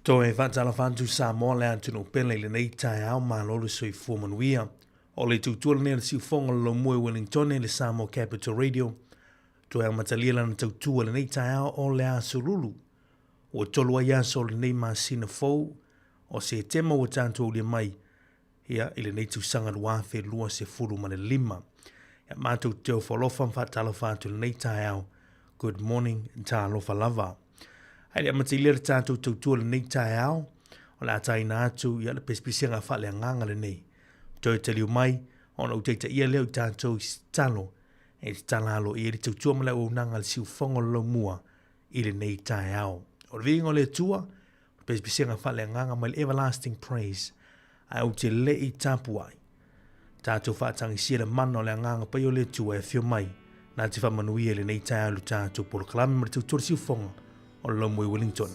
Toe faatalofa atu Samoa le atunuu pele i lenei taeao, malo le soifua manuia. O le tautua lenei o le siufogo o le Laumua i Wellingtone le Samoa Capital Radio. Toe amatalia lana tautua i lenei taeao o le aso Lulu. Ua 3 ai aso o lenei masina fou o Setema ua tatou aulia mai ia, i lenei tausaga 2025. Ia, matou te ofo alofa ma faatalofa atu i lenei taeao. Good morning, talofa lava. Ae le amatalia le tatou tautua i lenei taeao, o le a taina atu ia le pesepesega faaleagaga lenei. Toe taliu mai, ona ou taitaia lea o tatou i se tatalo, e tatala aloaia i le tautua ma le auaunaga a le siufogo o le Laumua i lenei taeao. O le viiga o le Atua, o le pesepesega faaleagaga mai le Everlasting Praise, ae ou te le i tapuai. Tatou faatagisia le mana o le agaga paia o le Atua e afio mai, na te faamanuia i lenei taeao i lo tatou polokalame ma le tautua le siufoga o le Laumua i Wellington.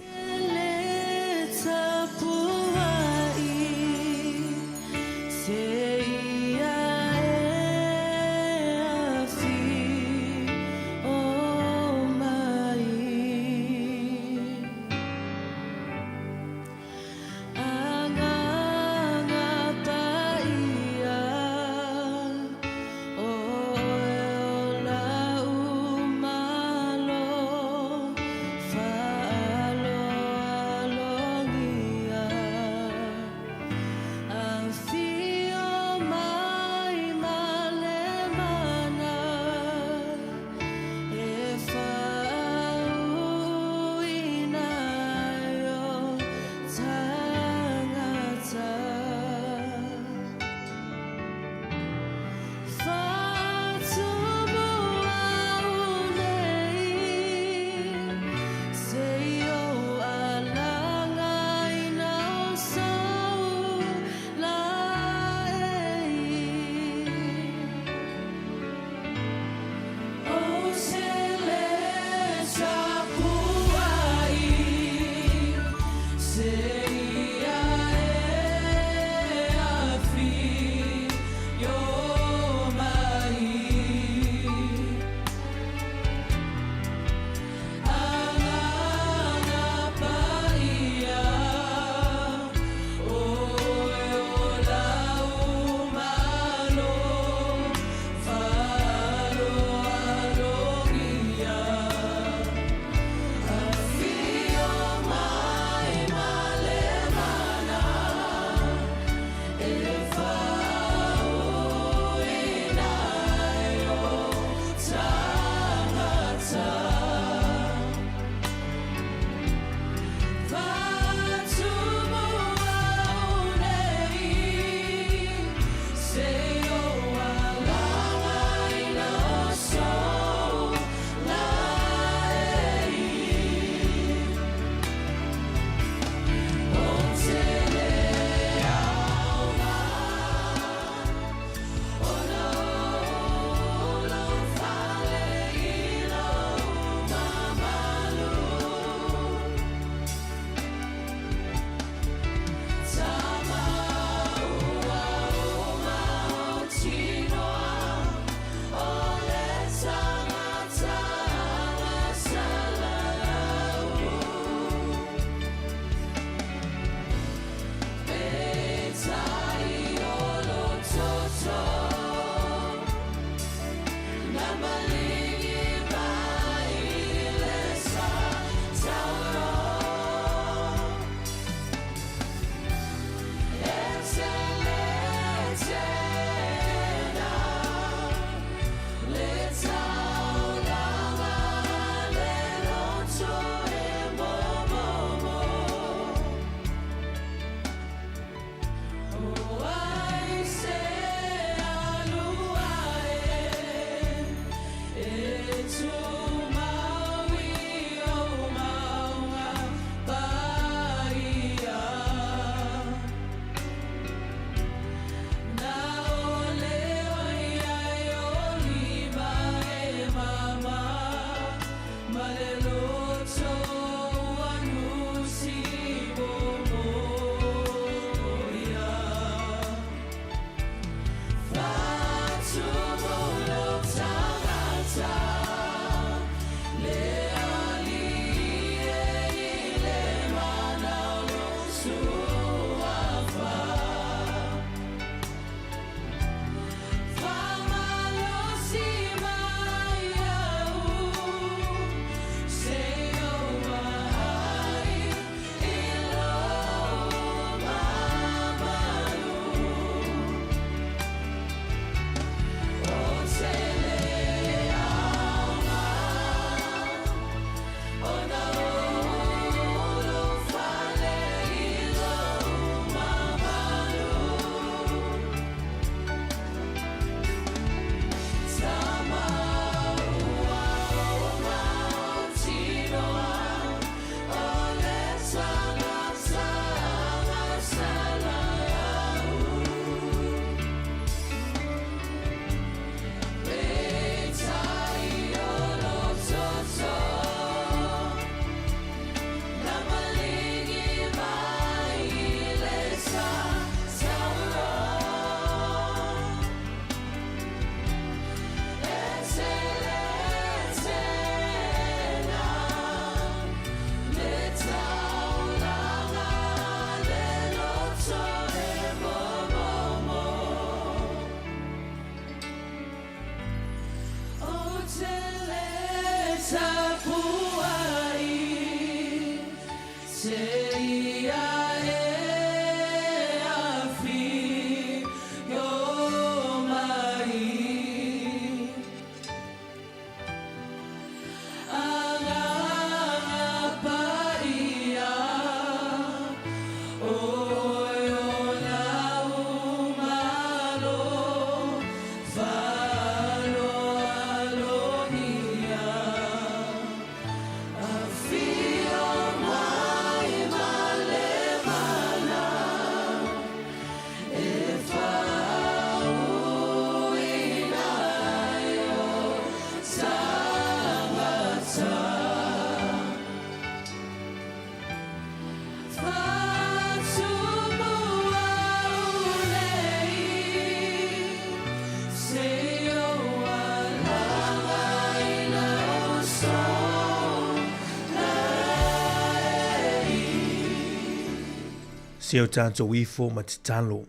Se o tatou ifo ma tatalo.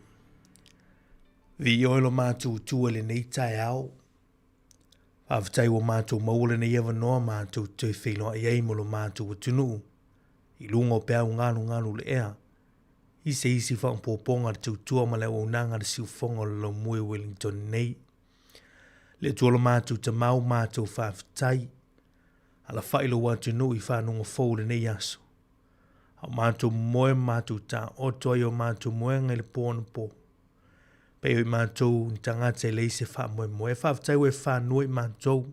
Viia oe lo matou Atua i lenei taeao. Faafetai ua matou maua lenei avanoa matou te toe feiloai ai ma lo matou atunuu i luga o peau galugalu o le ea i se isi faaopoopoga a le tautua ma le auaunaga a le siufofoga o le laumue i Wellington nei. Le Atua lo matou Tama ua matou faafetai, alafai lou atunuu i fanuga fou i lenei aso. A o matou momoe ma matou taoto ai o matou moega i le po anapo. Pei o i matou ni tagata e leai se faamoemoe. Faafetai ua e fanua i matou.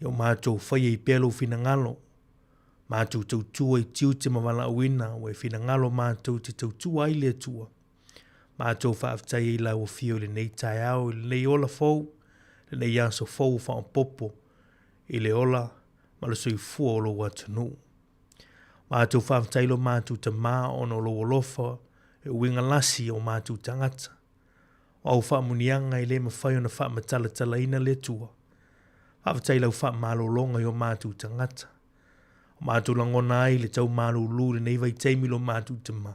Ia o matou faia ai pea lou finagalo. Matou tautua i tiute ma valaauina ua e finagalo matou te tautua ai le Atua. Matou faafetai ai i lau afio i lenei taeao, i lenei ola fou, lenei aso fou faaopoopo i le ola ma le soifua o lou atunuu. Matou faafetai lo matou Tama ona o lou alofa e uiga lasi i o matou tagata. O au faamuniaga e le mafai ona faamatalatalaina le Atua. Faafetai i lau faamalologa i o matou tagata. O matou lagona ai le tau malulu i lenei vaitaimi lo matou Tama.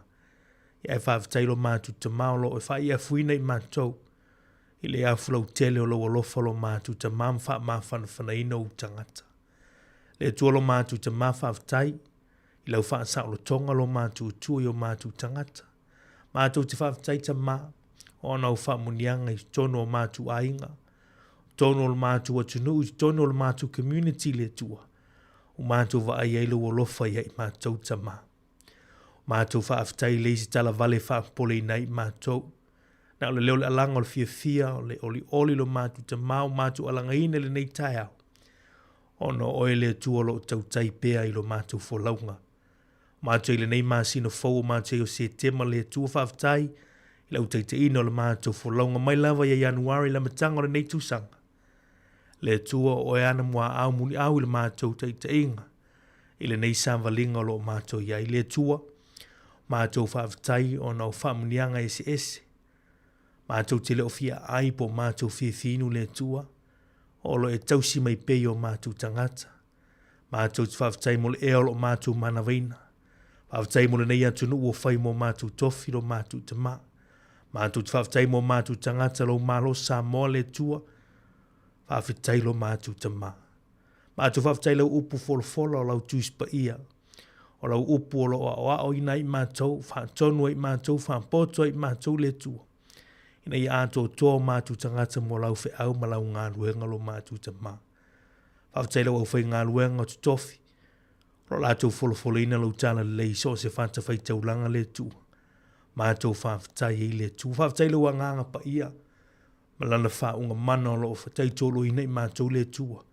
Ia ae faafetai lo matou Tama o lo o e faaiafuina i matou i le afu lautele o lou alofa lo matou Tama ma faamafanafanaina ou tagata. Le Atua lo matou Tama faafetai i lau faasaolotoga lo matou Atua i o matou tagata. Matou te faafetai Tama ona o faamuniaga i totonu o matou aiga, totonu o le matou atunuu, i totonu o le matou community le Atua. Ua matou vaai ai lou alofa ia i matou Tama. Matou faafetai i le isi talavale e faapopoleina ai i matou. Na o le leo o le alaga o le fiafia, o le olioli lo matou Tama ua matou alagaina i lenei taeao. Ona o oe le Atua o lo o tautai pea i lo matou folauga. Matou i lenei masina fou o matou i o Setema le Atua faafetai i lau taitaiina o le matou folauga mai lava ia Ianuari i le amataga o lenei tausaga. Le Atua o oe ana muaau muliau i le matou taitaiga i lenei savaliga o lo o matou i ai. Le Atua, matou faafetai ona o faamuniaga eseese. Matou te le o fia ai po o matou fia fiinu le Atua, o lo o e tausi mai pea i o matou tagata. Matou te faafetai mo le ea o lo o matou manavaina. Faafetai mo lenei atunuu ua fai mo matou tofi lo matou tama. Matou te faafetai mo matou tagata lou Malo Samoa le Atua. Faafetai lo matou tama. Matou faafetai lau upu folafola o lau Tusi Paia. O lau upu o lo o aoaoina ai matou, faatonu ai matou, faapoto ai matou le Atua. Ina ia atoatoa o matou tagata mo lau feau ma lau galuega lo matou tama. Faafetai lau aufaigaluega o totofi, o lo latou folofolaina lou talalelei i so o se fatafaitaulaga le Atua. Matou faafetai ai le Atua. Faafetai lou agaga paia ma lana faauuga mana o lo o fataitoloina i matou le Atua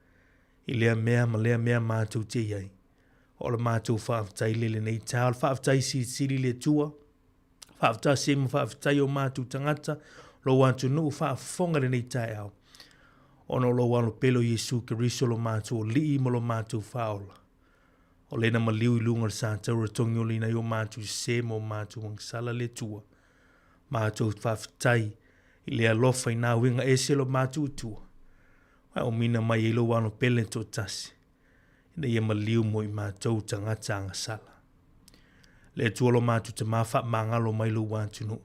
i lea mea ma lea mea matou te i ai. O le matou faafetai le lenei taeao, le faafetai silisili le Atua. Faafetasi ai ma faafetai o matou tagata, lou atunuu faafofoga i lenei taeao, ona o lou alo pele o Iesu Keriso lo matou Alii ma lo matou Faaola. O le na maliu i luga o le sataura togiolaina ai o matou sese ma o matou agasala le Atua. Matou faafetai i le alofa i nā uiga ese lo matou Atua. Ua aumina mai ai lou alo pele toatasi, ina ia maliu mo i matou tagata agasala. Le Atua lo matou Tama, faamagalo mai lou atunuu.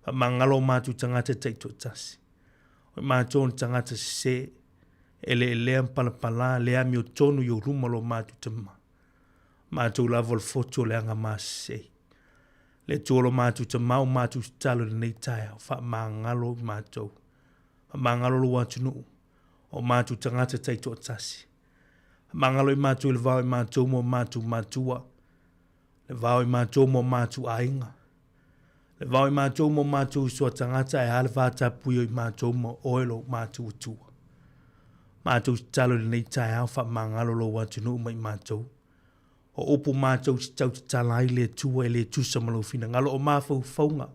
Faamagalo o matou tagata taitoatasi. O i matou ni tagata sese, eleelea ma palapala, le amiotonu i ou luma lo matou Tama. Matou lava o le fotu o le agamasese. Le Atua lo matou Tama, o matou tatalo i lenei taeao, faamagalo i matou. Faamagalo lou atunuu, o matou tagata taitoatasi. Faamagalo i matou i le vao i matou ma o matou matua, le vao i matou ma o matou aiga, le vao i matou ma o matou uso a tagata, ae a le vatapuia o i matou ma oe lo matou Atua. Matou tatalo i lenei taeao, faamagalo lou atunuu ma i matou. O upu matou te tau tatala ai le Atua e le tusa ma lou finagalo, o mafaufauga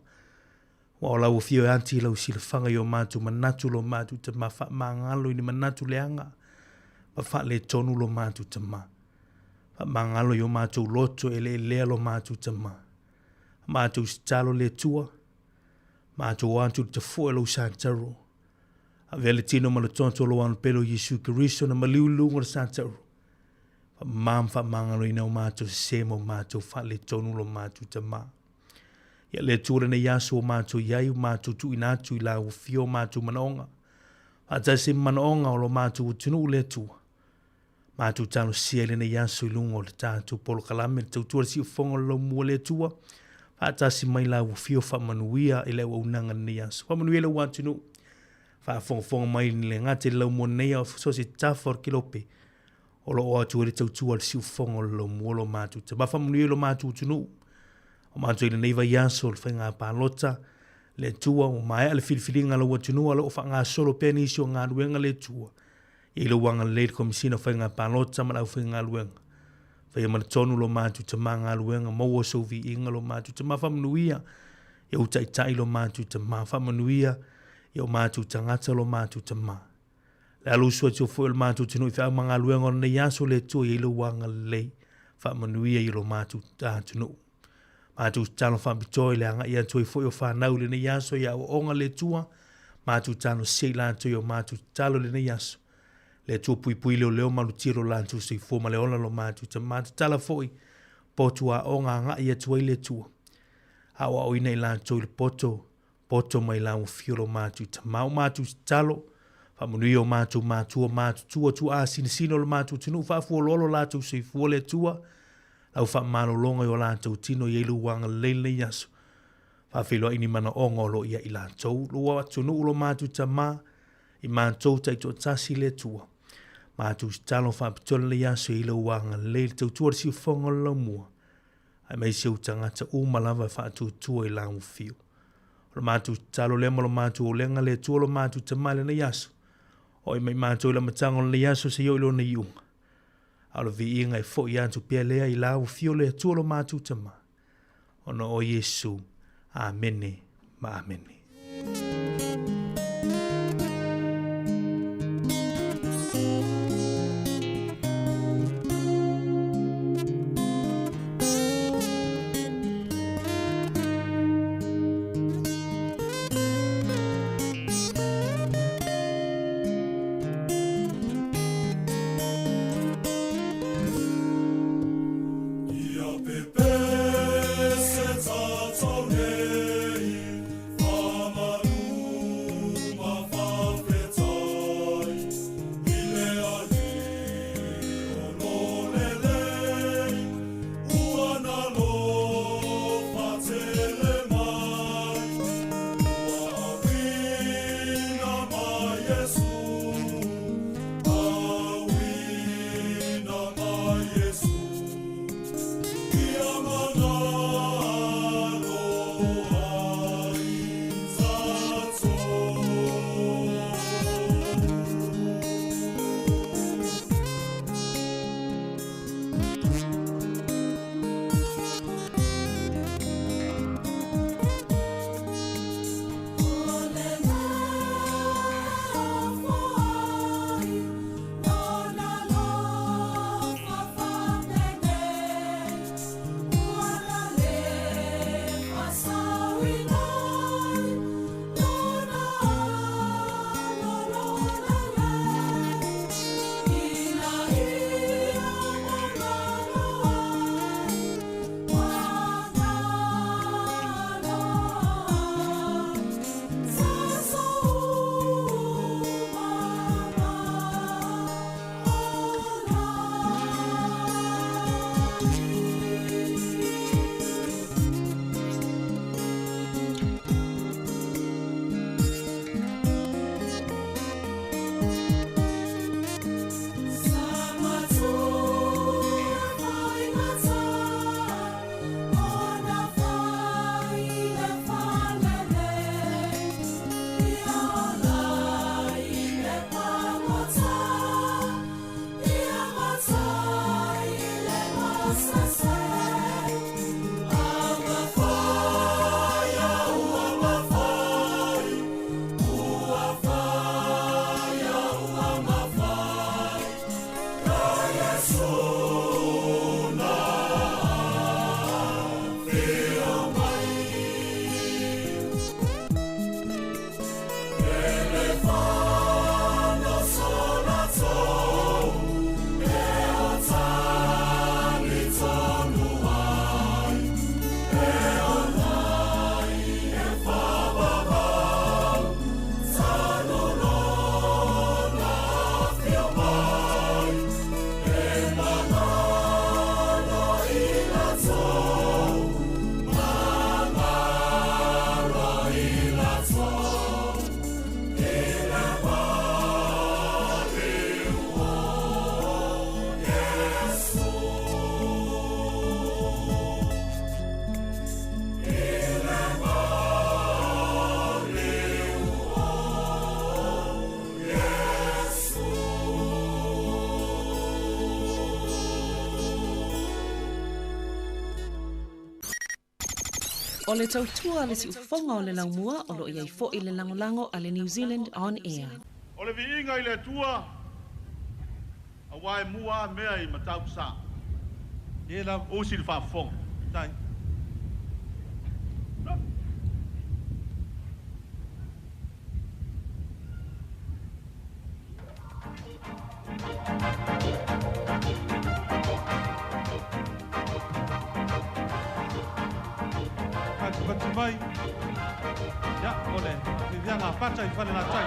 Aua o lau afio e ati i lau silafaga i o matou manatu lo matou tama, faamagalo i ni manatu leaga ma faaletonu lo matou tama. Faamagalo i o matou loto eleelea lo matou tama. Matou tatalo le Atua, matou o atu i le tafue o lou satauro. Avea le tino ma le toto o lou Alo pele o Iesu Keriso na maliu i luga o le satauro. Faamama ma faamagaloina o matou sese ma o matou faaletonu lo matou tama. Ia le Atua lenei aso ua matou i ai, ua matou tuuina atu i lau afio o matou manaoga. Faatasi ma manaoga o lo matou atunuu le Atua. Matou talosia i lenei aso i luga o le tatou polokalame le tautua le siufofoga o le laumua le Atua. Faatasi mai lau afio faamanuia i le auaunaga i lenei aso. Faamanuia le atunuu. Faafogafoga mai le gata i le laumua nei a o so o se tafa o le kelope o lo o atu ai le tautua a le siufofoga o le laumua lo matou tama. Faamanuia i lo matou atunuu. O matou i lenei vaiaso o le faiga palota le Atua ua maea le filifiliga a lou atunuu o lo o faagasolo pea nisi o galuega le Atua. I lou agalelei i le Komesina o Faiga Palota ma le aufaigaluega. Faia ma le tonu lo matou tama galuega, maua sou viiga lo matou tama faamanuia i ou taitai lo matou tama faamanuia i o matou tagata lo matou tama. Le alu usu atu foi o le matou atunuu i feau ma galuega o lenei aso le Atua i ai lou agalelei faamanuia i lo matou atunuu. Matou tatalo faapitoa i le agai atu ai foi o fanau i lenei aso i aoaoga le Atua, matou talosia i latou i o matou tatalo i lenei aso. Le Atua puipui leoleo malutia lo latou soifua ma le ola lo matou tama. Tatala foi potu aoga agai atu ai le Atua. Aoaoina i latou i le poto, poto mai lau afio lo matou tama. O matou tatalo, faamanuia o matou matua matutua tuaa sinosino o le matou atunuu, faafualoalo latou soifua le Atua, lau faamalologa i o latou tino i ai lou agalelei lenei aso. Faafeiloai ni manaoga o lo o ia i latou. Lou atunuu lo matou tama, i matou taitoatasi le Atua. Matou tatalo faapitoa lenei aso i lou agalelei le tautua le siufofoga o le laumua. Aemaise ou tagata uma lava e faatuatua i lau afio. O le matou tatalo lea ma lo matou olega le Atua lo matou tama i lenei aso. O ai mai matou i le amataga o lenei aso seia oo i lona iuga. A o le viiga e foi atu pea lea i lau afio le Atua lo matou tama. Ona o Iesu. Amene ma amene. Ia pepese tatau nei. O le tautua a le siufofoga o le laumua o lo o i ai foi le lagolago a le New Zealand On Air. O le viiga i le Atua, aua e mua lava mea i Matautu-Sa. Ia lava. Usi le faafofoga. Tai. Patipati mai, ia, o le faafeafeaga a Pata i Falelatai.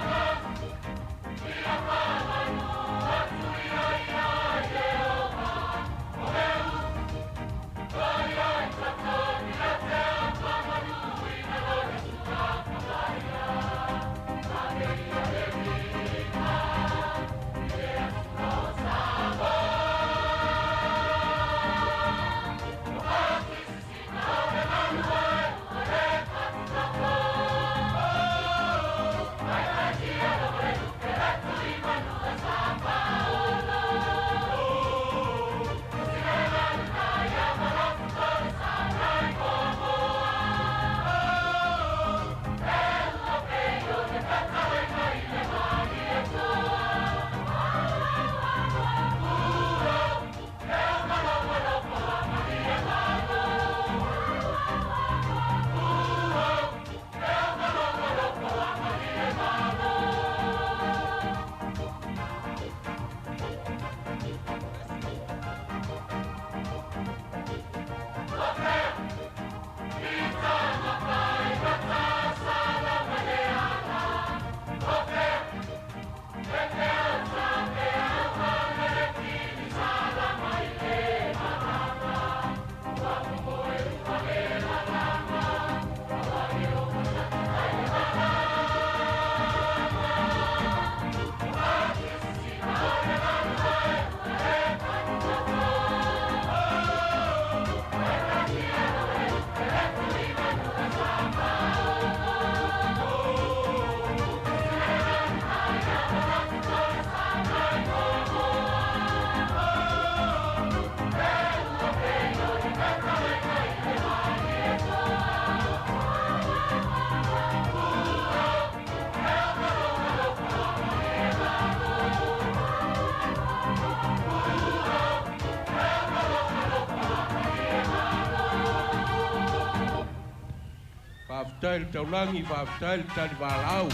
Faafetai le taulagi, faafetai le talivalaau.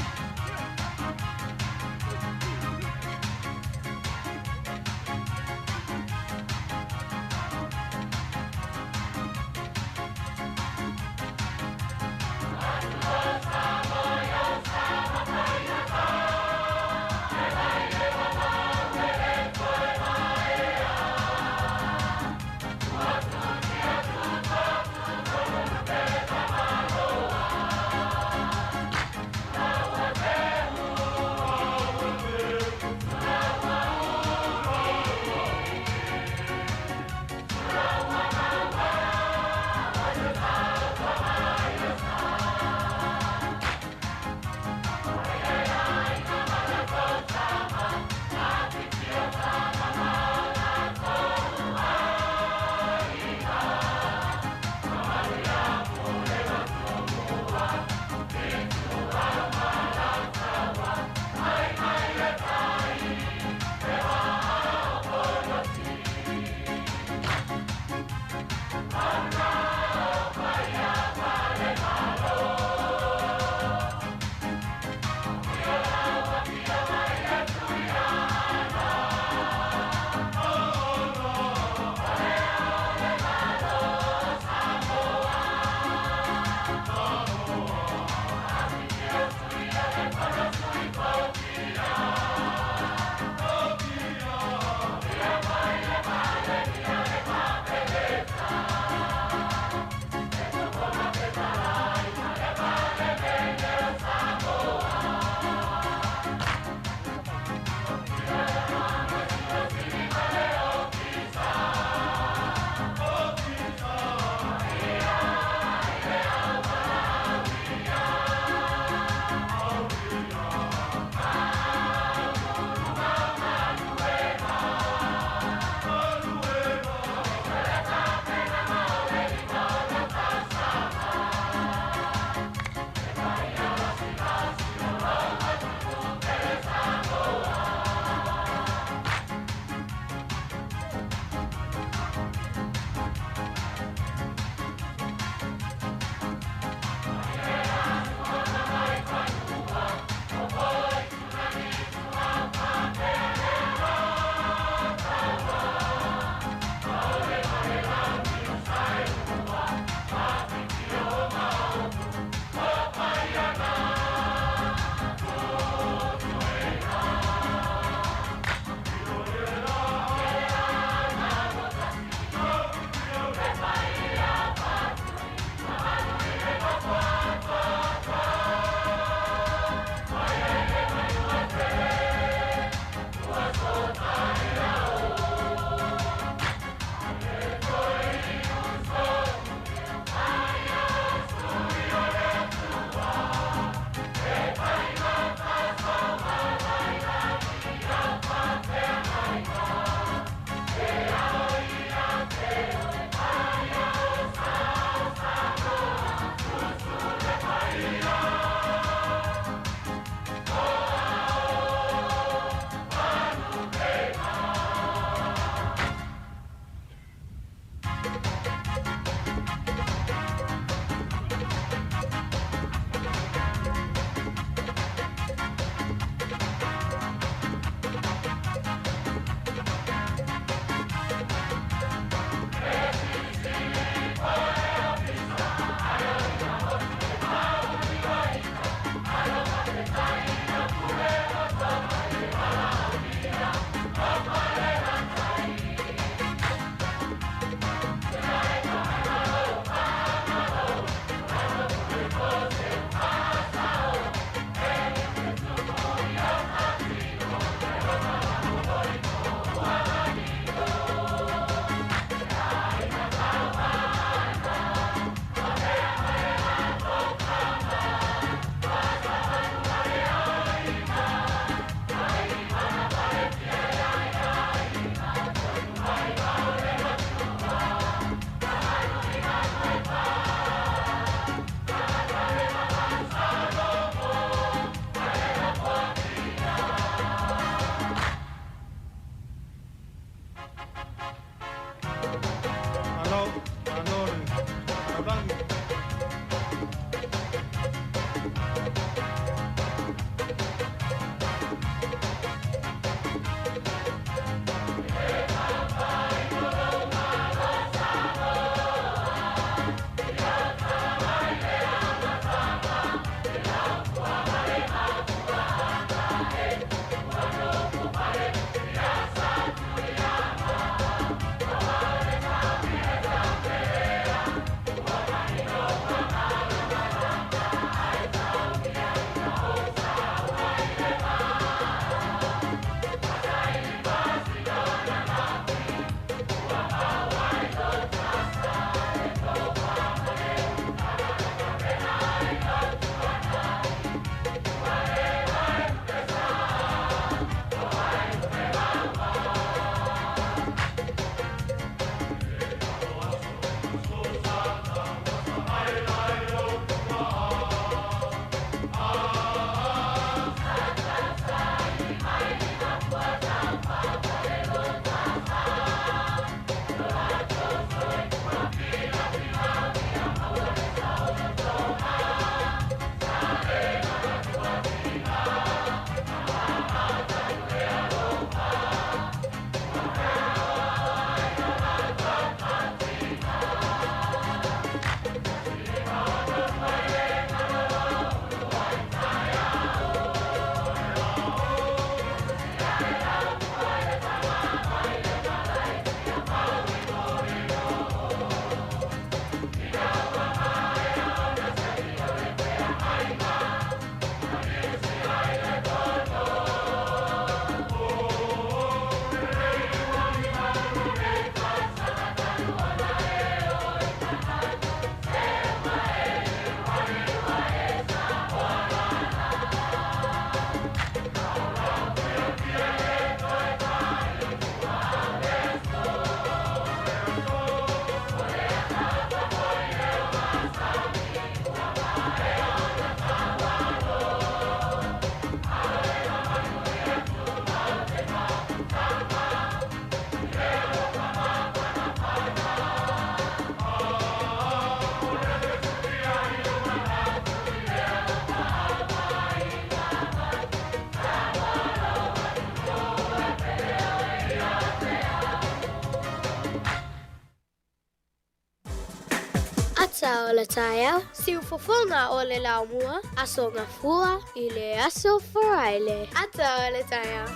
Ata o le taeao, siufofoga o le laumua, Aso Gafua i le Aso Faraile. Ata o le taeao.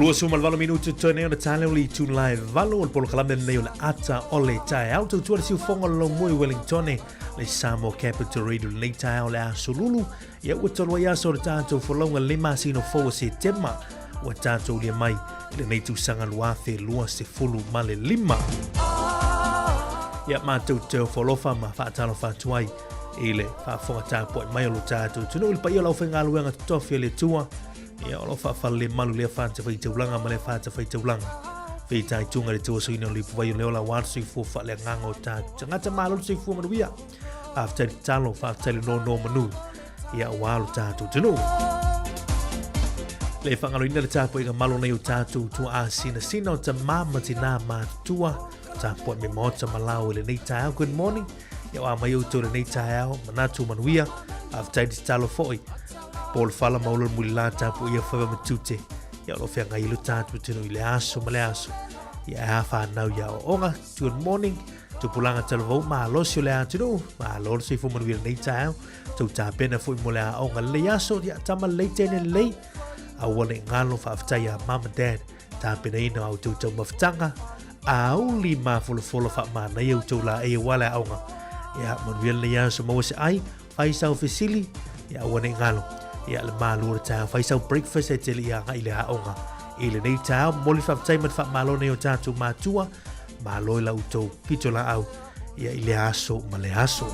28 minute toe nei ona tale o le itu la e valo o le polokalame lenei o le ata o le taeao. Tautua le siufoga o le laumua i Wellingtone, le Samoa Capital Radio lenei taeao le aso lulu. Ia ua tolu ai aso o le tatou folauga le masina fou o Setema ua tatou lia mai i lenei tausaga 2025. Ia matou te ofo alofa ma faatalofa atu ai i le faafofoga tapuai mai o lo tatou atunuu i le paia o le aufaigaluega totofi a le Atua. Ia o lo o faafalelemalu lea fatafaitaulaga ma lea fatafaitaulaga. Feitaituga i le tauasoina o le ipuvai o le ola aua le soifua faaleagaga o tatou tagata. Malo le soifua manuia. Faafetai le tatalo, faafetai le nonomanu ia aua lo tatou atunuu. Le faagaloina le tapuaiga malo nei o tatou tuaa sinasina o tamā ma tinā matutua, tapuai me maota ma lao i lenei taeao. Good morning. Ia o a mai outou lenei taeao, manatu manuia, faafetai le tatalo foi. Po le fala ma ulo muli la tapu ia faiva ma tute. Ia o lo feagai i lo tatou atunuu i le aso ma le aso. Ia e a whanau ia o onga. Good morning. Tupulaga talavou malosi o le atunuu, malo le soifua manuia lenei taeao, tou tapena foi mo le aoga lelei aso, ia tama lelei tene lelei, aua ne i galo faafetai ia mum and dad, tapenaina o a outou taumafataga, auli mafolafolo faamanaia outou laei aua le aoga, ia manuia lenei aso maua se ai, fai sau fesili, ia aua ne i galo, ia le malu o le taeao, fai sau breakfast e te le i agai i le aoga i lenei taeao. Momoli faafetai ma le faamalo nei o tatou matua, malo i la outou pitolaau ia i le aso ma le aso.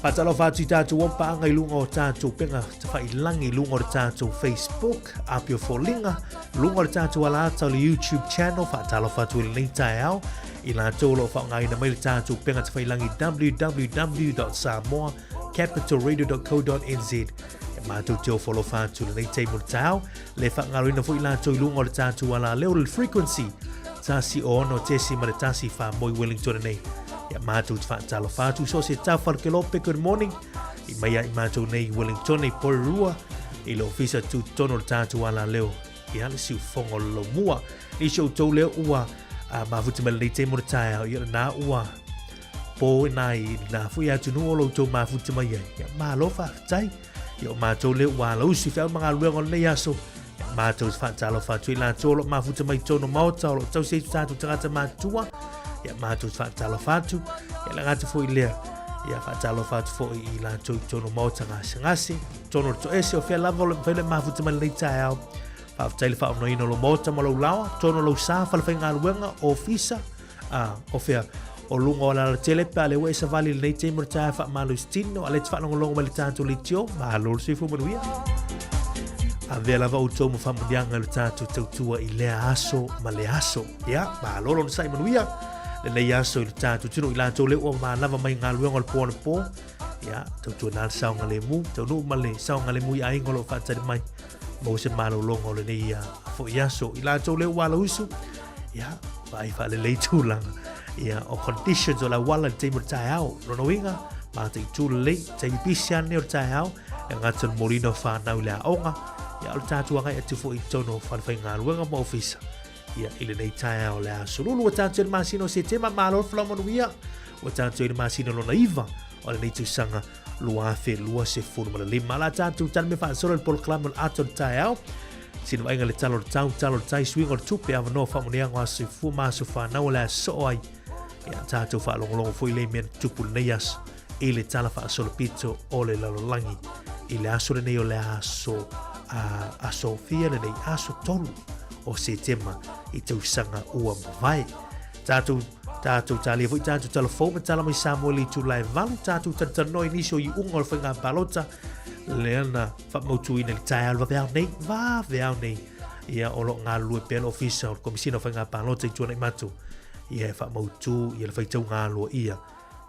Faatalofa atu i tatou paaga i luga o tatou pega tafailangi i luga o le tatou Facebook, Apia Foliga, luga o le tatou alaata o le YouTube channel. Faatalofa atu i lenei taeao i latou o lo o faaaogaina mai le tatou pega tafailangi www.samoacapitalradio.co.nz. E matou te ofo alofa atu i lenei taimi o le taeao, le faagaloina foi latou i luga o le tatou alaleo o le frequency 106.1 wha moi Wellington nei. Ia matou te faatalofa atu so se tafa le kelope, good morning. I mai ai matou nei Wellington i Porirua i le ofisa tutotonu o le tatou alaleo ia le siufoga o le laumua. Nisi o outou lea ua mafuta mai lenei taimi o le taeao, ia lena ua po i nā i nā foi atunuu o lo outou mafuta mai ai. Ia malo faafetai. Ia o matou lea ua alausi feau ma galuega o lenei aso. Ia matou te faatalofa atu i latou o lo o mafuta mai totonu o maota o lo o tausi ai tatou tagata matutua. Ia matou te faatalofa atu. Ia le gata foi lea. Ia faatalofa atu foi i latou i totonu o maota gasegase, totonu o le toese o fea lava o lo o mafai ona mafuta mai lenei taeao. Faafetai le faaonaina o lou maota ma lou laoa, totonu o lou sa, falefaigaluega, ofisa, a, o fea, o luga o le alatele pe a le ua e savali i lenei taimi o le taeao faamalositino, a le te faalogologo mai le tatou leitio, malo le soifua manuia. Avea lava outou ma faamanuiaga i lo tatou tautua i lea aso ma lea aso. Ia, malo le onosai manuia lenei aso i lo tatou atunuu i latou lea ua manava mai galuega o le po anapo. Ia, tautuana le saogalemu, taunuu ma le saogalemu i aiga o lo o faatali mai maua se malologa o lenei foi aso. I latou lea ua alausu, ia, vaai faalelei tulaga. Ia, o conditions o le auala i le taimi o le taeao. Lona uiga, mataitu lelei, taimi pisi lava lenei o le taeao, e gata i le momoliina o fanau i le aoga, ia, o le tatou agai atu foi i totonu o falefaigaluega ma ofisa, ia, i lenei taeao o le aso Lulu. Ua tatou i le masina o Setema, malo le folau manuia. Ua tatou i le masina lona 9 o lenei tausaga 2025. La tatou tala mea faasolo i le polokalame o le ato o le taeao. Sina vaaiga le tala o le tau, tala o le tai, suiga o le tupe, avanoa faamanuiaga o aso soifua ma aso fanau o le a soo ai. Ia tatou faalogologo foi lea i mea na tupu lenei aso i le tala faasolopito o le lalolagi. I le aso lenei o le aso, a, aso fia lenei, aso 3 o Setema i tausaga ua mavae. Tatou Tatou talia foi tatou tala fou ma tala mai Samoa i le itula e 8, tatou talatalanoa i nisi o iuga o le faiga palota lea na faamautuina i le taeao vaveao nei, vaveao nei. Ia, o lo o galulue pea le Ofisa o le Komesina o Faiga Palota i Tuanaimato, ia e faamautu ia le faitauga aloaia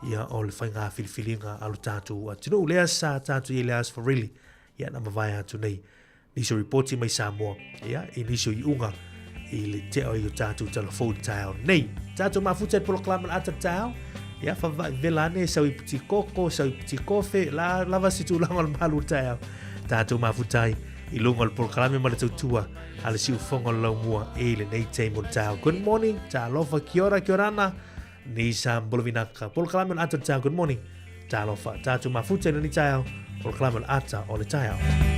ia o le faiga filifiliga a lo tatou atunuu. Lea sa tatou i ai le Aso Faraile, ia na mavae atu nei nisi o ripoti mai Samoa, ia, i nisi o iuga i le tea o i o tātou tala fou i le taeao nei. Tātou mafuta i le polokalame o le ata le taeao, ia, whawhai vela ane, sau i puti koko, sau i puti kofe, la, lava se tūlanga o le malu i le taeao. Tātou mafuta ai i lunga o le polokalame ma le tautua a le siufofoga o le laumua i lenei taimi o le taeao. Good morning, talofa, kia ora, kia orana, ni sa bolovinaka. Polokalame o le ata o le taeao, good morning. Talofa, tātou mafuta i lenei taeao, polokalame o le ata o le taeao.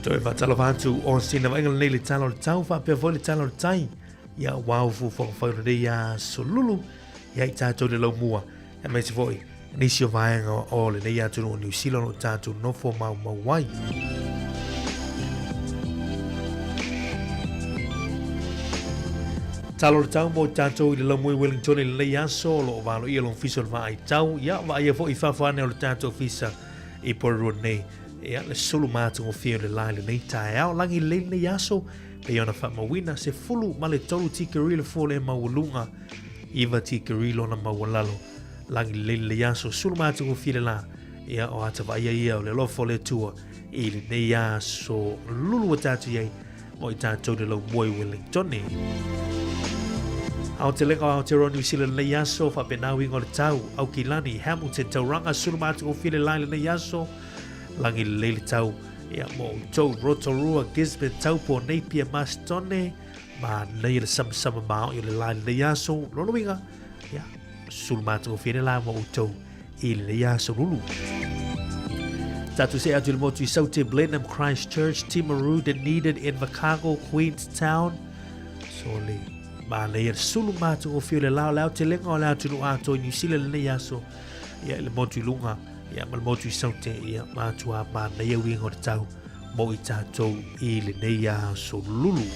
Toe faatalofa atu o sina vaaiga lenei le tala o le tau faapea foi le tala o le tai. Ia ua fuafuaga fai o lenei aso lulu ia i tatou le laumua aemaise foi nisi o vaega o lenei atunuu o Niu Sila o lo o tatou nofo maumau ai. Talo le tau mo tatou i le laumua i Wellington i lenei aso o lo o valoia lona ofisa o le vaai tau. Ia, vaaia foi i fafo ane o le tatou ofisa i Porirua nei. Ia, le sulu matagofie o le la i lenei taeao. Lagi lelei lenei aso, pei ona faamauina, 13 tikeri le fua o le maualuga, 9 tikeri lona maualalo. Lagi lelei lenei aso, sulu matagofie le la. Ia, o ata vaaia ia o le alofa o le Atua i lenei aso lulu ua tatou i ai mo i tatou le laumua i Wellington. Aotelega o Aotearoa Niu Sila lenei aso, faapena uiga o le tau, Aukilani, Hamilton, Tauranga, sulu matagofie le la i lenei aso, lagi lelei le tau, ia mo outou, Rotorua, Gisborne, Taupo, Napier, Marston, manaia le samasama maoi o le la i lenei aso, lona uiga, ia, sulu matagofie le la mo outou i lenei aso lulu. Tatou see atu i le motu i Saute, Blenheim, Christchurch, Timaru, Dunedin, Invercargill, Queenstown. So le manaia le sulu matagofie o le la o le aotelega o le atunuu atoa i Niu Sila lenei aso. Ia i le motu i luga, ia ma le motu i Saute, ia matua manaia uiga o le tau mo i tatou i lenei aso lulu.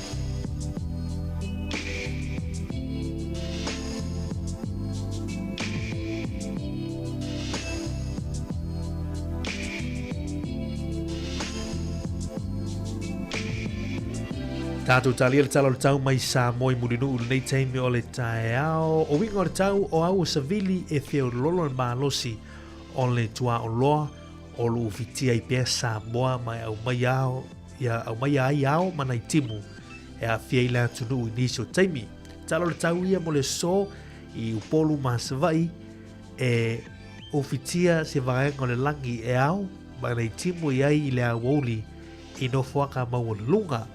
Tātou talia le tala o le tau mai Samoa i Mulinuu lenei taimi o le taeao. O uiga o le tau o au o Savili e feololo le malosi o le tuaoloa o lo o fitia ai pea Samoa ma e aumai ao, ia aumaia ai ao ma nai timu e aafia ai le atunuu i nisi o taimi. Tala o le tau ia mo le aso i Upolu ma Savaii e ufitia se vaega o le lagi e ao ma nai timu i ai i le aoauli i nofoaga maualuluga.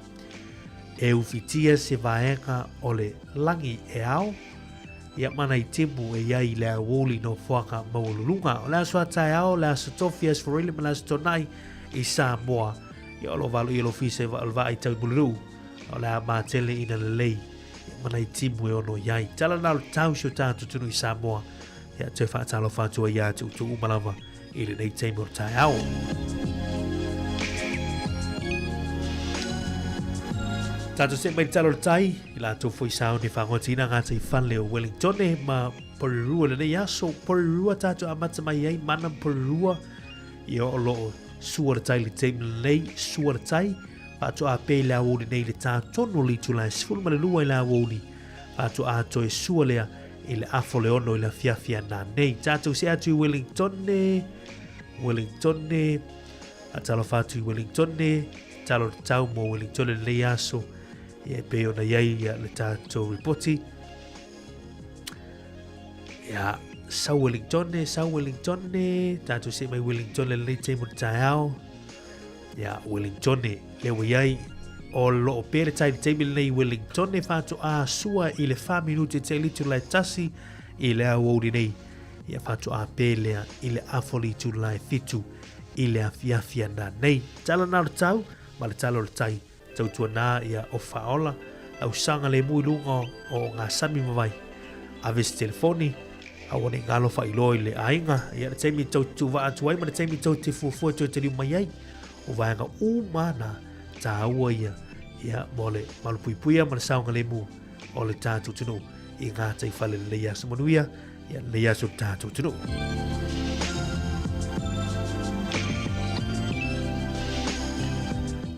E ufitia se vaega o le lagi e ao Ia mana i timu e iai i le aoauli nofoaga maualuluga. O le aso a taeao, le aso tofi, aso Faraile ma le aso Toonai i Samoa. Ia o lo valo ia lo fisa i o le vaai tau i Mulinuu. O le a matele ina lelei. Ia mana i timu e ono iai. Tala na o le tau si o tātou tunu i Samoa. Ia toe whaatalofa atu ai ia te utu uma lava i lenei taimi o le taeao. Tātou se mai talo le tai, i lātou foi sao ni whangotina ngā tai whale o Wellington e ma Porirua lenei aso. Porirua tātou amata mai ai, mana Porirua i o loo sua le tai le taimi lenei, sua le tai, whaato a pē le aouli nei le tā tonu li tū lai 12 i le aouli, whaato a toe sua lea i le afo le ono i le afiafi a nanei. Tātou se atu i Wellington, Wellington, a talofa atu i Wellington, talo le tau mo Wellington le lenei aso, ia e pei ona iai ia le tātou ripoti. Ia, sau Wellington, sau Wellington, tātou se mai Wellington le lenei taimi o le taeao. Ia, Wellington, lea ua iai, o lo o pea le tai le taimi lenei i Wellington, faatoa sua i le 4 minute te litu lai tasi i le aoauli nei. Ia faatoa pea lea i le afo litu lai fitu i le afiafi ana nei. Tala nā o le tau, ma le tala o le tai, tautua nā ia o whaola, lau sanga le mui lunga o ngā sami mawai. Ave se telefoni, aua ne i ngalo faailoa i le aiga, ia le taimi tou te tuuvaa atu ai ma le taimi tou te fuafua toe taliu mai ai. O vaega uma na, tāua ia, ia mo le malupuipuia ma le saogalemu o le tatou atunuu i ngā tai fale lenei aso manuia, ia lenei aso le tatou atunuu.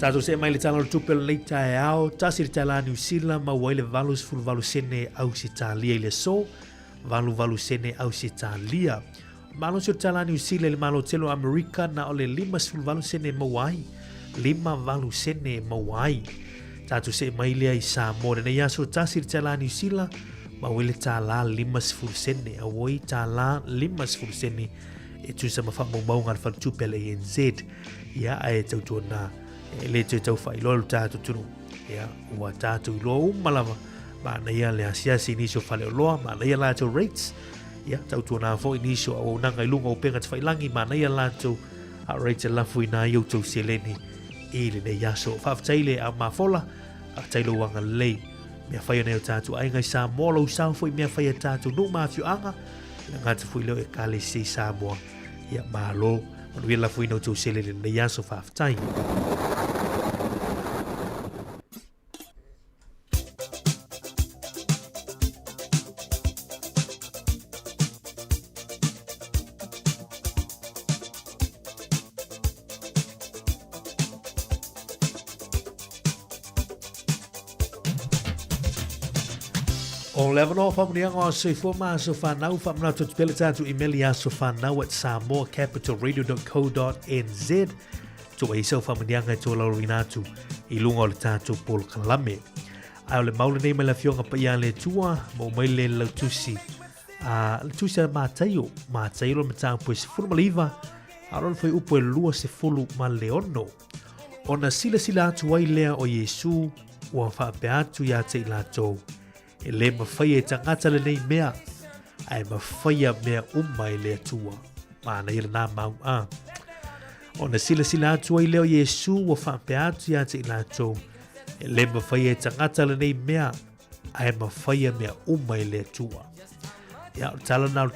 Tātou see mai le tala o le tupe o lenei taeao, tasi le tala Niu Sila maua ai le 88 sene Ausetalia i le aso, 88 sene Ausetalia. Malosi o le tala Niu Sila i le Malo Tele o Amerika na o le 58 sene e maua ai. 58 sene e maua ai. Tātou see mai lea i Samoa lenei aso, tasi le tala Niu Sila, maua ai le tālā 50 sene. Auoi, tālā 50 sene e tusa ma faamaumauga a le faletupe a le ANZ. Ia, ae tautuana, e le toe tau faailoa lo tatou atunuu. Ia, ua tatou iloa uma lava, manaia le asiasi i nisi o faleoloa, manaia latou rates. Ia, tautuana foi nisi o auaunaga i luga o upega tafailangi, manaia latou rates e lafo ina ai outou seleni i lenei aso. Faafetai le au mafola, faafetai lou agalelei. Mea fai o nei o tātou aiga i Samoa, lou sao foi mea fai a tātou nuu ma afioaga, le gata foi leo ekalesia i Samoa. Ia malo, manuia le lafoina o tou sele i lenei aso, faafetai. O le avanoa faamanuiaga o Aso Soifua ma Aso Fanau, faamanatu atu pea le tatou email i asofanau@samoacapitalradio.co.nz. Tuu ai sau faamanuiaga e tolaulauina atu i luga o le tatou polokalame. Ae o le mau lenei mai le Afioga Paia a le Atua, maua mai le lautusi a le tusi a Mataio, Mataio le mataupu e 19, a o lona fuaiupu e 26. Ona silasila atu ai lea o Iesu ua faapea atu ia te i latou, e lē mafaia e tagata lenei mea, ae mafaia mea uma e le Atua. Manaia lena mau a. Ona silasila atu ai lea o Iesu ua faapea atu ia te i latou, e lē mafaia e tagata lenei mea, ae mafaia mea uma e le Atua. Ia, o le tala na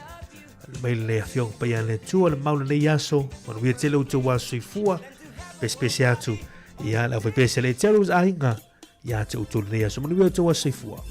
mai le Afioga Paia le Atua, le mau lenei aso, manuia tele outou aso soifua, pesepese atu, ia, le aufaipese le Terrors aiga, ia te outou lenei aso, manuia outou aso soifua.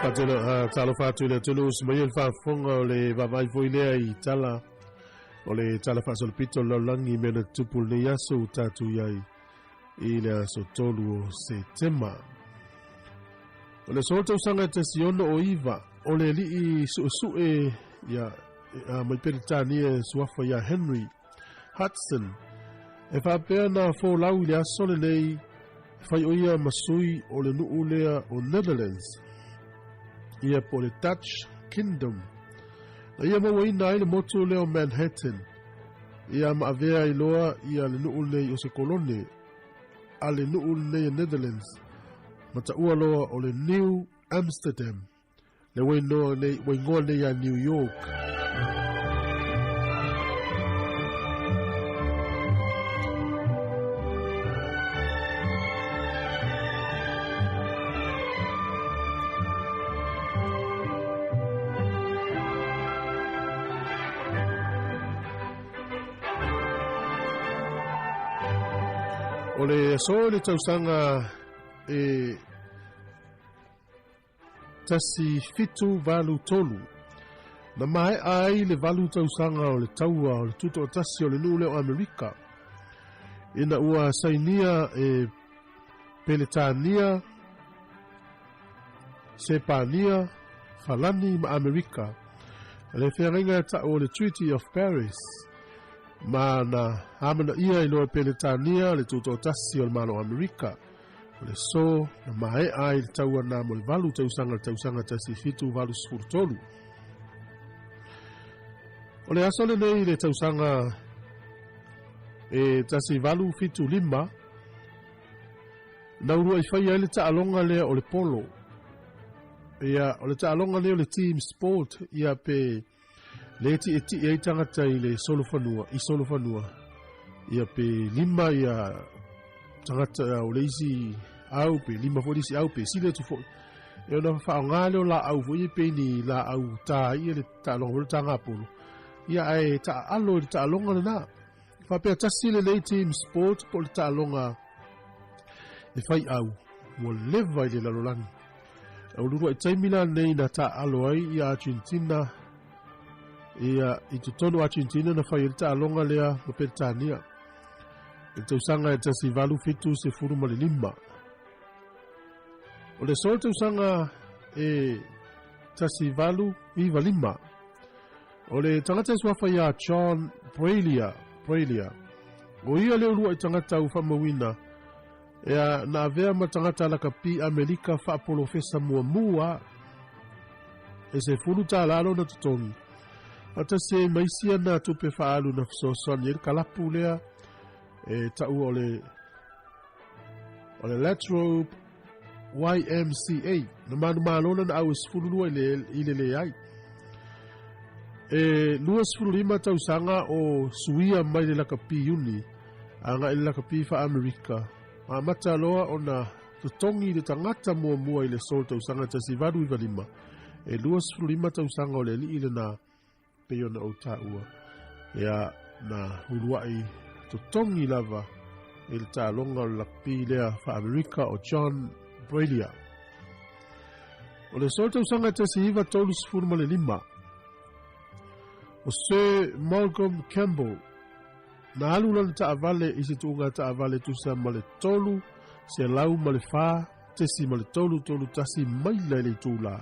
Faatelo talofa atu i le atunuu usi mai e le faafofoga o le vaavaai foi lea i tala o le tala faasolopito o le lalolagi i mea na tutupu i lenei aso ua tatou i ai i le aso 3 o Setema. O le aso tausaga e 169 o le alii suesue ia mai Peretania e suafa ia Henry Hudson e faapea na folau i le aso lenei e fai o ia ma sui o le nuu lea o Netherlands ia po le Dutch Kingdom na ia mauaina ai le motu lea o Manhattan ia ma avea ai loa ia le nuu lenei o se kolone a le nuu lenei o Netherlands ma taua loa o le New Amsterdam le ua igoa nei ia New York. O le aso le tausaga e 1783 na maea ai le 8 tausaga o le taua o le tutoatasi o le nuu lea o Amerika ina ua sainia e Peretania, Sepania, Falani ma Amerika le feagaiga e ta'u o le Treaty of Paris ma na amanaia i loa Peretania le tutoatasi o le Malo o Amerika. O le so na maea ai le taua na mo le 8 tausaga le tausaga 1783. O le aso lenei le tausaga e 1875 na uluai faia ai le taaloga lea o le polo. Ia, o le taaloga lea o le team sport, ia pe le tietie ai tagata i le solofanua, i solofanua. Ia pe 5 ia tagata o le isi au, pe 5 foi le isi au, pe sili atu foi. E ona faaaoga lea o laau foi e pei ni laau tā ia le taaloga foi le tagapolo. Ia ae taaalo i le taaloga lena. Faapea tasi lenei team sport po o le taaloga e fai au ua leva i le lalolagi. O luluai taimi la nei na taaalo ai ia Argentina ia i totonu Argentina na fai ai le taaloga lea ma Peretania. I le tausaga e 1875. O le aso tausaga e 1895. O le tagata e suafa ia John Braley, Braley. O ia le uluai tagata ua faamauina ea na avea ma tagata lakapi Amerika faapolofesa muamua e $10 lona totogi. Faatasi ai ma isi ana tupe faaalu na fesoasoani ai le kalapu lea e taua o le Latrobe YMCA na manumalo na au e 12 i le leai. E 25 tausaga o suia mai le lakapi uni aga i le lakapi faa-Amerika. Amata loa ona totogi le tagata muamua i le aso tausaga 1895. E 25 tausaga o le alii lena pei ona ou taua. Ia na uluai totogi lava i le taaloga o le lakapi lea faa-Amerika o John Braley. O le aso tausaga 1935 o Sir Malcolm Campbell na alu lana taavale i se tuuga taavale tusa ma le 304.331 maila i le itulā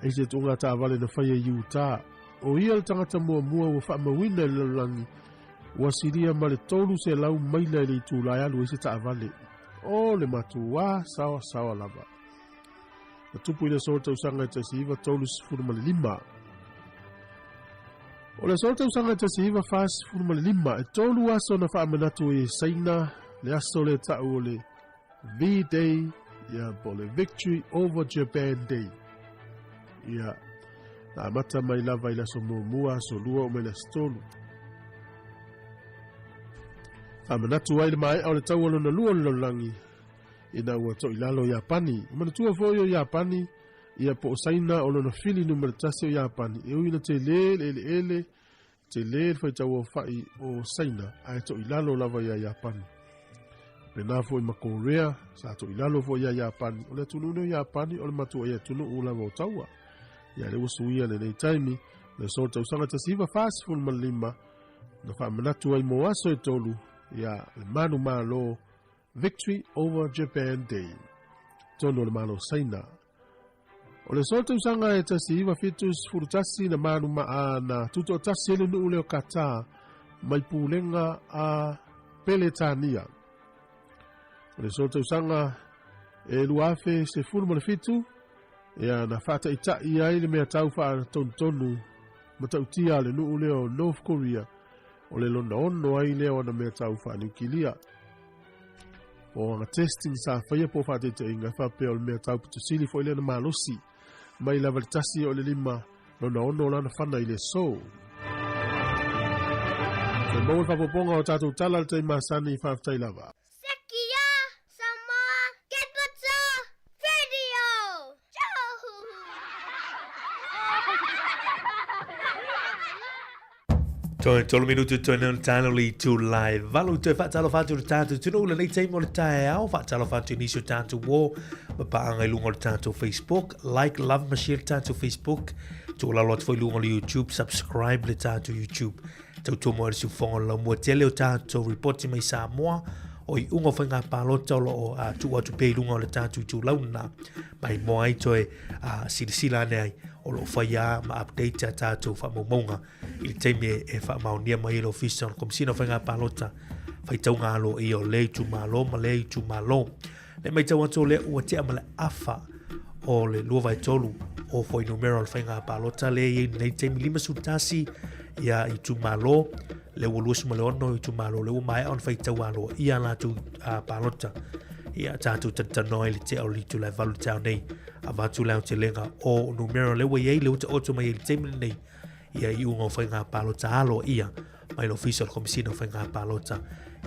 i se tuuga taavale na faia i Utah. O ia le tagata muamua ua faamauina i le lalolagi ua silia ma le 300 maila i le itulā e alu ai se taavale. O le matuā saoa saoa lava. Na tupu i le aso tausaga e 1935. O le aso tausaga e 1945 e 3 aso na faamanatu i Saina le aso le ta'u o le V-Day, ia po le Victory over Japan Day. Ia na amata mai lava i le aso muamua, aso lua o mai le aso tolu. Faamanatu ai le maea o le taua lona lua o le lalolagi ina ua to'ilalo Iapani. O manatua foi o Iapani ia po o Saina o lona fili numera 1 o Iapani. E ui na tele le eleele, tele le faitau aofa'i o Saina, ae to'ilalo lava ia Iapani. Faapena foi ma Korea, sa toilalo foi ia Iapani. O le atunuu lenei o Iapani o le matuai atunuu lava o taua. Ia lea ua suia lenei taimi, le aso o le tausaga 1945, na faamanatu ai mo aso e tolu, ia le manumalo Victory over Japan Day. Tonu o le Malo o Saina. O le aso o le tausaga e 1971 na manuma na tutoatasi ai le nuu lea o Qatar mai pulega a Peletania. O le aso o le tausaga e 2017, ia na faataitai ai le mea tau faatonutonu matautia a le nuu lea o North Korea, o le lona ono ai lea o ana mea tau faaniukilia. O ana testing sa faia po o faataitaiga e faapea o le mea tau pito sili foi lea na malosi mai lava le 1 o le 5 lona ono o lana fana i le aso. Toe maua le faaopoopoga o tatou tala i le taimi masani, faafetai lava. Sekia Samoa Capital Radio! Toe tolu minutu toe nei o le taeao le itu lai valu toe faatalofa atu i le tatou atunuu lenei taimi o le taeao faatalofa atu i nisi o tatou uo ma paaga i luga o le tatou Facebook like love ma share le tatou Facebook tuualalo atu foi i luga o le YouTube subscribe le tatou YouTube Tautua mo le siufofoga o le laumua tele o tatou ripoti mai Samoa o iuga o faiga palota o lo o tuu atu pea i luga o le tatou itulau lena mai moa ai toe silasila ane ai o lo o faia ma update a tatou faamaumauga i le taimi e faamaonia mai e le Ofisa o le Komesina o Faiga Palota faitauga aloaia o lea itumalo ma lea itumalo. Le matau atu o lea ua tea ma le afa o le 2/3 o fuainumera o le faiga palota lea e i ai lenei taimi 51 ia itumalo lea ua 26 itumalo lea ua maea ona faitau aloaia a latou palota ia tatou talatalanoa ai le tea o le itula e 8 i le taeao nei avatu le aotelega o numera lea ua i ai lea ua taoto mai ai i le taimi lenei ia iuga o faiga palota aloaia mai le Ofisa o le Komesina o Faiga Palota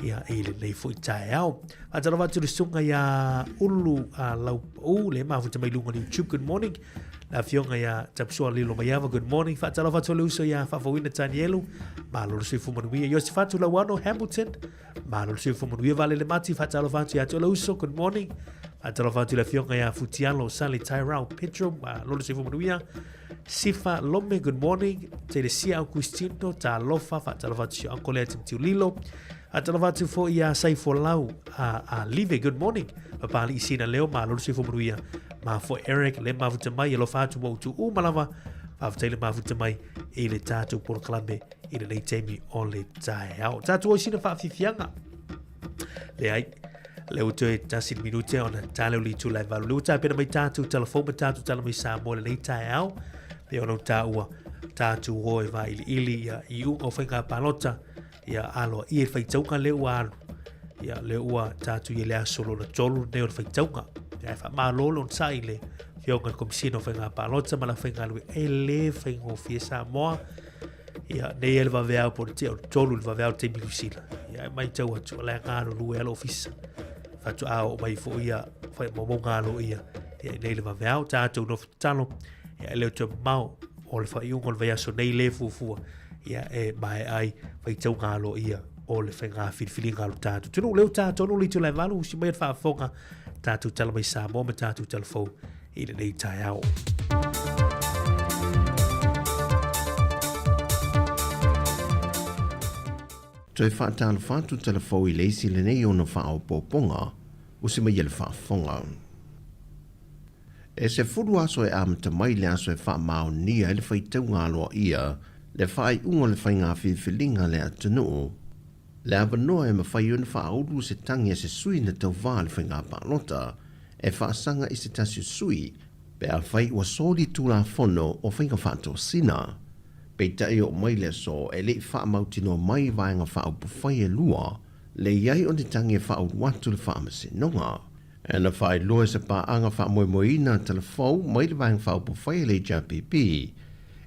ia i lenei foi taeao. Faatalofa atu le susuga ia Ulu Laupau, le mafuta mai luga o le YouTube, good morning. Le afioga ia Tapusua Lilo Maiava, good morning. Faatalofa atu le uso ia Faafouina Tanielu, malo le soifua manuia. Iosefatu Lauano Hamilton, malo le soifua manuia. Valele Mati, faatalofa atu ia te le uso, good morning. Faatalofa atu le afioga ia Futialo Sally Tyrell Petro, malo le soifua manuia. Sifa Lome, good morning. Teresia Augustino, talofa, faatalofa atu si uncle lea Timothy Lilo. Faatalofa atu foi ia Saifolau a, a Live, good morning. Papali Isina Leo, malo le soifua manuia. Ma foi Eric, le mafuta mai, alofa atu mo utu uma lava. Faafetai le mafuta mai i le tatou polokalame i lenei taimi o le taeao. Tatou o i sina faafiafiaga. Leai, le ua toe tasi le minute ona tale o le itula e 8. Le ua tapena mai tatou talafou ma tatou tala mai Samoa lenei taeao. Pe ona o tāua tatou o e vailiili ia iuga o faiga palota ia aloaia i le faitauga le ua alu. Ia le ua tatou i le aso lona tolu lenei o le faitauga. Ia e faamalo le onosai i le afioga i le Komesina o Faiga Palota ma le aufaigaluega e le faigofie Samoa. Ia, nei e le vaveao po o le tea o le 3 le vaveao le taimi Niu Sila. Ia, e matau atu, o la e galulue a le ofisa. Faatoa oo mai foi ia, faamaumauga aloaia. Ia, nei le vaveao, tatou nofo tatalo. Ia, e le o toe mamao o le faaiuga o le vaiaso nei le fuafua. Ia, e maea ai faitauga aloaia o le faiga filifiliga a lo tatou atunuu. Lea ua tatou le itula e 8, usi mai le faafofoga, tatou tala mai Samoa ma tatou talafou i lenei taeao. Toe faatalofa atu talafou i le isi lenei ona faaopoopoga usi mai e le faafofoga. E 10 aso e amata mai le aso e faamaonia ai le faitauga aloaia le faaiuga o le faiga filifiliga a le atunuu, le avanoa e mafai ona faaulu se tagi a se sui na tauva i le faiga palota e faasaga i se tasi o sui pe afai ua soli Tulafono o Faiga Faatosina. Peitai oo mai le aso e le i faamautinoa mai vaega faaupufai e lua le i ai o ni tagi e faaulu atu le Faamasinoga. E na faailoa e se paaga faamoemoeina talafou mai le vaega faaupufai a le HRPP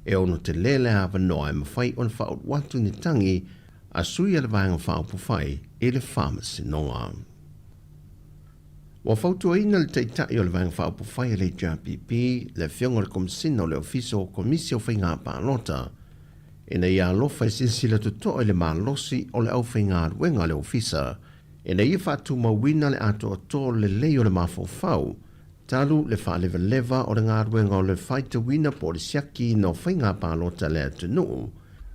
e ono tele le avanoa e mafai ona faaulu atu ni tagi a sui a le vaega faaupufai i le Faamasinoga. Ua fautuaina le Taitai o le Vaega Faaupufai a le HRPP, le Afioga i le Komesina o le Ofisa o Komisi o Faiga Palota, ina ia alofa e silasila totoa i le malosi o le aufaigaluega a le Ofisa. Ina ia faatumauina le atoatoa lelei o le mafaufau, talu le faalevaleva o le galuega o le faitauina po o le siakiina o faiga palota a le atunuu,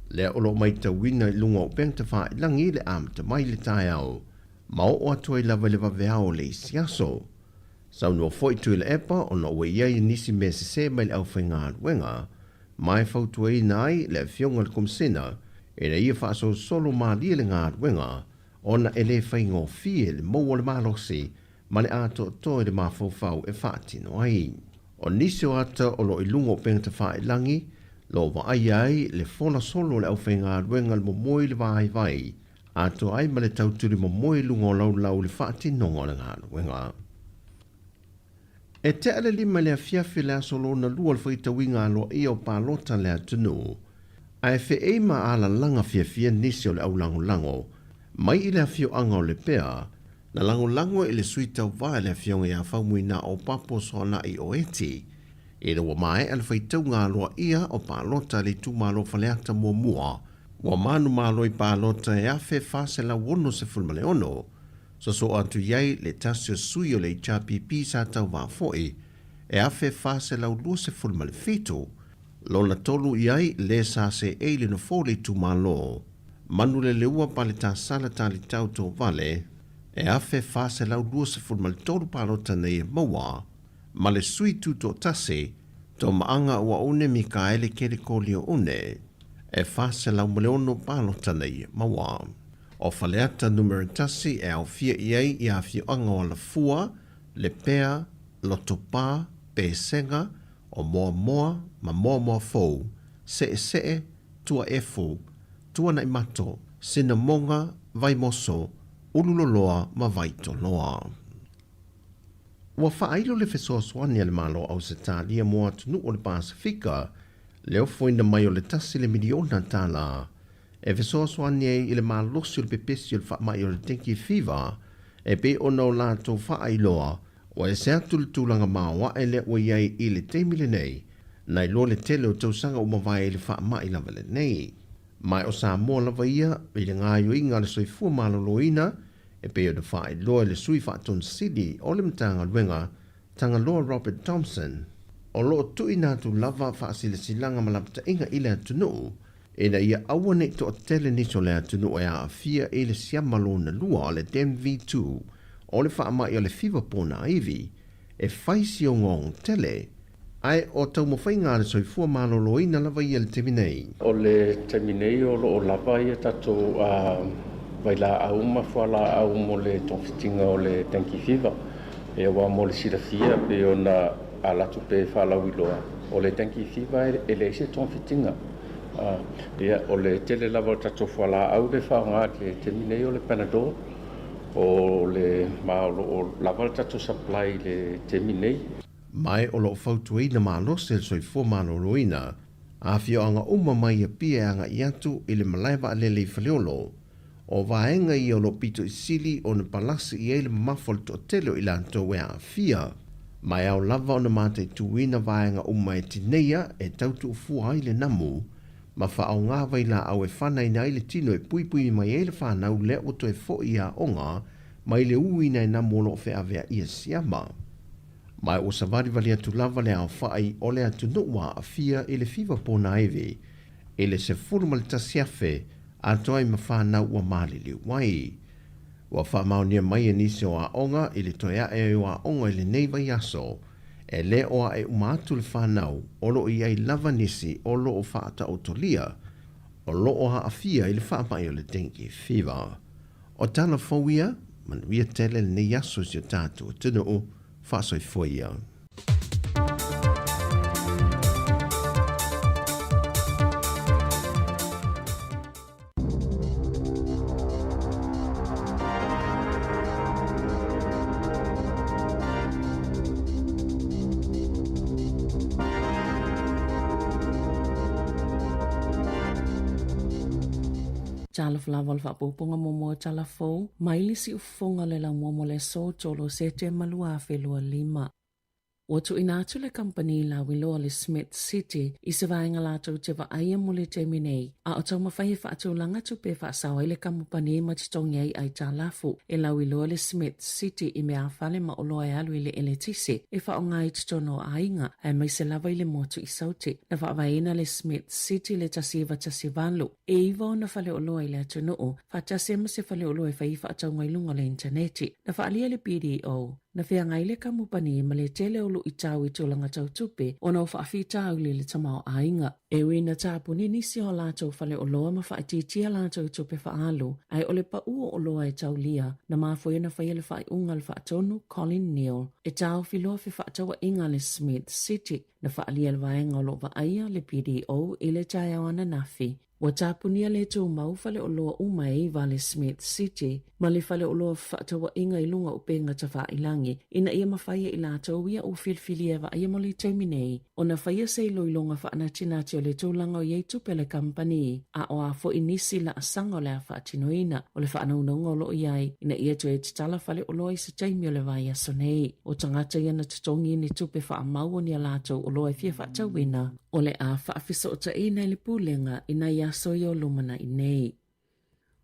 lea o lo o maitauina i luga o upega tafailagi le amata mai i le taeao ma oo atu ai lava i le vaveao o le isi aso. Saunoa foi Tuilaepa ona ua i ai nisi mea sese mai le aufaigaluega ma e fautuaina ai le Afioga i le Komesina ina ia faasolosolo malie le galuega ona e le faigofie le maua o le malosi ma le atoatoa i le mafaufau e faatino ai. O nisi o ata o lo o i luga o upega tafailagi lo o vaaia ai le fola solo o le aufaigaluega le momoe i le vaivai atoa ai ma le tautuli momoe i luga o laulau i le faatinoga o le galuega. E tea le 5 i le afiafi i le aso lona lua o le faitauiga aloaia o palota a le atunuu, ae feei ma alalaga fiafia nisi o le aulagolago mai i le afioaga o Lepea, na lagolago i le sui tauva i le afioga ia Faumuina Opapo Soanai Oeti, ina ua maea le faitauga aloaia o palota a le itumalo Faleata muamua, ua manumalo i palota e 1,466. Sosoo atu i ai le tasi o sui o le HRPP sa tauvā foi e 1,427, lona tolu i ai le sa seei le nofoa o le itumalo Manuleleua Paletasala Talitau Tovale e 1,423 palota nei e maua ma le sui tutoatasi Tomaaga Uaune Mikaele Kelekolio Une e 406 palota nei e maua. O Faleata Numera 1 e aofia i ai i afioaga o Alafua, Lepea, Lotopa, Pesega, o Moamoa ma Moamoa Fou, Seesee, Tuaefu, Tuanaimato, Sinamoga, Vaimoso, Ululoloa ma Vaitoloa. Ua faailo le fesoasoani a le Malo o Ausetalia mo atunuu o le Pasefika le ofoina mai o le tasi le miliona tālā e fesoasoani ai i le malosi o le pepesi o le faamai o le dengue fever e pei ona o latou faailoa ua ese atu le tulaga maoae lea ua i ai i le taimi lenei nai loa le tele o tausaga ua mavae i le faamai lava lenei. Ma o Samoa lava ia i le gaoioiga a le soifua maloloina e pei ona faailoa e le sui faatonisili o le Matagaluega Tagaloa Robert Thompson, o lo o tuuina atu lava faasilasilaga ma lapataiga i le atunuu ina ia aua ne i toatele nisi o le atunuu e aafia i le siama lona lua o le DENV-2 o le faamai o le fiva ponaivi e fai si ogaoga tele, ae o taumafaiga a le soifua maloloina lava ia i le taimi nei. O le taimi nei o lo o lava ia tatou vailaau ma fualaau mo le togafitiga o le dengue fever. Aua mo le silafia pei ona ala atu pea e faalauiloa, o le dengue fever e leai se togafitiga. Ia, o le tele lava o tatou fualaau lea e faaaoga i le taimi nei o le Panadol, o le ma o lo o lava le tatou supply i le taimi nei. Ma o lo o fautuaina malosi e le soifua maloloina afioaga uma mai Apia e agai atu i le malae vaalele i Faleolo. O vaega ia o lo o pito i sili ona palasi i ai le mamafa o le toatele o i latou e aafia. Ma e ao lava ona mataituina vaega uma e tineia e tau tuufua ai le namu ma faaaoga vailaau e fanaina ai le tino e puipui mai ai le fanau lea ua toe foi i aoga mai le uina e namu o lo o feaveaia siama. Ma ua savalivali atu lava le aofai o le atunuu ua aafia i le fiva ponaivi i le 11,000 atoa ai ma fanau ua maliliu ai. Ua faamaonia mai e nisi o aoga i le toe ae ai o aoga i lenei vaiaso, e le o ae uma atu le fanau o lo o i ai lava nisi o lo o faataotolia o lo o aafia i le faamai o le dengue fever. O tala fou ia, manuia tele lenei aso i si o tatou atunuu, faasoifua ia. Talofa lava o le faapupuga muamua o tala fou mai le siufofoga o le laumua mo le aso 3 o Setema 2025. Ua tuuina atu le kamupani lauiloa le Smith City i se vaega latou te vaaia mo le taimi nei, a o taumafai e faatulaga tupe e faasao ai le kamupani ma totogi ai aitalafu. E lauiloa le Smith City i meaafale ma oloa e alu i le eletise e faaaoga i totonu o aiga, aemaise lava i le motu i Saute. Na faavaeina le Smith City i le 1918, e iva ona faleoloa i le atunuu, faatasi ai ma se faleoloa e fai ai faatauga i luga o le initaneti. Na faaalia le BDO, Na feagai le kamupani ma le tele o luitau i tulaga tau tupe ona o faafitauli i le tamaoaiga. E ui ina tapuni nisi o a latou faleoloa ma faaitiitia latou tupe faaalu, ae o le pau o oloa e taulia, na mafua ai ona faia le faaiuga a le faatonu Colin Neil e taofi loa fefaatauaiga a le Smith City. Na faaalia le vaega o lo o vaaia le BDO i le taeao ananafi. Ua tapunia le tumau faleoloa uma e iva le Smith City ma le faleoloa fefaatauaiga i luga o upega tafailangi ina ia mafai e i latou ia ua filifilia e vaaia mo le taimi nei ona faia se iloiloga faanatinati o le tulaga o i ai tupe a le kamupani a o a foi nisi laasaga o le a faatinoina o le faanaunauga o lo o i ai ina ia toe tatala faleoloa i se taimi o le vaiaso nei. O tagata ia na totogi ni tupe faamau o ni a latou oloa e fia faatauina O le a faafesootaina i le Pulega i nai aso ia o lumanai nei.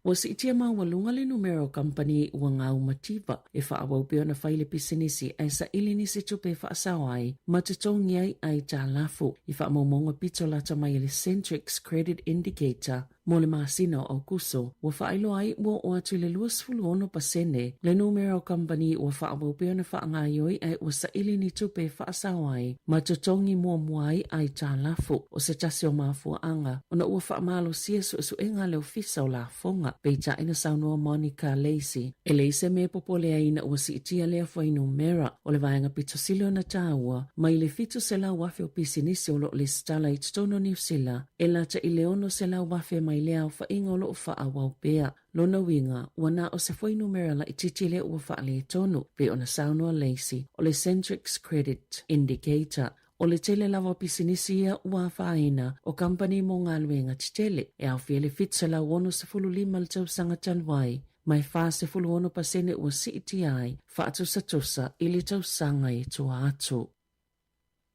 Ua siitia maualuga le numera o kamupani ua gau mativa e faaauau pea ona fai le pisinisi ae saili nisi tupe e faasao ai ma totogi ai aitalafu i faamaumauga pito lata mai e le Centrix Credit Indicator Mo le masina o Aokuso, ua faailoa ai ua oo atu i le 26 pasene le numera o kamupani ua faaauau pea ona faagaioi ae ua saili ni tupe e faasao ai ma totogi muamua ai aitalafu. O se tasi o mafuaaga ona ua faamalosia suesuega a le Ofisa o Lafoga. Peitai na saunoa Monica Lacey, e leai se mea e popole ai ina ua siitia lea fuainumera o le vaega pito sili ona taua mai le 700,000 o pisinisi o lo o lesitala i totonu o Niu Sila E lata i le 600,000 mai lea aofaiga o lo o faaauau pea. Lona uiga, ua na o se fuainumera laitiiti lea ua faaletonu, pei ona saunoa Lacey, o le Centrix Credit Indicator. O le tele lava o pisinisi ia ua afaina o kamupani mo galuega tetele, e aofia le 765 i le tausaga talu ai, ma e 46% ua siitia ai, faatusatusa i le tausaga i tua atu.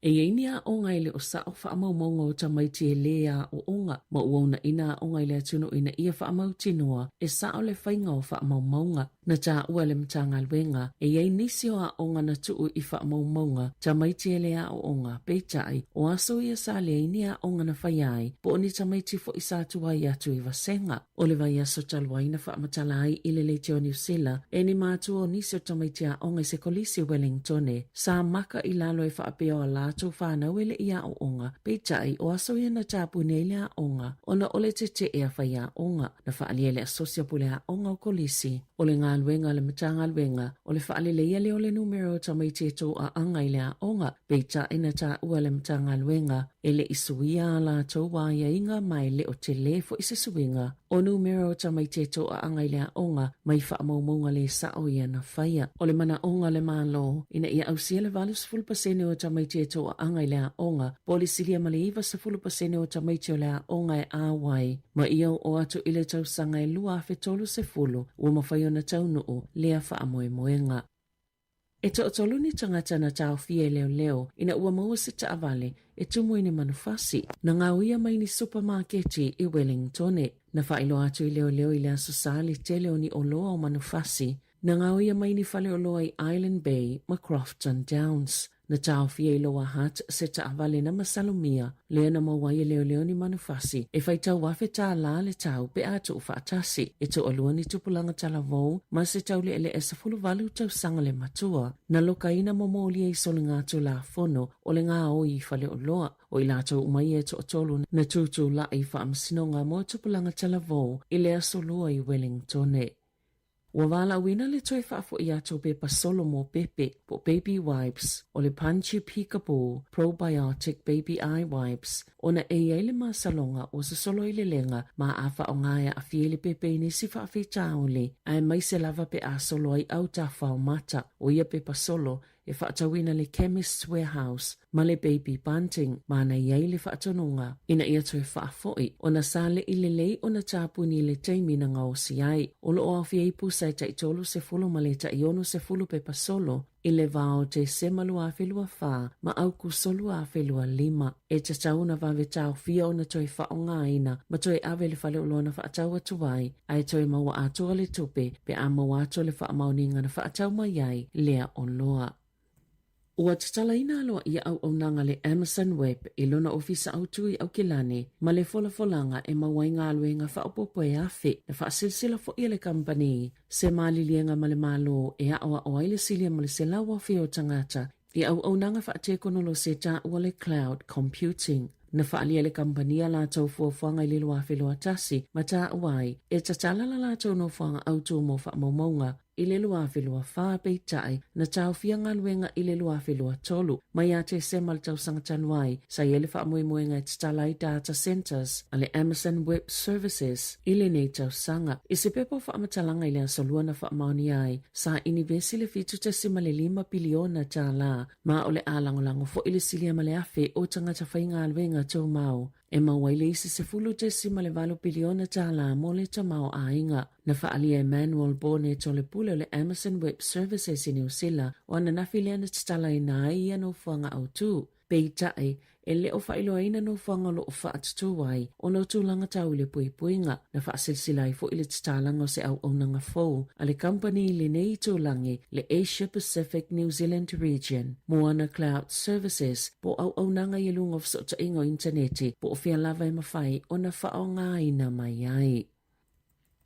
E i ai ni aoga e le o sao faamaumauga o tamaiti e lē aoaoga ma ua uunaina aoga i le atunuu ina ia faamautinoa e sao le faiga o faamaumauga. Na taua e le Matagaluega, e i ai nisi o aoga na tuu i faamaumauga tamaiti e lē aoaoga, peitai, o aso ia sa leai ni aoga na faia ai, po o ni tamaiti foi sa tuai atu i vasega. O le vaiaso talu ai na faamatala ai i le leitio Niu Sila e ni matua o nisi o tamaiti aoga i se kolisi i Wellingtone sa maka i lalo e faapea o a latou whanau e le i aoaoga, peitai o aso ia na tapuni ai le aoga ona o le tete'e a faiaoga. Na faaalia e le Asosi o Pule Aoga o Kolisi o le galuega a le Matagaluega o le faaleleia lea o le numera o tamaiti e toaaga i le aoga, peitai na taua e le Matagaluega E le i suia ā latou aiaiga ma e le o telē foi se suiga o numera o tamaiti e toaaga i le aoga mai faamaumauga lē sao ia na faia. O le manaoga o le Malo ina ia ausia le 80% o tamaiti e toaaga i le aoga po o le silia ma le 90% o tamaiti o le aoga e auai ma ia oo atu i le tausaga e 2030 ua mafai ona taunuu lea faamoemoega. E toatolu ni tagata na taofia e leoleo ina ua maua se taavale e tumu i ni manufasi. Na gaoia mai ni supamaketi i Wellingtone. Na faailoa atu i leoleo i le Aso Sa le tele o ni oloa o manufasi. Na gaoia mai ni faleoloa i Island Bay ma Crofton Downs. Na taofia i Lower Hutt se taavale na masalomia lea na maua ai e leoleo ni manufasi e faitau $1,000 le tau pe a tuufaatasi. E toalua ni tupulaga talavou ma se taule'ele'e 18 tausaga le matua na lokaina ma molia i soligatulafono o le gaoi i faleoloa. O i latou uma ia e toatolu na tutula'i i faamasinoga mo tupulaga talavou i le Aso Lua i Wellingtone. Ua valaauina le toe faafo'i atu o pepa solo mo pepe, po o baby wipes, o le Punchy Peekaboo Probiotic Baby Eye Wipes, ona e i ai le masaloga ua sosolo ai le lega ma a faaaoga e aafia i le pepe i nisi faafitauli, aemaise lava pe a solo ai autafa o mata. O ia pepa solo, e faatauina le Chemist's Warehouse ma le Baby Bunting ma na i ai le faatonuga ina ia toe faafoi ona sa leʻi lelei ona tapuni i le taimi na gaosi ai. O lo o aofia ai pusa e tai 30 ma le tai 60 pepa solo. i le va o Tesema 2024 ma Aukuso 2025. E tatau ona vave taofia ona toe faaaogaina ma toe ave i le faleoloa na faatau atu ai, ae toe maua atoa le tupe pe a maua atu le faamaoniga na faatau mai ai lea oloa. Ua tatalaina aloaia auaunaga a le Amazon Web i lona ofisa autu i Aukilani ma le folafolaga e maua ai galuega faaopoopo e afe. Na faasilasila foi e le kamupani se maliliega ma le Malo e aoao ai le silia ma le 100,000 o tagata i auaunaga faatekonolosi e taua le cloud computing. Na faaalia e le kamupani a latou fuafuaga i le 2021 ma taua ai e tatala la latou nofoaga autu mo faamaumauga i le 2024, peitai, na taofia galuega i le 2023. Mai ia Tesema le tausaga talu ai, sa i ai le faamoemoega e tatala ai data centres a le Amazon Web Services i lenei tausaga. I se pepa o faamatalaga i le Aso Lua na faamaonia ai, sa inivesi le $7.5 piliona tala, ma o le a lagolago foi le silia ma le 1,000 o tagata faigaluega tumau e maua ai le isi $10.8 piliona tala mo le tamaoaiga. Na faaalia e Manuel Bonet o le pule o le Amazon Web Services i Niu Sila o ananafi lea na tatalaina ai ia nofoaga autu. Peitai, e le o faailoaina nofoaga o lo o faatutū ai ona o tulaga tau i le puipuiga. Na faasilasila ai foi le tatalaga o se auaunaga fou a le kamupani i lenei itulagi, le Asia Pacific New Zealand Region, mo ana Cloud Services, po o auaunaga i luga o fesootaiga o initaneti po o fea lava e mafai ona faaaogaina mai ai.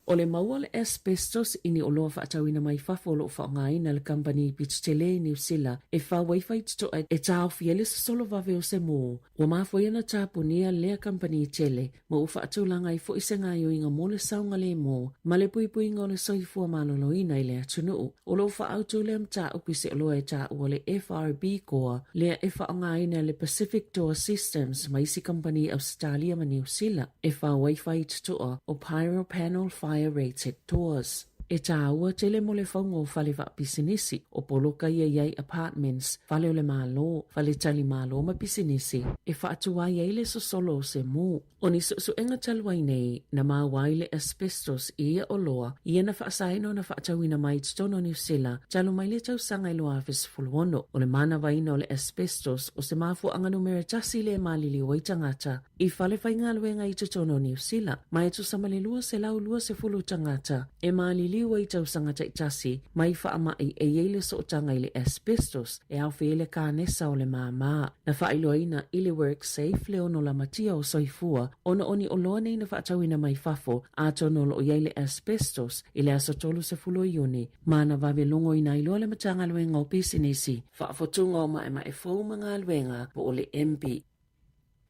O le maua o le asbestos i ni oloa faatauina mai fafo o lo o faaaogaina e le kamupani pito tele i Niu Sila e fau ai faitotoa e taofi ai le sosolo vave o se mū. Ua mafua ai ona tapunia lea kamupani tele ma ua faatulaga ai foi se gaoioiga mo le saogalemu ma le puipuiga o le soifua maloloina i le atunuu. O lo o faaautu lea mataupu i se oloa e taua o le FRB Core lea e faaaogaina e le Pacific Door Systems ma isi kamupani i Ausetalia ma Niu Sila e fau ai faitotoa o Pyro Panel Fire Rated Doors. E tāua tele mo le fauga o fale faapisinisi, o poloka ia i ai apartments, fale o le Malo, fale tali malo ma pisinisi, e faatuai ai le sosolo o se mū. O ni suesuega talu ai nei, na maua ai le asbestos i ia oloa ia na faasaina ona faatauina mai i totonu o Niu Sila talu mai le tausaga e 2016. O le manavaina o le asbestos o se mafuaaga numera tasi lea e maliliu ai tagata i fale faigaluega i totonu o Niu Sila, ma e tusa ma le 220 tagata e maliliu ai tausaga taitasi mai faamai e i ai le sootaga i le asbestos e aofia ai le kanesa o le māmā. Na faailoaina i le WorkSafe le ono lamatia o soifua ona o ni oloa nei na faatauina mai fafo atonu o lo o i ai le asbestos i le aso 30 o Iuni ma na vave logoina ai loa le Matagaluega o Pisinisi, Faafotuga o Maemae Fou ma Galuega po o le MB.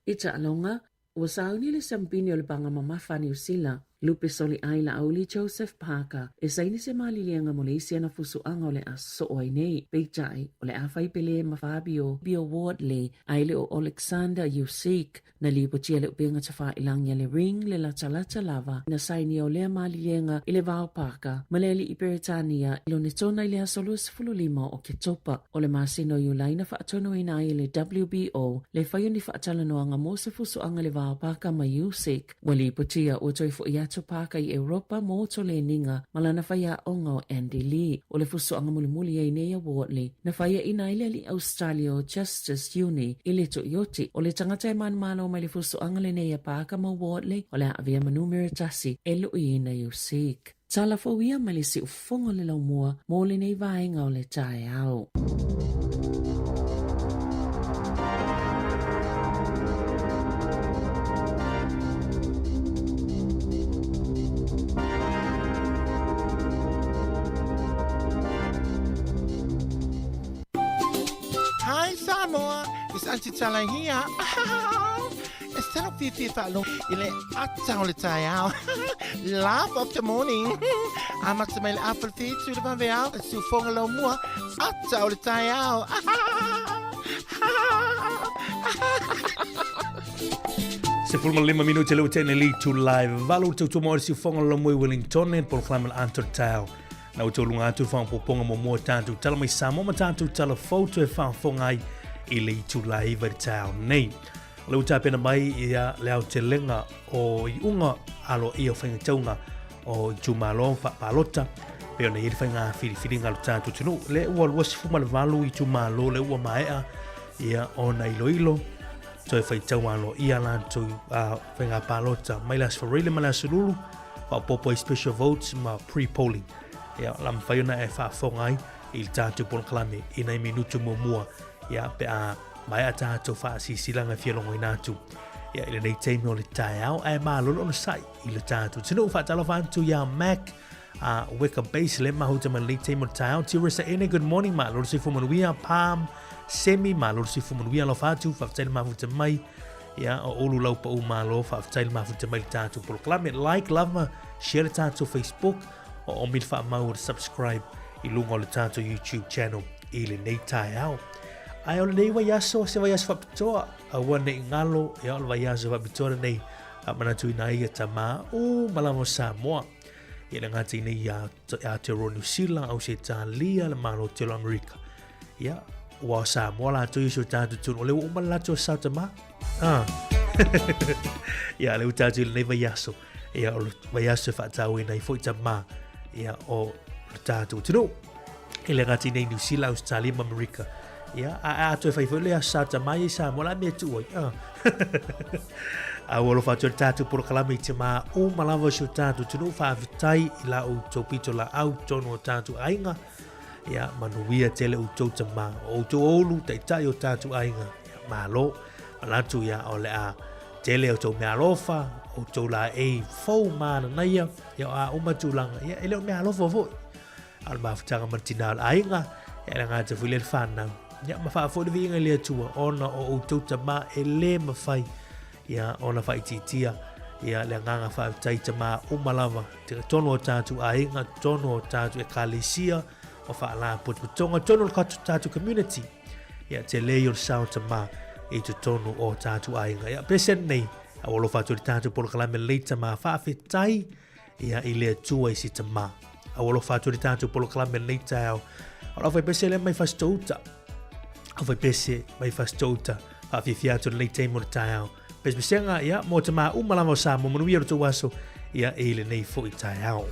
I taaloga, Ua sauni le siampini o le Paga Mamafa a Niu Sila, Lupe Soliai Laauli Joseph Parker, e saini se maliliega mo le isi ana fusuaga o le a sosoo ai nei. Peitai, o le a fai pele ma Fabio Bio Wardley a e le o Oleksandr Usyk. Na lipotia le upega tafailangi a le Ring le latalata lava na sainia o lea maliliega i le va o Parker ma le alii Peretania i Lonetona i le aso 25 o Oketopa. O le masina o Iulai na faatonuina ai e le WBO le fai o ni faatalanoaga mo se fusuaga i le va o Parker ma Usyk. Ua lipotia ua toe fo'i atu Parker i Europa mo toleniga ma lana faiaoga o Andy Lee. O le fusuaga mulimuli ai nei a Wardley na faiaina ai le alii Ausetalia o Justis Uni i le Toioti. O le tagata e manumalo mai le fusuaga lenei a Parker ma Wardley o le a avea ma numera tasi e luiina Usyk. Tala fou ia mai le siufofoga o le laumua mo lenei vaega o le taeao. Hi Samoa, it's Auntie Tala here. E tino fiafia faalogo i le ata o le taeao. Laugh of the morning. Amata mai le afa le whitu le vaveao, e siufoga lau mua, ata o le taeao. 15 minute le utene li tu live valu te utu mo siufoga lau mua i Wellington e polokalame le ata o le taeao. Na outou luga atu le faaopoopoga muamua o tatou tala mai Samoa ma tatou tala fou toe faafofoga ai i le itula 9 i le taeao nei. O le ua tapena mai ia le aotelega o iuga aloaia o faiga tauga o itumalo faapalota. pei ona i ai le faiga filifiliga a lo tatou atunuu. Lea ua 28 itumalo lea ua maea ia ona iloilo toe faitau aloaia latou faiga palota mai le Aso Faraile ma le Aso Lulu, faaopoopo ai special votes ma pre-polling. Ia, la mafai ona e faafofoga ai i le tatou polokalame i nai minutu muamua ia pe a maea tatou faasilasilaga e fia logoina atu ia i lenei taimi o le taeao ae malolo ona sai i le tatou atunuu. Faatalofa atu iā Mac a Weka Base le mahuta mai lenei taimi o le taeao. Tirisa Ene, good morning, malo le soifua manuia. Palm Semi, malo le soifua manuia, alofa atu, faafetai le mafuta mai. Ia, o Ulu Laupau malo, faafetai le mafuta mai le tatou polokalame. Like, love ma share le tatou Facebook, o omi le faamau o le subscribe i luga o le tatou YouTube channel i lenei taeao. Ae o lenei vaiaso, se vaiaso faapitoa, aua ne i galo, ia o le vaiaso faapitoa lenei, faamanatuina ai ia tamā uma lava o Samoa. Ia le gata i nei ia Aotearoa Niu Sila, Ausetalia, le Malo tele o Amerika. Ia, ua o Samoa latou i si o tatou atunuu, o lea ua uma le latou sao tamā. Ah. Ia, lea ua tatou i lenei vaiaso. Ia, o le vaiaso e faatauaina ai foi tamā. Ia, o le tatou atunuu. E le gata i nei Niu Sila, Ausetalia ma Amerika. Ia, a, a toe fai foi le aso sa tamā ia i Samoa, la mea tuu ai. Ah. A ua alofa atu le tatou polokalame i te mā uma lava o si o tatou atunuu, faafetai i la outou pito laau tonu o tatou aiga. Ia, manuia tele outou tamā. O outou olu, taitai o tatou aiga. Ia, malo. Manatu ia o le a tele outou mea alofa, outou laei fou mananaia, ia o a uma tulaga, ia e le o mea alofa foi. A o le mafutaga ma le tinā o le aiga, ia e le gata foi lea le whanau. Ia, ma faafoi le viiga i le Atua, ona o outou tamā e le mawhai, ia, ona whaitiitia, ia, le agaga faafetai tamā uma lava, te tonu o tātou aiga, tonu o tātou ekalesia, o faalapotopotoga, tonu o le tātou community, ia, te lei o le sao tamā i totonu o tātou aiga. Ia, pese nei, a ua alofa atu i le tātou polokalame lei tamā faafetai, ia i le Atua i si tamā. A ua alofa atu i le tātou polokalame lenei taeao. O lau faipese lea mai Fasitouta. Au faipese mai Fasitouta. Whaafiafia atu lenei taimi o le taeao. Pesepesega, ia, mō te mā uma lava o Samoa, manuia o le tou aso, ia, i lenei foi taeao.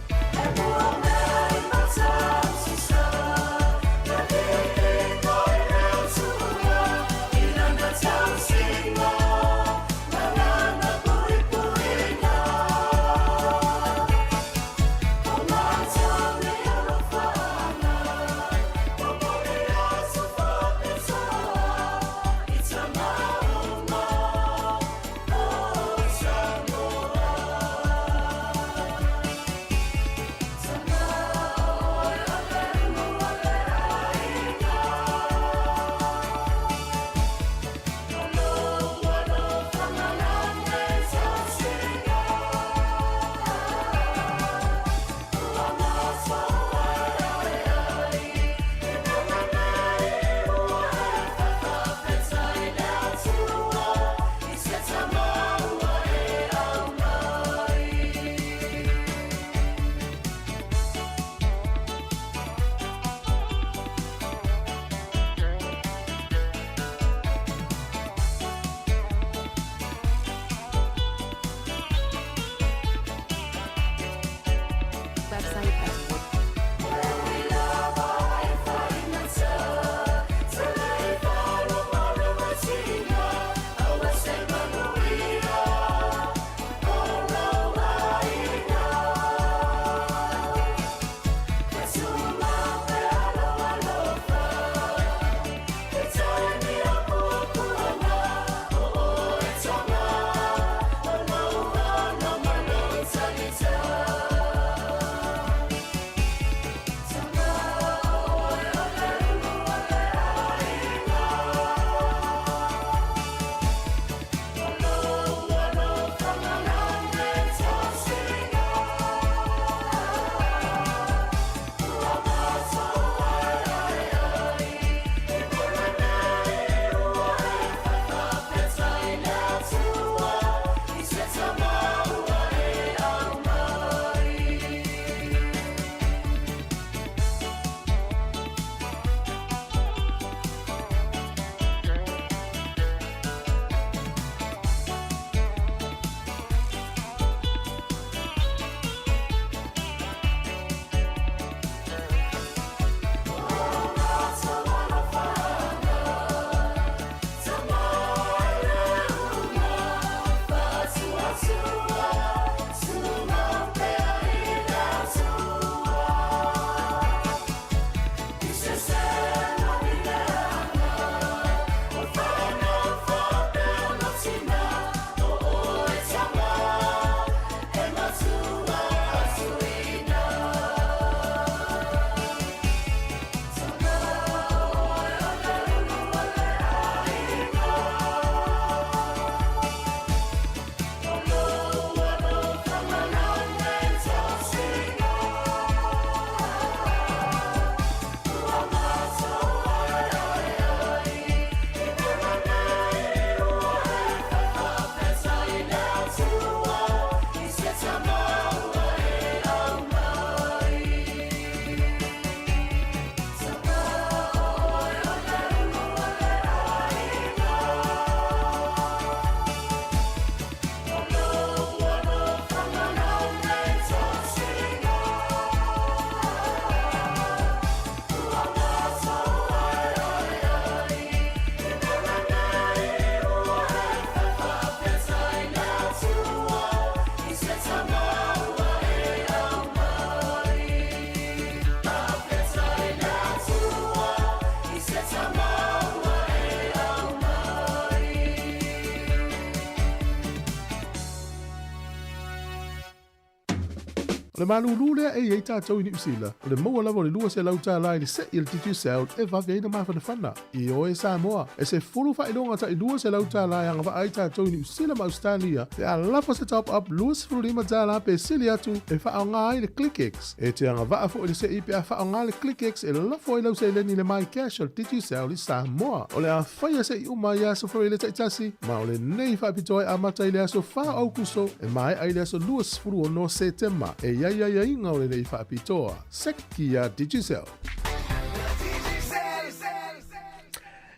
O le malūlū lea e i ai tatou i Niu Sila, o le maua lava o le $200 i le se'i a le Digicel e vave ai ona mafanafana. Ioe Samoa, e 10 faailoga tai $200 e agavaa ai tatou i Niu Sila ma Ausetalia pe a lafo se top up $25 pe sili atu e faaaoga ai le ClickX. E te agavaa foi le se'i pe a faaaoga le ClickX e lafo ai lau seleni i le MyCash a le Digicel i Samoa. O le a faia se'i uma i aso Faraile taitasi, ma o lenei faapitoa e amata i le aso 4 o Aukuso e maea i le aso 26 Setema. E i ai aiaiga o lenei faapitoa. Seki a Digicel.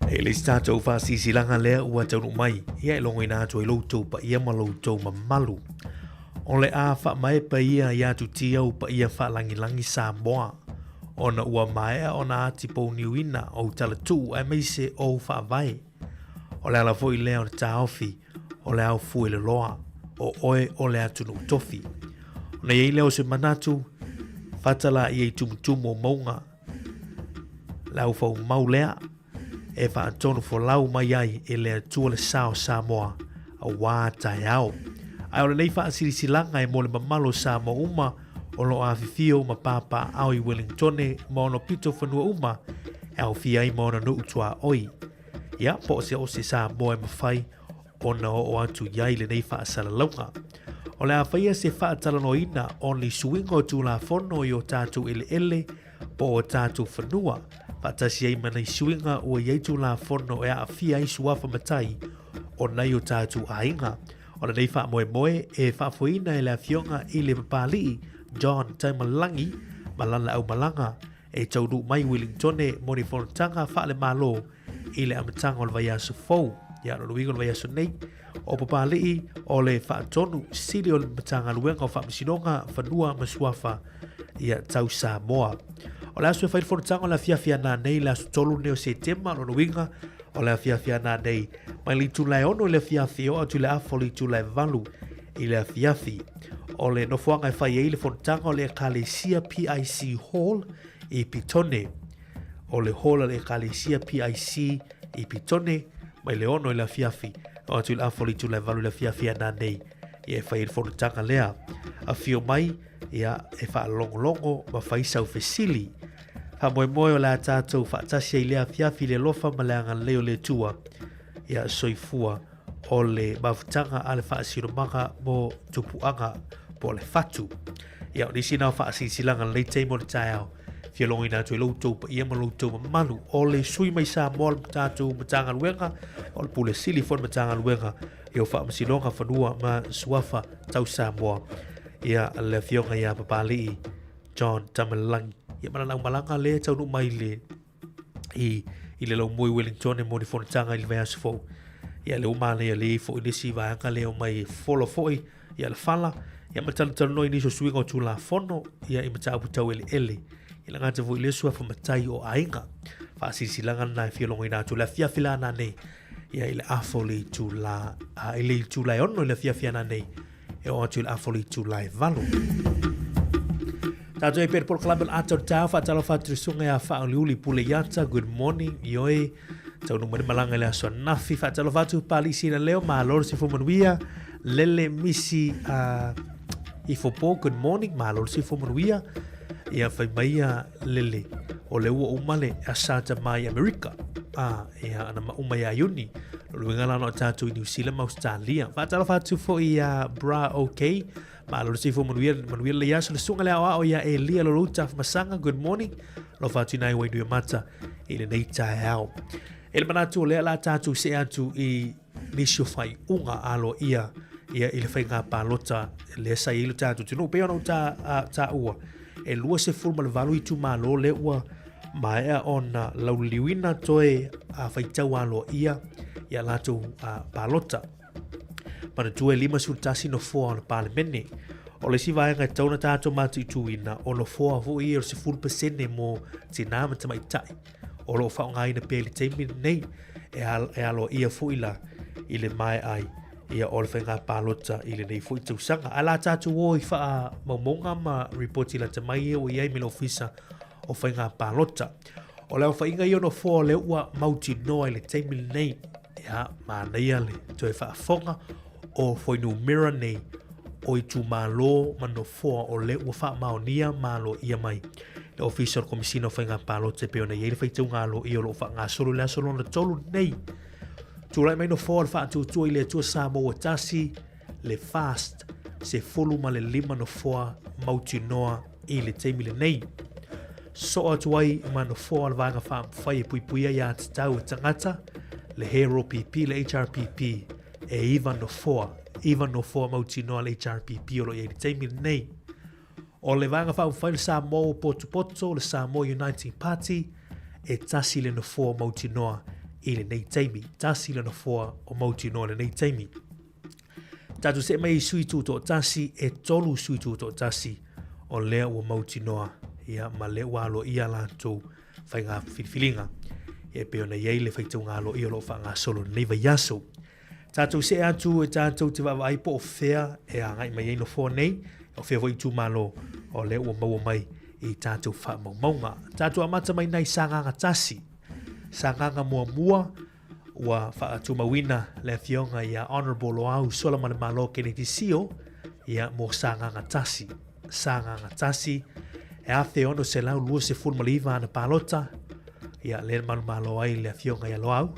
E le isi tatou faasilasilaga lea ua taunuu mai, ia e logoina atu ai lo outou paia ma lo outou mamalu. O le a faamaepa ia ia atutia ou paia faalagilagi Samoa, ona ua maea ona ati pouniuina ou talatuu aemaise ou faavae. O le ala foi lea o le taofi o le ao fueloloa, o oe o le atunuu tofi. Ona i ai lea o se manatu, fata laia i tumutumu o mauga, le au faumau lea e faatonu folau mai ai e le Atua le sa o Samoa auā taeao. Ae o lenei faasilasilaga e mo le mamalu o Samoa uma o lo o afifio ma papaaao i Wellingtone ma ona pito fanua uma e aofia ai ma ona nuu tuaoi. Ia, po o se o se Samoa e mafai ona oo atu i ai lenei faasalalauga. O le a faia se faatalanoaina o ni suiga o Tulafono i o tatou eleele po o tatou fanua, faatasi ai ma nai suiga ua i ai Tulafono e aafia ai suafa matai o nai o tatou aiga. O lenei faamoemoe e faafoeina e le Afioga i le Papalii John Taimalagi ma lana aumalaga e taunuu mai Wellingtone mo ni fonotaga faale-Malo i le amataga o le vaiaso fou. Ia, o lona uiga o le vaiaso nei, o Papalii o le faatonu sili o le Matagaluega o Faamasinoga, Fanua ma Suafa ia tau Samoa. O le aso e fai le fonotaga o le afiafi ana nei, le aso 3 nei o Setema, lona uiga o le afiafi ana nei, mai le itula e 6 i le afiafi oo atu i le afa o le itula e 8 i le afiafi. O le nofoaga e fai ai le fonotaga o le Ekalesia PIC Hall i Petone. O le hall a le Ekalesia PIC i Petone, mai le 6 i le afiafi oo atu i le afa o le itula e 8 i le afiafi ana nei, ia e fai ai le fonotaga lea. Afio mai, ia, e faalogologo ma fai sau fesili. Faamoemoe o le a tatou faatasi ai i lea afiafi i le alofa ma le agalelei o le Atua. Ia, soifua o le mafutaga a le faasinomaga mo tupuaga po o le fatu. Ia, o nisi na o faasilasilaga lenei taimi o le taeao, fia logoina atu ai lo outou paia ma lo outou mamalu. O le sui mai Samoa le tatou Matagaluega, o le Pule Sili foi le Matagaluega ia o Faamasinoga Fanua ma Suafa tau Samoa. Ia, le afioga ia Papalii John Tamalagi. Ia, ma lana aumalaga lea e taunuu mai le i, i le laumua i Wellington e mo ni fonotaga i le vaiaso fou. Ia le uma lea le foi nisi vaega lea o mai e folo foi ia le fala ia ma talanoa i nisi o suiga o Tulafono ia i mataupu tau eleele. Ia le gata foi i le suafa matai o aiga. Faasilasilaga lena e fia logoina atu le afiafi la nanei ia i le afa o le itula a, i le itula e 6 i le afiafi a nanei e oo atu i le afa o le itula e 8. Tātou e pere polokalame o le ata o le taeao, faatalofa atu le susuga ia Faaoliuli Pule Iata, good morning, ioe, taunuu mai le malaga i le aso ananafi, faatalofa atu Papalii Sina Leo, malo le soifua manuia, Lele Misi Ifopo, good morning, malo le soifua manuia, ia fai mai ia Lele, o le ua uma le asata mai Amerika, ia ana ma uma ia Iuni, o le uiga lana o tātou i New Zealand ma Australia. Faatalofa atu foi ia Bra OK, malo le soifua manuia, manuia le aso, le susuga le aoao ia Elia Lolouta Masaga, good morning, alofa atu i nai Wainuiomata i lenei taeao. E le manatu o lea la tātou see atu i nisi o faaiuga aloaia ia i le faiga palota lea sa i ai lo tatou atunuu. Pei ona ou taua, e 28 itumalo lea ua maea ona lauliliuina toe faitau aloaia ia latou palota. Manatua e 51 nofoa o le Palemene. O le isi vaega e tatau ona tatou mataituina, o nofoa foi ia o le 10% mo tinā ma tamaitai o lo o faaaogaina pea i le taimi lenei e, e aloaia foi la i le maea ai ia o le faiga palota i lenei foi tausaga. Ae la tatou o i faamaumauga ma ripoti lata mai ia ua i ai me le ofisa o faiga palota. O le aofaiga ia o nofoa o lea ua mautinoa i le taimi lenei, ia, manaia le toe faafofoga o fuainumera nei o itumalo ma nofoa o lea ua faamaonia ma aloaia mai le Ofisa o le Komesina o Faiga Palota e pei ona i ai le faitauga aloaia o lo o faagasolo i le aso lona tolu nei. Tulai mai nofoa o le Faatuatua i le Atua Samoa ua tasi le FAST 15 nofoa mautinoa i le taimi lenei. Soo atu ai ma nofoa o le Vaega Faaupufai e Puipuia Aiā Tatau a Tagata, le HRPP, le HRPP, e iva nofoa, iva nofoa mautinoa le HRPP o lo o i ai i le taimi lenei. O le Vaega Faaupufai le Samoa ua potopoto, le Samoa Uniting Party, e tasi le nofoa mautinoa i lenei taimi. Tasi le nofoa o mautinoa i lenei taimi. Tatou see mai i sui tutoatasi, e tolu sui tutoatasi o lea ua mautinoa ia, ma lea ua aloaia latou faiga filifiliga. Ia, e pei ona i ai le faitauga aloaia o lo o faagasolo i lenei vaiaso. Tatou see atu e tatou te vaavaai po o fea e agai mai ai nofoa nei, o fea foi itumalo o lea ua maua mai i tatou faamaumauga. Tatou amata mai nai Sagaga tasi. Sagaga muamua ua faatumauina le afioga ia Honourable Loau Solamalemalo Keneti Sio ia mo Sagaga tasi. Sagaga tasi e 1629 ana palota ia lea manumalo ai le afioga ia Loau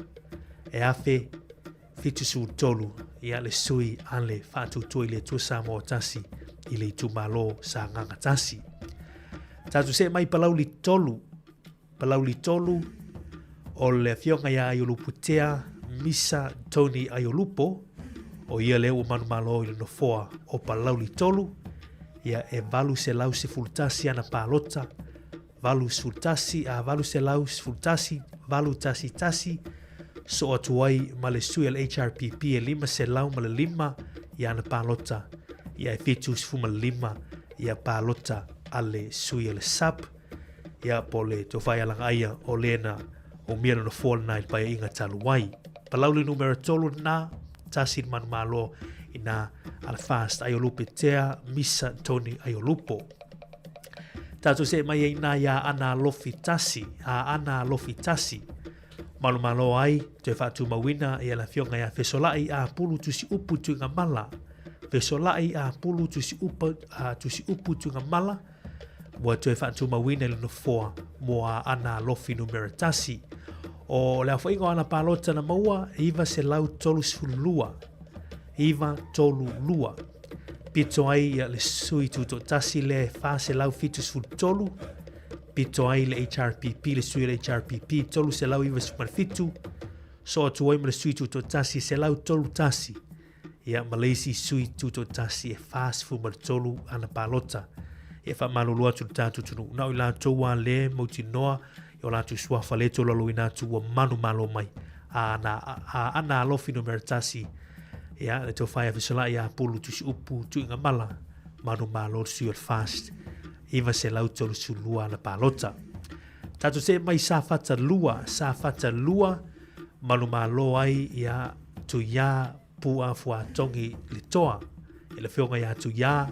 e 1073 ia le sui a le Faatuatua i le Atua Samoa Tasi i le itumalo Sagaga Tasi. Tatou see mai Palauli 3, Palauli 3 o le afioga ia Aiolupotea Misa Tony Aiolupo, o ia lea ua manumalo i le nofoa o Palauli 3, ia e 811 ana palota, 81 a 811, 811, soo atu ai ma le sui a le HRPP e 505 i ana palota, ia e 75 ia palota a le sui a le SUP, ia po le tofa ia Lagaaia o lena o mia lona nofoa lena i le paeaiga talu ai. Palauli numera 3 lena, tasi le manumalo ina a le FAST Aiolupe Tea Misa Tony Aiolupo. Tatou see mai ai nā iā Ana Alofi tasi, a Ana Alofi tasi. Malomalo ai, toe faatumauina ia le afioga ia Fesola'i a Pulu Tusiupu Tuigamala. Fesola'i a Pulu Tusiupu, a Tusiupu Tuigamala, ua toe faatumauina i le nofoa mo a Ana Alofi numera tasi. O le aofaiga o ana palota na maua, 932. 932. Pito ai ia le sui tutoatasi lea e 473, pito ai le HRPP, le sui o le HRPP 397, soo atu ai ma le sui tutoatasi e 131, ia ma le isi sui tutoatasi e 43 ana palota. Ia faamalulu atu le tatou atunuu, na o i latou lava lea e mautinoa i o latou suafa lea e tolaulauina atu ua manumalo mai a ana, a ana alofi numera tasi Ia, le tofa ia Fesolai ia Pulu Tusiupu Tuigamala, Manumalo le sui o le FAST, 932 ana palota. Tatou see mai Safata 2, Safata 2, Manumalo ai ia Tuiā Pu'a Fuatongi le Toa. I le afioga ia Tuiā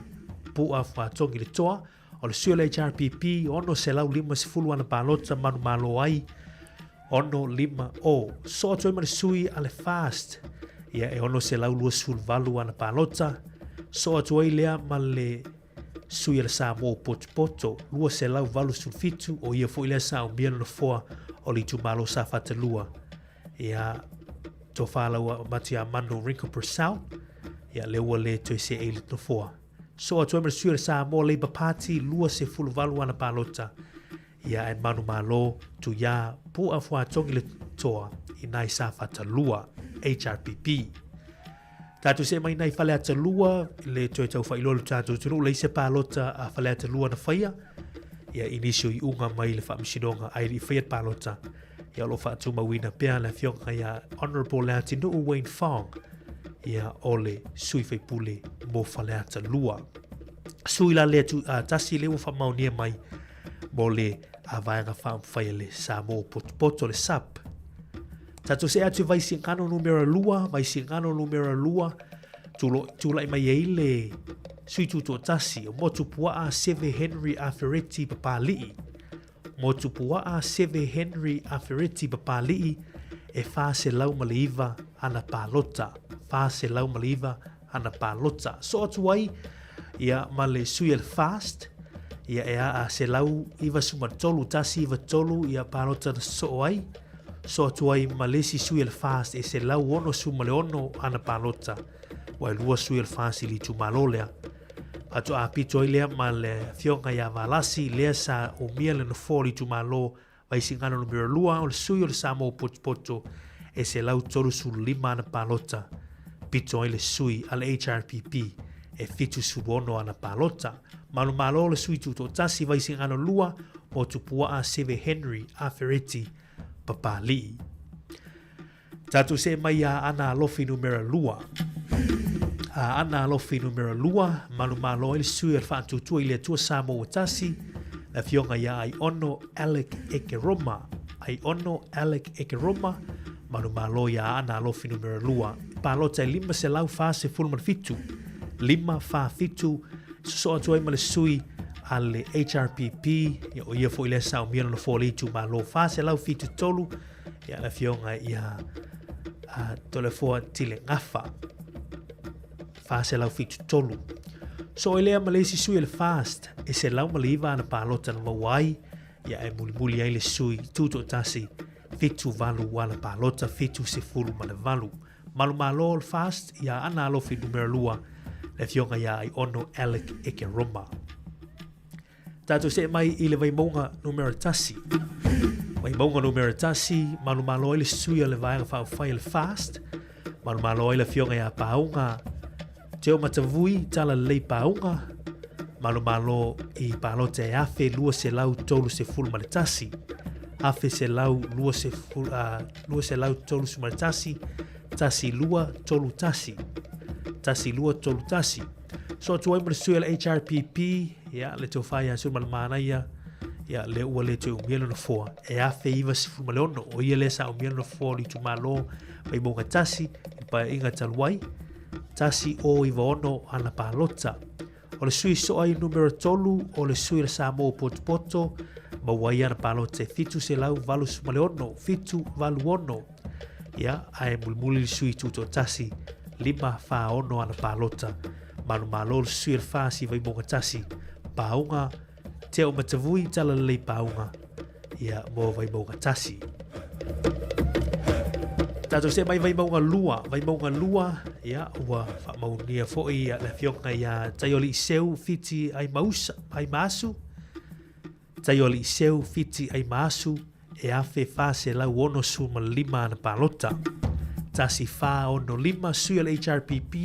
Pu'a Fuatongi le Toa, O le sui o le HRPP, 650 ana palota manumalo ai, 6 50. Soo atu ai ma le sui a le FAST, ia e 628 ana palota. Soo atu ai lea ma le sui a le Samoa o Potopoto, 287, o ia foi lea sa umia le nofoa o le itumalo Safata 2. Ia, tofa laua Matiamanu Rinko Purcell, ia lea ua le toe seei le nofoa. Soo atu ai ma le sui o le Samoa Labour Party, 28 ana palota ia ae manumalo Tuiā Pu'a Fuatogi le toa i nai Safata 2, HRPP. Tatou see mai nai Faleata 2, le toe taufaailoa lo tatou atunuu leai se palota a Faleata 2 na faia, ia i nisi o iuga mai le Faamasinoga ae le i faia le palota. Ia o lo o faatumauina pea le afioga ia Honourable Leatinuu Wayne Fong, ia o le sui faipule mo Faleata 2. Sui la lea tu, tasi lea ua faamaonia mai mo le vaega faaupufai a le Samoa Potopoto, le SUP. Tatou see atu i Vaisigano numera 2, Vaisigano numera 2, tulai mai ai le sui tutoatasi o Motupuaa Seve Henry Afereti Papali'i. Motupuaa Seve Henry Afereti Papali'i e 409 ana palota, 409 ana palota. Soo atu ai ia ma le sui a le FAST, ia e a 193, 193 ia palota na soo ai. Soo atu ai ma le isi sui a le FAST e 166 ana palota. Ua e lua sui a le FAST i le itumalo lea. Faatoa pito ai lea ma le afioga ia Valasi, lea sa umia le nofoa o le itumalo Vaisigano numera 2, o le sui o le Samoa Potopoto e 135 ana palota. Pito ai le sui a le HRPP e 76 ana palota. Malomalo le sui tutoatasi Vaisigano 2, Motupuaa Seve Henry Afereti Papali'i. Tatou see mai iā Aana Alofi numera 2. A Aana Alofi numera 2, manumalo ai le sui o le Faatuatua i le Atua Samoa ua tasi, le afioga ia Aiono Alec Ekeroma. Aiono Alec Ekeroma, manumalo iā Aana Alofi numera 2. Palota e 547, 547, sosoo atu ai ma le sui a le HRPP, ia o ia foi lea sa umia lona nofoa o le itumalo 473, Ia le afioga ia Toleafoa Tile Gafa 473. So e lea ma le isi sui o le FAST e 109 ana palota na maua ai, ia e mulimuli ai le sui tutoatasi 78 ana palota 78. Malumalo o le FAST ia Aana Alofi numera 2 le afioga ia Aiono Alec Ekeroma. Tatou see mai i le Vaimauga numera 1. Vaimauga numera 1, malumalo ai le sui o le Vaega Faaupufai a le FAST, malumalo ai le afioga ia Paauga Teo Matavui Talalelei Paauga, malumalo i palota e 1231, 1231, 1231, 1231. So atu ai ma le sui o le HRPP, ia, le tofa ia Sulumalemanaia, ia, le ua le toe umia le nofoa, e 1096, o ia lea sa umia le nofoa o le itumalo Vaimauga 1, i le paeaiga talu ai, 1096 ana palota. O le sui soa i numera 3, o le sui o le Samoa Potopoto, maua ai ana palota e 786, 786, Ia, ae mulimuli le sui tutoatasi, 546 ana palota. Manumalo le sui o le FAST i Vaimauga 1, Paauga, Te Omatavui, Talalelei Paauga, ia, mo Vaimauga 1. Tatou see mai Vaimauga 2, Vaimauga 2, ia, ua faamaunia foi le afioga ia Taioli Iseu Fiti Aimausa, Aimaasu, Taioli Iseu Fiti Aimaasu, e 1465 ana palota. 1465 sui o le HRPP,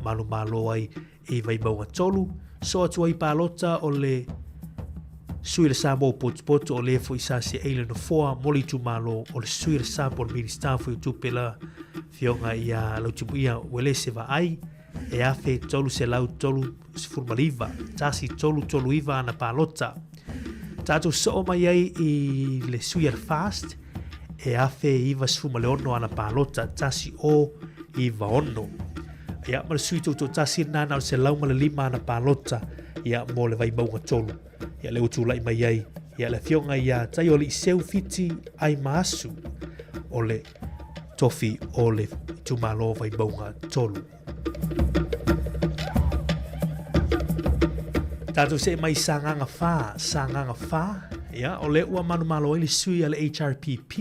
malomalo ai i Vaimauga 3, so atu ai palota o le sui o le Samoa Potopoto o le foi sa seei le nofoa mo le itumalo o le sui o le sa po o le Minista foi o Tupe la Fioga ia Lautimuia Uelese Vaai e 1339, 1339 ana palota. Tatou soo mai ai i le sui a le FAST e 1096 ana palota, 1096. Ia, ma le sui tutoatasi lena na o le 105 ana palota, ia, mo le Vaimauga 3. Ia, lea ua tulai mai ai, ia, le afioga ia Taioli Seu Fiti Aimaasu o le tofi o le itumalo Vaimauga 3. Tatou see mai Sagaga 4, Sagaga 4, ia, o lea ua manumalo ai le sui a le HRPP.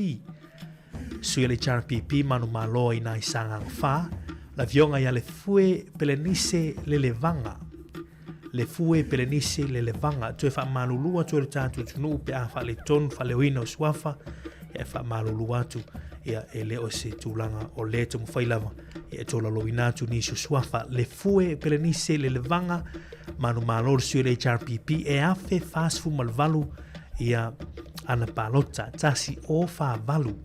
Sui a le HRPP manumalo ai nai Sagaga 4, le afioga ia Lefue Pelenise Lelevaga. Lefue Pelenise Lelevaga, toe faamalulu atu ai le tatou atunuu pe a faaletonu faaleoina o suafa, ia e faamalulu atu, ia e le o se tulaga o lea e taumafai lava ia e tolaulauina atu nisi o suafa. Lefue Pelenise Lelevaga, manumalo le sui o le HRPP e 1048 ia ana palota, 1048.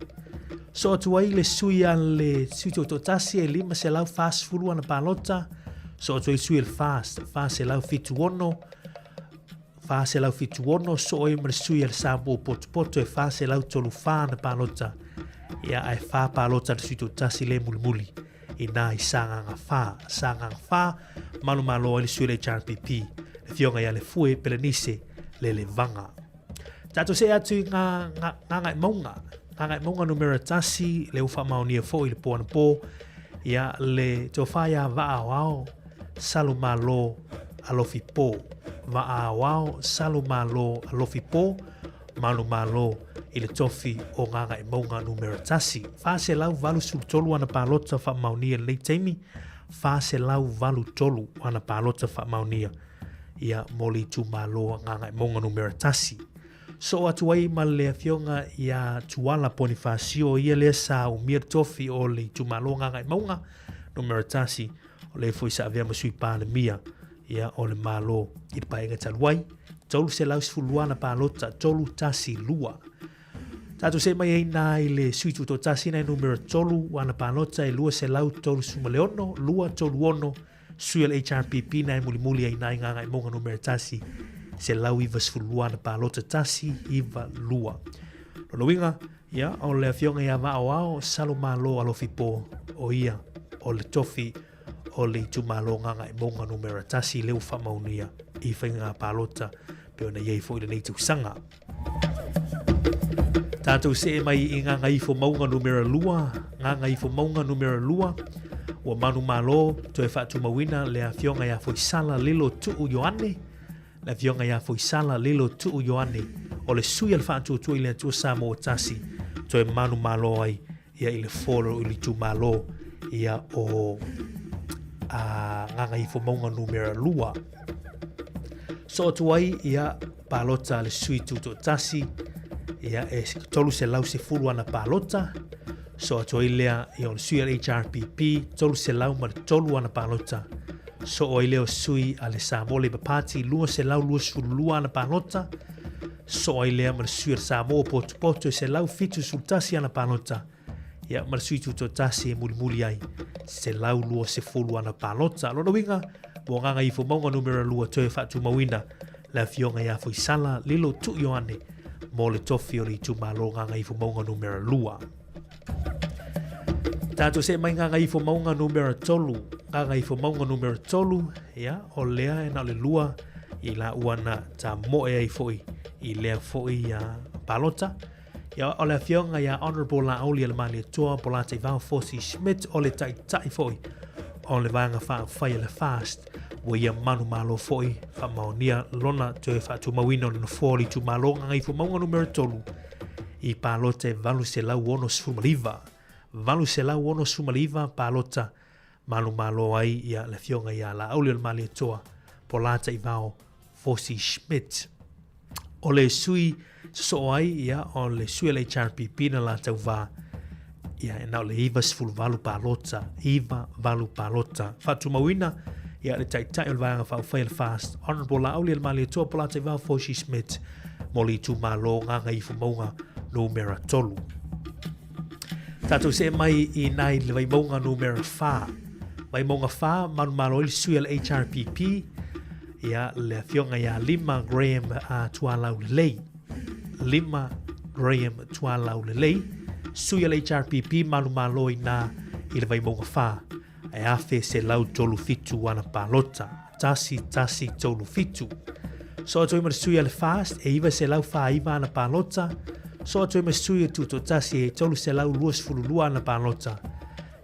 So atu ai le sui a le sui toatasi e 540 ana palota, so atu ai sui o le FAST 476, 476 so ai ma le sui a le Samoa Potopoto e 434 ana palota, ia ae 4 palota le sui toatasi le mulimuli i nā i Sagaga 4, Sagaga 4, malomalo ai le sui o le HRPP, le afioga ia Lefue Pelenise Lelevaga. Tatou see atu i ngā, ngā, Gagaemauga, Gagaemauga numera 1, le ua faamaonia foi i le po anapo. Ia, le tofa ia Vaaoao Salumalo Alofi Po. Vaaoao Salumalo Alofi Po, Malumalo i le tofi o Gagaemauga numera 1. 483 ana palota faamaonia i lenei taimi, 483 ana palota faamaonia ia mo le itumalo a Gagaemauga numera 1. Soo atu ai ma le afioga ia Tuala Ponifasio, ia lea sa umia le tofi o le itumalo Gagaemauga numera 1, o le foi sa avea ma sui palemia ia o le Malo i le paeaiga talu ai. 312 ana palota, 312. Tatou see mai ai nā i le sui tutoatasi nai numera 3 ana palota e 236, 236 sui o le HRPP na e mulimuli ai nā i Gagaemauga numera 1, 192 ana palota, 192. Lona uiga, ia, o le afioga ia Vaaoao Salomalo Alofipo, o ia o le tofi o le itumalo Gagaemauga numera 1 lea ua faamaunia i faiga palota pei ona i ai foi lenei tausaga. Tātou see mai i Gagaifomauga numera 2, Gagaifomauga numera 2, ua manumalo toe faatumauina le afioga ia Foisala Lilo Tuu Ioane, le afioga ia Foisala Lilo Tuu Ioane, o le sui a le Faatuatua i le Atua Samoa Tasi, toe manumalo ai ia i le folo i le itumalo ia o a Gagaifomauga numera 2. So atu ai ia palota a le sui tutoatasi ia e 310 ana palota. So atu ai lea ia o le sui a le HRPP 303 ana palota. So ai lea o sui a le Samoa Labour Party 222 ana palota. So ai lea ma le sui a le Samoa Potopoto e 171 ana palota. Ia, ma le sui tutoatasi e mulimuli ai 120 ana palota. Lona uiga, mo Gagaifomauga numera 2 toe faatumauina le afioga ia Foisala Lilo Tuu Ioane mo le tofi o le itumalo Gagaifomauga numera 2. Tātou see mai Gagaifomauga numera 3. Gagaifomauga numera 3, ia, o lea e na o le lua i la ua na ta moe ai foi i lea foi ia palota. Ia, o le afioga ia Honourable Laauli Alemalietoa Polataivao Fosi Schmidt o le taitai foi o le vaega faaupufai a le FAST ua ia manumalo foi faamaonia lona toe faatumauina o le nofoa o le itumalo Gagaifomauga numera 3 i palota e 869. 869 palota manumalo ai ia le afioga ia Laauli Alemalietoa Polataivao Fosi Schmidt. O le sui sosoo ai, ia, o le sui a le HRPP na latou va, ia, e na o le 98 palota, 98 palota. Faatumauina, ia, le taitai o le Vaega Faaupufai a le FAST, Honourable Laauli Polataivao Fosi Schmidt, mo le itumalo Gagaifomauga numera 3. Tātou see mai i nai le Vaimauga numera 4. Vaimauga 4, manumalo ai le sui a le HRPP, Ia, le afioga ia Lima Graham a Tualaulelei. Lima Graham Tualaulelei, sui a le HRPP malumalo i nā i le Vaimauga 4, e afe se lau tolu fitu ana palota. Tasi, tasi, tolu fitu. So atu ai ma le sui a le FAST, e iwa se lau wha iwa ana palota. So atu ai ma sui a Tutoatasi, e 322 ana palota.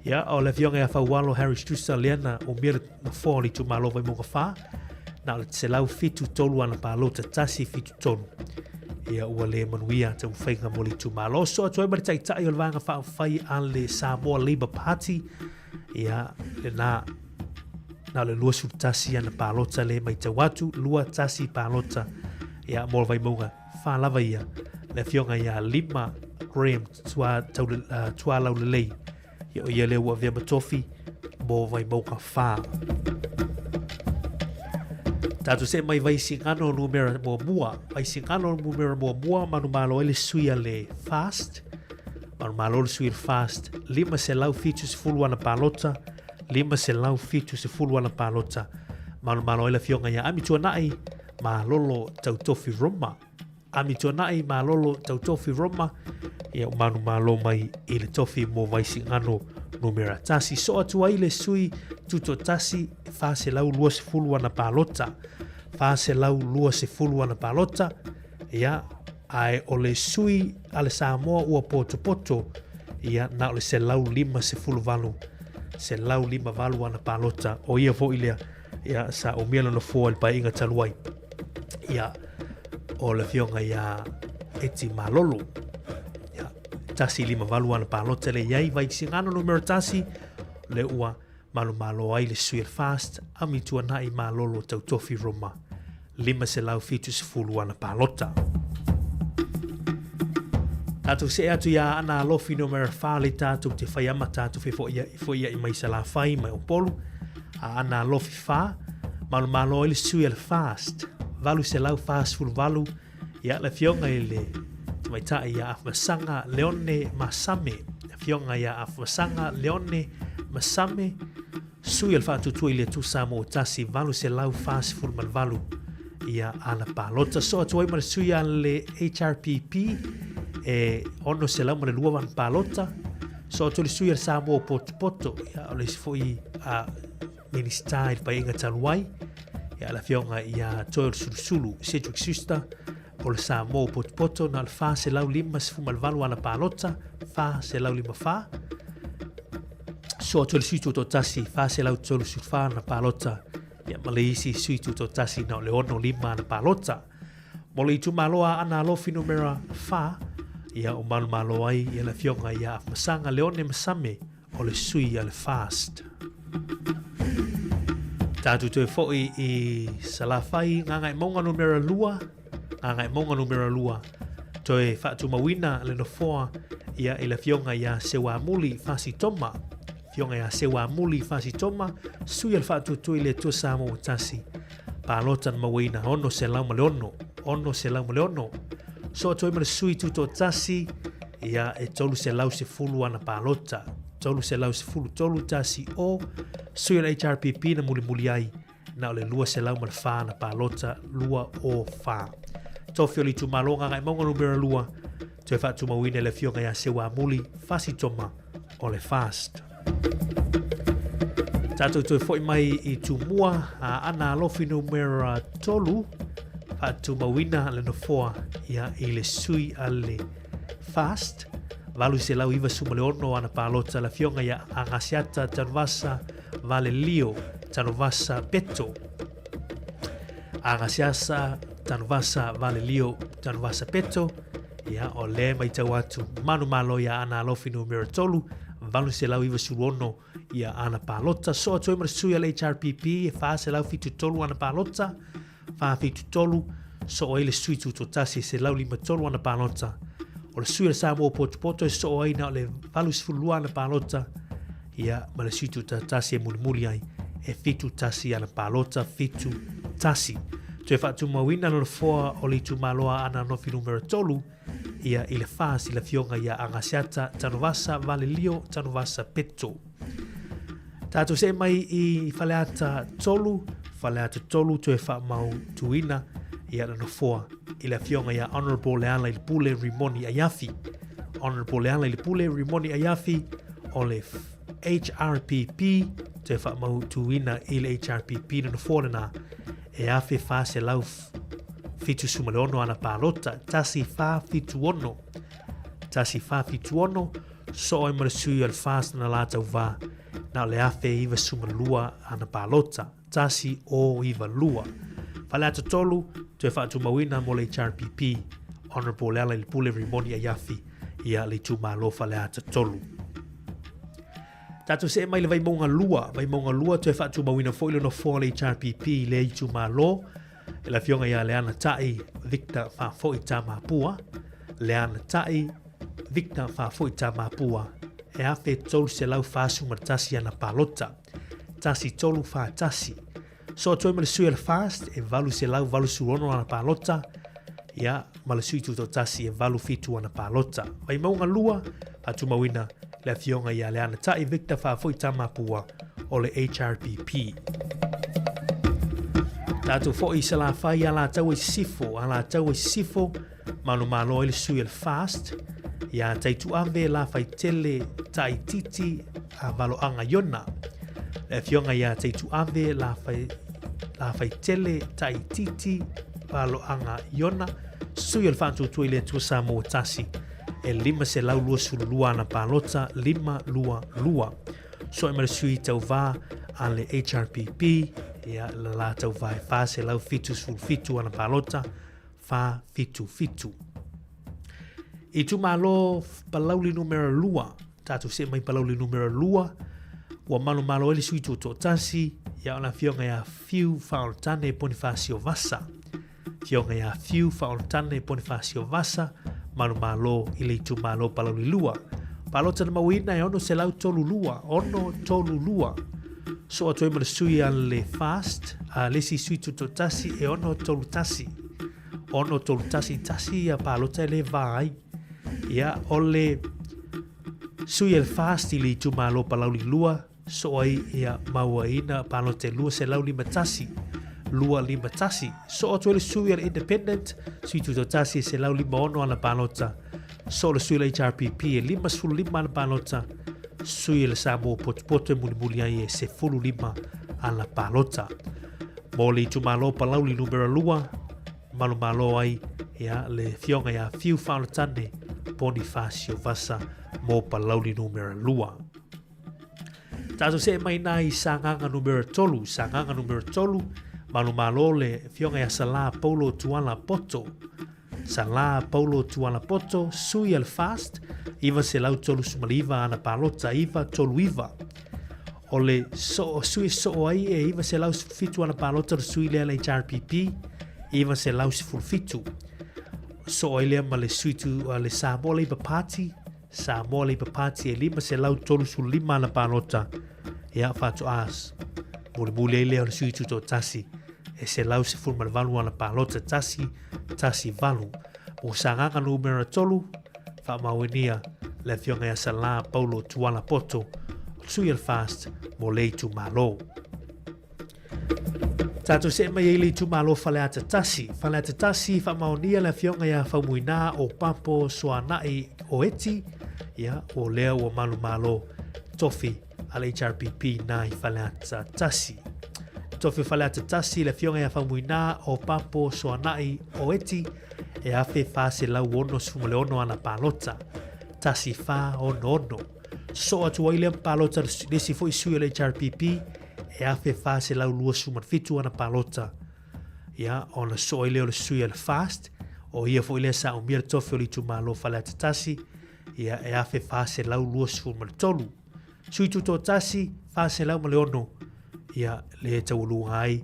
Ia, o le afioga ia Faualo Harry Strusa lea na umia le nofoa o le itumalo Vaimauga 4, na o le 173 ana palota, 173. Ia, ua le manuia taumafaiga mo le itumalo. So atu ai ma le taitai o le Vaega Faaupufai a le Samoa Labour Party, ia, lena, na o le 21 ana palota le maitau atu, 21 palota, ia, mo le Vaimauga 4 lava ia, le afioga ia Lima Graham Tualaulelei. Ia o ia lea ua avea ma tofi mo Vaimauga 4. Tātou see mai Vaisigano numera muamua. Vaisigano numera muamua, manumalo ai le sui a le FAST. Manumalo le sui a le FAST. 570 ana palota. 570 ana palota. Manumalo ai le afioga ia Ami Tuanai, Malolo Tautofi Roma. Ami Tuanai, Malolo Tautofi Roma, ia o manumalo mai i le tofi mo Vaisigano numera tasi. So atu ai le sui tutoatasi e 420 ana palota. 420 ana palota, ia, ae o le sui a le Samoa ua potopoto, ia, na o le 158. 158 ana palota. O ia foi lea, ia, sa umia lona nofoa i le paeaiga talu ai. Ia, o le afioga ia Eti Malolo. Ia, 158 ana palota le i ai, Vaisigano numera 1, le ua malomalo ai le sui o le FAST, Amituanai Malolo Tautofi Roma, 570 ana palota. Tātou see atu i a Aana Alofi numera 4 le tātou te whai ama tātou whai mai Salafai mai Opolu. A Aana Alofi 4, malomalo ai le sui o le FAST, 848, ia le afioga i le tamaitai ia Afamasaga Leone Masame. Le afioga ia Afamasaga Leone Masame, sui o le Faatuatua i le Atua Samoa 1848 ia ana palota. So atu ai ma le sui a le HRPP e 602 ana palota. So atu le sui a le Samoa Potopoto, ia o le isi foi a Minista i le paeaiga talu ai, ia le afioga ia Toeolesulusulu Cedric Schuster, o le Samoa Potopoto na o le 458 ana palota, 454. So atu le sui tutoatasi, 434 ana palota, ia ma le isi sui tutoatasi na o le 65 ana palota. Mo le itumalo a Aana Alofi numera 4, ia o malomalo ai ia le afioga ia Afamasaga Leone Masame, o le sui a le FAST. Tātou toe foi i Salafai, Gagaemauga numera 2, Gagaemauga numera 2, toe faatumauina le nofoa ia i le afioga ia Seuamuli Fasitoma, afioga ia Seuamuli Fasitoma, sui o le Faatuatua i le Atua Samoa ua tasi, palota na mauaina 606, 606. So atu ai ma le sui tutoatasi, ia e 310 ana palota, 313 tasi o, sui o le HRPP na mulimuli ai, na o le 204 ana palota, 204. Tofi o le itumalo Gagaemauga numera 2, toe faatumauina i le afioga ia Seuamuli Fasitoma o le FAST. Tātou toe foi mai i Tumua, a Aana Alofi numera 3, faatumauina le nofoa ia i le sui a le FAST, 896 ana palota le afioga ia Agasiata Tanuvasa Valelio Tanuvasa Peto. Agasiasa Tanuvasa Valelio Tanuvasa Peto, ia o lea maitau atu manumalo ia Aana Alofi numera 3, 896 ia ana palota. So atu ai ma le sui a le HRPP e 473 ana palota, 473, soo ai le sui tutoatasi e 153 ana palota. O le sui o le Samoa Potopoto e soo ai na o le 82 ana palota, ia ma le sui tutoatasi e mulimuli ai e 71 ana palota, 71. Toe faatumauina le nofoa o le itumalo a Aana Alofi numera 3, ia i le FAS i le afioga ia Agasiata Tanuvasa Valelio Tanuvasa Peto. Tātou see mai i Faleata 3, Faleata 3 toe faamautuina ia le nofoa i le afioga ia Honourable Lealailepule Rimoni Aiafi. Honourable Lealailepule Rimoni Aiafi o le HRPP toe faamautuina i le HRPP le nofoa lena e 1476 ana palota, 1476, 1476, soo ai ma le sui o le FAST na latou va, na o le 1092 ana palota, 1092. Faleata 3, toe faatumauina mo le HRPP, Honourable Lealailepule Rimoni Aiafi, ia le itumalo Faleata 3. Tatou see mai le Vaimauga 2. Vaimauga 2 toe faatumauina foi le nofoa o le HRPP i lea itumalo e le afioga ia Leana Tai Victor Faafoi Tamapua. Leana Tai Victor Faafoi Tamapua e 1341 ana palota. 1341. So atu ai ma le sui o le FAST e 886 ana palota, ia, ma le sui tutoatasi e 87 ana palota. Vaimauga 2, faatumauina le afioga ia Leana Tai Victor Faafoi Tamapua o le HRPP. Tatou foi i Salafai, Alataua i Sisifo, Alataua i Sisifo, Manumalo ai le sui o le FAST, ia Taituave Lafaitele Taititi a Valoaga Iona. Le afioga ia Taituave Lafaitele Taititi Valoaga Iona, sui o le Faatuatua i le Atua Samoa Tasi, e 522 ana palota, 522. Soe ma le sui tauvā a le HRPP, ia, le la tauvā e 477 ana palota, 477. Itumalo Palauli numera 2, tatou see mai Palauli numera 2, ua malomalo ai le sui tutoatasi, ia o le afioga ia Fiu Faaolotane Ponifasio Vasa. Afioga ia Fiu Faaolotane Ponifasio Vasa, malomalo i le itumalo Palauli 2. Palota na mauina e 632, 632. Soo atu ai ma le sui a le FAST, a le isi sui tutoatasi e 631. 631 ia palota e le va ai. Ia, o le sui a le FAST i le itumalo Palauli 2, soo ai ia mauaina palota e 251, 251. Soo atu ai le sui a le Independent, sui tutoatasi e 156 ana palota. Soo le sui a le HRPP e 55 ana palota. Sui a le Samoa Potopoto e mulimuli ai e 15 ana palota. Mo le itumalo Palauli numera 2, malomalo ai ia le afioga ia Fiu Faaolotane Ponifasio Vasa mo Palauli numera 2. Tatou see mai nā i Sagaga numera 3, Sagaga numera 3, malomalo le afioga ia Salā Paulo Tuala Poto. Salā Paulo Tuala Poto, sui a le FAST, 939 ana palota, 939. O le soo, sui e soo ai e 917 ana palota le sui lea le HRPP, 917. Soo ai lea ma le sui tu a le Samoa Labour Party, Samoa Labour Party e 535 ana palota, ia faatoa mulimuli ai lea o le sui tutoatasi e 118 ana palota, 118. Mo Sagaga numera 3, faamauinia le afioga ia Salā Paulo Tuala Poto, o le sui o le FAST mo le itumalo. Tatou see mai ai le itumalo Faleata 1. Faleata 1, faamaonia le afioga ia Faumuina o Papo Soanai o Eti, ia, o lea ua malumalo tofi a le HRPP na i Faleata 1. Tofi o Faleata 1, le afioga ia Faumuina o Papo Soanai o Eti, e 1466 ana palota. 1466. Sosoo atu ai lea ma palota le isi foi sui o le HRPP, e 1427 ana palota. Ia, ona sosoo ai lea o le sui a le FAST, o ia foi lea sa umia le tofi o le itumalo Faleata 1, ia, e 1423. Sui tutoatasi, 406, ia, le taualuga ai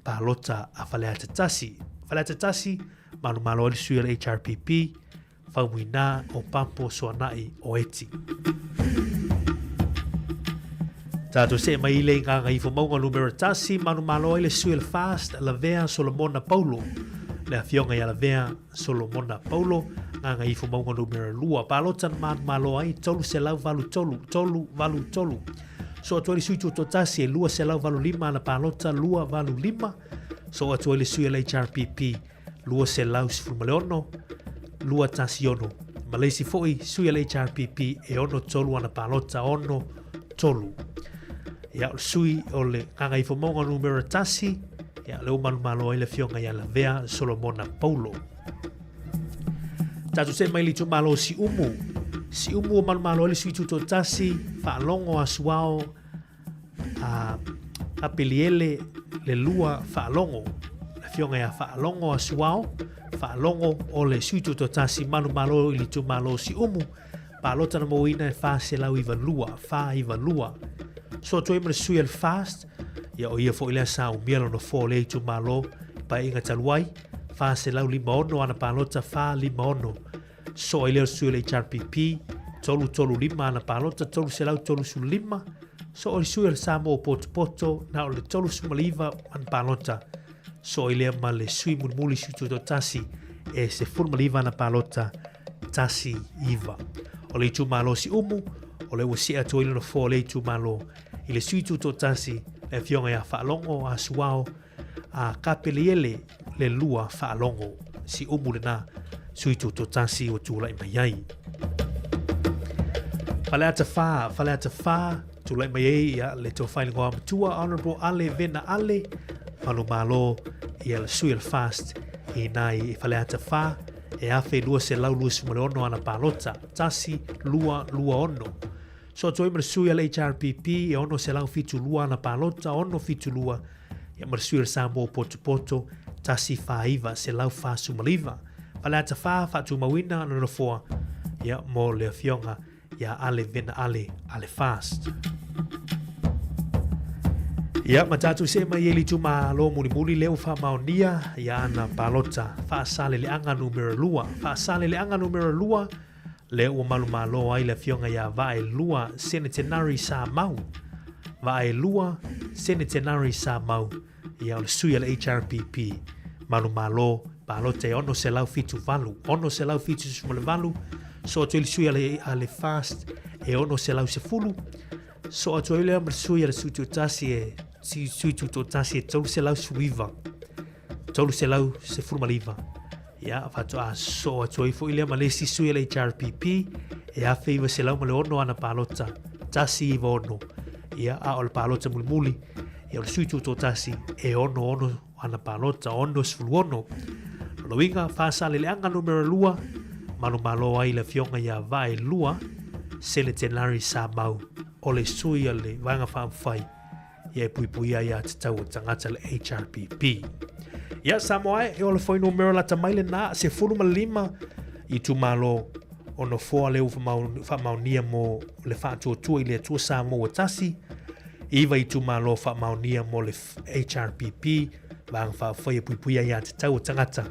palota a Faleata 1. Faleata 1, malomalo ai le sui a le HRPP, Faumuina o Papo Soanai o Eti. Tatou see mai i le Gagaifomauga numera 1, manumalo ai le sui o le FAST, Lavea Solomona Paulo. Le afioga ia Lavea Solomona Paulo, Gagaifomauga numera 2. Palota na manumalo ai 383, 383. Soo atu ai le sui tutoatasi e 285 ana palota, 285. Soo atu ai le sui o le HRPP, 216, 216. Ma le isi foi sui a le HRPP e 63 ana palota, 63. Ia, o le sui o le Gagaifomauga numera 1, ia, le ua malumalo ai le afioga ia Lavea Solomona Paulo. Tatou see mai le itumalo o Siumu. Siumu ua malumalo ai le sui tutoatasi, faalogo a Suao a Apeliele le lua faalogo, le afioga ia Faalogo a Suao, faalogo o le sui tutoatasi manumalo i le itumalo o Siumu, palota na mauina e 492, 492. Soo atu ai ma le sui a le FAST, ia o ia foi lea sa umia lona nofoa o lea itumalo i paeaiga talu ai, 456 ana palota, 456. Soo ai lea o le sui o le HRPP, 335 ana palota, 335. Soo ai le sui o le Samoa o Potopoto, na o le 39 ana palota. Soo ai lea ma le sui mulimuli sui tutoatasi e 19 ana palota, 19. O le itumalo Siumu, o lea ua see atu ai le nofoa o lea itumalo i le sui tutoatasi, le afioga ia Faalogo a Suao a Kapeliele le lua faalogo Siumu lena sui tutoatasi ua tulai mai ai. Faleata 4, Faleata 4, tulai mai ai ia le tofa i le ngoa matua Honourable Ale Vena Ale, Malomalo ia le sui o le FAST i nai i Faleata 4, e 1226 ana palota, 1226. Soo atu ai ma le sui a le HRPP e 672 ana palota, 672, ia ma le sui a le Samoa Potopoto, 149, 149. Faleata 4, faatumauina le nofoa ia mo le afioga ia Ale Vena Ale, Ale Fast. Ia, ma tātou see mai e le itumalo mulimuli lea ua faamaonia ia ana palota Faasaleleaga numera 2. Faasaleleaga numera 2, lea ua malumalo ai le afioga ia Vaelua Senetenari Samau. Vaelua Senetenari Samau, ia o le sui a le HRPP. Malumalo palota e 678, 678, soo atu ai le sui a le, a le FAST e 610, soo atu ai lea ma le sui a le sui tuutasi e sui tutoatasi e 319, 319. Ia, faatoa soo atu ai foi lea ma le isi sui a le HRPP e 1906 ana palota, 196. Ia, a o le palota mulimuli, ia o le sui tutoatasi e 66 ana palota, 66. Lona uiga, Faasaleleaga numera 2, manumalo ai le afioga ia Vaelua Seletenari Samau o le sui a le Vaega Faaupufai ia e puipuia ai aiatatau a tagata le HRPP. Ia Samoa e, e o le fuainumera lata mai lenā, 15 itumalo o nofoa lea ua faamaonia mo le Faatuatua i le Atua Samoa ua tasi, iva itumalo faamaonia mo le HRPP, Vaega Faaupufai e Puipuia Aiatatau a Tagata,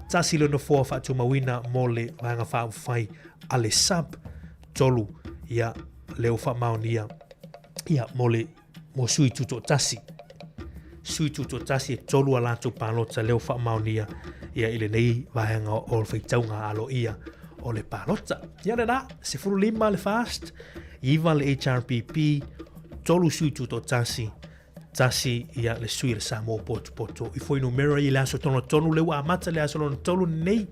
tasi le nofoa faatumauina mo le Vaega Faaupufai a le SUP, tolu ia lea ua faamaonia ia mo le mo sui tutoatasi. Sui tutoatasi e tolu a latou palota lea ua faamaonia ia i lenei vaega o le faitauga aloaia o le palota. Ia lena, 15 le FAST, 9 le HRPP, tolu sui tutoatasi, tasi ia le sui o le Samoa Potopoto. I fuainumera i le aso tonu lea ua amata le aso lona tolu nei,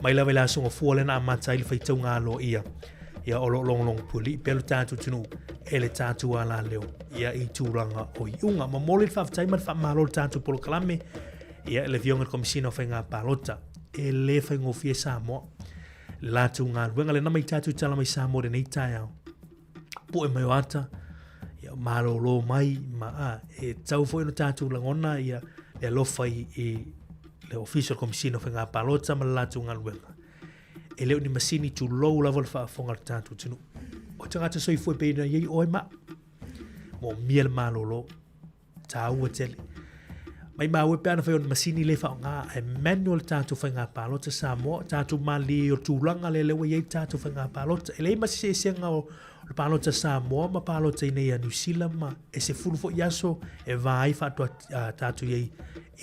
mai lava i le aso gafua lea na amata ai le faitauga aloaia ia o lo o logologo pualii pea lo tatou atunuu e le tatou alaleo ia i tulaga o iuga. Momoli le faafetai ma le faamalo le tatou polokalame ia i le Afioga i le Komesina o Faiga Palota. E le faigofie Samoa le latou galuega lena mai tatou tala mai Samoa i lenei taeao. Poe mai o ata, ia malōlō mai, ma a, e tau foi ona tatou lagona ia le alofa i, i le Ofisa o le Komesina o Faiga Palota ma le latou galuega. E le o ni masini tulou lava le faafofoga a le tatou atunuu. O tagata soifua e pei ona i ai oe ma au. Moomia le malōlō. Tāua tele. Maimau e pe ana whai o ni masini le whaonga, e manual tātou whainga pālota Samoa, tātou mālie o tūranga le lewa iei tātou whainga pālota. E lei masi se esenga o le pālota Samoa ma pālota i nei a New Zealand ma e se fulu fo iaso e vā ai whaatua tātou iei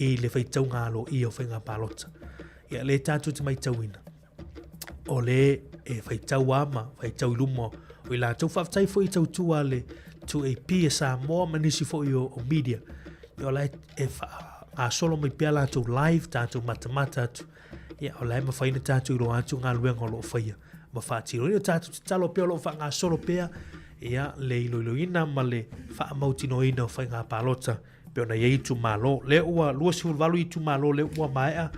i le whaitauga alo i o whainga pālota. Ia le tātou te maitauina. O le e whaitau a ma whaitau i luma o i lātou. Whaafetai foi i tautua le 2AP e Samoa ma nisi foi o, o media. Ia o la e, e whaasolo mai pea lātou live, tātou matamata atu. Ia o la e mawhai na tātou i roa atu ngā luenga o loo whaia. Ma whaatiro. Ia tātou te talo pea o loo whaangasolo pea. Ia le iloiloina ma le whaamautinoina o whai ngā pālota. Pei ona i ai itumalo, lea ua 28 itumalo lea ua maea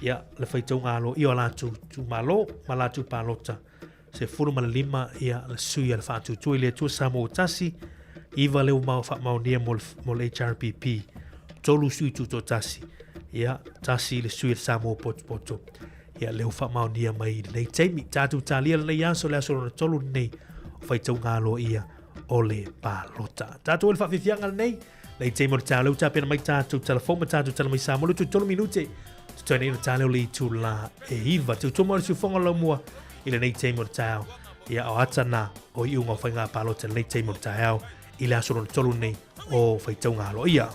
ia le faitauga aloaia o latou itumalo ma latou palota. 15 ia le sui a le Faatuatua i le Atua Samoa ua tasi, iva lea ua faamaonia mo le, mo le HRPP, tolu sui tutoatasi, ia tasi le sui a le Samoa Potopoto. Ia lea ua faamaonia mai i lenei taimi. Tatou talia lenei aso, le aso lona tolu lenei o faitauga aloaia o le palota. Tatou i le faafiafiaga lenei, lei taimi o le taeao lea ua tapena mai tatou telefoni ma tatou tala mai Samoa, le 3 minute, totoe nei ona taeao le itula e 9. Tautua mai o le siufofoga o le laumua i lenei taimi o le taeao. Ia o ata na o iuga o faiga palota i lenei taimi o le taeao i le aso lona tolu nei o faitauga aloaia.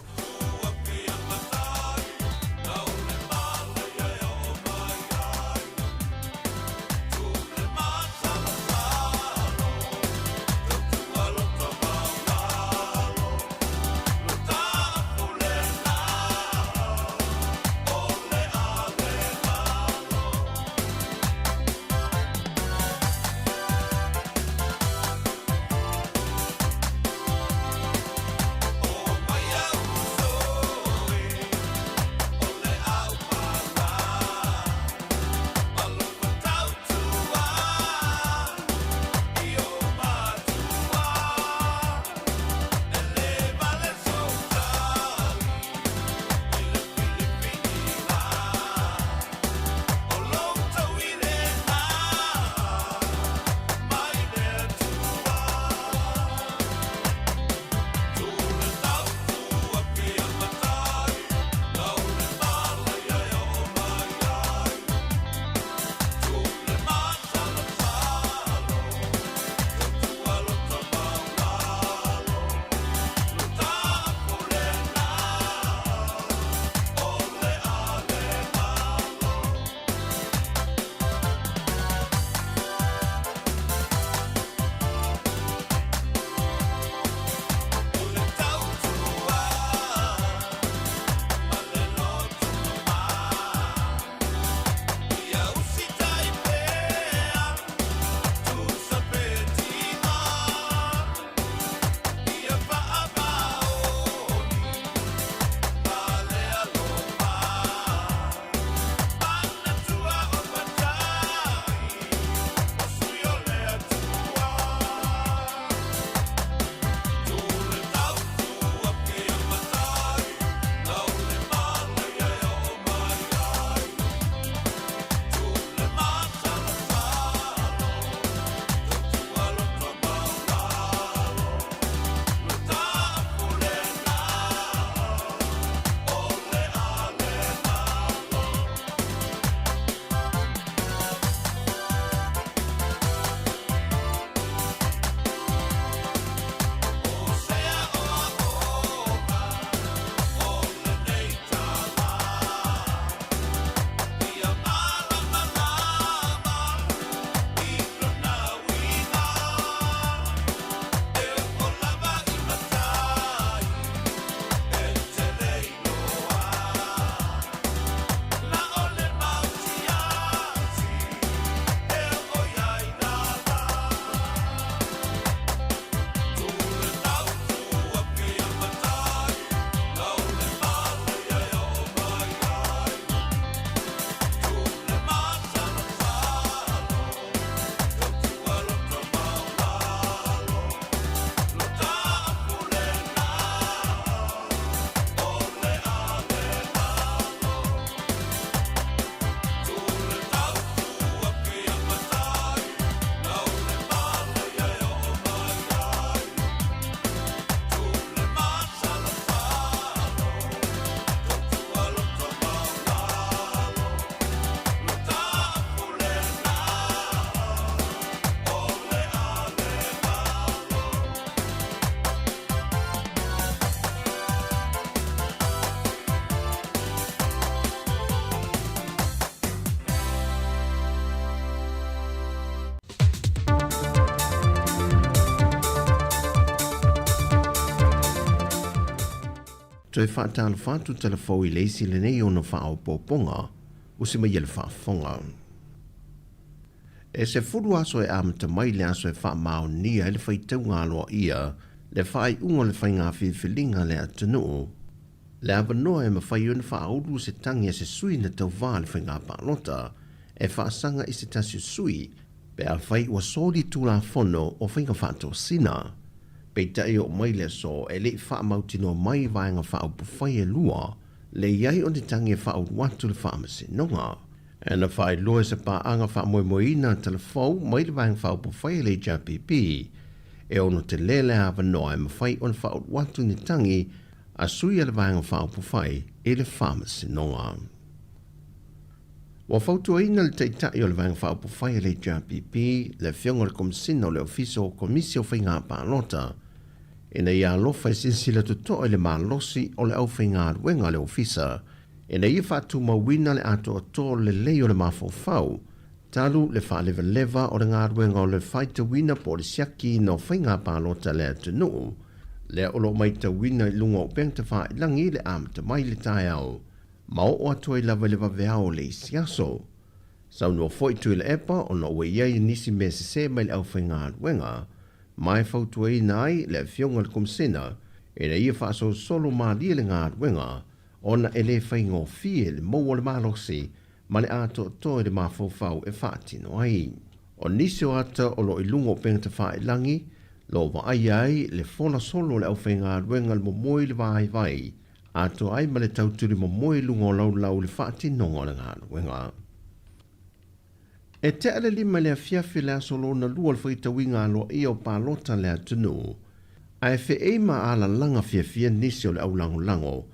Toe faatalofa atu Talafou i le isi lenei ona faaopoopoga usi mai e le faafofoga. E 10 aso e amata mai le aso e faamaonia ai le faitauga aloaia le faaiuga o le faiga filifiliga a le atunuu, le avanoa e mafai ona faaulu se tagi a se sui na tauva i le faiga palota e faasaga i se tasi o sui pe afai ua soli Tulafono o Faiga Faatosina. Peitai oo mai le aso e le i faamautinoa mai Vaega Faaupufai e lua le i ai o ni tagi e faaulu atu le Faamasinoga. E na faailoa e se paaga faamoemoeina a Talafou mai le Vaega Faaupufai a le HRPP e ono tele le avanoa e mafai ona faaulu atu ni tagi a sui a le Vaega Faaupufai i le Faamasinoga. Ua fautuaina le Taitai o le Vaega Faaupufai a le HRPP, le Afioga i le Komesina o le Ofisa o Komisi o Faiga Palota, ina ia alofa e silasila totoa i le malosi o le aufaigaluega a le Ofisa ina ia faatumauina le atoatoa lelei o le mafaufau talu le faalevaleva o le galuega o le faitauina po o le siakiina o faiga palota a le atunuu lea o lo o maitauina i luga o upega tafailagi i le amata mai i le taeao ma oo atu ai lava i le vaveao o le isi aso. Saunoa foi Tuilaepa ona ua i ai nisi mea sese mai le aufaigaluega ma e fautuaina ai le Afioga i le Komesina ina ia faasolosolo malie le galuega ona e le faigofie le maua o le malosi ma le atoatoa i le mafaufau e faatino ai. O nisi o ata o lo o i luga o upega tafailagi lo o vaaia ai le fola solo o le aufaigaluega le momoe i le vaivai atoa ai ma le tautuli momoe i luga o laulau i le faatinoga o le galuega. E tea le 5 i le afiafi le aso lona lua o le faitauiga aloaia o palota a le atunuu, ae feei ma alalaga fiafia nisi o le aulagolago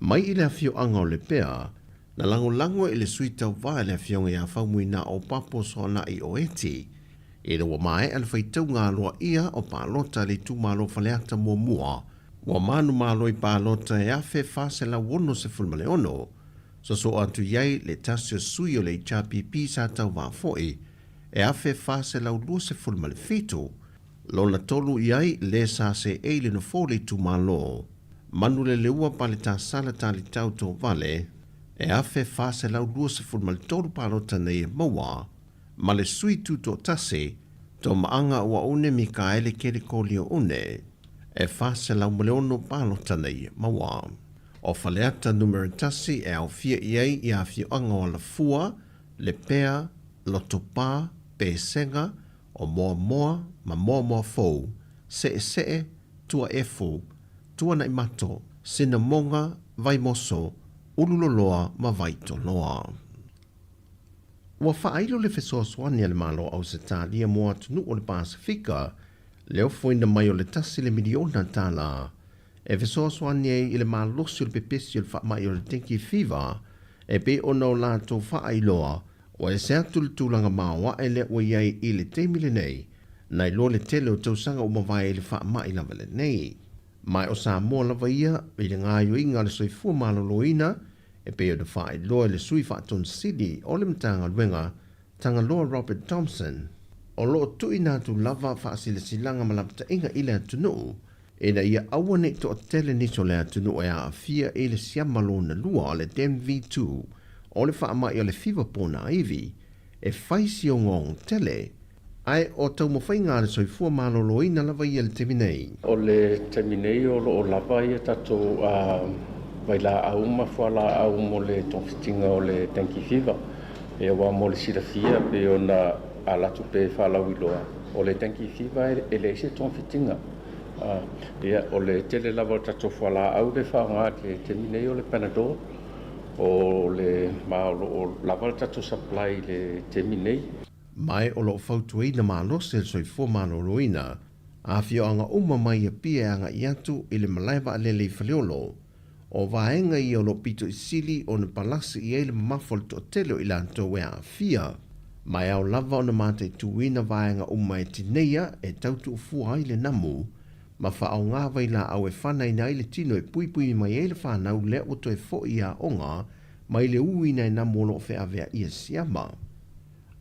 mai i le afioaga o Lepea, na lagolago i le sui tauva i le afioga ia Faumuina Opapo Soanai Oeti, ina ua maea le faitauga aloaia o palota a le itumalo Faleata muamua, ua manumalo i palota e 1,466. Sosoo atu i ai le tasi o sui o le HRPP sa tauva foi e 1,427, lona tolu i ai le sa seei le nofoa o le itumalo Manuleleua Paletasala Talitau Tovale e 1,423 palota nei e maua ma le sui tutoatasi Tomaaga Uaune Mikaele Kelekolio Une e 406 palota nei e maua. O Faleata Numera 1 e aofia i ai i afioaga o Alafua, Lepea, Lotopa, Pesega, o Moamoa ma Moamoa Fou, Seesee, Tuaefu, Tuanaimato, Sinamoga, Vaimoso, Ululoloa ma Vaitoloa. Ua faailo le fesoasoani a le Malo o Ausetalia mo atunuu o le Pasefika le ofoina mai o le tasi le miliona tala e fesoasoani ai i le malosi o le pepesi o le faamai o le dengue fever e pei ona o latou faailoa ua ese atu le tulaga maoae lea ua i ai i le taimi lenei nai loa le tele o tausaga ua mavae i le faamai lava lenei. Ma o Samoa lava ia i le gaoioiga a le soifua maloloina e pei ona faailoa e le Sui Faatonu Sili o le Matagaluega, Tagaloa Robert Thompson, o lo o tuuina atu lava faasilasilaga ma lapataiga i le atunuu ina ia aua ne i toatele nisi o le atunuu e aafia i le siama lona lua o le DENV-2 o le faamai o le fiva ponaivi e fai si ogaoga tele ae o taumafaiga a le soifua maloloina lava ia i le taimi nei. O le taimi nei o lo o lava ia tatou vailaau ma fualaau mo le togafitiga o le dengue fever. Aua mo le silafia pei ona ala atu pea i faalauiloa, o le dengue fever e leai se togafitiga. Ia, o le tele lava o tatou fualaau lea e faaaoga i le taimi nei o le Panadol, o le, ma o lo o lava le tatou supply i le taimi nei. Ma o lo o fautuaina malosi e le soifua maloloina afioaga uma mai Apia e agai atu i le malae vaalele i Faleolo. O vaega ia o lo o pito i sili ona palasi i ai le mamafa o le toatele o i latou e aafia. Ma e ao lava ona mataituina vaega uma e tineia e tau tuufua ai le namu ma faaaoga vailaau e fanaina ai le tino e puipui mai ai le fanau lea ua toe foi i aoga mai le uina e namu o lo o feaveaia siama.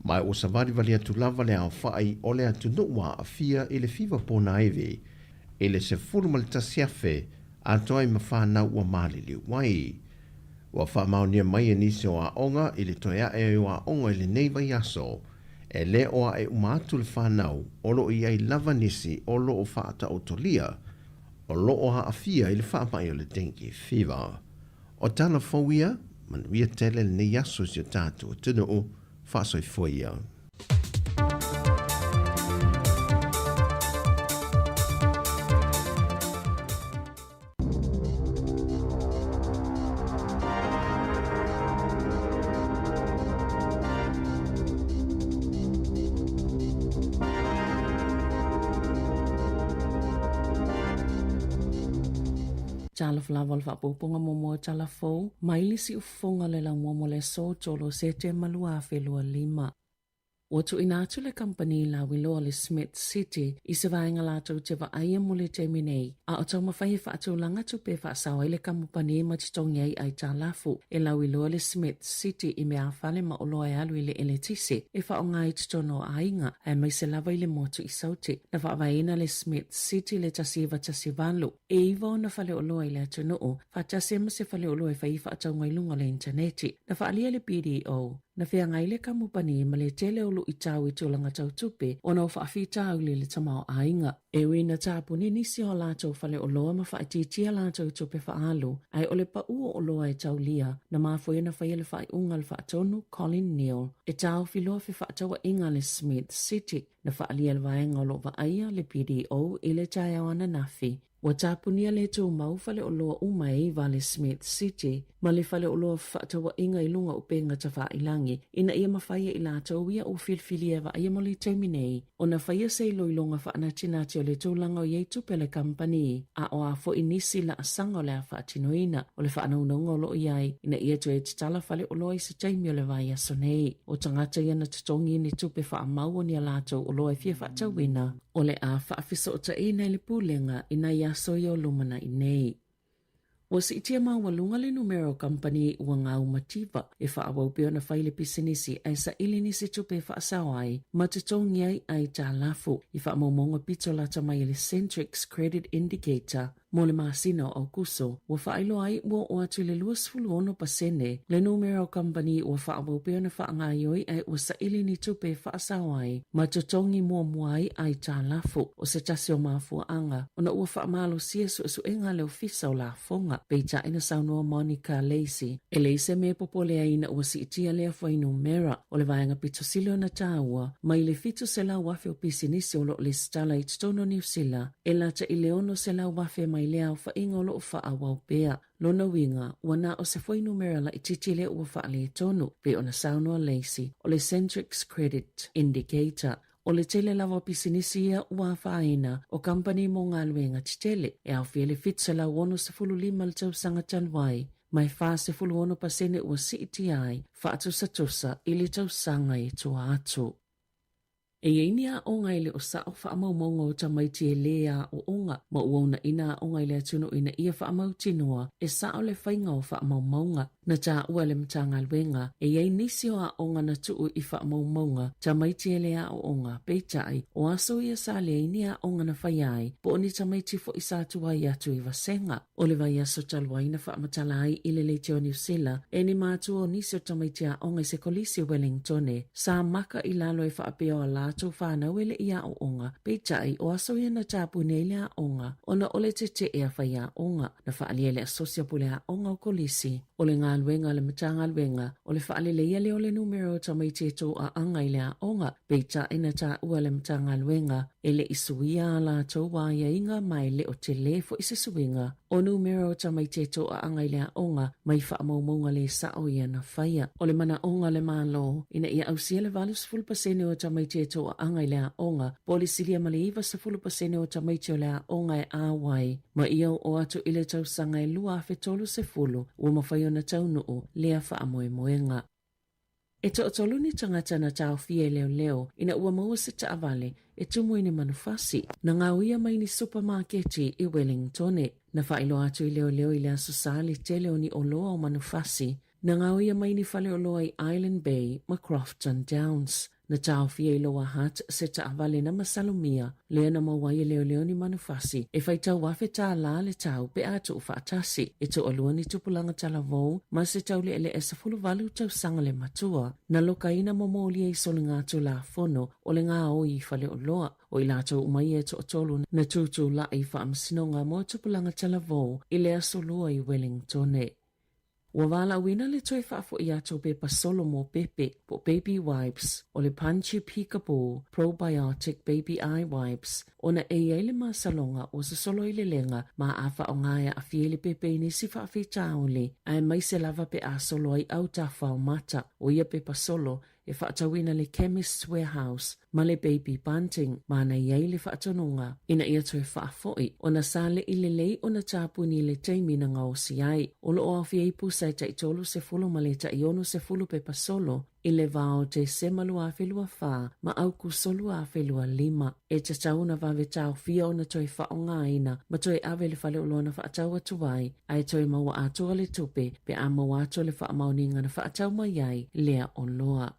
Ma ua savalivali atu lava le aofai o le atunuu ua aafia i le fiva ponaivi i le 11,000. atoa ai ma fanau ua maliliu ai. Ua faamaonia mai e nisi o aoga i le toe aʻe ai o aoga i lenei vaiaso, e lē o aʻe uma atu le fanau o lo o i ai lava nisi o lo o faataotolia o lo o aafia i le faamai o le dengue fever. O tala fou ia, manuia tele lenei aso i si o tatou atunuu, faasoifua ia. Talofa lava o le faapopoga muamua o tala fou mai le siufofoga o le laumua mo le aso 3 o Setema 2025. Ua tuuina atu le kamupani lauiloa le Smith City i se vaega latou te vaaia mo le taimi nei, a o taumafai e faatulaga tupe e faasao ai le kamupani ma totogi ai aitalafu. E lauiloa le Smith City i meaafale ma oloa e alu i le eletise e faaaoga i totonu o aiga, aemaise lava i le motu i Saute. Na faavaeina le Smith City i le 1918, e iva ona faleoloa i le atunuu, faatasi ai ma se faleoloa e fai ai faatauga i luga o le initaneti. Na faaalia le BDO, Na feagai le kamupani ma le tele o luitau i tulaga tau tupe ona o faafitauli i le tamaoaiga. E ui ina tapuni nisi o a latou faleoloa ma faaitiitia latou tupe faaalu, ae o le pau o oloa e taulia, na mafua ai ona faia le faaiuga a le faatonu Colin Neal e taofi loa fefaatauaiga a le Smith City. Na faaalia e le vaega o lo o vaaia le BDO i le taeao ananafi. Ua tapunia le tumau faleoloa uma e iva a le Smith City ma le faleoloa fefaatauaiga i luga o upega tafailangi ina ia mafai e i latou ia ua filifilia e vaaia mo le taimi nei ona faia se iloiloga faanatinati o le tulaga o i ai tupe a le kamupani a o a foi nisi laasaga o le a faatinoina o le faanaunauga o lo o i ai ina ia toe tatala faleoloa i se taimi o le vaiaso nei. O tagata ia na totogi ni tupe faamau o ni a latou oloa e fia faatauina O le a faafesootaina e le Pulega i nai aso ia o lumanai nei. Ua siitia maualuga le numera o kamupani ua gau mativa e faaauau pea ona fai le pisinisi ae saili nisi tupe e faasao ai ma totogi ai aitalafu i faamaumauga pito lata mai e le Centrix Credit Indicator Mo le masina o Aokuso, ua faailoa ai ua oo atu i le 26% le numera o kamupani ua faaauau pea ona faagaoioi ae ua saili ni tupe e faasao ai ma totogi muamua ai aitalafu. O se tasi o mafuaaga ona ua faamalosia suesuega a le Ofisa o Lafoga. Peitai na saunoa Monica Lacey, e leai se mea e popole ai ina ua siitia lea fuainumera o le vaega pito sili ona taua mai le 700,000 o pisinisi o lo o lesitala i totonu o Niu Sila E lata i le 600,000 mai lea aofaiga o lo o faaauau pea. Lona uiga, ua na o se fuainumera laitiiti lea ua faaletonu, pei ona saunoa Lacey, o le Centrix Credit Indicator. O le tele lava o pisinisi ia ua afaina o kamupani mo galuega tetele, e aofia le 765 i le tausaga talu ai, ma e 46% ua siitia ai faatusatusa i le tausaga i tua atu. E i ai ni aoga e le o sao faamaumauga o tamaiti e lē aoaoga ma ua uunaina aoga i le atunuu ina ia faamautinoa e sao le faiga o faamaumauga. Na taua e le Matagaluega, e i ai nisi o aoga na tuu i faamaumauga tamaiti e lē aoaoga, peitai, o aso ia sa leai ni aoga na faia ai, po o ni tamaiti foi sa tuai atu i vasega. O le vaiaso talu ai na faamatala ai i le leitio Niu Sila e ni matua o nisi o tamaiti aoga i se kolisi o Wellingtone sa maka i lalo e faapea o a latou whanau e le i aoaoga, peitai o aso ia na tapuni ai le aoga ona o le tete'e a faiaoga. Na faaalia e le Asosi a Pule Aoga o Kolisi o le galuega a le Matagaluega o le faaleleia lea o le numera o tamaiti e toaaga i le aoga, peitai na taua e le Matagaluega E le i suia ā latou aiaiga ma e le o telē foi se suiga o numera o tamaiti e toaaga i le aoga mai faamaumauga lē sao ia na faia. O le manaoga o le Malo ina ia ausia le 80% o tamaiti e toaaga i le aoga po o le silia ma le 90% o tamaiti o le aoga e auai ma ia oo atu i le tausaga e 2030 ua mafai ona taunuu lea faamoemoega. E toatolu ni tagata na taofia e leoleo ina ua maua se taavale e tumu i ni manufasi na gaoia mai ni supamaketi i Wellingtone. Na faailoa atu i leoleo i le Aso Sa le tele o ni oloa o manufasi na gaoia mai ni faleoloa i Island Bay ma Crofton Downs. Na taofia i Lower Hutt se taavale na masalomia, lea na maua ai e leoleo ni manufasi e faitau $1,000 le tau pe a tuufaatasi. E toalua ni tupulaga talavou ma se taule'ele'e 18 tausaga le matua, na lokaina ma molia i soligatulafono o le gaoi i faleoloa. O i latou uma ia e toatolu na tutulai i faamasinoga mo tupulaga talavou i le Aso Lua i Wellingtone. Ua valaauina le toe faafo'i atu o pepa solo mo pepe, po o baby wipes, o le Punchy Peekaboo Probiotic Baby Eye Wipes, ona e i ai le masaloga ua sosolo ai le lega ma a faaaoga e aafia ai le pepe i nisi faafitauli, aemaise lava pe a solo ai autafa o mata. O ia pepa solo, e faatauina le Chemist's Warehouse ma le Baby Bunting ma na i ai le faatonuga ina ia toe faafo'i ona sa le'i lelei ona tapuni i le taimi na gaosi ai. O lo o aofia ai pusa e tai 30 ma le tai 60 pepa solo i le va o Tesema 2024 ma Aukuso 2025. E tatau ona vave taofia ona toe faaaogaina ma toe ave i le faleoloa na faatau atu ai ae toe maua atoa le tupe pe a maua atu le faamaoniga na faatau mai ai lea oloa.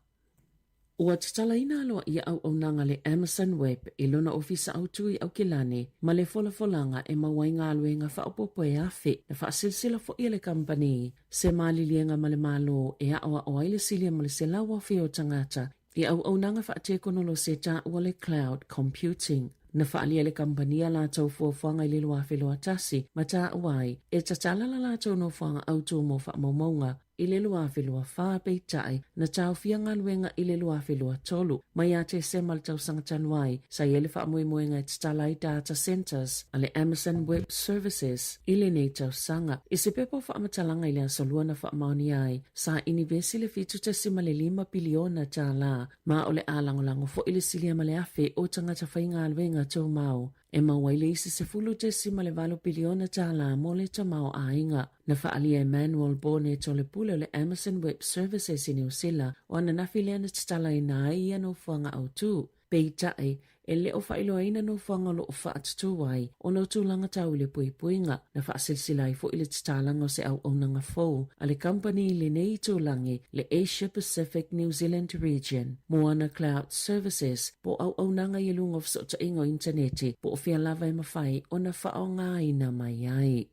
Ua tatalaina aloaia auaunaga le Amazon Web i lona ofisa autu i Aukilani ma le folafolaga e maua ai galuega faaopoopo e afe. Na faasilasila foi e le kamupani se maliliega ma le Malo e aoao ai le silia ma le 100,000 o tagata I auaunaga faatekonolosi e taua le cloud computing, na faaalia e le kamupani a latou fuafuaga i le 2021 ma taua ai e tatala la latou nofoaga autu mo faamaumauga i le 2024, peitai, na taofia galuega i le 2023. Mai ia Tesema le tausaga talu ai, sa i ai le faamoemoega e tatala ai data centres a le Amazon Web Services i lenei tausaga. I se pepa o faamatalaga i le Aso Lua na faamaonia ai, Sa inivesi le $7.5 piliona tālā, ma o le a lagolago foi le silia ma le afe o tagata faigaluega tumau e maua ai le isi $10.8 piliona tālā mo le tamaoaiga. Na faaalia e Manuel Bonet o le pule o le Amazon Web Services i Niu Sila o ananafi lea na tatalaina ai ia nofoaga autu. Peitai, e le o faailoaina nofoaga o lo o faatutū ai ona o tulaga tau i le puipuiga. Na faasilasila ai foi le tatalaga o se auaunaga fou a le kamupani i lenei itulagi, le Asia Pacific New Zealand Region, mo ana Cloud Services, po o auaunaga i luga o fesootaiga o initaneti po o fea lava e mafai ona faaaogaina mai ai.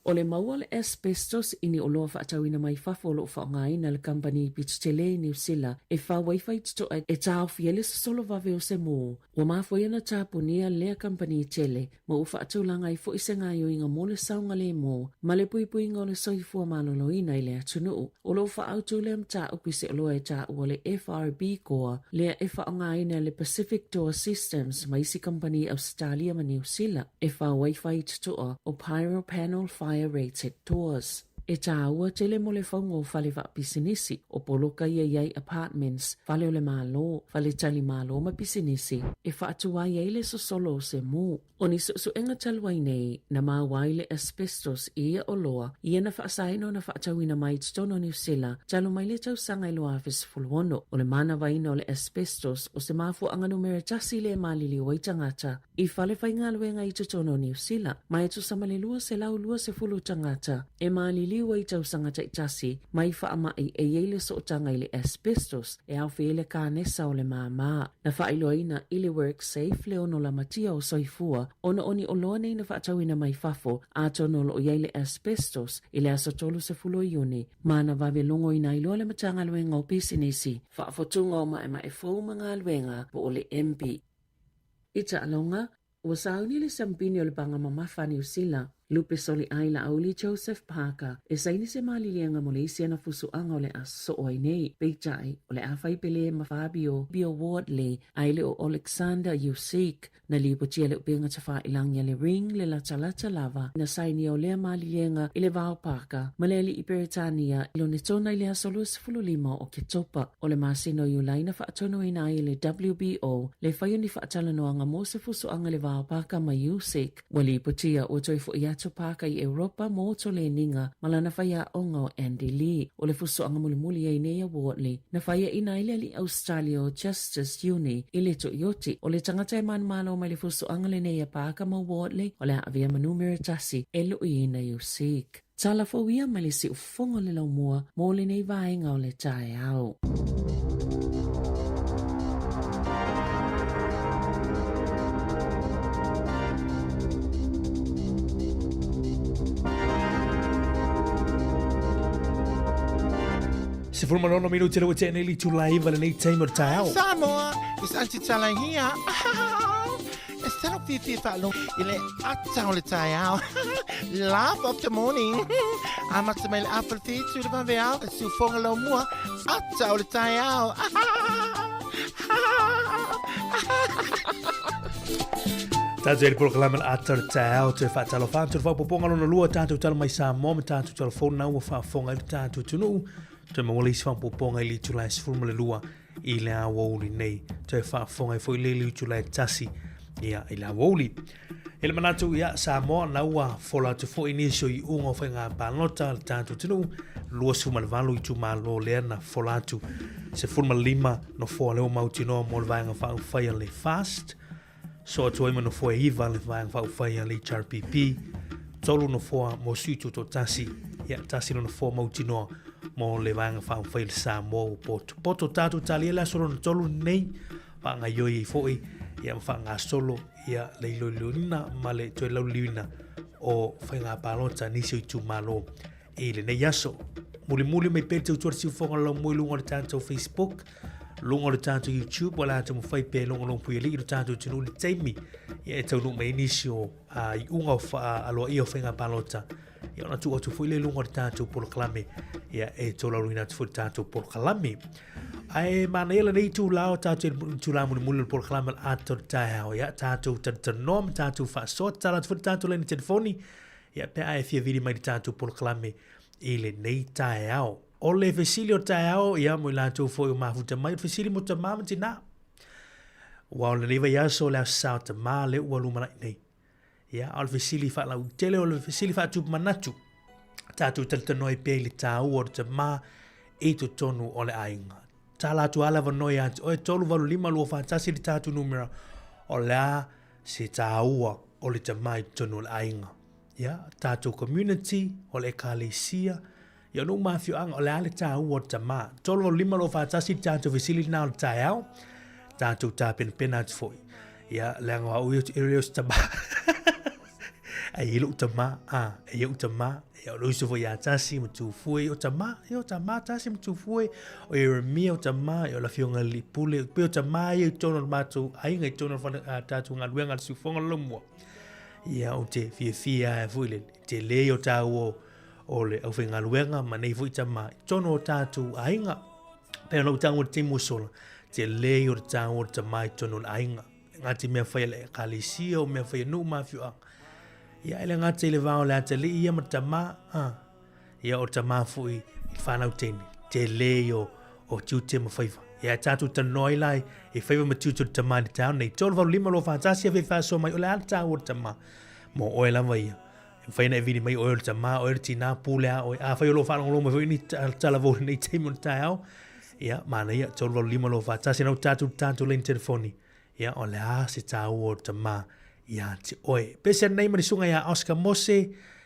O le maua o le asbestos i ni oloa faatauina mai fafo o lo o faaaogaina e le kamupani pito tele i Niu Sila e fau ai faitotoa e taofi ai le sosolo vave o se mū. Ua mafua ai ona tapunia lea kamupani tele ma ua faatulaga ai foi se gaoioiga mo le saogalemu ma le puipuiga o le soifua maloloina i le atunuu. O lo o faaautu lea mataupu i se oloa e taua le FRB Core lea e faaaogaina e le Pacific Door Systems ma isi kamupani i Ausetalia ma Niu Sila. E fau ai faitotoa o Pyro Panel Fire Rated Doors. E tāua tele mo le fauga o fale faapisinisi, o poloka ia i ai apartments, fale o le Malo, fale tali malo ma pisinisi, e faatuai ai le sosolo o se mū. O ni suesuega talu ai nei, na maua ai le asbestos i ia oloa, ia na faasaina ona faatauina mai i totonu o Niu Sila talu mai le tausaga e 2016. O le manavaina o le asbestos o se mafuaaga numera tasi lea e maliliu ai tagata i fale faigaluega i totonu o Niu Sila, ma e tusa ma le 220 tagata e maliliu ai i tausaga taitasi mai faamai e i ai le sootaga i le asbestos e aofia ai le kanesa o le māmā. Na faailoaina i le WorkSafe le ono lamatia o soifua ona o ni oloa nei na faatauina mai fafo atonu o lo o i ai le asbestos i le aso 30 o Iuni ma na vave logoina ai loa le Matagaluega o Pisinisi, Faafotuga o Maemae Fou ma Galuega po o le MB. I taaloga, ua sauni le siampini o le paga mamafa a Niu Sila, Lupe Soliai Laauli Joseph Parker, e saini se maliliega mo le isi ana fusuaga o le a sosoo ai nei. Peitai, o le a fai pele ma Fabio Bio Wardley ae le o Oleksandr Usyk. Na lipotia le upega tafailangi a le Ring le latalata lava na sainia o lea maliliega i le va o Parker ma le alii Peretania i Lonetona i le aso 25 o Oketopa. O le masina o Iulai na faatonuina ai e le WBO le fai o ni faatalanoaga mo se fusoaga i le va o Parker ma Usyk. Ua lipotia ua toe fo'i atu Parker i Europa mo toleniga ma lana faiaoga o Andy Lee. O le fusoaga mulimuli ai nei a Wardley na faiaina ai le alii Ausetalia o Justis Uni i le toioti. O le tagata e manumalo mai le fusoaga lenei a Parker ma Wardley o le a avea ma numera tasi e luiina Usyk. Tala fou ia mai le siufofoga o le laumua mo lenei vaega o le taeao. 16 minute le ua tea nei le itula 9 lenei taimi o le taeao. Samoa, it's Auntie Tala here. E salo fiafia faalogo i le ata o le taeao. Laugh of the morning. Amata mai le afa le whitu le vaveao, e siufoga lau mua, ata o le taeao. Tātou i le polokalame le ata o le taeao toe faatalofa atu le faaopoopoga lona lua tātou tala mai Samoa ma tātou telefoni na ua faafofoga ai le tātou atunuu toe maua le isi faaopoopoga i le itula e 12 i le aoauli nei toe faafofoga ai foi le le itula e 1 ia i le aoauli. I le manatu ia Samoa na ua fola atu foi nisi o iuga o faiga palota a le tātou atunuu 28 itumalo lea na fola atu 15 nofoa lea ua mautinoa mo le vaega faaupufai a le FAST So atu ai ma nofoa e 9 le Vaega Faaupufai a le HRPP, 3 nofoa mo sui tutoatasi, ia, tasi le nofoa mautinoa mo le Vaega Faaupufai a le Samoa ua potopoto. Tatou talia le aso lona tolu lenei, faagaioi ai foi, ia, ma faagasolo, ia, le iloiloina ma le toe lauliliuina o faiga palota nisi o itumalo i lenei aso. Mulimuli mai pea le tautua le siufoga laumua i luga o le tatou Facebook, luga o le tatou YouTube, ua latou mafai pea i luga o Longpuialii i le tatou atunuu i le taimi ia e taunuu mai ai nisi o iuga o aloaia o faiga palota ia ona tuu atu foi lea i luga o le tatou polokalame ia e tolaulauina atu foi le tatou polokalame. Ae manaia lenei itula o tatou itula mulimuli o le polokalame o le ata o le taeao ia tatou talatalanoa ma tatou faasoa tatalo atu foi le tatou laina telefoni ia pe a e fia vili mai i le tatou polokalame i lenei taeao. O le fesili o le taeao, ia mo i latou foi o mafuta mai, o le fesili mo tamā ma tinā. Ua o lenei vaiaso o le Aso Sa o Tamā lea ua lumanai nei. Ia, a o le fesili faalautele, o le fesili faatupu manatu, tatou talatalanoa ai pea i le tāua o le tamā i totonu o le aiga. Tala atu lava le avanoa ia te oe, 385 241 le tatou numera, o le a se tāua o le tamā i totonu o le aiga. Ia, tatou community, o le ekalesia, ia o nuu ma afioaga, o le a le tāua o le tamā. 385 241 le tatou fesili lena o le taeao, tatou tapenapena atu foi. Ia, leaga o au ia e le o se tamā. Ai e i lou tamā, a, e i ou tamā, ia o le uso foi ia Tasi ma Tufue, o tamā, ia o tamā Tasi ma Tufue, o Ieremia o tamā, ia o le afioga i le alii pule, pei o tamā ia i totonu o le matou aiga, i totonu o le fale, a tatou galuega a le siufofoga o le laumua. Ia, ou te fiafia ai foi le tele o tāua o le aufaigaluega ma nei foi tamā i totonu o tatou aiga. Pei ona ou taua i le taimi ua sola, tele o le tāua o le tamā i totonu o le aiga. E gata i mea fai a le ekalesia, o mea fai a nuu ma afioaga. Ia, e le gata i le va o le atalii ia ma le tamā, a, ia o le tamā foi i le whānau teine, tele o, o tiute ma faiva. Ia e tātou talanoa ai la i faiva ma tiute o le tamā i le taeao nei. 3, 8, 5, 2, 4, 1, e whaasoa mai, o le a le tāua o le tamā. Mō oe lava ia. E mafai ona e vili mai oe o le tamā, oe o le tinā, pule a oe. Afai o lo o faalogologo mai foi ni talavou i lenei taimi o le taeao, ia, manaia, 3, 8, 5, 2, 4, 1, nau tātou tātou laini telefoni. Ia, o le a se tāua o le tamā ia te oe. Pese nei ma le susuga ia Oscar Mose,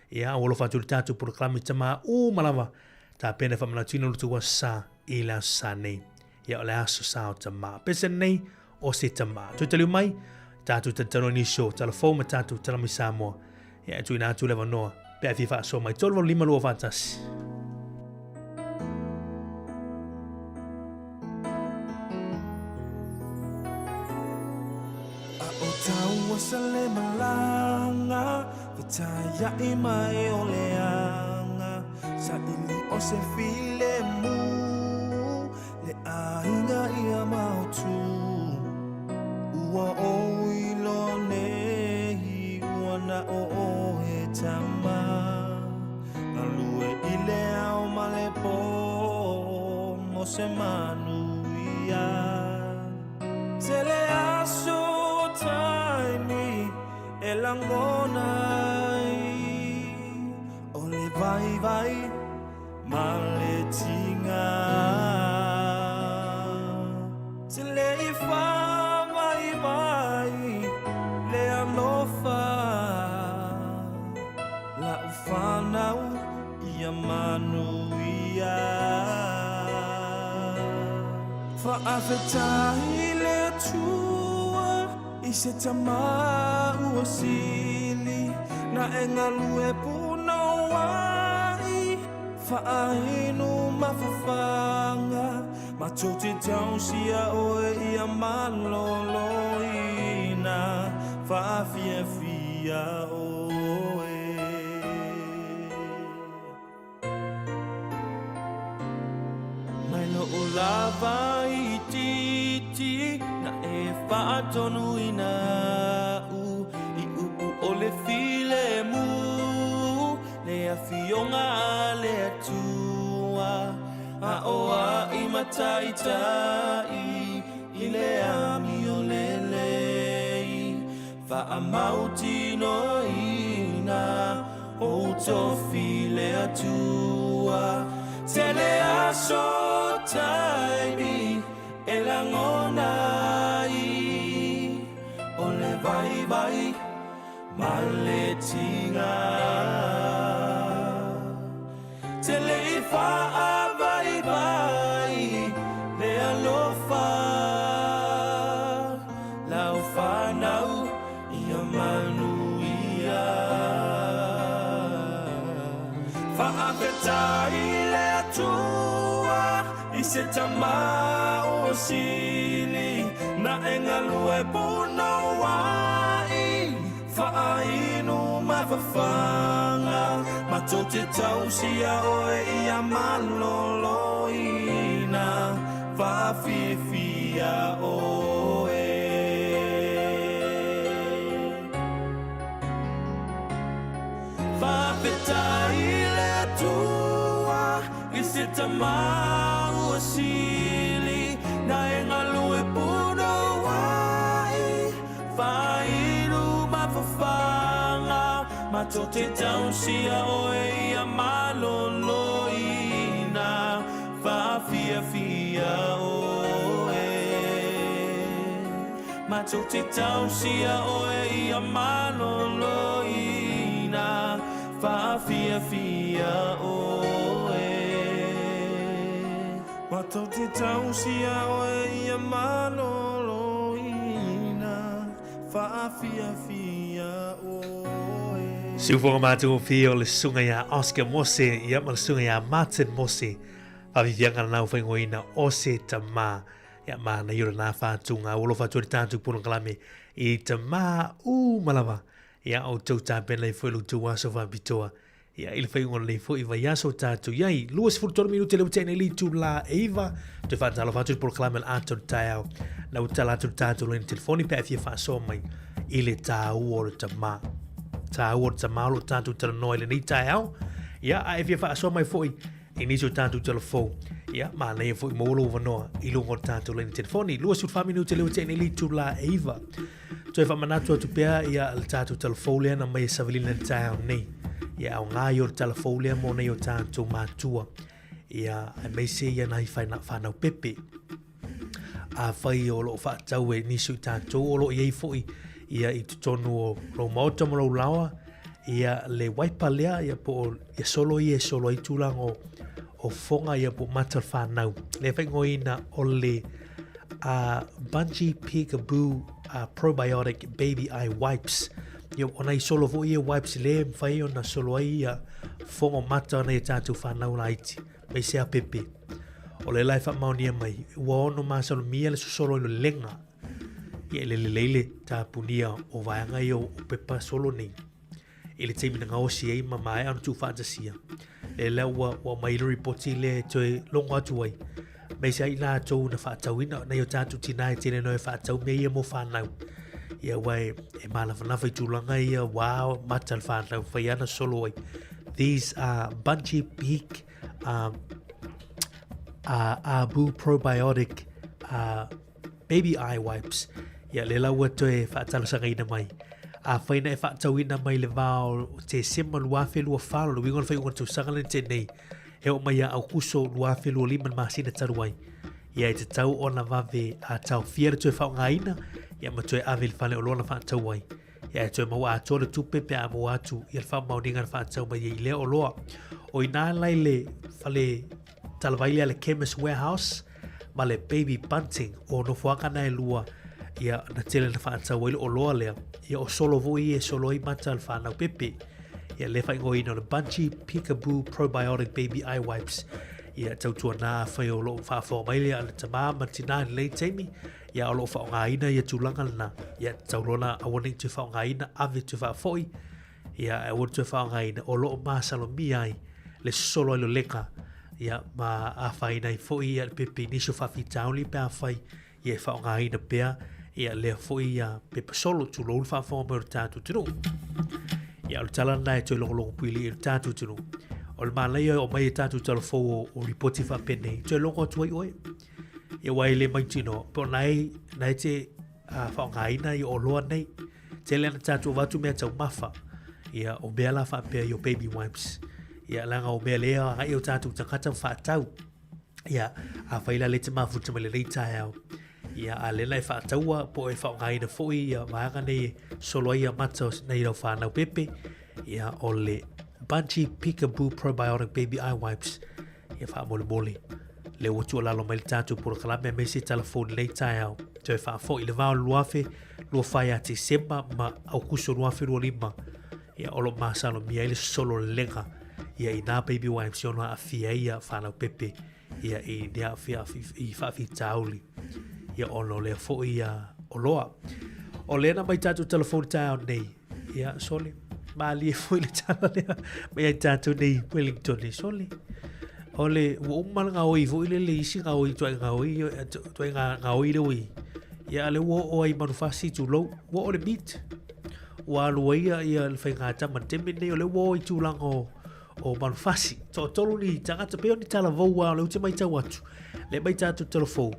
ia, ua alofa atu i le tātou polokalame tamā uma lava, tapena e faamanatuina lo tou aso sa i le aso sa nei. Ia, o le aso sa o tamā. Pese nei, o se tamā. Toe taliu mai, tātou talotalo i nisi o tala fou ma tātou tala mai Samoa. Ia, e tuuina atu le avanoa, pe a e fia faasoa mai. 3, 8, 5, 2, 4, 1. A o taua sa le malaga Fetaiai mai o le aga Saili o se filemu Le aiga ia maotu Ua ou iloa nei Ua na o oe tama Galue i le ao ma le po Mo se manuia Tele aso taimi e lagona ai O le vaivai Ma le tiga Tele i faavaivai le alofa La'u fanau ia manuia Faafetai le Atua i se tama ua sili Na e galue punouai Faainu. mafafaga matou te tausia oe ia maloloina faafiafia oe. Mai lo'u lava itiiti na e faatonuina a'u i upu o le filemu, le afioga a le Atua, a o a'i mataitai i le amio lelei. Faamautinoina ou tofi le Atua. Tele aso taimi e lagona ai o le vaivai ma le tiga. Tele i faavaivai le alofa lau fanau ia manuia. Faafetai le Atua i se tama ua sili na e galue punouai. Faainu mafafaga matou te tausia oe ia maloloina faafiafia oe. Faafetai le Atua i se tama ua sili na e galue punouai. Faailu mafafaga matou te tausia oe ia maloloina faafiafia oe. Matou te tausia oe ia maloloina faafiafia oe. Matou te tausia oe ia maloloina faafiafia oe. Siufoga matagofie o le susuga ia Oscar Mose ia ma le susuga ia Martin Mose. Faafiafiaga lena ua faaigoaina o se tama. Ia manaia o lena faatuga. Ua alofa atu ai le tatou polokalame i tama uma lava. Ia outou tapena ai foi lo outou aso faapitoa. Ia, i le faaiuga o lenei foi vaiaso tatou i ai. 23 minute le ua tea nei le itula e 9. Toe faatalofa atu i le polokalame o le ata o le taeao. Na ua tala atu le tatou laina telefoni pe a e fia faasoa mai i le tāua o le tama. Tāua o le tama o lo o tatou talanoa i lenei taeao. Ia, a e fia faasoa mai foi i nisi o tatou talafou. Ia, manaia foi maua lou avanoa i luga o le tatou laina telefoni. 24 minute le ua tea nei le itula e 9. Toe faamanatu atu pea ia le tatou talafou lea na mai e savalina i le taeao nei. Ia aoga ia o le talafou lea mo nei o tatou matua. Ia aemaise ia nai whanau pepe. Afai o loo faatau e nisi o tatou o loo i ai foi ia i totonu o lou maota ma lou laoa ia le waipa lea ia po o ia solo ia e solo ai tulaga o foga ia po o mata o le whanau. Le faaigoaina o le a Bungee Peekaboo Probiotic Baby Eye Wipes. Ia, o nai solo foi ia wipes le mawhai ona solo ai ia fogo mata ona ia tātou whanau laiti. Mai se a pepe. O le lai whaamaonia mai, ua ono masalomia le sosolo i le lenga. Ia e le lelei le tāpunia o vaega ia o pepa solo nei. I le taimi na gaosi ai ma maea ona tuufaatasia. Le la ua, ua aumai le ripoti lea e toe logo atu ai. Aemaise ai i latou na faatauina, nai o tatou tinā e tele noa e faatau mea ia mo whanau. Ia aua e, e mānawhanawa i tulaga ia, wā mata le whanau, whai ana solo ai. These are Bunchy Peak Abu Probiotic Baby eye wipes. Ia, lea la ua toe faatalosagaina mai. Afai na e faatauina mai le va o Tesema 2024, o le uiga o le faaiuga o le tausaga lena tea nei, e oo mai ia Aukuso 2025 le masina talu ai. Ia, e tatau ona vave a taofia le toe faaaogaina, ia ma toe ave i le fale oloa na faatau ai. Ia, e toe maua atoa le tupe pe a maua atu ia le faamaoniga na faatau mai ai i lea oloa. O i ina la i le fale talavai lea le Chemist Warehouse ma le Baby Bunting o nofoaga na e lua ia na tele na faatau ai le oloa lea ia o solo foi e solo ai mata o le whanau pepe ia le faaigoaina o le Bunchy Peekaboo Probiotic Baby Eye Wipes. Ia, tautuana afai o lo o faafofoga mai le le tama ma le tinā i lenei taimi, ia o lo o faaaogaina ia tulaga lena, ia tatau loa ona aua ne i toe faaaogaina, ave toe faafoi, ia aua le toe faaaogaina, o lo o masalomia ai le sosolo ai lolega, ia ma afaina ai foi ia le pepe i nisi o faafitauli pe afai ia e faaaogaina pea ia lea foi ia pepa solo, tulou le faafofoga mai o le tatou atunuu. Ia o le tala lena e toe logologo puilii i le tatou atunuu. O le manaia o mai e tatou tala fou o, o ripoti faapenei, toe logo atu ai oe. Ia aua e le mautinoa, po o na e, na e te a, faaaogaina ia oloa nei. Tele ana tatou avatu mea taumafa. Ia o mea la faapea i o baby wipes. Ia leaga o mea lea agai o tatou tagata faatau. Ia, afai la le te mafuta mai lenei taeao, ia, a lena e faataua po o e faaaogaina foi ia vaega nei e solo ai ia mata o nei lau whānau pepe, ia, o le Bungie Peekaboo Probiotic Baby Eye Wipes, ia faamolemole. Le ua tuualalo mai le tatou polokalame aemaise telefoni lenei taeao, toe faafoi le va o le 2024 ia Tesema ma Aukuso 2025, Ia, o lo o masalomia ai le sosolo lelega ia i nā baby wipes i ono aafia ai ia whanau pepe ia i ni aafia i faafitauli ia ona o lea foi ia oloa. O lea na mai tātou telefoni taeao nei, ia sole, malie foi le tala lea mai ai tātou nei Wellington nei, sole. O le, ua uma le gaoi foi lele isi gaoi, tuai gaoi, tuai gaoi le ui. Ia, a le ua oo ai manufasi tulou, ua oo le meat. Ua alu ai ia, ia le faigatama i le taimi lenei, o lea ua o i tulaga o, o manufasi. Toatolu ni tagata, pei o ni talavou lava o lea ou te matau atu. Lea mai tatou talavou,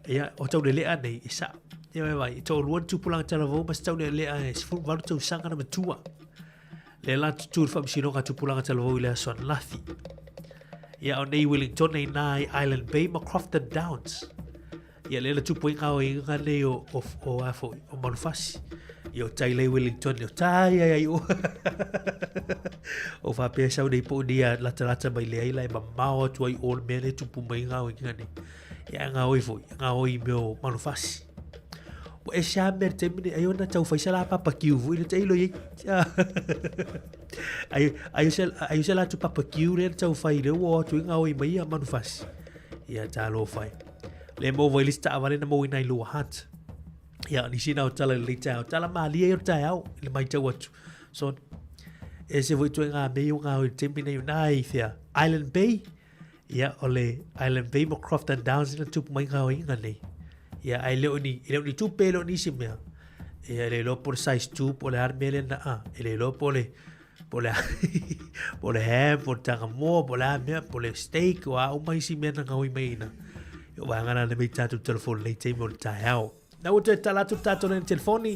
ia, o Taulelea nei, e sao. Ia vai vai, toalua ni tupulaga talavou ma se Taulelea e 18 tausaga na matua. Lea la tutū le faamasinoga a tupulaga talavou i le aso ananafi. Ia, o nei Wellington nei nā i Island Bay ma Crofton Downs. Ia lea na tupu ai ngā oiga nei o, o, o, a foi, o Manufasi. Ia o Taylor Wellington, o tai ai ai o. o whapea sau nei po ni a lata lata mai le ai la e mamao atu ai o le mea le tupu mai ngā oiga nei. Ia ngā oi foi, ngā oi me o Manufasi. O e ese a mea te mine, ai ona tau whaisa la papa kiu foi le teilo i. Ai ai se ai se la tu papa kiu le tau whai le o atu i ngā oi mai a Manufasi. Ia tā lo whai. Le mo vai lista avale na mo ina i lua hat. Ia, ni sina o tala le taeao. Tala malie o taeao, le mai tau atu. So, e se voi tue ngā mei o ngā oi tempi nei nā i whia. Island Bay, ia, o le Island Bay mo Crofton Downs ina tupu mai ngā oi ngā nei. Ia, ai leo ni, i leo ni tupe, leo ni isi mea. Ia, le loa po le size 2, po le ar mea le na a. E le loa po le, po le po le ham, po le tangamoa, po le a mea, po le steak, o a uma isi mea na ngaui mai ina. O waanga na nei tātou telefoni nei taimi o le taeao. Na ua toe tala atu tātou nei telefoni,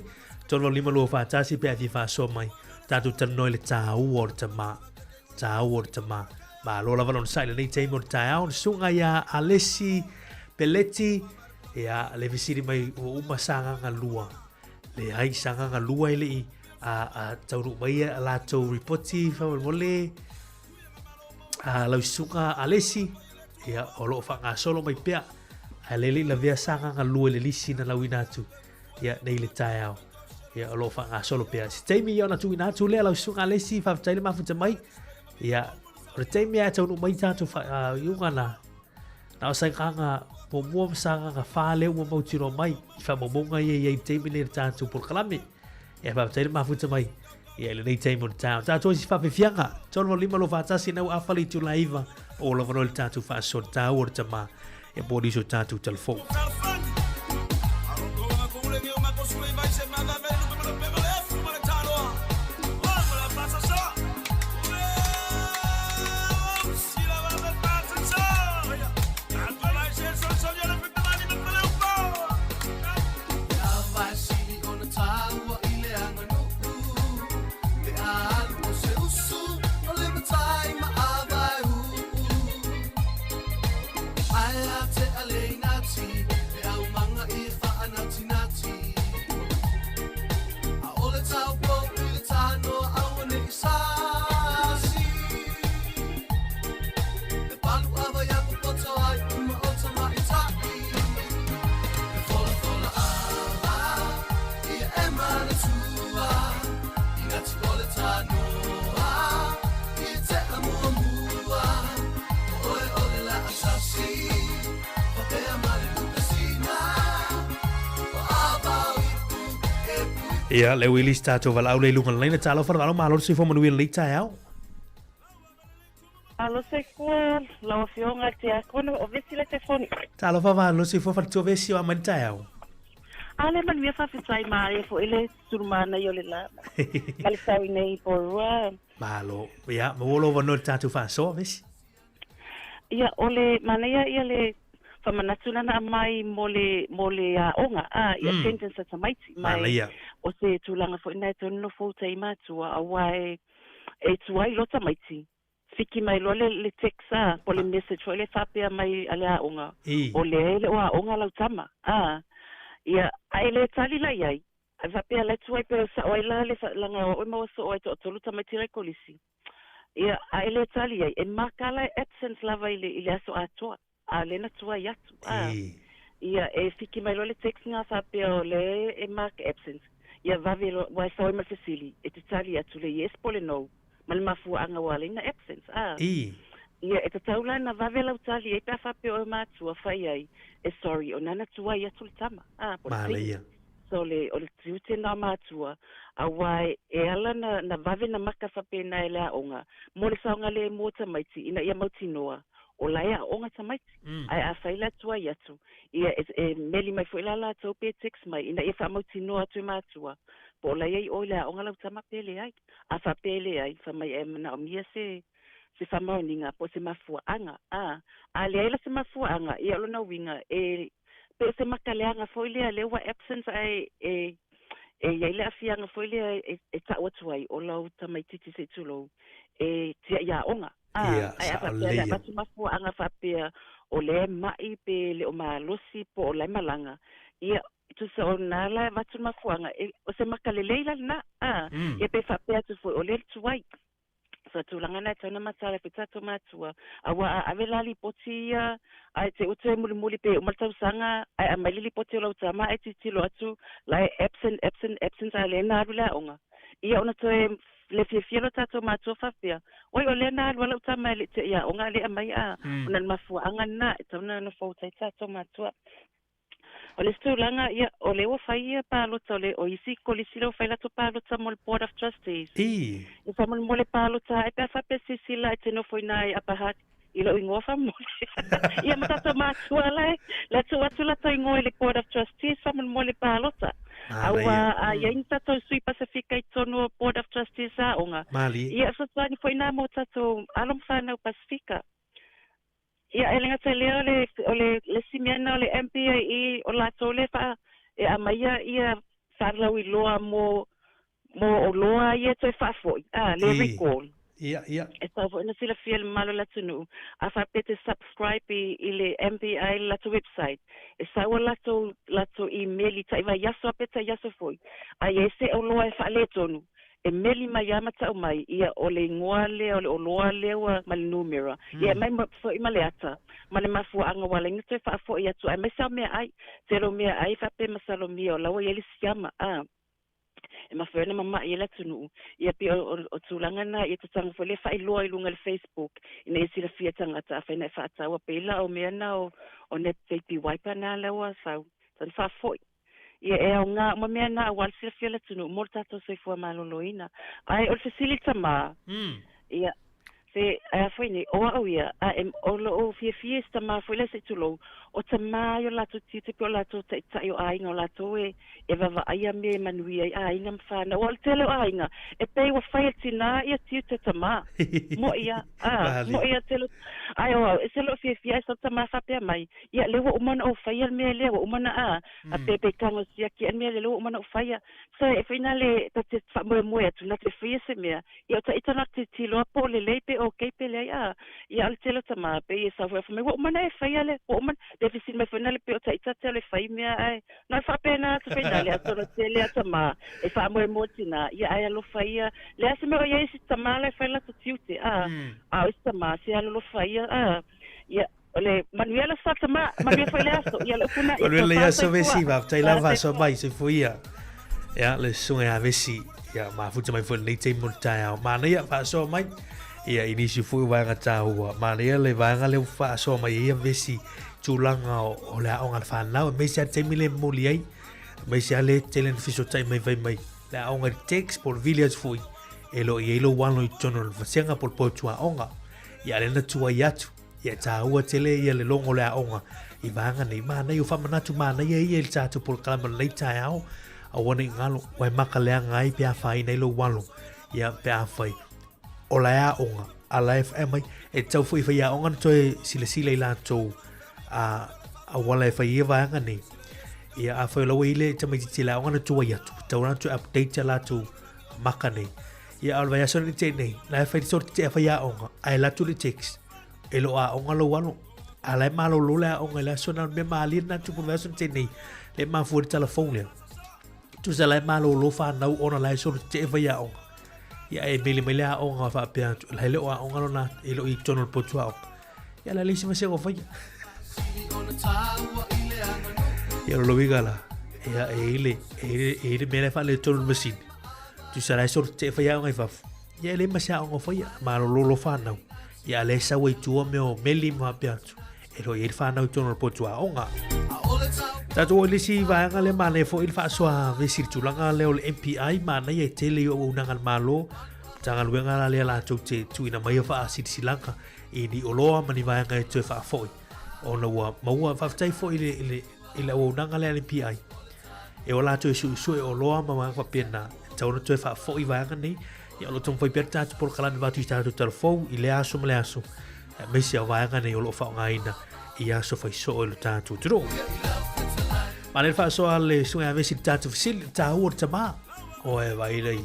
3 5 2 4 1 pe a fia faasoa mai. Tātou talanoa i le tāua o le tamā. Tāua o le tamā. Malo lava lona sai lenei taimi o le taeao. Le susuga ia Alesi Peleti, ia le fesili mai ua uma sagaga lua. Leai, sagaga lua e le i a, a taunuu mai a latou ripoti faamolemole a lau susuga Alesi, ia, o lo o faagasolo mai pea, ae le le i lavea sagaga lua i le lisi na lauina atu, ia, nei le taeao. Ia, o lo o faagasolo pea. Se taimi ia ona tuuina atu lea lau susuga Alesi, faafetai le mafuta mai. Ia, o le taimi lava e taunuu mai tatou faaiuga na, Na o sagaga muamua ma sagaga whā lea ua mautinoa mai i whaamaumauga ia i ai taimi nei le tātou polokalame. Ia faafetai le mafuta mai ia i lenei taimi o le taeao. Tātou isi whaawhiwhianga, 3 5 2 4 1 nau awhali tula iva o lava no le tātou whaasoa le tāua o le tamā e pō niso tātou telefou. Ia, le ua ilisi tatou valaau lea i luga o le laina. Talofa le valaau, malo le soifua manuia i lenei taeao. Malo soifua lau Afioga i le Tiakono, o Vesi le telefoni. Talofa malo soifua faletua Vesi o a mai le taeao. A le manuia faafetai maea foi le tulumanaia o le la ma le sau i nei Poerua. Malo. Ia, maua lou avanoa i le tatou faasoa Vesi. Ia, o le manaia ia le faamanatu lana aumai mo le, mo le aoga, a, i attendance a tamaiti. Mai, Manaia. o se tulaga foi lena e tau nonofo uta i matua, aua e, e tuai loa tamaiti, fiki mai loa le, le text a, po o le message foi lea faapea mai a le aoga, o lea e le o aoga lau tama, a. Ia, a e le tali la i ai, a faapea la e tuai pe sao ai la le, leaga o au e maua soo ai toatolu tamaiti la i kolisi. Ia, a e le tali ai, e maka la e absent lava i le, i le aso atoa, a o lea na tuai atu, a. Ia, e fiki mai loa le text nga faapea o lea e mark absent, ia vave loa, ua e sau ai ma le fesili, e te tali atu le yes po o le no, ma le mafuaaga ua ala ai na absent, a. Ia, e tatau la na vave lau tali ai pe a faapea oe matua fai ai, e sorry, o na na tuai atu le tama, a, po o le teine. So o le, o le tiute na o matua, aua e ala na, na vave na maka faapena e le aoga, mo le saogalemu o tamaiti ina ia mautinoa, o la e aoga tamaiti. Ae afai la tuai atu, ia e, e meli mai foi la latou pe text mai ina ia faamautinoa atu e matua, po o la i ai oe i le aoga lau tama pe leai. A faapea e leai, fai mai e manaomia se, se faamaoniga po o se mafuaaga. A, a leai la se mafuaaga, ia o lona uiga, e pei o se maka leaga foi lea, lea ua absent ae e, e i ai le aafiaga foi lea e, e ta'u atu ai o lau tamaitiiti se i tulou e tia'i aoga. A, Ia, ae a faapea le saolelei. avatu mafuaaga faapea o lea e ma'i pe le o malosi po o la e malaga, ia, tusa o lena la e avatu le mafuaaga, e, o se maka lelei la lena, a, ia pe faapea atu foi o lea e tuai. So tulaga na e tatau ona mataala ai foi tatou matua, aua a ave la lipoti ia ae te utu e mulimuli pe uma le tausaga ae aumai le lipoti o lau tama ae tilotilo atu la e absent, absent, absent a lea na alu i le aoga. Ia ona toe le fiafia lea o tatou matua faapea, oi o lea na alu a lau tama e le i te i aoga a le aumai a, ona o le mafuaaga lena e tatau ona nofo uta ai tatou matua. O le isi tulaga, ia, o lea ua fai ia palota, o le, o isi kolisi lea ua fai latou palota mo le Board of Trustees. Ia faamolemole palota ae pe a faapea silasila e te nofo i ina i Upper Hutt i lou ingoa faamolemole. Ia ma tatou matua la e, la e tuu atu latou ingoa i le Board of Trustees faamolemole palota. Aua a i ai ni tatou sui Pasefika i totonu o Board of Trustees aoga, ia e fesoasoani foi ina mo tatou alo ma fanau Pasefika. Ia, e le gata i lea, o le, o le, le isi mea lena o le MPAE, o latou lea e faa, e aumaia ia faalauiloa mo, mo oloa ia e toe faafoi, a, le recall. Ia, ia. E tatau foi ona silafia e le mamalu o le atunuu, a faapea e te subscribe i, i le MPAE i le latou website, e sau a latou, latou imeli tai vaiaso a pe tai aso foi, a i ai se oloa e faaletonu, E meli mai a ma ta'u mai, ia, o le igoa lea, o le oloa lea ua ma le numera. Ia, e aumai foi ma le ata, ma le mafuaaga ua ala ai ona toe faafo'i atu, aemaise lava o meaai. Tele o meaai faapea masalomia o la ua i ai le siama, a, e mafai ona mama'i ai le atunuu. Ia, pei o, o, o tulaga na, ia tataga foi lea faailoa i luga i le Facebook, ina ia silafia e tagata afai na e faataua. Pei la o mea na o, o baby wiper na lea ua sau, tau ona faafo'i. Ia, e aoga uma mea na aua le silafia o le atunuu mo le tatou soifua maloloina. Ae o le fesili tamā, ia, se, a foi nei, o au ia, a e, o lou fiafia i se tamā foi lea se i tulou, o tamā ai o latou tiute pei o latou taitai o aiga, o latou e, e vaavaaia mea e manuia ai aiga ma fanau. Aua o le tele o aiga, e pei ua fai e le tinā ia tiute o tamā. Mo'i a, a, mo'i a tele, ae o au, ese lou fiafia ae sau le tamā faapea mai, Ia, lea ua uma ona ou faia le mea lea, ua uma ona a, a pe pe tago siaki le mea lea, lea ua uma ona ou faia. So, e whai nā le, ta te whaamoemoe atu, nā te whaia se mea, ia o ta ita nā te tiloa po o lelei pe okay pe leai, a, ia o le tele o tamā, pe i e sau whai mai, ua uma na e whaia le, ua uma, pe whisi mai whai nā le pe o ta ita te o le whai mea ai, nā whaapena atu whai nā le atono tele a tamā, e whaamoemoe tina, ia ai alofa ia, le a se mea o ia i si tamā lai whai lato tiute, a, a o isi tamā, se alolofa ia, a, ia, O le manuia le aso tama, manuia foi le aso. Ia le upu na, ia Manuia le tofa aso soifua. Vesi, faafetai lava faasoa Soifua. mai, soifua ia. Ia, le susuga ia Vesi, ia mafuta mai foi lenei taimi o le taeao. Manaia faasoa mai, ia i nisi foi o vaega taua. Manaia le vaega lea ua faasoa mai ai ia Vesi, tulaga o, o le aoga a le fanau, aemaise lava le taimi lea e momoli ai, aemaise lava le tele na fesootai mai fai mai. Le aoga i le text po o le vili atu foi e lo o i ai lou alo i totonu o le vasega po o le potu aoga. Ia lea na tuai atu. Ia e tāua tele ia le logo o le aoga i vaega nei. Manaia o faamanatu manaia ia i le tatou polokalame o lenei taeao. Aua ne i galo, ua e maka leaga ai pe afaina ai lou alo. Ia pe afai o la e aoga, a la e whae mai, e tau foi whai aoga na toe silasila i latou a auala e whai ia vaega nei. Ia a whai o laua ile tamaitiiti le aoga na tuai atu, tau rā toe update a latou maka nei. Ia a o le vaiaso nei tēnei, la e whai sort te whai aoga, a e latu le text, e lo aoga lou alo. A la e malolo le aoga i le aso na mea malie na tupu le vaiaso nei tēnei, le mafua i le telefone lea. Tusa la e malolo whanau ona la e sort te whai aoga. Ia e mele mai le aoga faapea atu, la e le o aoga lona, e le o i tonu o le potu aoga. Ia la le isi masega o faia. Ia lo loiga la, ia e ile, e ile, e ile mea le whaale tonu le masini. Tusa la e sort te whai aoga i fafo. Ia e le mase aoga o faia, malolo whanau. Ia le saua i tua mea o meli ma faapea atu. E lo i ai le whanau i tonu o le potu aoga. Tatou o le isi vaega lea manaia foi le faasoa vesi i le tulaga lea o le MPI, manaia e tele i auaunaga a le Malo, Matagaluega la lea latou te tuuina mai a faasilasilaga i ni oloa ma ni vaega e toe faafoi ona ua maua. Faafetai foi i le, i le, i le auaunaga lea a le MPI e o latou e suesue oloa ma vaega faapena e tatau ona toe faafoi vaega nei. Ia o lo o taumafai pea le tatou polokalame avatu i tatou talafou i lea aso ma le aso, aemaise o vaega nei o lo o faaaogaina i aso faisoo i lo tatou atunuu. Manaia le faasoa a le susuga ia Vesi i le tatou fesili, le taua o le tamā. Oe vaai lei,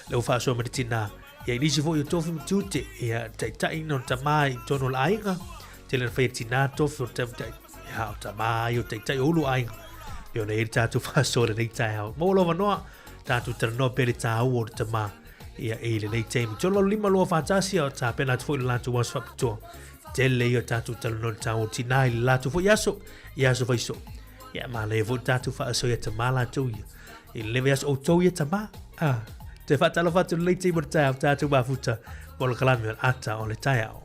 le ua faasoa ma le tinā. Ia i nisi foi o tofi ma tiute, ia taitaiina o le tamā i totonu o le aiga, tele na fai e tinā tofi o le taitai, ia o tamā ai o taitai o ulu aiga. Pei ona i ai le tatou faasoa i lenei taeao. Maua lou avanoa, tatou talanoa pea i le taua o le tamā ia i lenei taimi. 385 2 4 1, o tapena atu foi le latou aso faapitoa. Tele ia o tatou talanoa i le taua o tinā i le latou foi aso, i aso faisoo. Ia manaia foi le tatou faasoa ia tamā latou ia. I lenei vaiaso outou ia tamā. Ah, te whaatalofa atu lenei taimi o le taeao, tatou mafuta, mo le kalame o le ata o le taeao.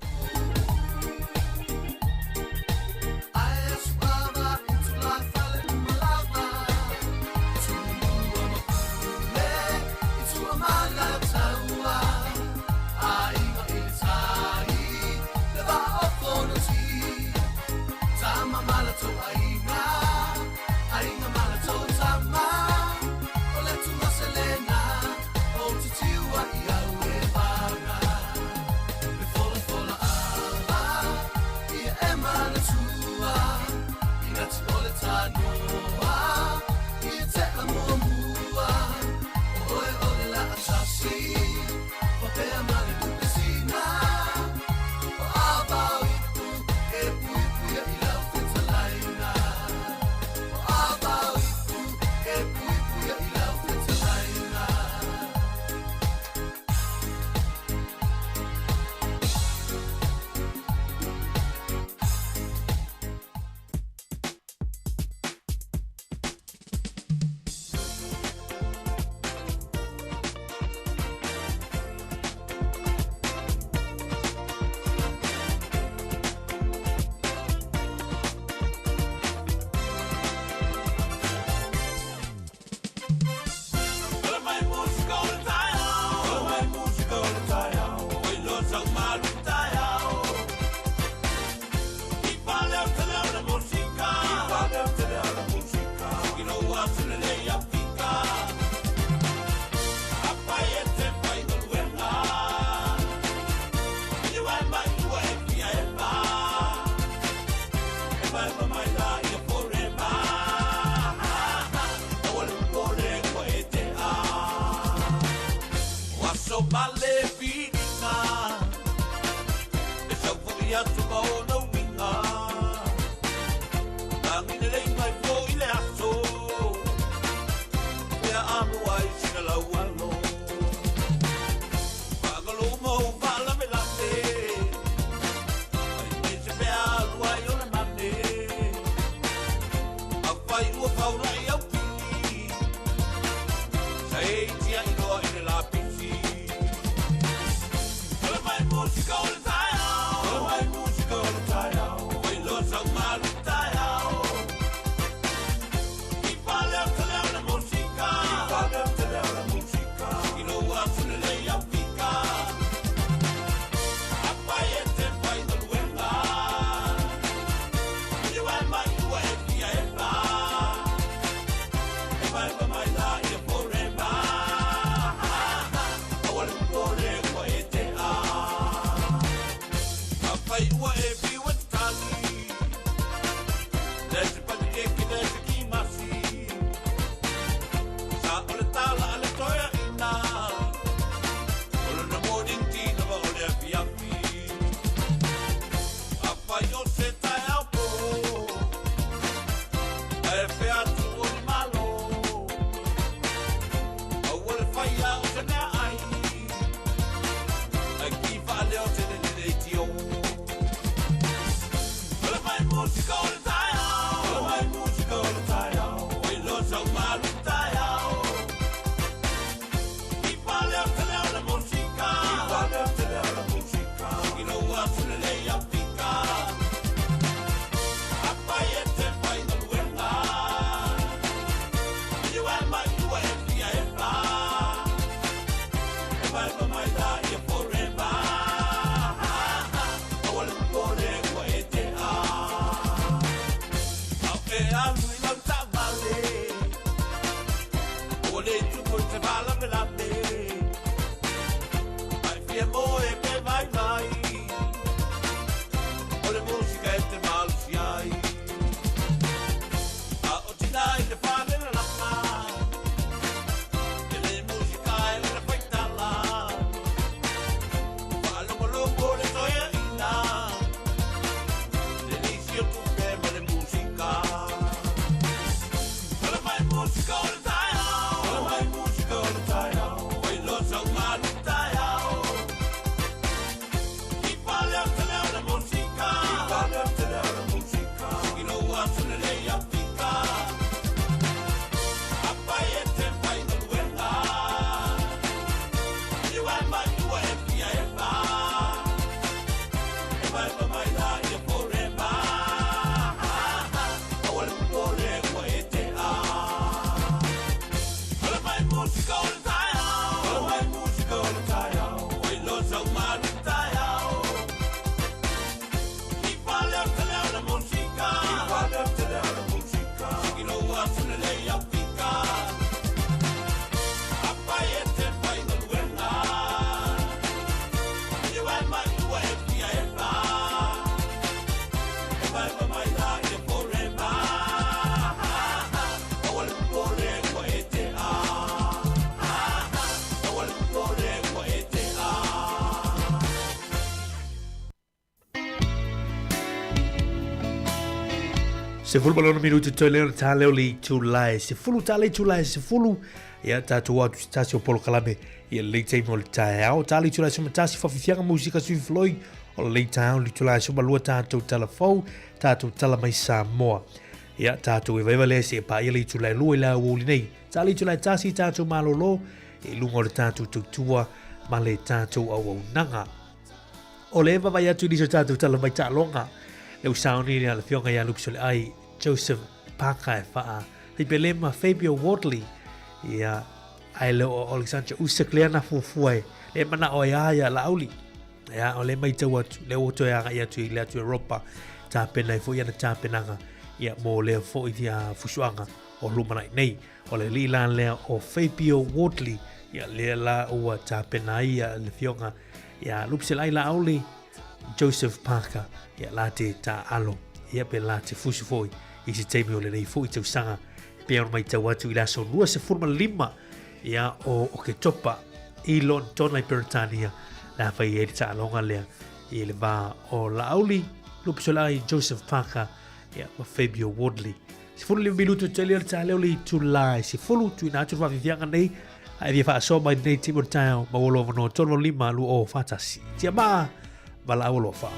mai ua e fiu e tatali. Le se pani keke le se kimasi. Sa o le tala a le toeaina. O lona morning tea lava o le afiafi. Afai o se taeao po. Ae fea atu o ni malo. Aua le faia o se meaai. Ae ki faaleo te le leitio. Ola mai musika o le taeao. Ola mai musika o le taeao. Oi lo sau malu taeao. Ki faaleo te leo le musika. Ki faaleo te leo le musika. Ki lo asu le lei Afrika. Apai e te whaigaluega. Iu e mai ua e fia e pā. E mai pa mai la ia forever. Aua le popole ua e te a. Au e alu i lau taavale. Ua le tupu i te faalavelave. Ai fia moe pe vaivai. O le musika e te malosi ai. A o tina i te fale lalama. E le musika e le faitala. Faalogologo le toeaina. Le nisi o tupe ma le musika. Ola mai musika o le taeao. Ola mai musika o le taeao. Oi lo sau malu taeao. Ki faaleo te leo le musika. Ki faaleo te leo le musika. Ki lo asu le lei Afrika. Apai e te whaigaluega. Iu e mai ua e fia e pā. E mai pa mai la ia forever. Aua le popole ua e te a. Ola mai musika o le taeao. Ola mai musika o le taeao. Oi lo sau malu taeao. Ki faaleo te leo le musika. Ki faaleo te leo le musika. Ki lo asu le lei Afrika. Apai e te whaigaluega. Iu e mai ua e fia e pā. E mai pa mai la ia forever. Aua le popole ua e te a. Aua le popole ua e te a. 16 minuti toe lea ona tā leo le itula e 10, tā le itula e 10, ia tātou atu se tasi o polokalame ia lelei taimi o le taeao. Tā le itula e 11, whawhiwhianga musika sui floi o le lei taeao le itula e 12 tātou tala fou, tātou tala mai Samoa. Ia tātou e vaeva lea se e pā ia le itula e 2 i la uauli nei. Tā le itula e 1 tātou malolo i lunga o le tātou tautua ma le tātou auaunaga. O le vaavaai atu i nisi o tatou tala mai taaloga, le usaoni le afioga ia Luke Soleai, Joseph Parker e faa Faipele ma Fabio Wardley, ia ae le o Alexander Usyk lea na fuafua e le manao ai a ia Laauli. Ia, o le maitau atu, le ua toe agai atu i le atu Europa, tapena ai foi ana tapenaga, ia mo lea foi ia fusuaga o lumanai nei. O le alii la lea o Fabio Wardley, ia lea la ua tapena ai ia le afioga ia Lupselai Laauli, Joseph Parker, ia la te taalo, ia pe la te fusu foi i se taimi o lenei foi tausaga, e pei ona maitau atu i le aso 25 ia o Oketopa i Lonetona i Peretania, le a fai ai le taaloga lea i le va o Laauli, Lupselai, Joseph Parker, ia ma Fabio Wardley. 15 minutu tele o le taeao le itula e 10 tuuina atu le faafiafiaga nei ae fia faasoa mai lenei taimi o le taeao maua lou avanoa 385 2041. Tia maa, valaau alofa.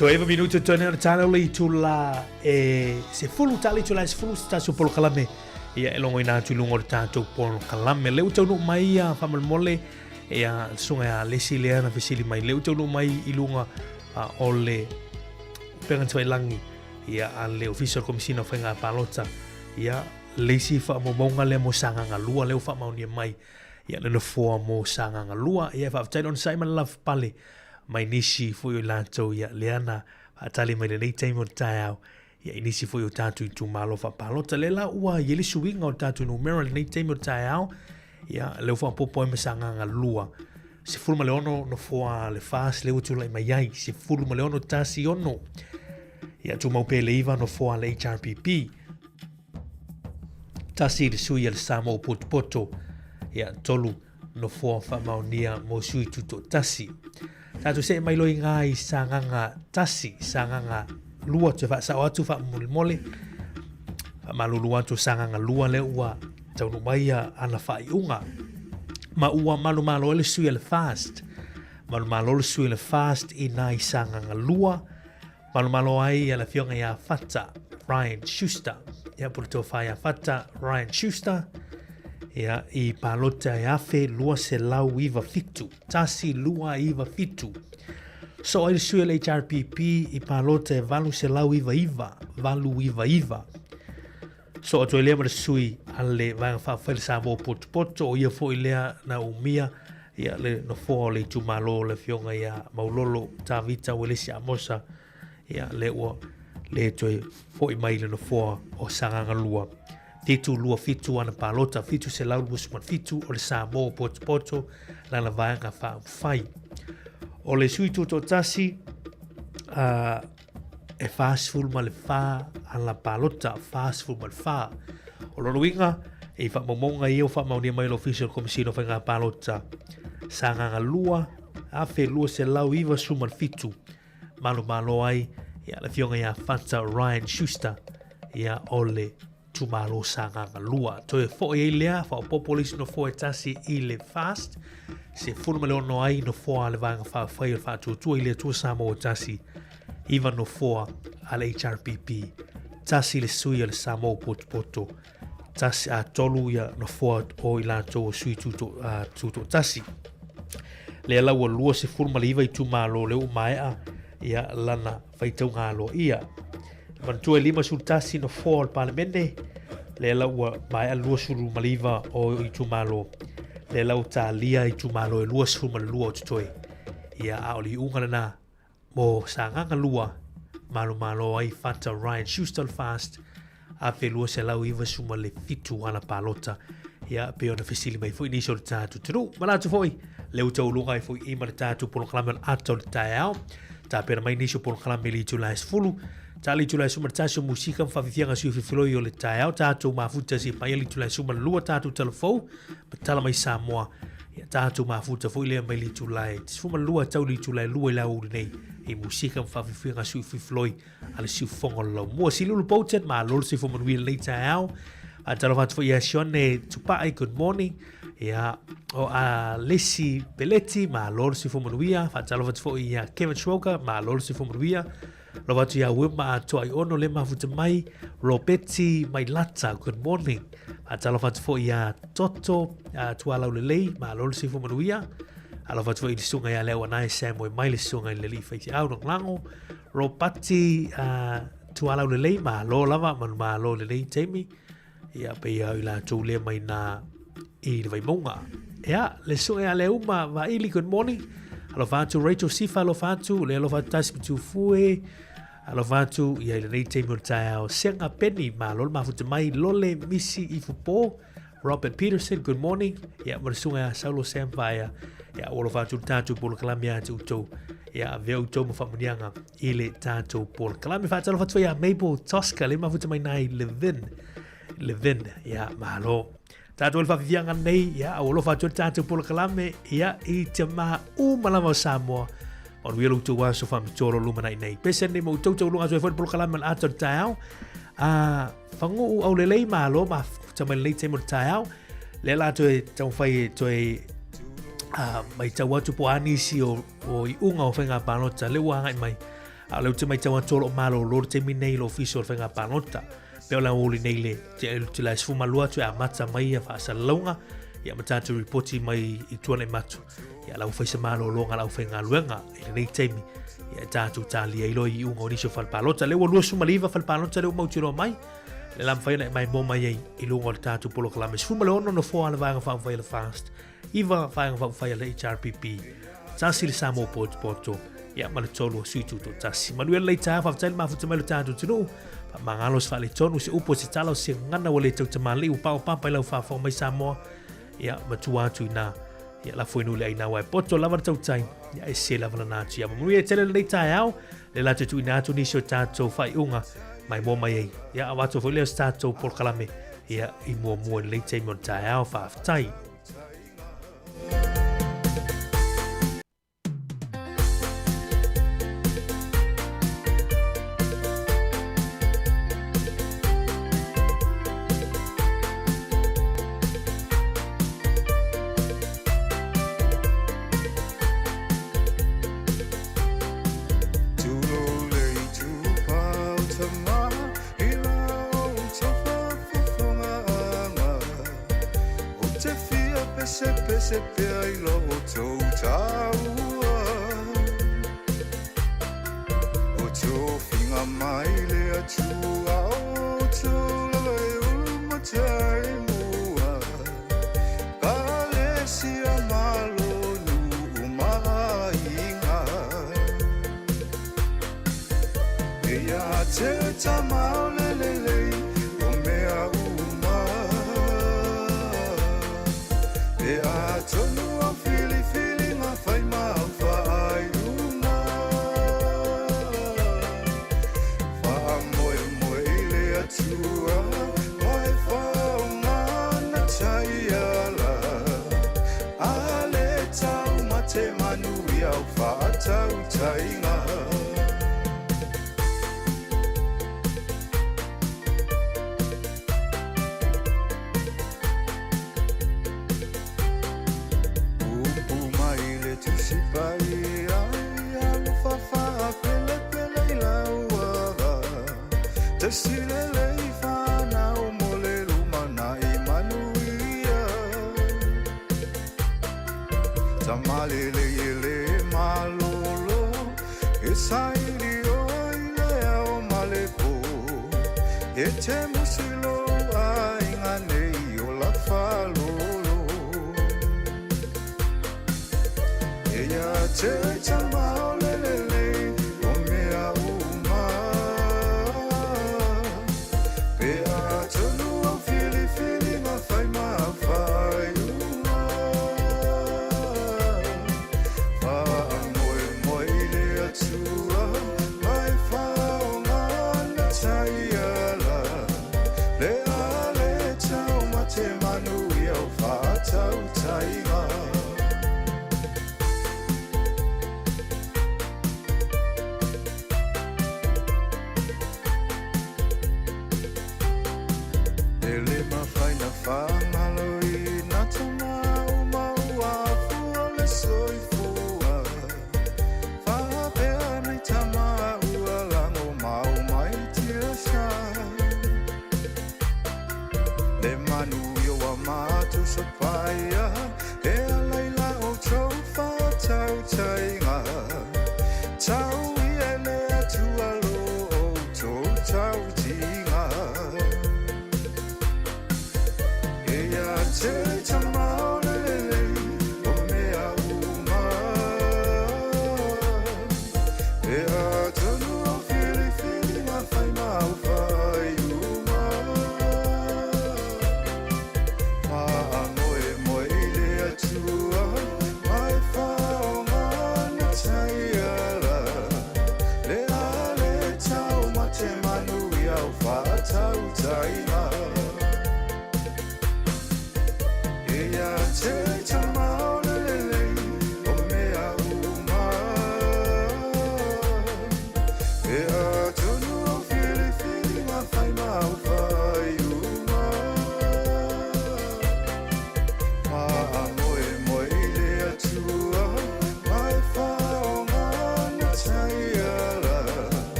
Toe 9 minutu toe nei o le taeao le itula e 10, tala itula e 10 se tasi o polokalame ia e logoina atu i luga o le tatou polokalame. Lea ua taunuu mai ia faamolemole ia le susuga ia Lesi lea na fesili mai. Lea ua taunuu mai i luga o le upega tafailagi ia a le Ofisa o le Komesina o Faiga Palota ia le isi faamaumauga lea mo Sagaga 2 lea ua faamaonia mai ia le nofoa mo Sagaga 2. Ia e faafetai le onosai ma le lavapapale mai nisi foi o i latou ia lea na faatali mai lenei taimi o le taeao ia i nisi foi o tatou itumalo faapalota. Lea la ua i ai le suiga o le tatou numera i lenei taimi o le taeao, ia lea ua faaopoopo ai ma Sagaga 2. 16 nofoa le FAST lea ua tulai mai ai, 16 16. Ia tumau pea le 9 nofoa le HRPP. Tasi le sui a le Samoa Potopoto, ia tolu nofoa faamaonia mo sui tutoatasi. Tatou see mai loa i ngā i Sagaga 1, Sagaga 2, toe faasao atu faamolemole, faamalulu atu Sagaga 2 lea ua taunuu mai ia ana faaiuga. Ma ua malomalo ai le sui a le FAST, malomalo le sui a le FAST i nā i Sagaga 2, Malomalo ai ia le afioga ia Fata Ryan Schuster. Ia po le tofa ia Fata Ryan Schuster. Ia i palota e 1297. 1297. So ai le sui o le HRPP i palota e 899. 899. So atu ai lea ma le sui a le Vaega Faaupufai le Samoa Potopoto, o ia foi lea na umia ia le nofoa o le itumalo o le afioga ia Maulolo Tavita Uelesi Amosa, ia lea ua le toe foi mai le nofoa o Sagaga 2. 727 ana palota, 727 o le Samoa Potopoto lana Vaega Faaupufai. O le sui tutoatasi, e 44 ana palota, 44. O lona uiga, i faamaumauga ia ua faamaonia mai e le Ofisa o le Komesina o Faiga Palota, Sagaga 2, 1297, malomalo ai ia le afioga ia Fata Ryan Schuster ia o le itumalo Sagaga 2. Toe foi ai lea, faaopoopo le isi nofoa e tasi i le FAST, 16 ai nofoa a le Vaega Faaupufai o le Faatuatua i le Atua Samoa tasi, 9 nofoa a le HRPP, tasi le sui a le Samoa Potopoto, tasi, a tolu ia nofoa o i latou o sui tutoatasi. Lea la ua 29 itumalo lea ua maea ia lana faitauga aloaia. Manatua e 51 nofoa o le Palemene, lea la ua maea 29 o itumalo, lea la ua talia itumalo e 22 o totoe. Ia, a o le iuga lena mo Sagaga 2, malomalo ai Fata Ryan Schuster Fast, 1297 ana palota. Ia, pei ona fesili mai foi nisi o le tatou atunuu. Manatu foi, lea ua tauluga ai foi i ma le tatou polokalame o le ata o le taeao. Tapena mai nisi o polokalame i le itula e 10. Ta le itula e 11 o musika ma faafiafiaga sui filifiloi o le taeao. Tatou mafuta si mai le itula e 12 tatou talafou. Ma tala mai Samoa. Ia, tatou mafuta foi lea mai le itula e 12 tau le itula e 2 i le aoauli nei. I musika ma faafiafiaga sui filifiloi a le siufofoga o le laumua. Silulu Bolton, malo le soifua manuia i lenei taeao. Faatalofa atu foi ia Sione Tupai, good morning. Ia, o a Lesi Peleti, malo le soifua manuia. Faatalofa atu foi ia Kevin Schroger, malo le soifua manuia. Alofa atu ia Wilma Atoa i Ono, le mafuta mai. Robeti Mailata, good morning. Faatalofa atu foi ia Toto Tualau Lelei, malo le soifua manuia. Alofa atu foi i le susuga ia Leo Anae Samoe mai, le susuga i le alii faifeau lagolago. Ropati Tualau Lelei, malo lava, manumalo i lenei taimi. Ia, pei au i latou lea mai nā i le Vaimauga. Ia, le susuga ia Leuma Vaili, good morning. Alofa atu Rachel Sifa, alofa atu, le alofa atu Tasi Matufue, alofa atu ia i lenei taimi o le taeao. Sega Penny, malo le mafuta mai, Lole Misi Ifupo, Robert Peterson, good morning. Ia, ma le susuga ia Saulo Sam Vaea. Ia, ua alofa atu le tatou polokalame ia te outou. Ia, avea outou ma faamuniaga i le tatou polokalame. Faatalofa atu foi ia Mabel Tosca, le mafuta mai nai Levin. Levin, ia, malo. Tatou le faafiafiaga nei, ia, ua alofa atu le tatou polokalame, ia, i te mā uma lava o Samoa. Manuia lo outou aso faamitoa lo lumanai nei. Pese nei ma outou tauluga atu ai foi le polokalame o le ata o le taeao. Faguu aulelei malo mafuta mai lenei taimi o le taeao. Lea la toe taumafai e toe matau atu po o a nisi o iuga o faiga palota lea ua agai mai. A o lea ou te matau atu o lo o malolo le taimi nei i le Ofisa o le Faiga Palota. Pei o le aoauli nei le Julai 12 atu e amata mai ia faasalalauga ia ma tatou ripoti mai i Tuanaimato. Ia la ua fai se malologa a le aufaigaluega i lenei taimi ia e tatou talia ai loa iuga o nisi o fale palota. Lea ua 29 fale palota lea ua mautinoa mai. Le la mafai ona e maimoa mai ai i luga o le tatou polokalame. 16 nofoa a le Vaega Faaupufai a le FAST, 9 Vaega Faaupufai a le HRPP, 1 le Samoa Potopoto, ia ma le 3 o Sui Tutoatasi. Manuia lelei taeao, faafetai le mafuta mai lo tatou atunuu. Faamagalo se faaletonu, se upu, se tala, o se gagana ua le tautamalii, ua paopapa i lau faafofoga mai Samoa. Ia, matua atu inā. Ia, lafo i nuu le aina aua e poto lava le tautai. Ia, e se lava lana atu. Ia, manuia tele lenei taeao. Le la te tuuina atu nisi o tatou faaiuga maimoa mai ai. Ia, avatu foi lea o se tatou polokalame. Ia, i muamua i lenei taimi o le taeao. Faafetai.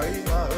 aiga.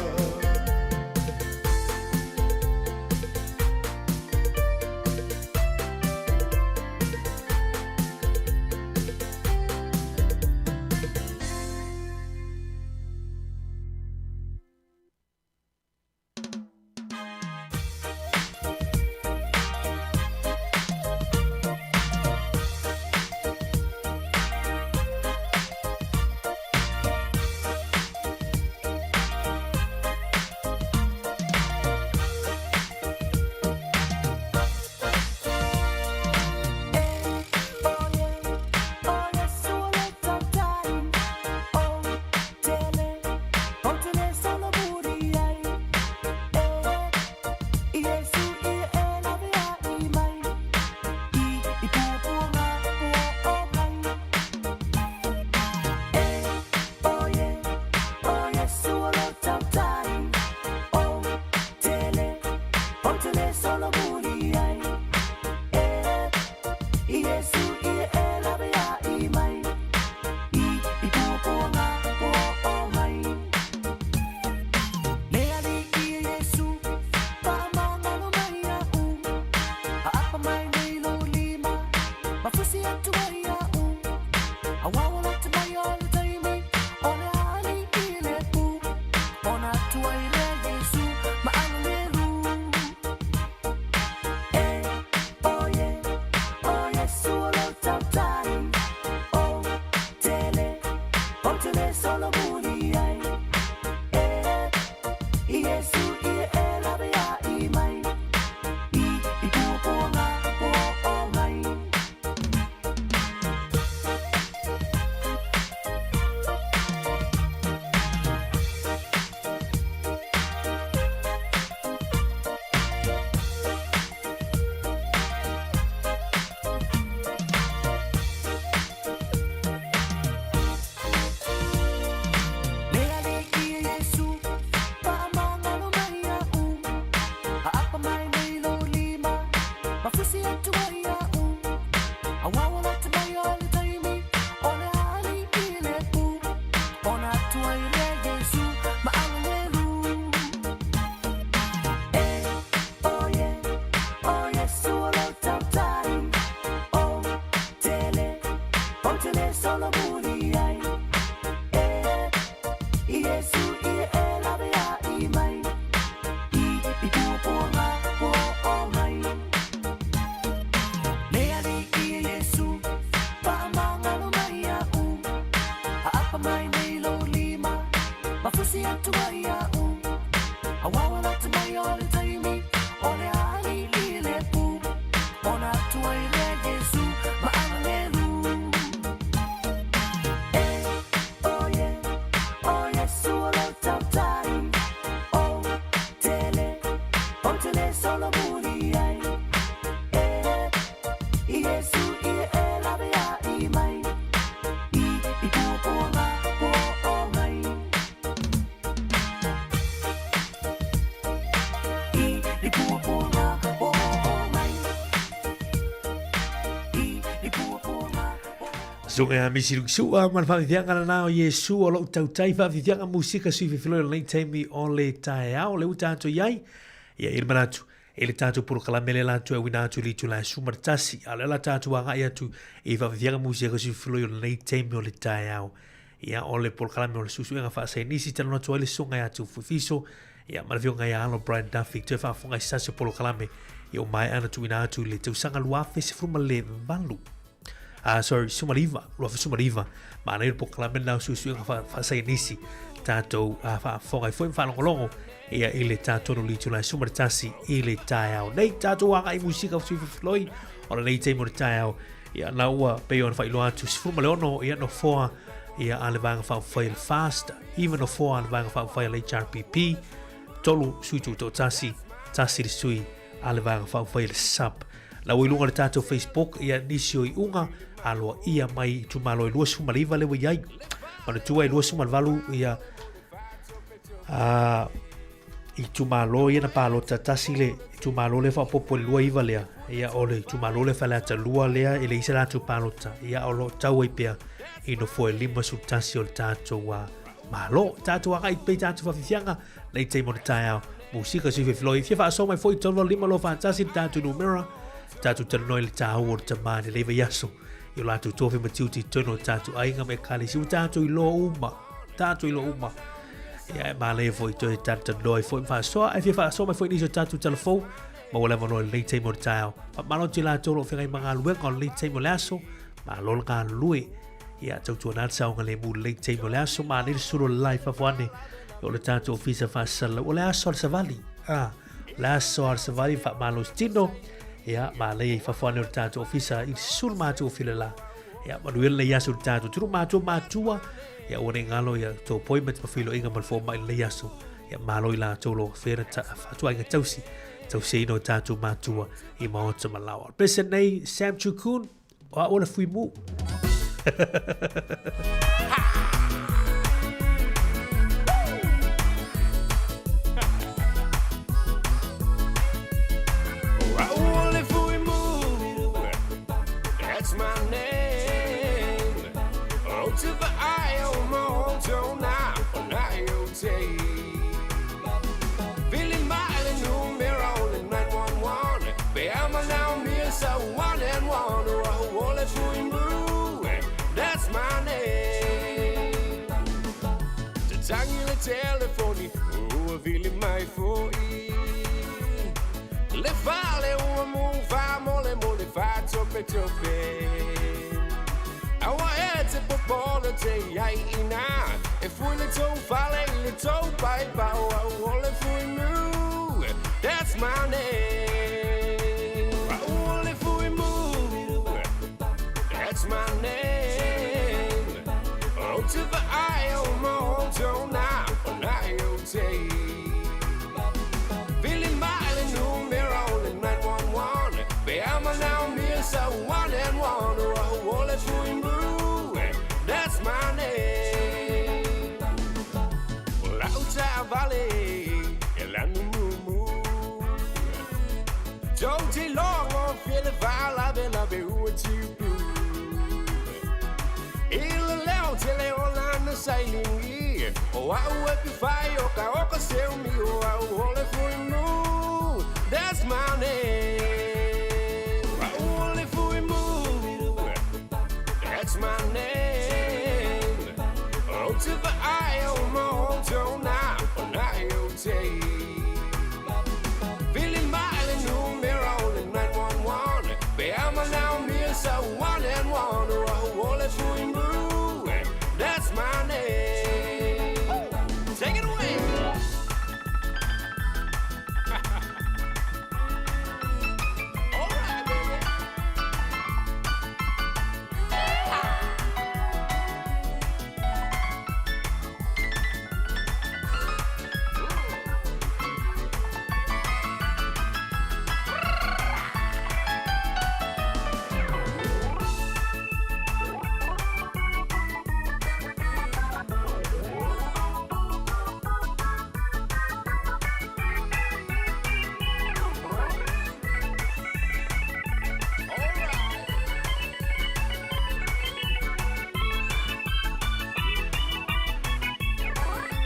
Suga ia misi luki sua ma le faafiafiaga lena o Iesu o lou tautai faafiafiaga musika sui fefiloi o lenei taimi o le taeao le ua tatou i ai ia i le manatu i le tatou polokalame lea latou e auina atu i le itula e 11 a o lea la tatou agai atu i faafiafiaga musika sui fefiloi o lenei taimi o le taeao. Ia o le polokalame o le suesuega faasaienisi talanoa atu ai le susuga ia Tufuifiso ia ma le afioga ia Alo Brian Duffy toe faafofoga i se tasi o polokalame ia ua maea ona tuuina atu i le tausaga 2018 ah sorry 19 2019 manaia le polokalame lena o suesuega faasaienisi tatou faafofoga ai foi ma faalogologo ia i le tatou no itula e 11 i le taeao nei tatou agai musika fuififiloi o lenei taimi o le taeao ia na ua pei ona faailoa atu 16 ia nofoa ia a le Vaega Faaupufai a le FAST, 9 nofoa a le Vaega Faaupufai a le HRPP, tolu sui tutoatasi, tasi le sui a le Vaega Faaupufai a le SUP. La ua i luga o le tatou Facebook ia nisi o iuga aloaia mai itumalo e 29 lea ua i ai. Manatua e 28 ia itumalo ia na palota tasi le itumalo lea faaopoopo i le 29 lea, ia o le itumalo lea Faleata 2 lea e leai se latou palota, ia o lo o tau ai pea i nofoa e 51 o le tatou Malo, tatou agai pei tatou fafifiaga, nei taimi o le taeao. Musika sui fefiloi, fia faasoa mai foi 3 5 2 4 1 le tatou numera, tatou talanoa i le tāua o le tamā i lenei vaiaso. I o latou tofi ma tiute i totonu o tatou aiga ma ekalesia, ua tatou iloa uma, tatou iloa uma. Ia e manaia foi toe talatalanoa ai foi ma faasoa, ae fia faasoa mai foi nisi o tatou talafou, maua le avanoa i lenei taimi o le taeao. Faamalo atu i latou o lo o feagai ma galuega o lenei taimi o le aso, malo le galulue. Ia, tautuana le saogalemu i lenei taimi o le aso, manaia le sulu o le la i fafo ane o le tatou ofisa faasalalau. O le aso a le savali, ah, o le aso a le savali faamalosi tino, ia, manaia i fafo ane o le tatou ofisa i le sulu matou fila la. Ia, manuia lenei aso i le tatou tunu matou matua, ia, ua ne i galo ia tou appointment ma feiloaiga ma le fomai i lenei aso. Ia, malo i latou o lo o afea na fatuaiga tausi, tausiaina o tatou matua i maota ma laoa. Pese nei, Sam Chukun, O au o le fui mu. That's my name. Oh, to the I O mo to na na o te. Vili mai le numero le 911. Be ama now me sa one and one. Oh, ole fui mu. That's my name. Te tangi le telefoni. Ua vili mai foi. Le fale ua mu fa mole mole fa tope tope. Aua e te popole te ai ina. E fui le tau fale i le tau pai pau au o le fui mu. That's my name. Au o le fui mu. That's my name. Oh, to the I O mo to na na o te. Vili mai le numero le 911. Be ama now me sa one and one. Oh, o le fui mu. That's my name. Lau ta vale e lanu mumu. Tau te logo fele fa la ve la ve ua tipu. I le leo te le o lana sailingi. O au e pi whai o ka o ka seu mi o au o le fui mu. That's my name. Au o le fui mu. That's my name. Oh, to the I O mo to na na o te. Vili mai le numero le 911. Be ama now me sa one and one. Oh, o le fui mu. That's my name. Take it away. All right, baby.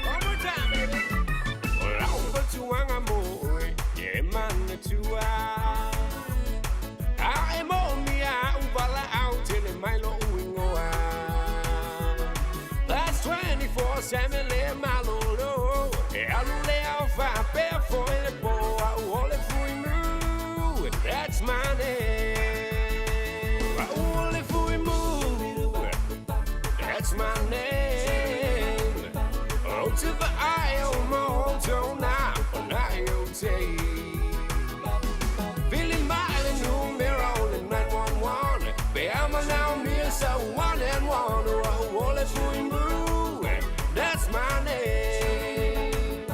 One more time, baby. Lau fatuanga mo e mana tua. A e mo mi a uvala au tele mai lo uingoa. That's 24/7 le malolo. E alu le au fa pe fo le po au o le fui mu. That's my name. Au o le fui mu. That's my name. Oh, to the I O mo to na na o te. Vili mai le numero le 911. Be ama now me sa one and one. Oh, o le fui mu. That's my name.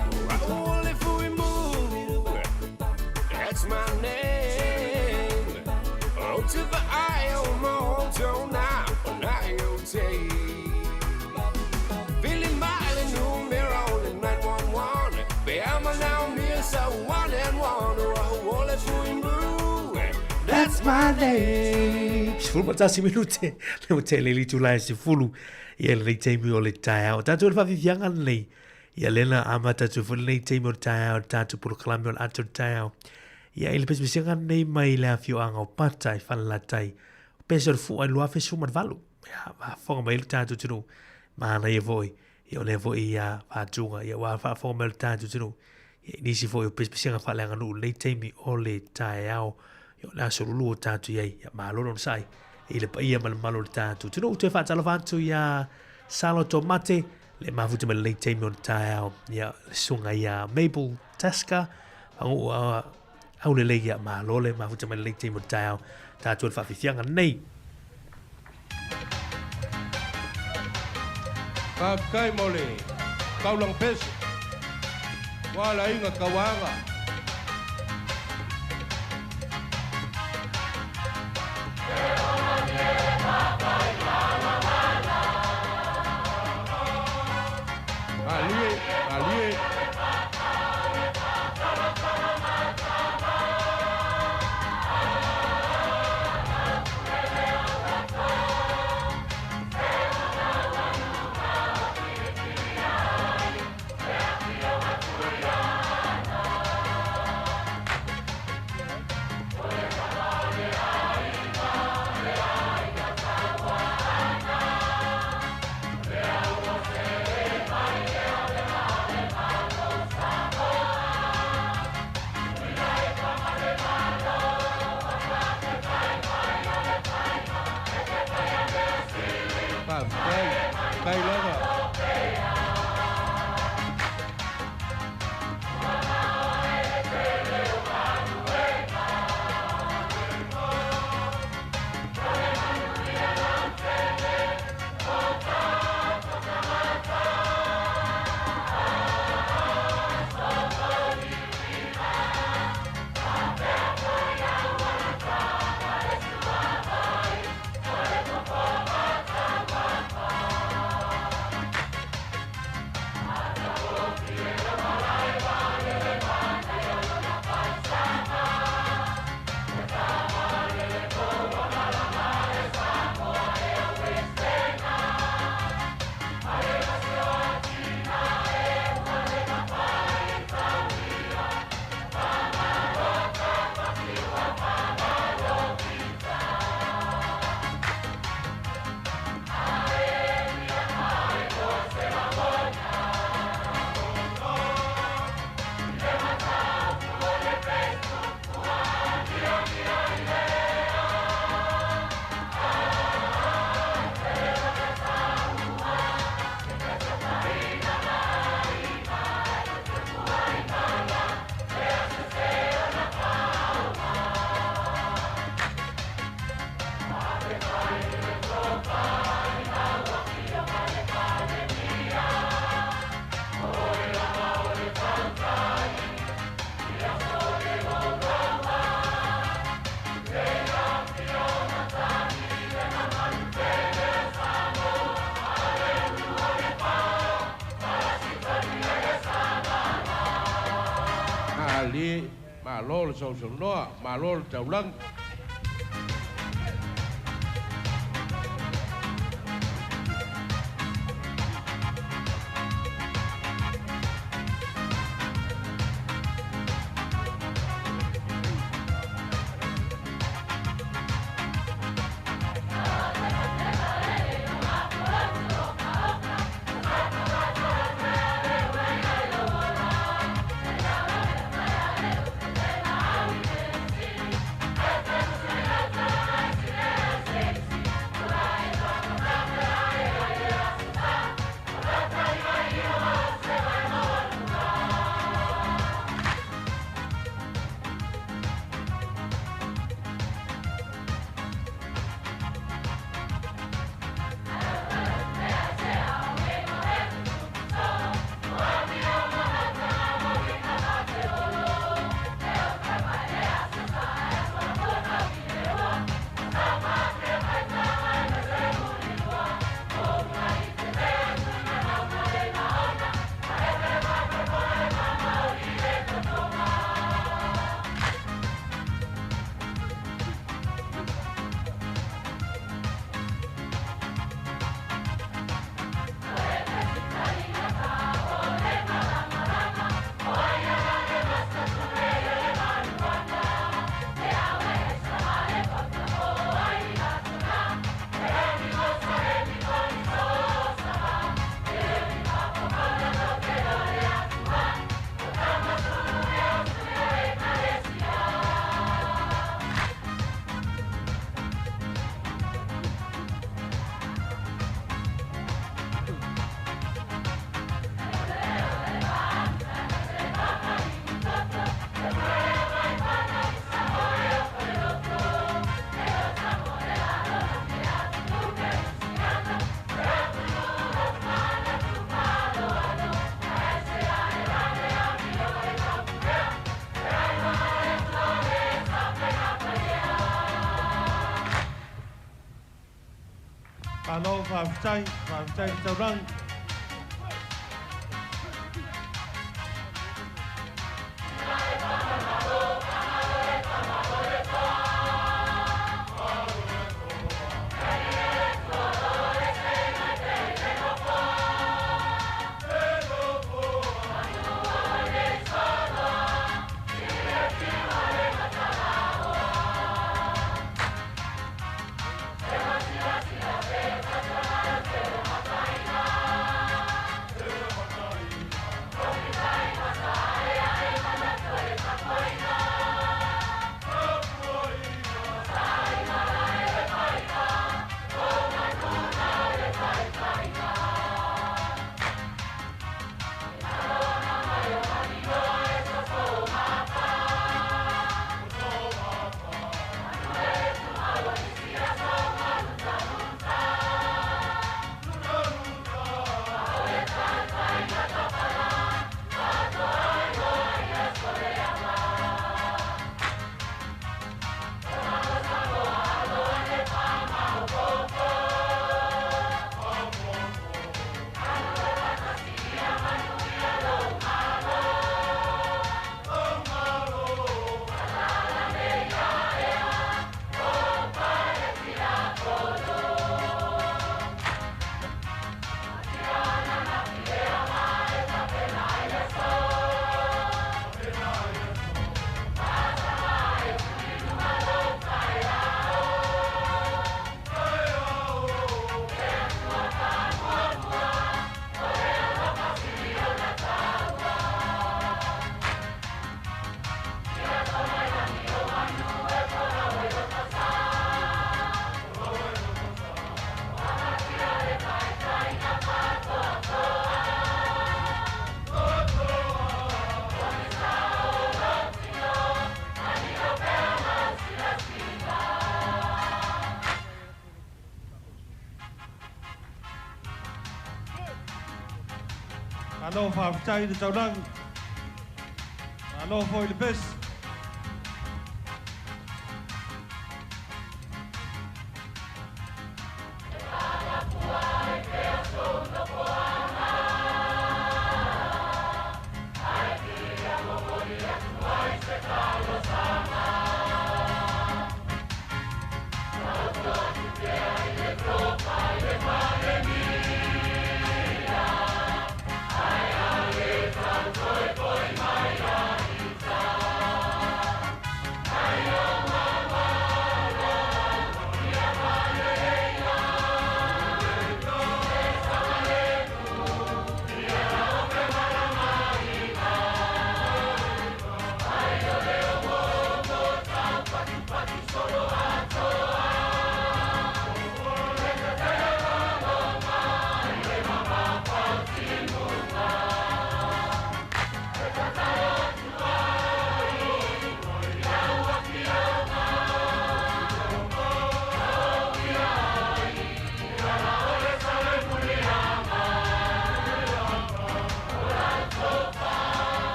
Oh, o le fui mu. That's my name. Oh, to the I O mo to na na o te. Vili mai le numero le 911. Be ama now me sa one and one. Oh, o le fui mu. That's my name. 11 minute le ua tele le itula e 10 ia lenei taimi o le taeao. Tatou le faafiafiaga lenei ia lena amata atu foi lenei taimi o le taeao le tatou polokalame o le ata o le taeao. Ia i le pesepesega lenei mai le afioaga o Pata i Falelatai. O pese o le fua i 2018. Ia, faafofoga mai le tatou atunuu. Manaia foi. Ia o lea foi ia faatuga. Ia ua faafofoga mai le tatou atunuu. Ia i nisi foi o pesepesega faaleaganuu i lenei taimi o le taeao. Ia o le aso lulu o tatou i ai. Ia malo le onosai i le paia ma le mamalu o le tatou atunuu. Toe faatalofa atu ia Salo Tomate le mafuta mai lenei taimi o le taeao. Ia le susuga ia Mabel Tasker. Paguu aulelei ia malo le mafuta mai lenei taimi o le taeao. Tatou le faafiafiaga nei. Faafetai mo le taulaga pese. Ua le aiga tauaga. Malie, malie. Faafetai, faafetai lava. Malie, malo le sausaunoa, malo le taulagi. Malo faafetai, faafetai i le taulagi. Malo faafetai i le taulagi. Malo foi le pesi.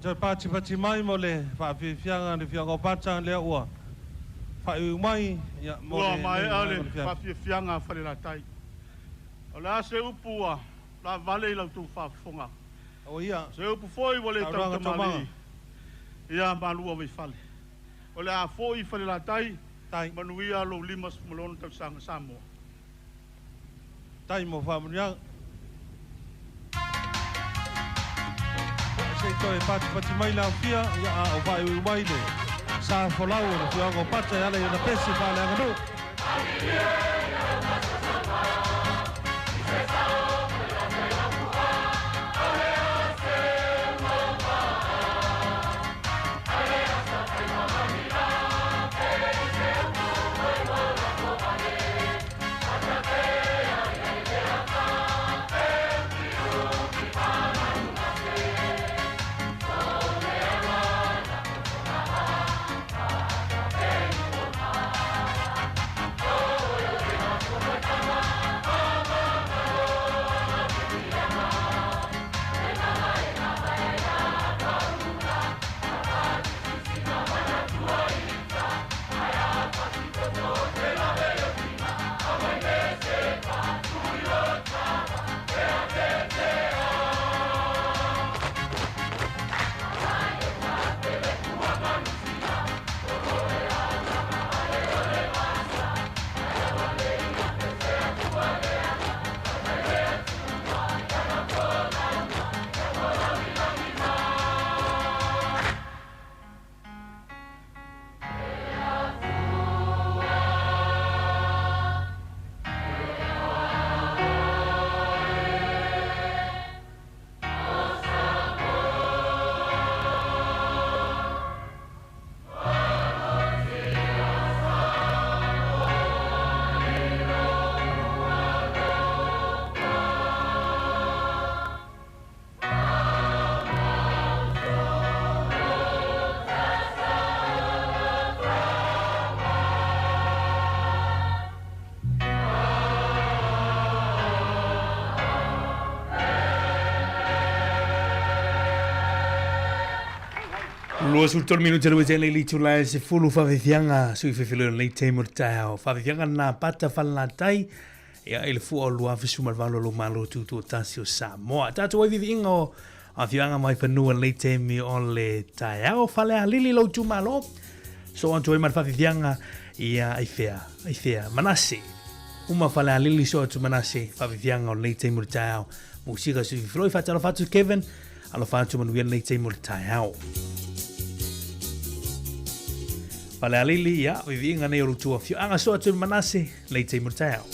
Toe patipati mai mo le faafiafiaga le fiaga o pata lea ua faaiuiu mai ia mo Ua le maea le le faafiafiaga a Falelatai. O le a se upu ua lavale i lautou faafofoga. O ia. Se upu foi ua le Taulaga tautamalii taumaga. ia malua vaifale. O le a foi Falelatai, manuia lou 56 tausaga Samoa. Tai mo faamanuiaga. Se i toe patipati mai le aofia, ia a o faaiuiu mai le sa folau o le fioaga o pata e ala i ona pesi faaleaganuu. 23 minute le wetele i itula e 10 faafefiaga sui fefelo lenei taimi o le taeao. Faafefiaga na pata falelatai ia i le fua o 2018 lo Malo Tutoatasi o Samoa. Tatou ai viviiga o afioaga mai fanua lenei taimi o le taeao. Falealili lou itumalo. So atu ai ma le faafefiaga ia ai fea, ai fea. Manase. Uma Falealili so atu Manase faafefiaga o lenei taimi o le taeao. Musika sui fefelo i faatalofa atu Kevin. Alofa atu manuia lenei taimi o le taeao. Falealili, ia, viviiga nei o lo outou afioaga so atu i Manase, lenei taimi o le taeao.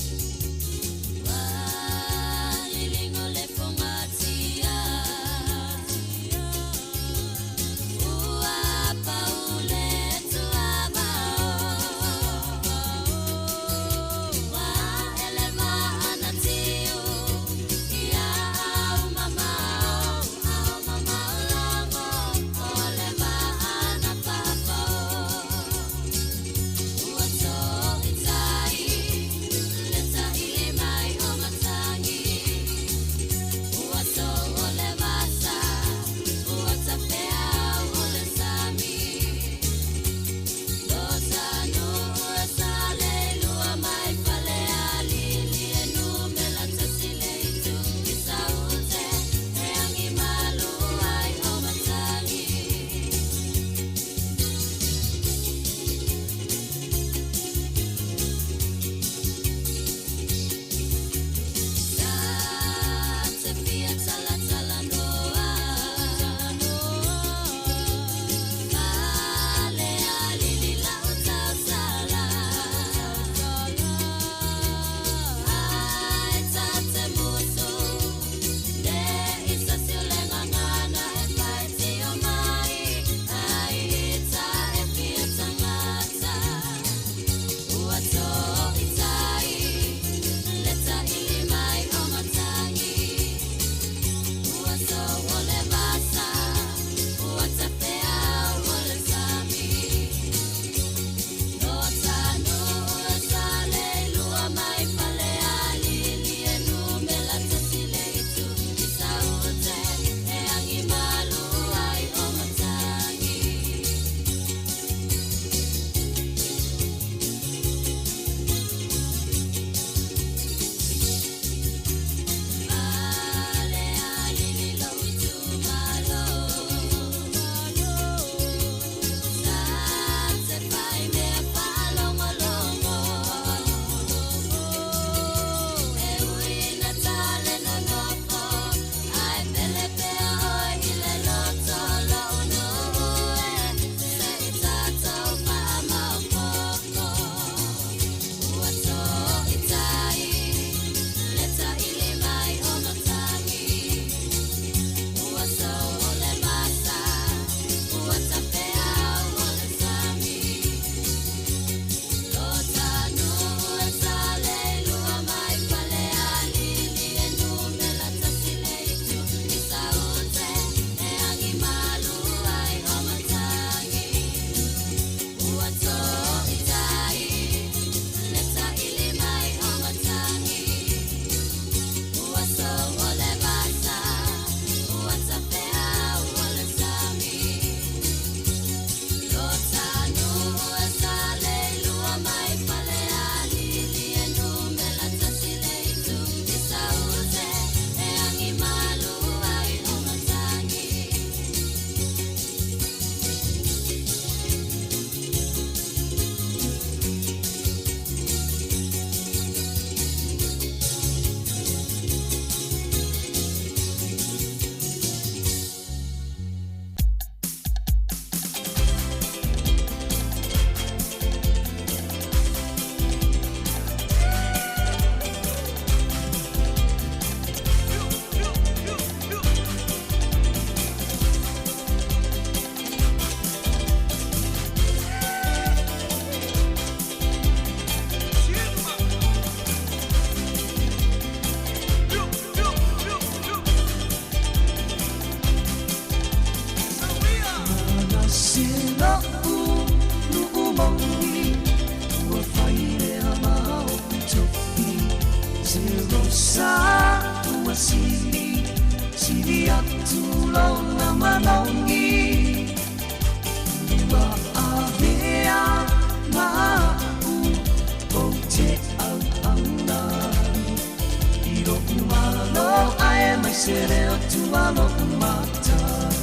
tele atu a loʻu matai.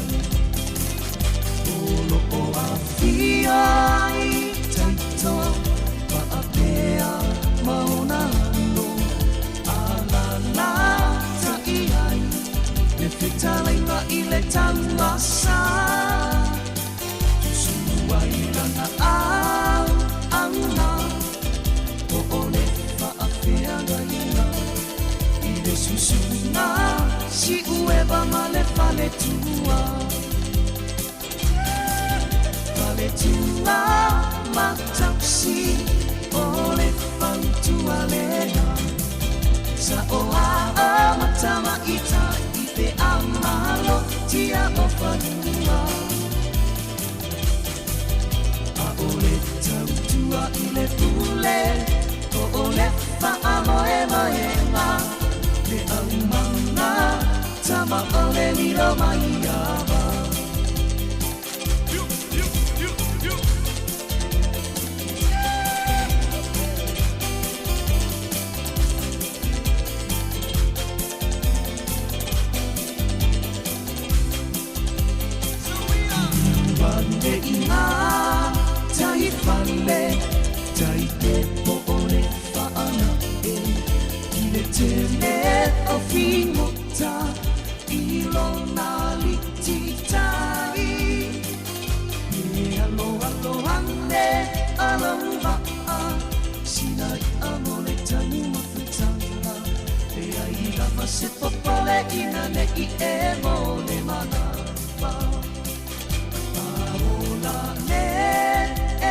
O loko aafia ai taito paapea ma ona alo Alalatai ai le fetalaiga i le tauasa. Tusulu ai lana auauna po o le faafeagaiga i le susuga Siueva ma le faletua. Faletua ma tausi o le fautua lea. Sa o a ma tamaitai pe a malo tia o fanua. ʻAʻole tautua i le pule, po o le faamoemoega, le aumaga, tama ʻole lilo mai ava. Ane i ngā tai whale, tai te po o le whaana e, i le tele o figota, i lona liti tai. E aloalo ane a lou vaa, sina i'a mo le tanu mafutaga, e ai lava se popole ina ne'i e mo le manawa. A ola ne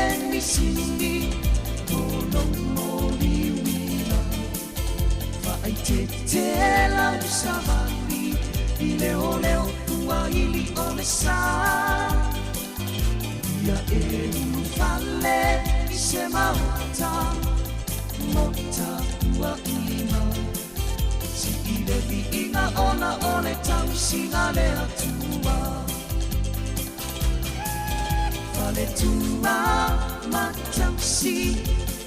e misini, o lou moliuila. Faaitete lau savali, i leoleo ua ili o le sa. Ia e ulufale i se maota, mota ua ima. Sii le viiga ona o le tausiga le Atua. Faletua ma tausi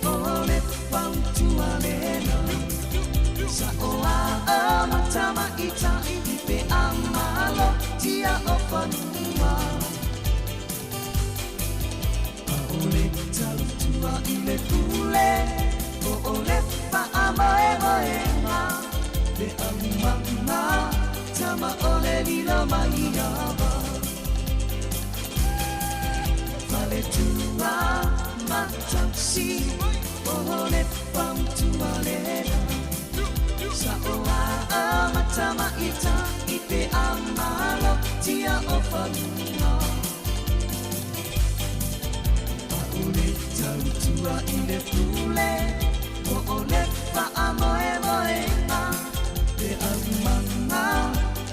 o le fautua lena. Sa o a ma tamaitai pe a malo tia o fanua. ʻAʻole tautua i le pule, po o le faamoemoega, le aumaga, tama ʻole lilo mai ava. Faletua ma tausi o le fautua lena. Sa o a ma tamaitai pe a malo tia o fanua. ʻAʻole tautua i le pule, po o le faamoemoega, le aumaga,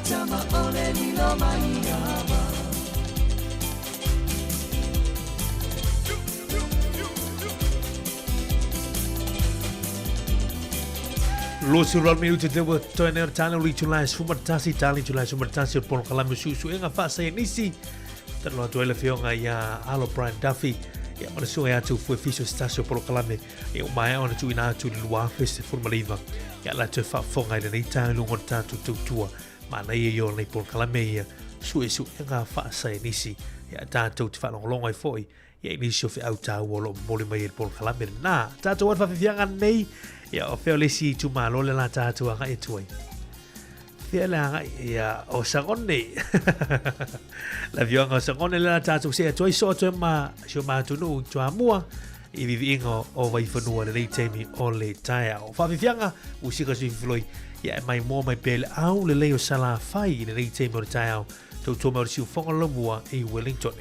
tama ʻole lilo mai ava. 28 minute te ua toe nei o le tane o le itula e 11, tane itula e 11 o le polokalame o suesuega faasaienisi. Talanoa atu ai le afioga ia Alo Brian Duffy, ia ma le susuga ia Tufue Fiso se tasi o polokalame ia ua maea ona tuuina atu i le 2019. Ia la toe faafofoga i lenei taeao i luga o le tatou tautua. Manaia ia o lenei polokalame ia suesuega faasaienisi. Ia tatou te faalogologo ai foi ia i nisi o feau taua o lo o momoli mai e le polokalame lenā. Tatou ai le faafiafiaga nei, ia o fea o le isi itumalo le la tatou agai atu ai. Fea le agai, ia o Sagone. Le afioaga o Sagone le la tatou see atu ai, soo atu ai ma si o matou nuu i Toamua i viviiga o Vaifanua lenei taimi o le taeao. Faafiafiaga, usika sui fifiloi, ia e mai moa mai pea i le au lelei o Salafai i lenei taimi o le taeao. Tautua mai o le siufofoga lomua i Wellington.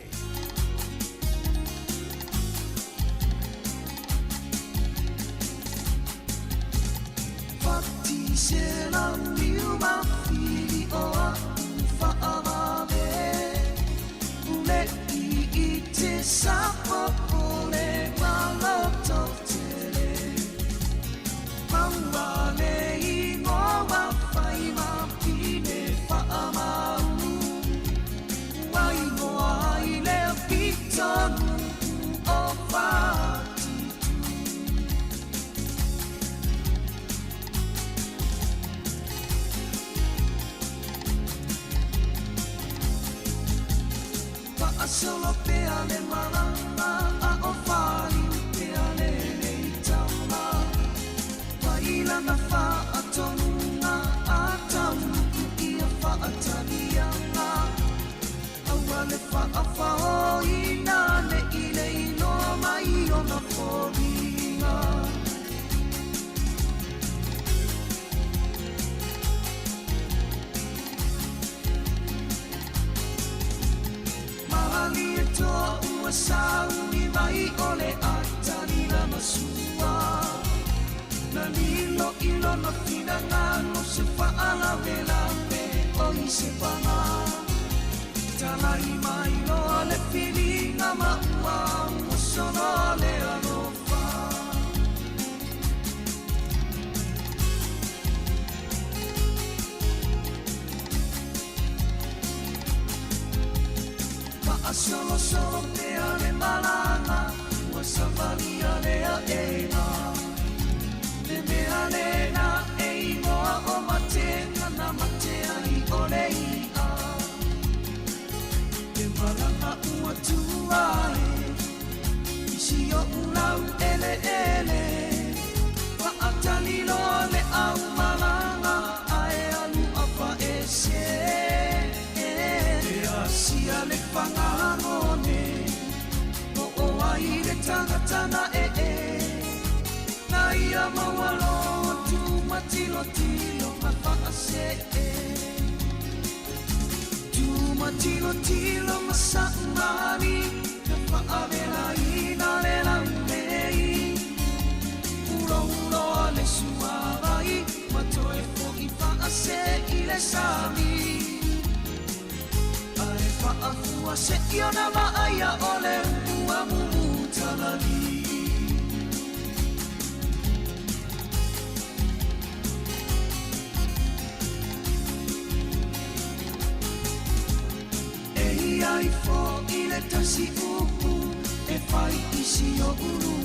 Faasolo pea le malaga a o faliu pea le leitama. Mai lana faatonuga a tauluku ia faataliaga. Aua le faafaoina ne i le iloa mai ona foliga. Malie toa ua sauni mai o le atali lana sua. Na lilo i lona finagalo se faalavelave o i se paga. Talai mai loa le filiga ma ua ua solo le alofa. Faasolosolo pea le malaga ua savalia le aega. Le mea lena e igoa o matega na mate ai o le i'a. Le malaga ua tua e i si o'u laueleele. Faatali loa le aumalaga ae alu afaese. E asia le fagagone o o ai le tagata na ee. Na ia maua loa tumatilotilo ma faasee. Tumatilotilo ma saumani na faavelaina le laulei. Ulouloa le suavai ma toe fo'i faase i le sami. Ae faafua se'i ona vaaia o le ua mumutalali. E ia ifo i le tasi upu e fai i si o'u nu'u.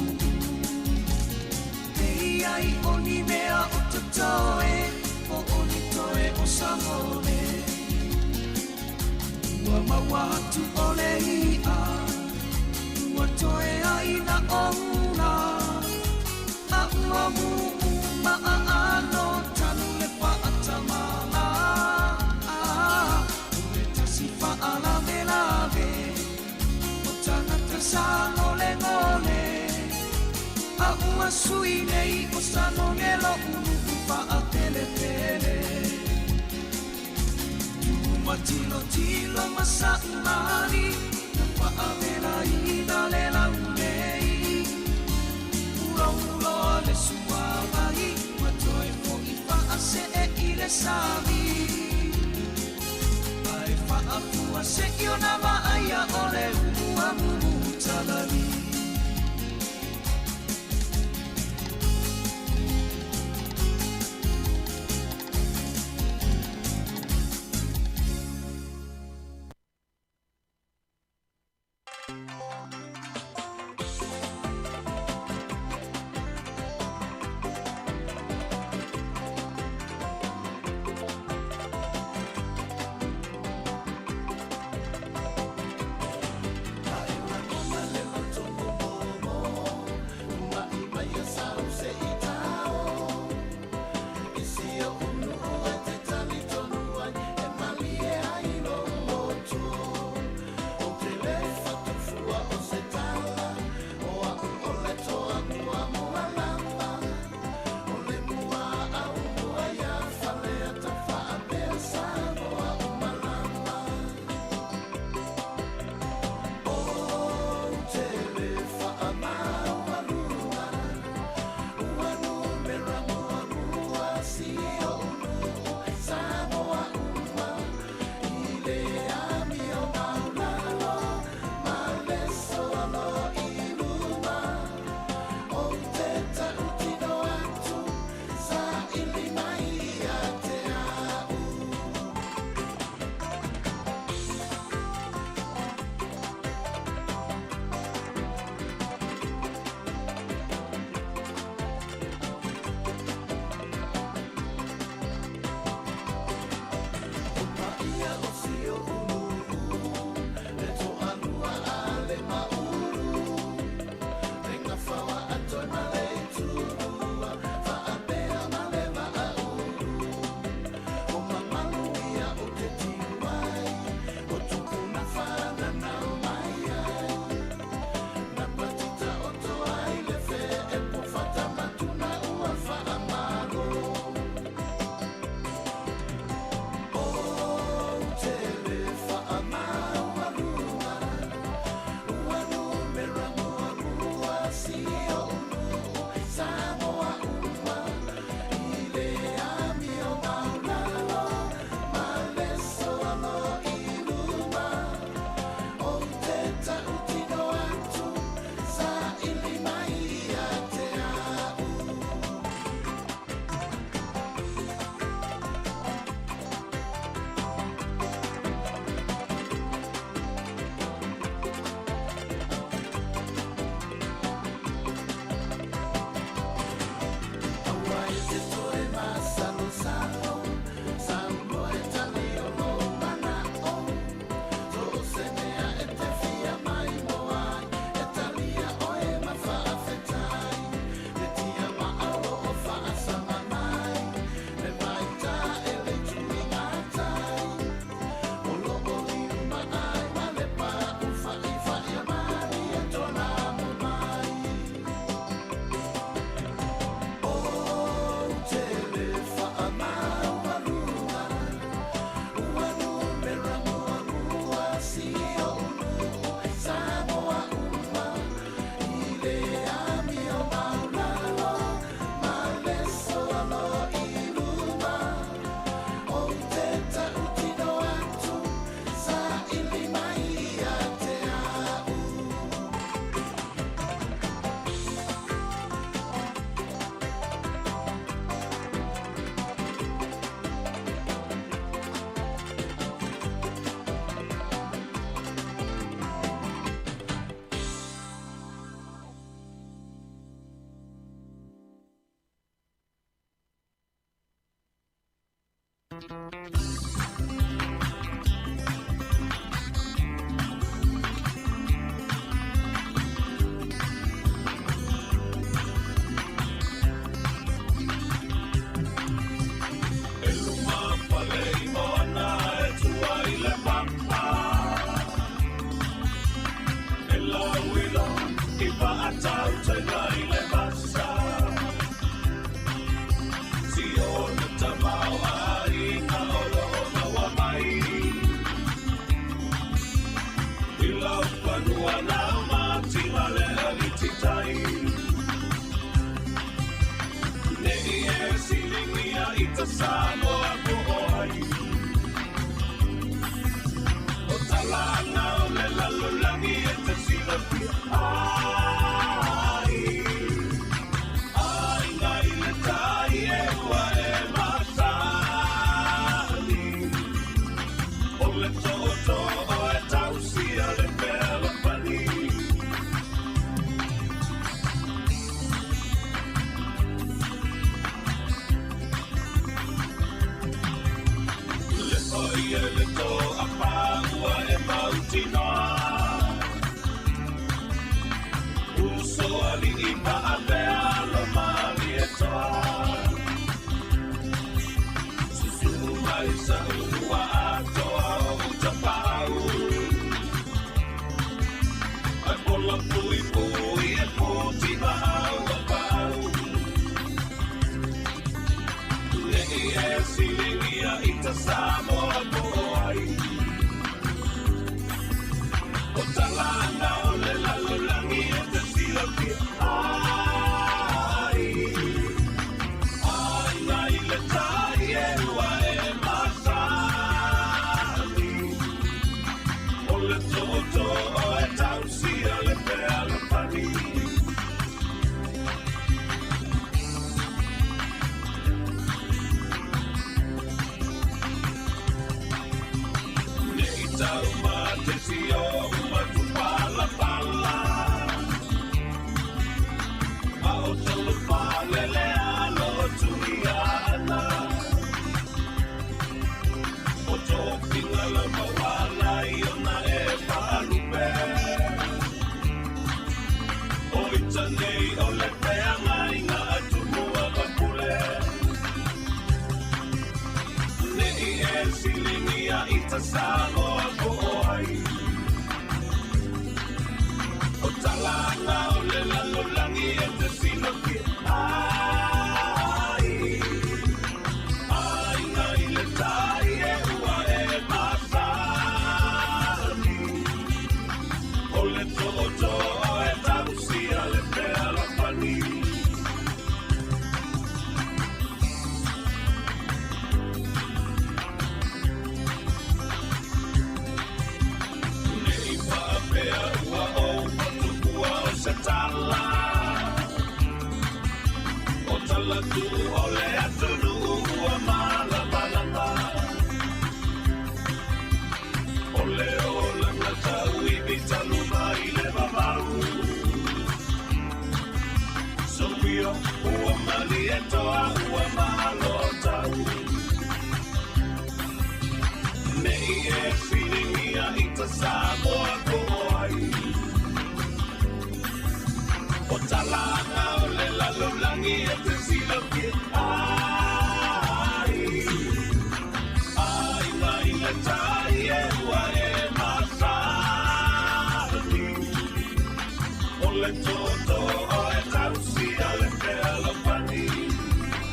E ia i o ni mea o totoe po o ni toe o sagole. Ua maua atu o le i'a ua toe ai na oula. A ua mumu maaano tanu le faatamala. O le tasi faalavelave o tagata sagolegole. A ua sui nei o sanoge lo'u nu'u faapelepele. Tumatilotilo ma saumali na faavelaina le laulei. Ulouloa le suavai ma toe fo'i faasee i le sami. Ae faafua se'i ona vaaia o le ua mumutalali.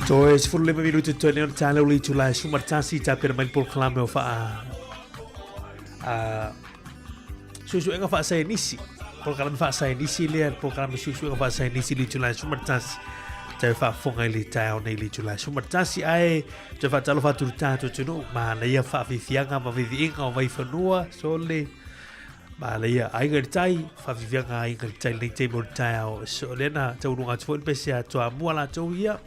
Toe 15 minuti toe nei o le taeao le itula e 11 tapena mai le polokalame o faa a suesuega faasaienisi polokalame faasaienisi lea le polokalame suesuega faasaienisi le itula e 11 toe faafofoga i le taeao nei le itula e 11 ae toe faatalofa atu i le tatou atunuu manaia faafiafiaga ma viviiga o vaifanua sole Manaia, aiga i le tai, whawhiwhianga aiga i le tai lenei taimi o le taeao. So, lea na taunuga atu foi le pese a Toamua latou ia,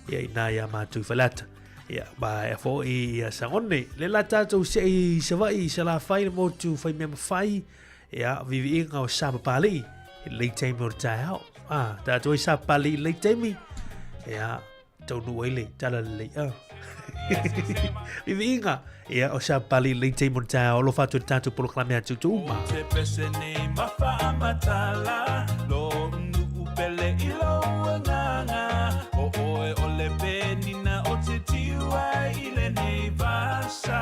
ia ina ia mātou i Faleata. Ia, ma e fo i ia Sagone. Le la tātou se i Savaii, i Salafai, le motu whai mea mawhai, ia, viviinga o Sa Papali'i, i lenei taimi o le taeao. Ah, tātou i Sa Papali'i i lenei taimi, ia, taunuu ai le tala lelei. Ah. Viviiga. Ia, o Sapali i lenei taimi o le taeao, alofa atu i le tatou polokalame a tutu uma. Te pese nei ma faamatala Lo nuu pele i lou agaga O oe o le penina o te tiu ai i lenei vasa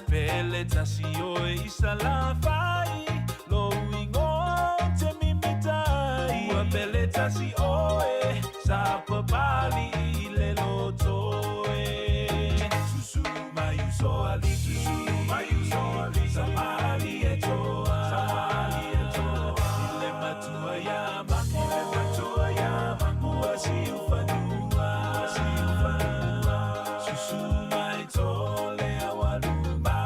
Pele tasi oe i Salafai Lou igoa o te mimita ai Ua pele tasi oe Sapapali i le loto e Susu mai uso alii Susu mai uso alii Samali e toa Samali e toa I le matua ia Mako I le matua ia Mako Ua siufanua Ua siufanua Susu mai tole aualuma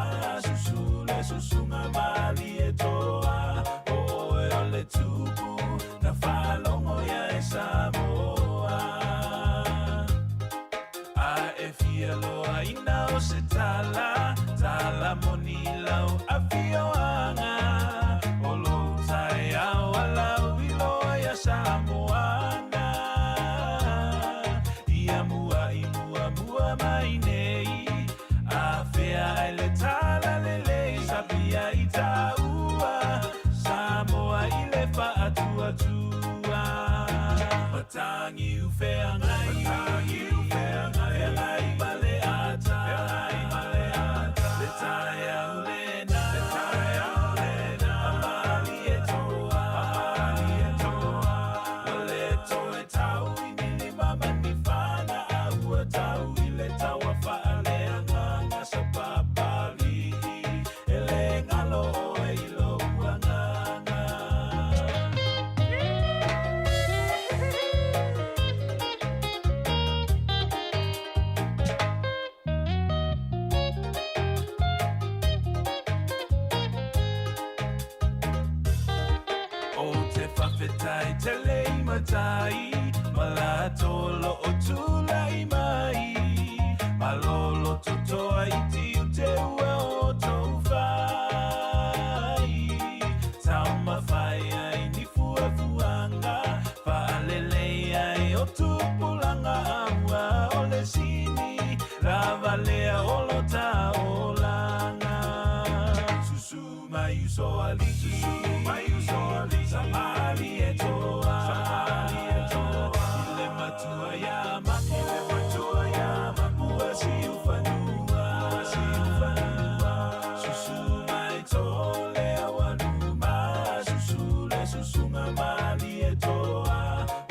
Susu le susuga malie toa O oe o le tupu Na faalogo ia e Samoa A e fia loa ina o se tala Tala moni i lau afioaga O lou taeao a lau iloa ia Samoana Ia mua i muamua mai nei A fea ai le tala lelei Sapia i taua Samoa i le faatuatua Matangi u feagai Matangi u feagai Feagai ma le ata Feagai ma le ata Le taeao lena Le taeao lena A malie toa A malie toa Ua le toe tau i ni lima ma ni fana A ua tau i le taua faaleagaga Sa Papali'i E le galo ʻoe i lou agaga. O te faafetai tele i matai Ma latou o lo o tulai mai Malolo totoa iti u te ua o tou fai Taumafai ai ni fuafuaga Faalelei ai o tupulaga Aua o le sini Ravalea o lo taolaga Susu mai uso alii Susu mai uso alii Samali e toa Samali e toa I le matua ia Mako I le matua ia Mako Ua siufanua Ua siufanua Susu mai tole aualuma Susu le susuga malie toa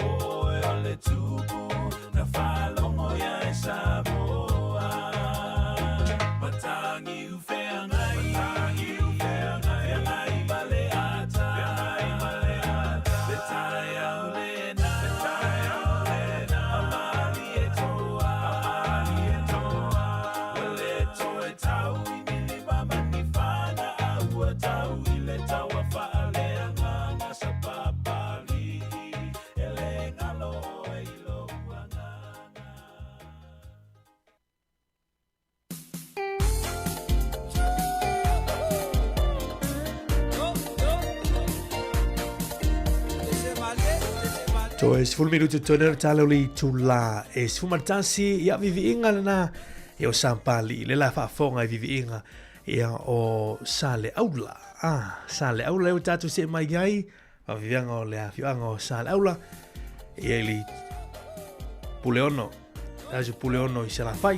O oe o le tupu Na faalogo ia e Samoa Matangi u feagai Matangi u feagai Feagai ma le ata Feagai ma le ata Le taeao lena Le taeao lena A malie toa A malie toa Ua le toe tau i ni lima ma ni fana A ua tau i le taua faaleagaga Sa Papali'i E le galo ʻoe i lou agaga. Toe 10 minuti totoe le tala o le itula e 11 ia viviiga lena ia o Sampali le la faafofoga i viviiga ia o Saleaula. Ah, Saleaula ua tatou see mai ai Faaviviaga o le afioaga o Saleaula ia i le Puleono, aso Puleono i Salafai.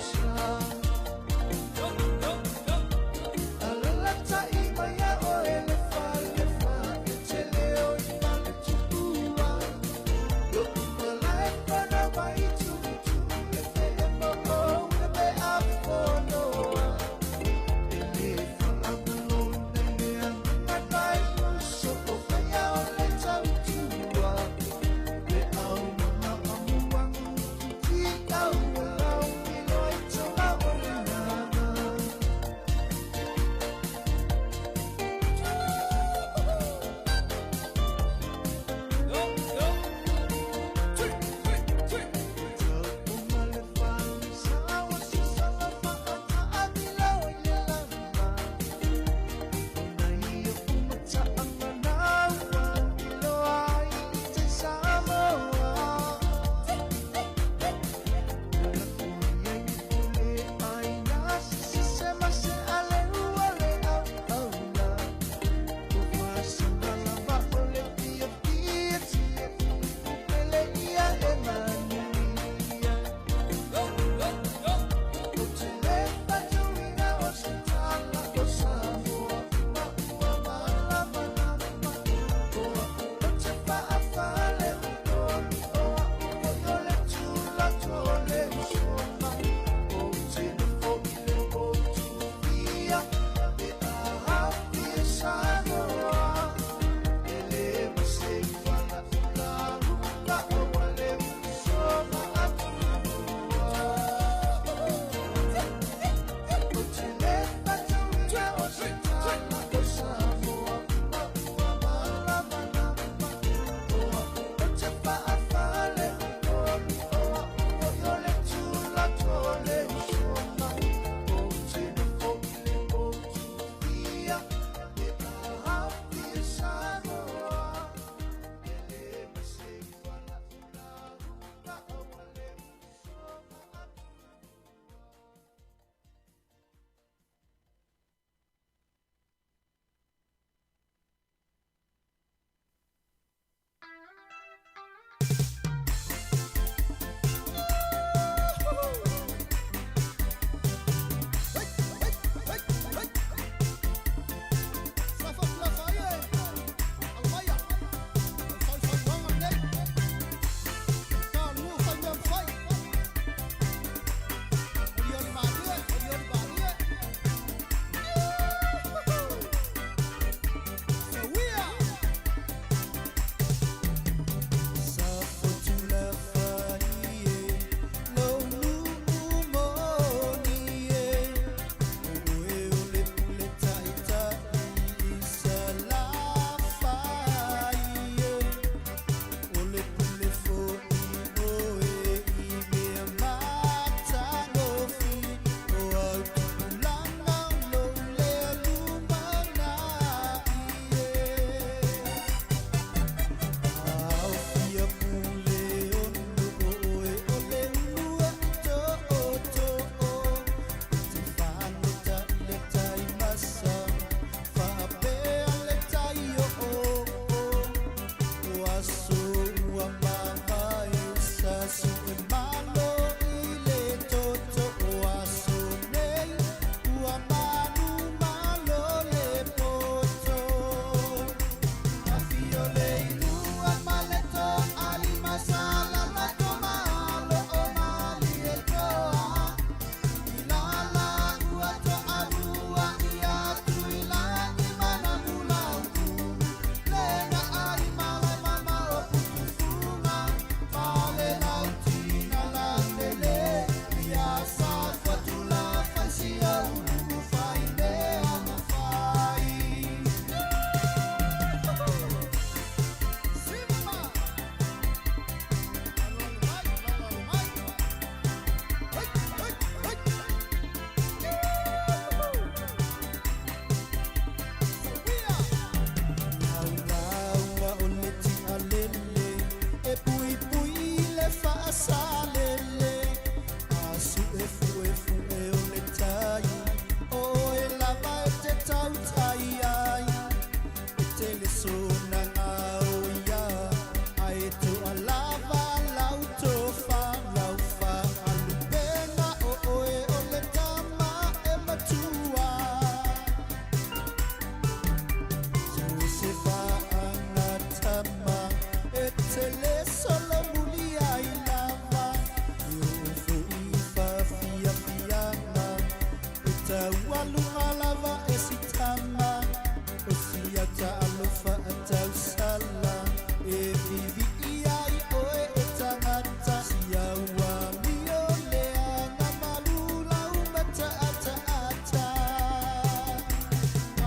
Sa Salele A suʻefuʻefuʻe o le tai O oe lava e te tautai ai E tele sona ngao ia Ae toalava lau tofa lau faalupega O oe o le tama e matua So se faagatama e tele solomuli ai lava E oo foʻi i faafiafiaga E taualuga lava e sitama O siata alofa atausala E vivii ai oe e tagata Si au amio leaga malu lau mataataata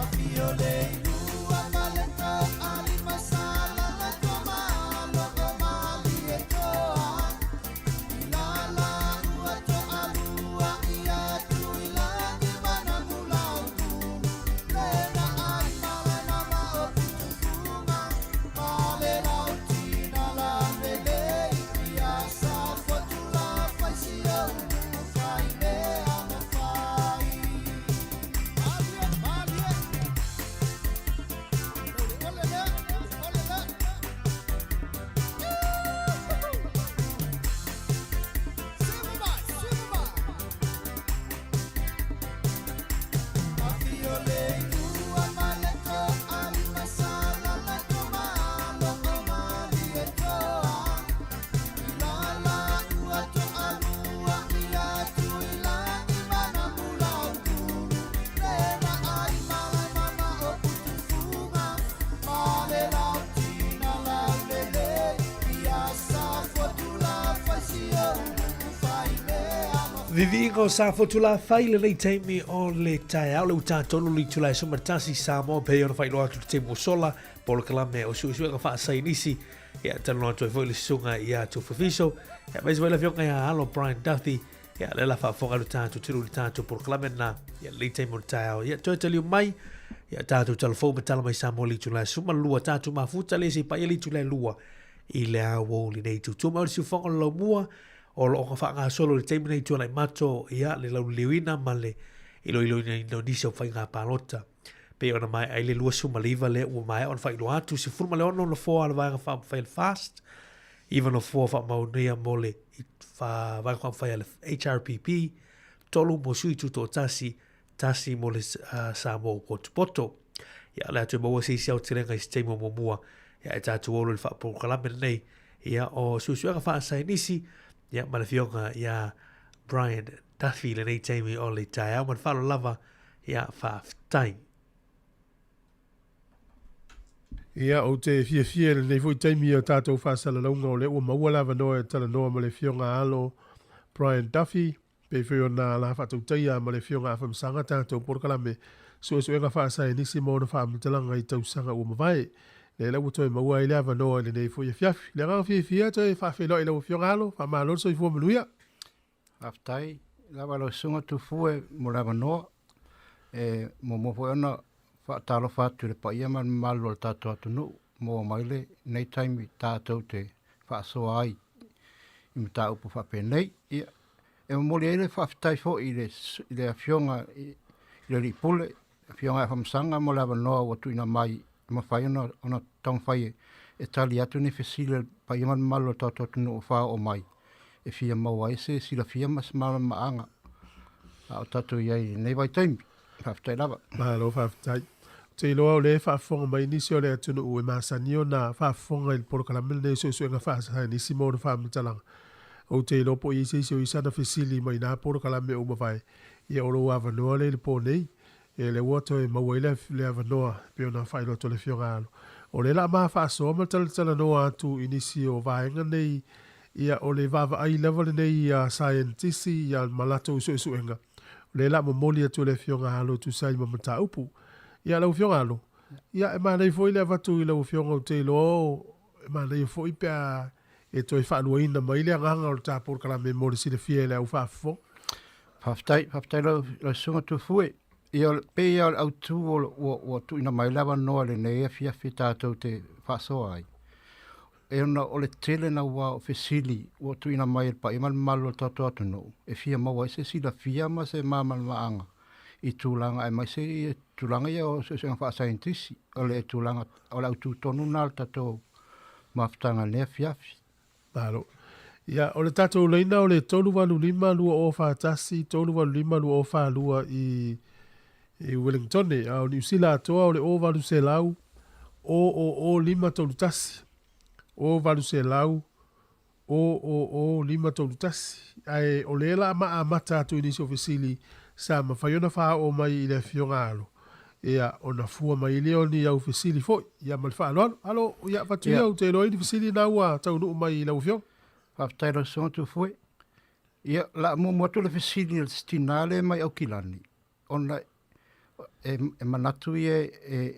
Afio le ilua ma le toalima sa lala malo malie toa I lala ua toalua ia Tuilagi ma Namulau'ulu Le na ai malae mama o Putufuga Ma le lautina lavele i pia Sa fotu la fai si ou fai mea ma fai Malie, malie Ole le, ole le Afio le ilua ma le toalima sa lala malo o malie toa I lala ua toalua ia Tuilagi ma Namulau'ulu Le na ai malae mama o Putufuga Ma le lautina laulele Ia sa fotu la fai si ou fai mea ma Viviiga o Safotu la fai lenei taimi o le taeao le uta tonu le itula e 11 Samoa pei ona faailoa atu le taimi ua sola polokalame o suesuega faasaienisi ia talanoa atu ai foi le susuga ia Tufa Fiso ia aemaise foi le afioga ia Alo Brian Duffy ia lea la faafofoga le tatou tulu le tatou polokalame na ia lenei taimi o le taeao ia toe taliu mai ia tatou talafou ma tala mai Samoa le itula e 12 tatou mafuta le se paia le itula e 2 i le aoauli nei tutu mai o le siufofoga o le laumua o lo o faagasolo i le taimi nei Tuanaimato ia le lauliliuina ma le iloiloina o nisi o faiga palota. Pei ona maea ai le 29 lea ua maea ona faailoa atu, 16 nofoa a le Vaega Faaupufai a le FAST, 9 nofoa faamaonia mo le Vaega Faaupufai a le HRPP, 3 mo sui tutoatasi, 1 mo le Samoa ua potopoto. Ia, o le a toe maua se isi aotelega i se taimi o muamua, ia, e tatou olo i le faapolokalame lenei, ia, o suesuega faasaienisi, ia, ma le afioga ia Brian Duffy i lenei taimi o le taeao ma le faaaloalo lava, ia, faafetai. Ia, ou te fiafia i lenei foi taimi o tatou faasalalauga o lea ua maua le avanoa e talanoa ma le Afioga Alo Brian Duffy, pei foi ona la faatautaia ma le Afioga Afamasaga tatou polokalame suesuega faasaenisi ma ona faamatalaga i tausaga ua mavae. Lea la ua toe maua ai le avanoa i lenei foi afiafi. Le agaga fiafia toe faafeiloai i lau Afioga Alo, faamalo le soifua manuia. Faafetai lava lau Susuga Tufue mo le avanoa. E muamua foi ona faatalofa atu i le paia ma le mamalu o le tatou atunuu maua mai lenei taimi tatou te faasoa ai i mataupu faapenei. Ia, e momoli ai le faafetai foi i le, i le Afioga i le Alii Pule, Afioga ia Afamasaga mo le avanoa ua tuuina mai e mafai ona, ona taumafai e, e tali atu ni fesili a le paia ma le mamalu o le tatou atunuu o faaoo mai e fia maua ai se silafia ma se malamalamaaga a o tatou i ai i lenei vaitaimi. Faafetai lava. Malo faafetai. Ou te iloa o lea e faafofoga mai nisi o le atunuu e masani ona faafofoga i le polokalame lenei o Suesuega Faasaienisi ma ona Faamatalaga. Ou te iloa po o i ai se isi o ia sana fesili mai na polokalame ua mavae, ia o lou avanoa lea i le po nei. Ia lea ua toe maua ai le, le avanoa e pei ona faailoa atu e le Afioga Alo. O lea la a ma faasoa ma talatalanoa atu i nisi o vaega nei, ia o le vaavaai lava lenei a saienitisi ia ma latou suesuega. O lea la a momoli atu e le Afioga Alo e tusa ai ma mataupu. Ia lau Afioga Alo, ia e manaia foi le avatu i lau Afioga ou te iloa e manaia foi pe a e toe faaluaina mai le agaga o le ta polokalame mo le silafia e le au faafofoga. Faafetai, faafetai lau, lau susuga Tufue. Ia, pei lava o le autu o, ua, ua tuuina mai le avanoa i lenei afiafi tatou te faasoa ai. e ona o le tele naua o fesili ua tuuina mai e le paia ma le mamalu o le tatou atunuu e fia maua ai se silafia ma se malamalamaaga i tulaga aemaise i tulaga ia o suesuega faasaienitisi. O le tulaga o le autu tonu lena o le tatou mafutaga i lenei afiafi. Malo. Ia, o le tatou laina o le 385 2041 385 2042 i i Wellingtone, a o Niusila atoa o le 0800 000 531, 0800 000 531. Ae o lea la ma amata atu i nisi o fesili sa mafai ona faaoo mai i le Afioga Alo, ia, ona fua mai lea o ni au fesili foi. Ia, ma le faaaloalo. Alo, ia, Fatuia, ou te iloa ai ni fesili na ua taunuu mai i lau Afioga. Faafetai i lau Susuga Tufue. Ia, o le a muamua atu le fesili a le tina lea mai Aukilani, ona e, e manatu ia e,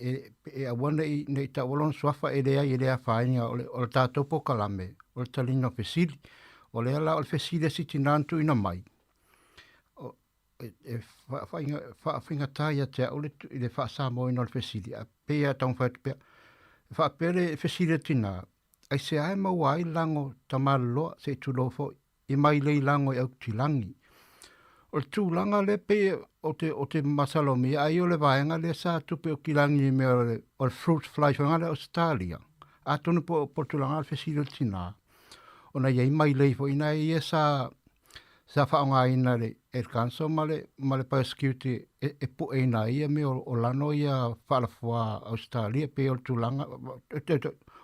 e, e aua ne i, ne i taua lona suafa e leai e le afaina o le, o le tatou polokalame, o le taliga o fesili. O lea la o le fesili a si tina na tuuina mai, o, e, e faafaigata ia te au le, i le faa-Samoaina o le fesili, a pei lava e taumafai atu pea. E faapea le fesili a le tina, aisea e maua ai lago tamaloloa se i tulou foi i mailei lago i Auktilagi. O le tulaga lea pei o te, o te masalomia ai o le vaega lea sa tupe Auktilagi i mea o le, o le fruit fly foi lea Ausetalia. Atonu po, po tulaga o le fesili o le tina, ona i ai mailei foi na ia sa sa faaaogaina e le, e le council ma le, ma le biosecurity e, e pueina ai ia mea o, o lano ia faalafua Ausetalia pei o le tulaga,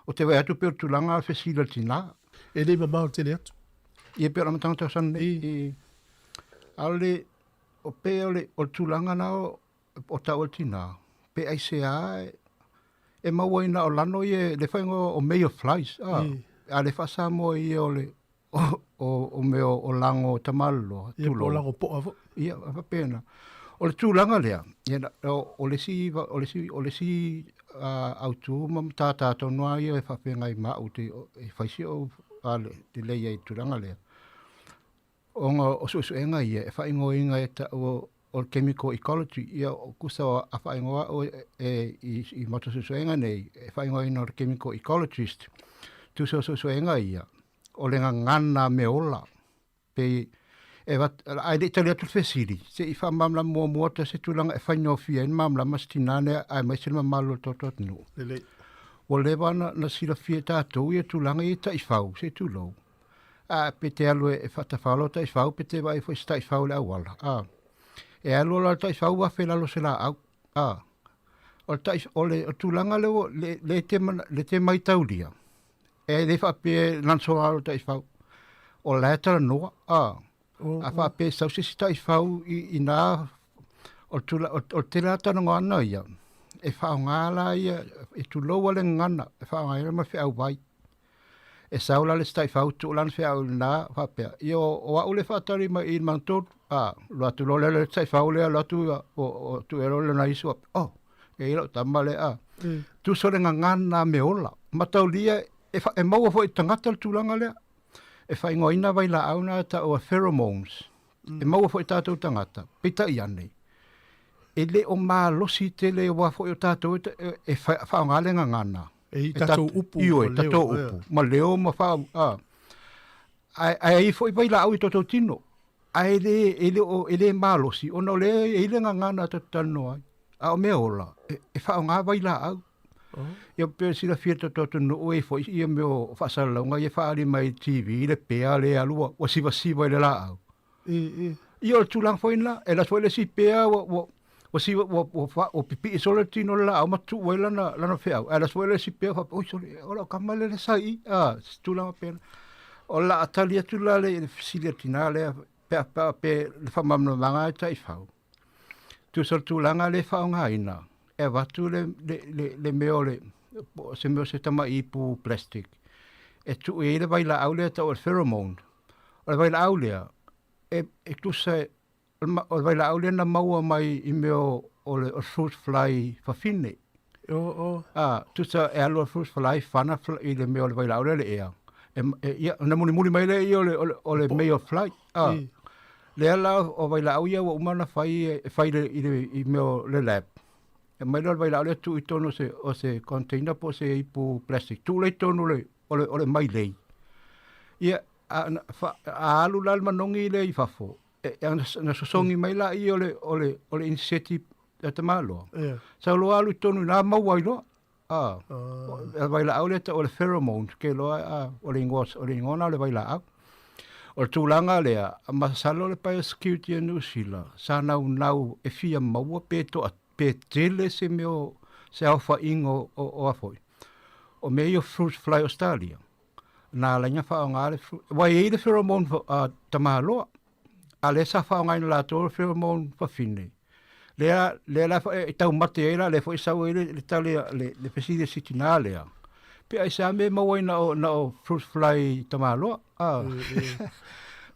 o te vaai atu pei o le tulaga o le fesili o le tina. E le mamao tele atu. Ia pei o le amataga tausaga nei. I. A o le, o pei o le, o le tulaga na o, o tau o le tina, pe aisea e, e maua ai na o lano ia, le faiga o male flies, a, a le faa-Samoa ia o le, o, o, o mea o lago tamaloloa, Ia, po o lago poa foi. Ia, faapena. O le tulaga lea, ia, o, o le isi, o le isi, o le isi uh, autu ma matata tonu lava ia e faafeagai ma au te, e fai si ou uh, lelei ai i le tulaga lea. Ona o suesuega ia e faaigoaina e ta'u o le chemical ecology, ia o kusa a faaigoa a'u e, e, i, i maota suesuega nei, e faaigoaina o le chemical ecologist, tusa o suesuega ia, o le gagana mea ola. Pei e ae le i tali atu le fesili, se i faamalamalama muamua atu se tulaga e faigofie ai ona malamalama se tina lea aemaise le mamalu o le tatou atunuu. Lelei. Ua leva ona na silafia e tatou ia tulaga ia i taifau, se i tulou. A pe te alu e faatafao lau taifau pe te vaai foi i se taifau i le auala. A e alu la le taifau afe i lalo o se laau. A o le tai, o le, o le tulaga lea ua le, le te, le te maitaulia, E le faapea e lana soa o le taifau. O la e talanoa, a. A faapea e sau se isi taifau i, i nā, o le, tula, o, o le tele lava talanoaga ia, e faaaoga la ia, e tulou a le gagana, e faaaogaina ma le feau vai. E sau la le isi taifau tuu lana feau i lena, faapea, ia o, o au le faatali mai i le magatolu, a, alu atu loa lea le taifau lea, alu atu, o, o, tuu ea loa lana isu, oh, E i ai lau tama lea, a. Tusa o le gagana me ola. Mataulia, e, fa, e maua foi i tagata le tulaga lea. E faaigoaina vailaau na e taua pheromones. E maua foi i tatou tagata. Peitai ane, e le o malosi tele aua foi o tatou e, e, e faaaoga le gagana. E i tatou upu. Ioe, tatou upu. Ma leo ma faa... A. Ae, ae ai foi vailaau i tatou tino. Ae le, e le o, e le malosi, ona o lea e i ai le gagana tatou te talanoa ai. A o mea ola, e, e faaaoga vailaau. Oh. Ia pei silafia e le tatou atunuu e i ai foi ia mea o faasalalauga ia e faaali mai i le TV le pea lea e alu ua, ua sivasiva i le laau. I, i. Ia o le tulaga foi lena, e alu atu foi le isi pea ua, ua, ua siva, ua, ua, ua, ua pipii solo le tino o le laau ma tuu ai lana, lana feau. Ae alu atu foi le isi pea faapea, oi sole, o lau tama lea le sa i i. A, se tulaga faapena. O le a tali atu la le, le fesili a le tina lea, pe a, pe a, pe le faamalamalamaga e taifau. Tusa o le tulaga lea e faaaogaina, e avatu le, le, le, le mea o le, se mea o se tamai ipu plastic, e tuu i ai le vailaau lea e tau o le pheromone. O le vailaau lea, e, e tusa, o le vailaau lea na maua mai i mea o, o le o fruit fly fafine. O, o. A, tusa e alu le fruit fly fana i le mea o le vailaau lea le ea. E, e, ia, ona mulimuli mai lea ia o le, o le, o le male fly. A, lea la o vailaau ia ua uma ona fai, e fai i le, i mea o le lab. E aumai lea o le vailaau lea tuu i totonu o se, o se container po o se ipu plastic. Tuu lea i totonu o le, o le, o le mailei. Ia, a, na, fa, a alu la le manogi lea i fafo, e, e, na sosogi mai laia o le, o le, o le iniseti a tamaloa. Ia. Sau loa alu i totonu i ina maua ai loa. A, Ah. o vailaau lea e tau o le pheromones, ke iloa a, o le igoa, o le igoa lena o le vailaau. O le tulaga lea, masalo le biosecurity a Niu Sila, sa naunau e fia maua pe toa, pe tele se mea o, se aofaiga o, o, o a foi, o mea ia o fruit fly Australia. Na ala ai ona faaaoga le fruit, aua e i ai le pheromone a tamaloa, a lea sa faaaogaina latou le pheromone fafine. Lea, lea la e taumate ai la, lea foi e sau ai le, le tali a le, le fesili a si tinā lea. Pe aisea mea e maua ai na o, na o fruit fly tamaloa, a.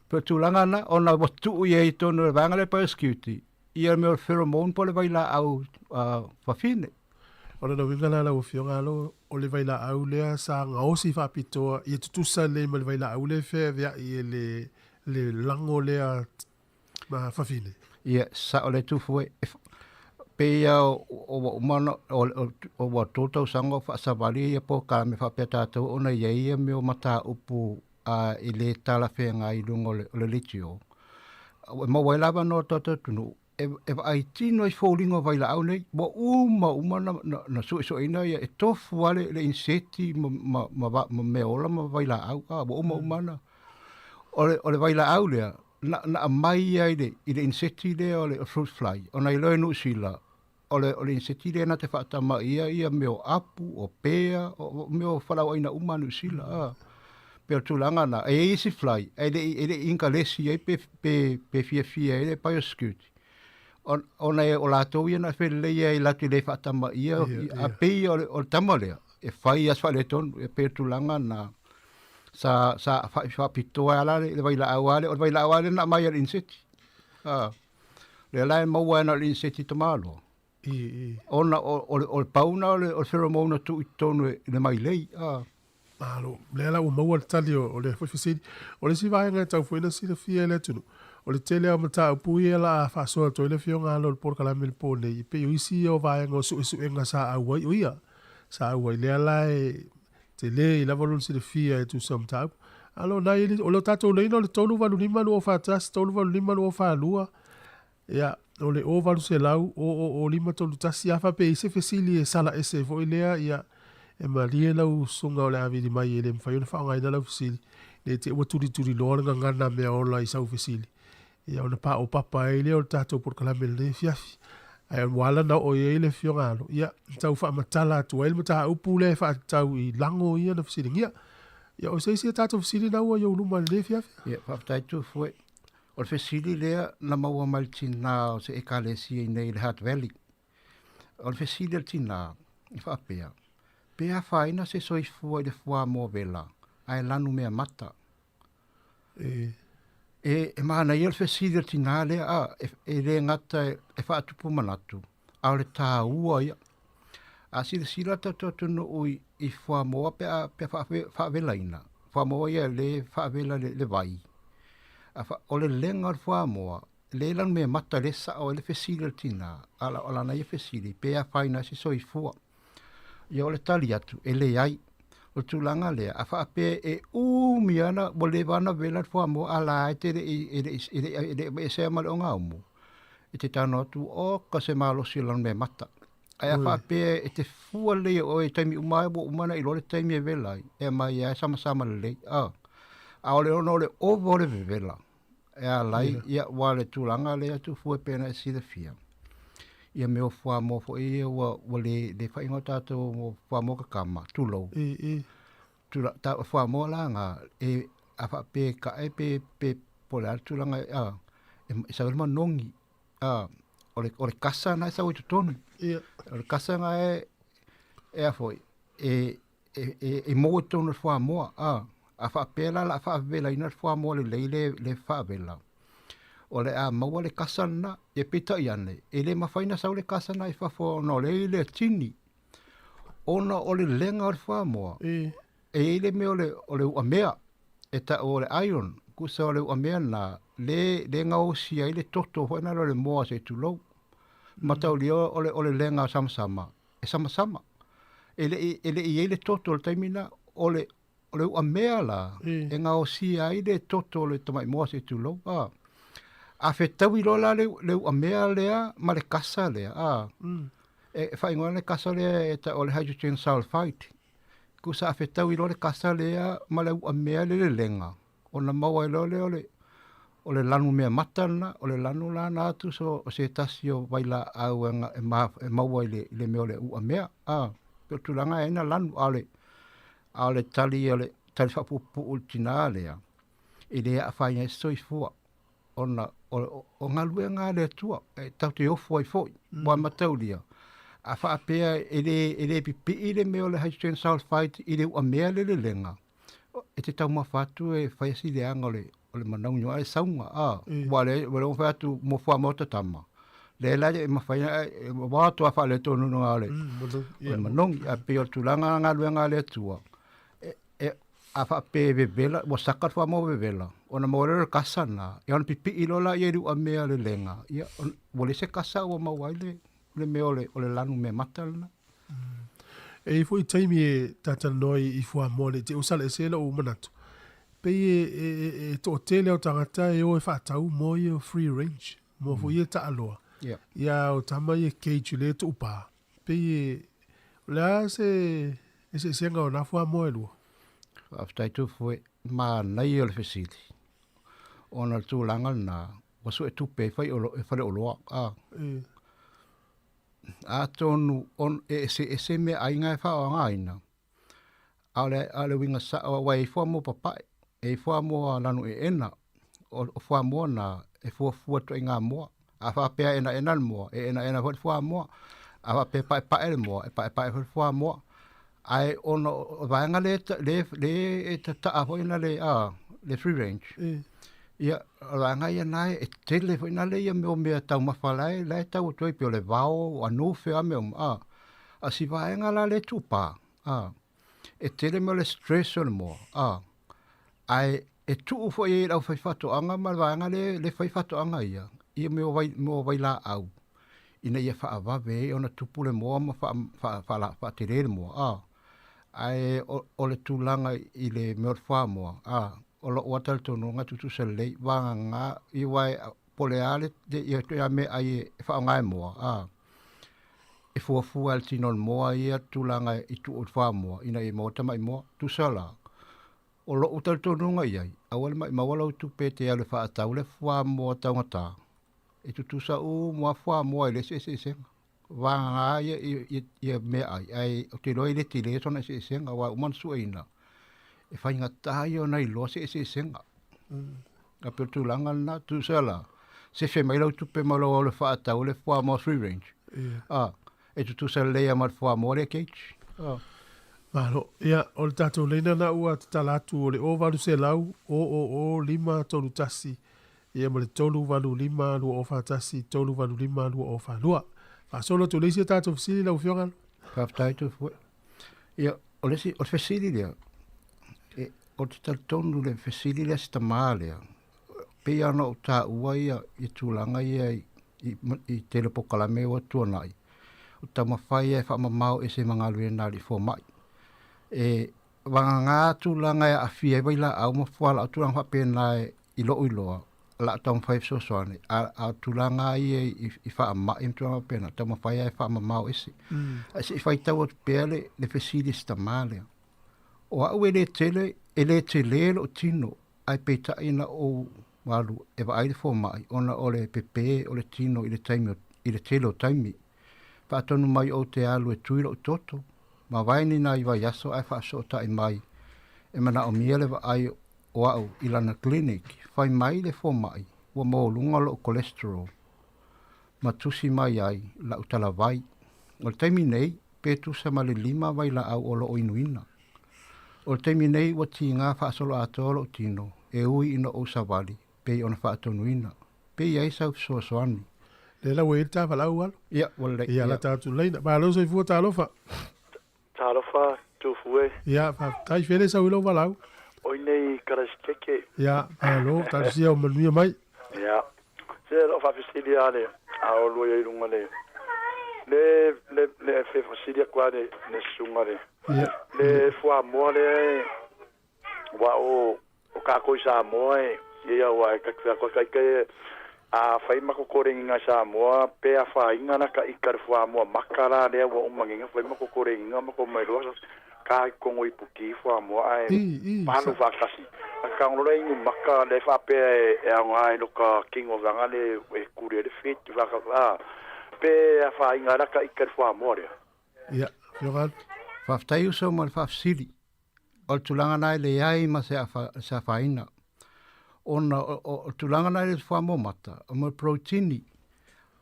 Pe o tulaga na, ona ua tuu i ai i totonu o le vaega lea biosecurity, ia mea o le pheromone po o le vailaau fafine. O lona uiga la lau Afioga Alo, o le vailaau lea sa gaosi faapitoa ia tutusa lelei ma le vailaau lea e feaveai e le, le lago lea ma fafine. Ia, sao le tufu e, pei lava o ua uma ona, o ua tou tausaga o faasavali ia polokalame faapea tatou ona i ai ia mea o mataupu e le talafeagai i luga o le leitio. E maua ai la avanoa o tatou atunuu e vaai tino ai foliga o vailaau nei, ua uma uma ona suesueina ia, e tofu lava le iniseti ma meaola ma vailaau, ua uma uma ona. O le vailaau lea, na aumai lava i le iniseti lea o le fruit fly, ona iloa e Niu Sila, o le iniseti lea na te faatamaia ia mea o apu, o pea, o mea o fualaauaina uma a Niu Sila. Pei o le tulaga lena, e i ai isi fly, ae le i inkalesi ai pe fiafia ai le biosecurity. Ona o latou ia na felelei ai latou te le faatamaia, a pei o le tama lea, e fai lava si faaletonu, e pei o le tulaga lena. Sa sa faapitoa lava la le vailaau lava lea, o le vailaau lava lea na aumai e le iniseti. A, lea la e maua ai na o le iniseti tamaloa. Ona o le pau lena o le pheromone na tuu i totonu i le mailei. A. Malo, lea la ua maua le tali o lea foi fesili. O le isi vaega e tatau foi ona silafia e le atunuu, o le tele lava o mataupu ia o le a faasoa atu ai le Afioga Alo i le polokalame i le po nei, e pei o isi ia o vaega o suesuega sa auai, o ia sa auai, lea la e Tele lava lona silafia e tusa o mataupu. Alo nai e o le tatou laina o le 385 241 385 242 ia o le 0800 000 531 a faapea i se fesili e sala ese foi lea ia e malie lau usuga o le a vili mai e le mafai ona faaaogaina lau fesili ne i te i ua tulituliloa le gagana meaola i sau fesili Ia ona paopapa ai lea o le tatou polokalame i lenei afiafi. Ae ua ala ona oo i ai le Afioga Alo, ia, tau faamatala atu ai le mataupu lea e faatatau i lago ia na fesiligia. Ia, o se isi a tatou fesili na ua i ou luma i lenei afiafi? Ia, faafetai Tufue. O le fesili lea na maua mai le tinā o se Ekalesia i inei i le Hutt Valley. O le fesili a le tinā, e faapea, Pe afaina se soifua i le fuamoa vela ae lanu mea mata? E. E, e manaia le fesili a le tinā lea, a, e, e le gata e, e faatupu manatu, a o le tāua ia. A silasila tatou atunuu i, i fuamoa pe a, pe a faavelaina, fuamoa ia le faavela le, le vai. A fa, o le lega o le fuamoa, le lanu mea mata le sao ai le fesili a le tinā, a o lana ia fesili, pe afaina ai se soifua. Ia o le tali atu, e leai. O le tulaga lea, a faapea e umi ana, ua leva ona vela le fuamoa a la e te le i, e le i, e le i, e le i aveesea ma le ogaumu, e te tago atu, oka se malosi o lana mea mata. Ae a faapea e te fua lelei e oe i taimi uma ua uma ona iloa le taimi e vela ai, e aumai lava e samasama lelei. A, a o le ona o le ova o le vevela, e ala ai, ia, ua le tulaga lea Tufue pei ona e silafia, ia mea o fuamoa foi ia ua, ua le, le faaigoa tatou o fuamoa kakama, tulou. I, i. Tula, ta, fuamoa la nga, e, a faapea e kae pe, pe, po o le a le tulaga, a, e, e sau ai le manogi, a, o le, o le kasa na e sau ai totonu. Ia. O le kasa na e, e a foi, e, e, e, e maua i totonu o le fuamoa, a, a faapea la o le a faavelaina le fuamoa lelei le, le faavela, o le a maua le kasa lena, ia peitai ane, e le mafai ona sau le kasa lena i fafo ona o lea e i le tini, ona o le lega o le fuamoa, e i ai le mea o le, o le uamea, e tau o le iron, tusa o le uamea lena, le, le gaosia ai le toto foi lena o le moa se i tulou. Mataulia o le, o le lega samasama, e samasama. E le i, e le i i ai le toto i le taimi lena, o le, o le uamea la e gaosia ai le toto o le tamaimoa seʻi tulou a. A fetaui loa la le, le uamea lea ma le kasa lea a. E, e faaigoa le kasa lea e ta'u o le hydrogen sulfide. Tusa a fetaui loa le kasa lea ma le uamea le lelega ona maua ai loa lea o le o le lanu mea mata lena, o le lanu la na tusa o se tasi o vailaau e, e, ma, e maua i le, i le mea o le uamea. A, pe o tulaga e na lanu, a o le, a o le tali o le tali faapuupuu i le tinā lea, e le aafaina ai se soifua, ona o, o, o galuega a le Atua, e tatou te ofo ai foi, ua mataulia, a faapea e le, e le pipii le mea o le hydrogen sulfide i le uamea le lelega, e te taumafa atu e fai si leaga o le, o le manauni o ae sauga, a, ua le, ua le fai atu mo fuamoa tatama. Le la e mafai e wa atu a faaletonu luga o le, o le manogi, ae pei o le tulaga galuega a le Atua, e, e, a faapea e vevela, ua saka le fuamoa vevela, ona maua lea o le kasa lena, ia ona pipii loa laia i le uamea lelega, ia, ua leai se kasa ua maua ai le, le mea o le, o le lanu mea mata lena. E i ai foi taimi e talatalanoa ai i fuamoa nei te usa le ese lou manatu. Pei e, e, e, e toatele o tagata e o e faatau moa ia free range, moa foi ia taaloa. Yeah. Ia o tama ia cage le tuupā. Pei e, o le a se eseesega o nā fuamoa e lua? Faafetai Tufue, manaia o le fesili. Ona o le tulaga lena, ua sue tupe e fai olo, e fale oloa. A. Atonu on, e eseese meaaiga e faaaogaina, a o le, a o le uiga sa'o aua e i ai fuamoa papae, e i ai fuamoa lanu eena, o, o fuamoa na e fuafua i ituaiga moa. A faapea e enaena le moa, e enaena foi le fuamoa. A faapea e paepae le moa, e paepae foi le fuamoa. Ae ona o vaega lea e, le, e tataa foi na le, a, le free range. Ia, o vaega ia na e tele foi na le ia mea o mea taumafa la e, la e tau atu ai pei o le vao, o anufe, a mea uma, a. A si vaega la le tuupā, a, e tele mea o le stress o le moa, a. Ae e tuu foi ai i le aufaifaatoaga ma le vaega le, le fai faatoaga ia, ia mea o vai, mea o vailaau, ina ia faavave ai ona tupu le moa ma faa, faa, faa, faatele le moa, a. Ae o, o le tulaga i le mea o le fuamoa, a, o lou lava talitonuga tutusa lelei, vagana ia aua e, po o le a le, ia ituaiga meaai e faaaoga e moa, a, e fuafua e le tino o le moa ia tulaga i tuu i le fuamoa ina ia maua tamai moa. Tusa la, o lou talitonuga i ai, aua le maimau lau tupe e te alu e faatau le fuamoa taugata, e tutusa uma lava fuamoa i le isi eseesega. Vagana ia, ia, ia meaai, ae ou te iloa e le tele sona eseesega, aua e uma ona sueina, e faigata ia ona iloa se eseesega. A pei o le tulaga lena, tusa la, sefe mai lau tupe ma lou alu e faatau le fuamoa free range. A, e tutusa lelei lava ma le fuamoa lea cage. A. Malo. Ia, o le tatou laina na ua tatala atu o le 0800 000 531 ia ma le 385 241 385 242. Faasolo atu le isi a tatou fesili lau Afioga. Faafetai Tufue. Ia, o le isi, o le fesili lea, e, ou te talitonu le fesili lea si tamā lea, pei lava ona ou taua ia, ia tulaga ia i, i, i tele o polokalame ua tuanai, o taumafai e faamamao ese ma galuega a alii fomai. E vagana tulaga e aafia ai vailaau ma fualaau tulaga faapena e, i lou iloa, o le a taumafai e fesoasoani, a, a o tulaga lava ia i, i faamai ma tulaga faapena, taumafai lava e faamamao ese. Ae se i faitau atu pea le, le fesili a si tamā lea. O au e le tele, e le tele lou tino, ae peitai na ou alu e vaai le fomai ona o le pepe o le tino i le taimi o, i le tele o taimi. Faatonu mai ou te alu e tui lou toto, mavae ni nai vaiaso ae faasootai mai e manaomia le vaai o au i lana clinic, fai mai le fomai ua maualuga lou cholesterol ma tusi mai ai lau talavai. O le taimi nei, pe tusa ma le lima vailaau o loo inuina. O le taimi nei ua tiga faasoloatoa lou tino e ui ina ou savali pei ona faatonuina. Pe i ai sau fesoasoani. Lea la ua i ai le ta valaau alo. Ia, ua lelei. Ia, la tatou laina. Malo soifua, talofa. Talofa, Tufu e. Ia, faafetai fele sau i lou valaau. Oi nei Karaisiteke. Ia, malo, talosia o manuia mai. Ia, se loo faafesili a le a olua ia i luga le le le le fe fasili atu a le le susuga le Ia. le fuamoa lea e Ua o o kākou i Samoa e ia ua e ka ka ka ka a fai ma kokoregiga i Samoa pe afaina la ka ika le fuamoa maka la lea ua uma giga fai ma kokoregiga ma ko mai loa ka i kogo i puki fuamoa ae palu faatasi akagolola inu maka le faapea e e aoga i lo ka kino vaga le e kuli ai le fit faka a pe afaina la ka ika le fuamoa lea. Ia, Afioga Alu. Faafetai uso mo le faafesili. O le tulaga na e leai ma se se afaina. Ona o, o, o le tulaga na i le fuamoa mata, o mo proteini.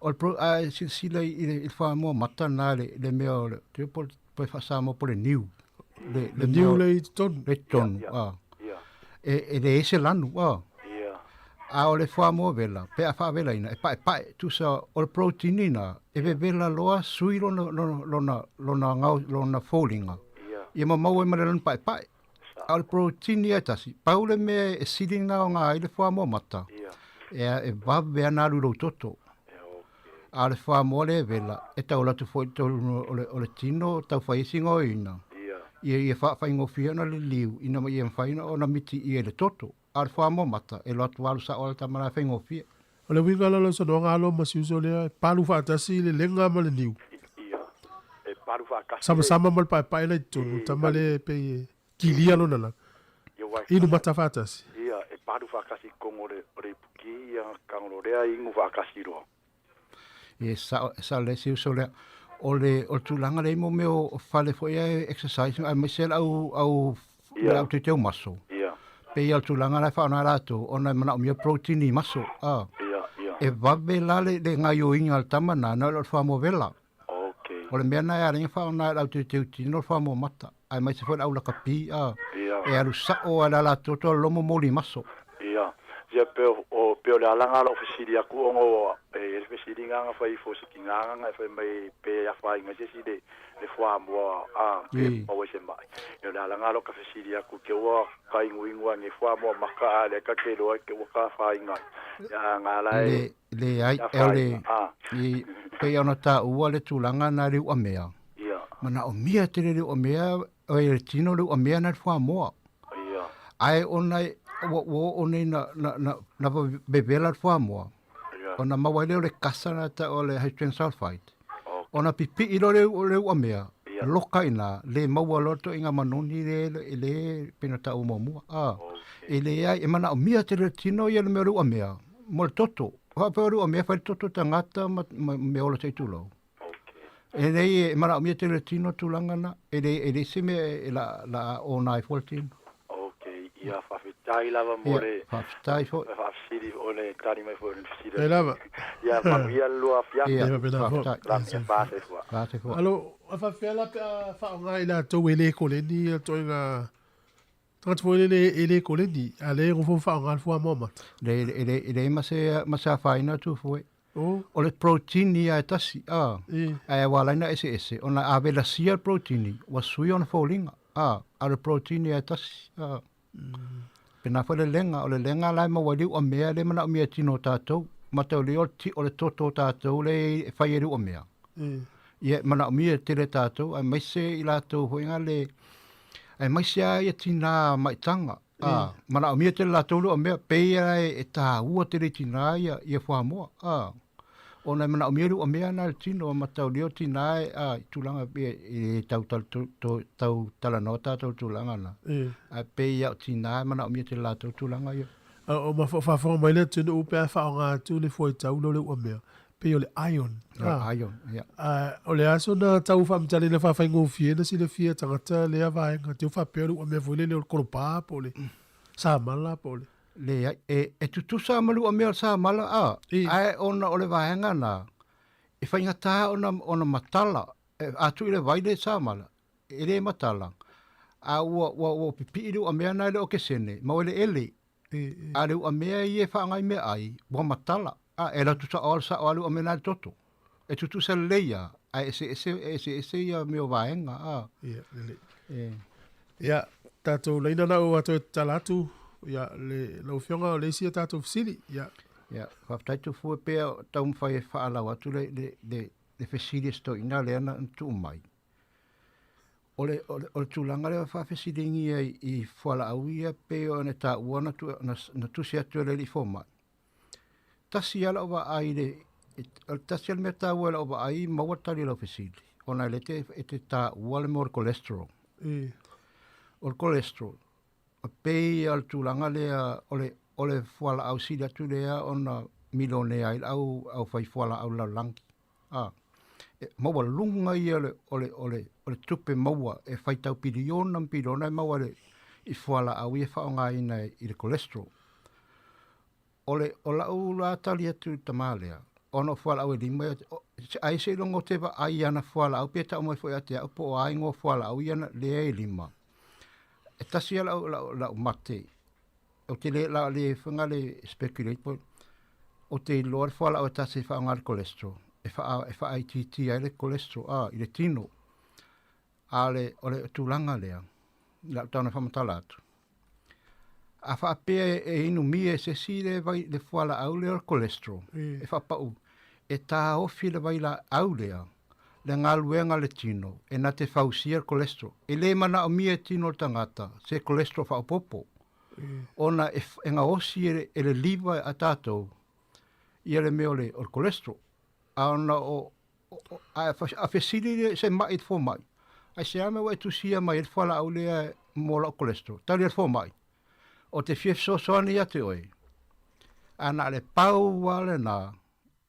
O le pro, a e silasila i, i, le, i le fuamoa mata na le, le mea o le, te po, po e faasamoa po le niu. Le, le niu le i totonu. Le totonu, yeah, yeah. Yeah. E, e leai se lanu, a. Yeah. A o le fuamoa vela, pe a faavelaina, e paepae, tusa o le proteini na, e vevela loa sui lona, lona, lona, lona, ngao, lona foliga. Ia ma maua ai ma le lanu paepae. A o le proteini e tasi, pau le mea e sili na o ngā ai le fuamoa mata, e, e vave ana alu i lou toto. A o le fuamoa le vela, e tau alu atu foi i totonu o le, o le tino, tau fai ai si gaoioina. Ia, ia faafaigofie ona liliu, ina ia mafai ona miti ia i le toto. A o le fuamoa mata, e alu atu alu sao lava le tama la e faigofie. O le uiga la o lau saunoaga alo ma si uso lea, e palu faatasi le lega ma le niu. E palu faatasi. Samasama ma le paepae la i totonu, tama lea e pei e kilia lona lalo. Inu mata faatasi. Ia, e palu faatasi i totonu o le o le ipuki, ia kagolorea inu faatasi loa. Ia, sao, sao le si uso lea. O le, o le tulaga lea i mo mea o fale foi e exercise, aemaise le au, au, le au teuteu maso. Ia. Pei o le tulaga la e faaaoga e latou, ona e manaomia protein i maso. A. Ia, ia. E vave la le, le gaioiga a le tama na, na o le fuamoa vela. Okay. O le mea na e ala ai ona faaaoga e le au teuteu tino le fuamoa mata, aemaise foi le au lakapi, a. Ia. E alu sao lava i le latou toe lolomo moli maso. Ia, ia pe o pe o le alaga o lou fesili atu ona o e i ai le fesiliga na fai ifo se tina na e fai mai pe afaina se isi le le fuamoa a pe maua i se mai. Ia o le alaga o lou ka fesili atu te ua ka inuinu ai nei fuamoa maka a lea ta te iloa te ua ka afaina ai. Ia na ala e Le, leai, e o le, i, pei ona taua le tulaga na le uamea. Ia. Manaomia tele le uamea, o le tino le uamea na le fuamoa. Ia. Ae ona ua, ua oo nei na, na, na, na vevela le fuamoa. Ia. Ona maua ai lea o le kasa na tau o le hydrogen sulfide. Okay. Ona pipii loa le, le uamea, Ia. loka i ina, le maua loa le toaiga manoni le, le, le pei ona taua muamua. A, Okay. e leai, e manaomia tele le tino ia le mea o le uamea, mo le toto. Faapea o le uamea e fai le toto tagata ma, ma mea ola se i tulou. Okay. E leai e manaomia tele le tino tulaga na, e le, e leai se mea e la, la ona ai fua le tino. Okay, ia faafetai lava mo Ia, le faafetai foi. faafesili o le tali mai foi o le fesili. E lava. Ia manuia le lua afiafi. Ia, Ia faapena foi. faafetai. La ia faasoifua. Faasoifua. Alo, a faapefea la pe a faaaoga i latou e le koleni ia ituaiga tagata foi lele e le koleni, a lea e nofo ma faaaoga le fuamoa mata? Le, e le, e leai ma se, ma se afaina atu foi. Oh. O le protein ia e tasi, a, E. ae ua ala ai ona eseese, ona a velasia le protein, ua sui ona foliga, a, a o le protein ia e tasi, a. Pena foi le lega, o le lega la e maua ai le uamea lea e manaomia e tino o tatou. Mataulia o le ti, o le toto o tatou lea e fai ai le uamea. E. Ia, e manaomia e tele tatou, aemaise i latou foi nga le, aemaise lava ia tinā maitaga, a, manaomia tele latou le uamea, pei lava e taua tele i tinā ia, ia fuamoa, a. Ona e manaomia le uamea na e le tino, mataulia o tinā e, a, i tulaga e, e tau, tau, tau, tau talanoa tatou i tulaga na. E. Ae pei lava o tinā e manaomia tele latou tulaga ia. O faafofoga mai le atunuu pe a faaaoga atu le fuaitau lea o le uamea, pei o le iron. Ah, iron, ia. Ah, o le aso na tau faamatalaina faafaigofie na silafia e tagata lea vaega, te u faapea o le uamea foi lele o le kolopā po o le samala po o le... Leai, e, e tutusa ma le uamea o le samala, a, ae ona o le vaega na, e faigata ona, ona matala, e, a tuu i le vai le samala, e le matala, a ua, ua, ua pipii le uamea na e le okesene, ma eleele, A le uamea ia e faaaoga i meaai, ua matala, a e alu atu sao alu sao alu uamea na i le toto. E tutusa lelei lava, ae eseese, e eseese ia mea o vaega, a. Ia, lelei. E. Ia, tatou laina na ua toe tatala atu, ia, le, lau Afioga o le isi a tatou fesili, ia. Ia, faafetai Tufue pea o taumafai e faalau atu le, le, le, le fesili a si toeaina lea na tuu mai. O le, o le, o le tulaga lea faafesiligia i fualaau ia pei ona taua na, tu, na, na tusi atu e le alii fomai. Tasi lava lau vaai i le, o le tasi lava le mea taua i lau vaai maua le tali o lau fesili, ona e le te, e te taua le mea o le cholesterol. O le cholesterol, e pei lava o le tulaga lea o le, o le fualaau sili atu lea ona milionea ai le au, au fai fualaau lalolagi. A, e maualuga ia o le, o le, o le, o le tupe maua e faitau piliona ma piliona e maua i le, i fualaau ia e faaaogaina i le cholesterol. O le, o lau la tali atu i le tama lea, ona o fualaau e lima, ai seiloga ou te vaai i ana fualaau pe tau mai foi ia te au po o a igoa fualaau ia na, lea e lima. E tasi lava lau, lau, lau mate, ou te le, la, le faiga le speculate po, ou te iloa le fualaau e tasi e faaaoga i le cholesterol, e faa, e faaitiitia ai le cholesterol, a, i le tino. A o le, o le tulaga lea, i lau tauna faamatala atu, a faapea e inumia e se isi le, vai, le fualaau lea o le cholesterol, e faapau, e taofi le vailaau lea, le galuega a le tino, e na te fausia le cholesterol. E le manaomia e tino o le tagata se cholesterol faaopoopo, ona e, e gaosi e le, e le liver a tatou ia le mea o le, o le cholesterol. A ona o, a, a fesili le, se mai i le fomai, aisea mea ua e tusia mai ai le fualaau lea mo lau cholesterol? Tali a le fomai, o te fia fesoasoani ia te oe, a na o le pau lava lena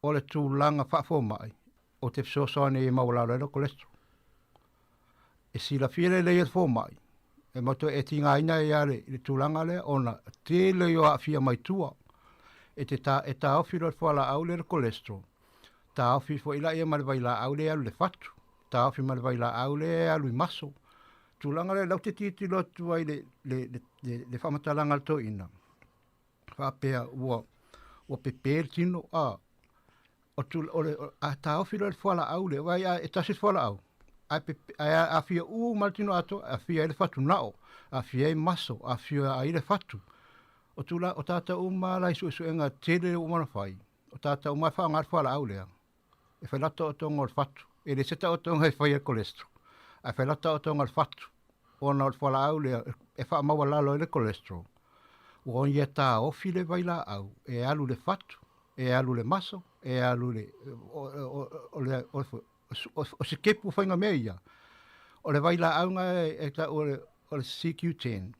o le tulaga faafomai o te fesoasoani ai e maualalo ai lau cholesterol. E silafia lelei e le fomai, e matua e tigaina ai lava le, le tulaga lea ona tele o aafia mai tua. E te ta, e taofi loa le fualaau lea le cholesterol, taofi foi laia ma le vailaau lea e alu i le fatu, taofi ma le vailaau lea e alu i maso. Tulaga lea lau te tilotilo atu ai le, le, le, le, le faamatalaga a le toeaina, faapea ua, ua pepe le tino, a, o tu, o le, a taofi loa le fualaau lea, vai a, e tasi le fualaau, ae pepe, ae aafia uma le tino atoa, aafia ai le fatugao, aafia ai maso, aafia ai le fatu. O tula, o tātou uma la i suesuega tele ua uma ona fai, O tātou uma e faaaoga le fualaau lea, e fai la taotoga o le fatu. E le se taotoga e fai ai le cholesterol, ae fai la taotoga o le fatu, ona o le fualaau lea e faamaualalo ai le cholesterol. Ua ia taofi le vailaau e alu i le fatu, e alu i le maso, e alu i le, o, o, o, le, o, o, o se kepu faiga mea ia. O le vailaau na e, e tau o le, o le CQ10,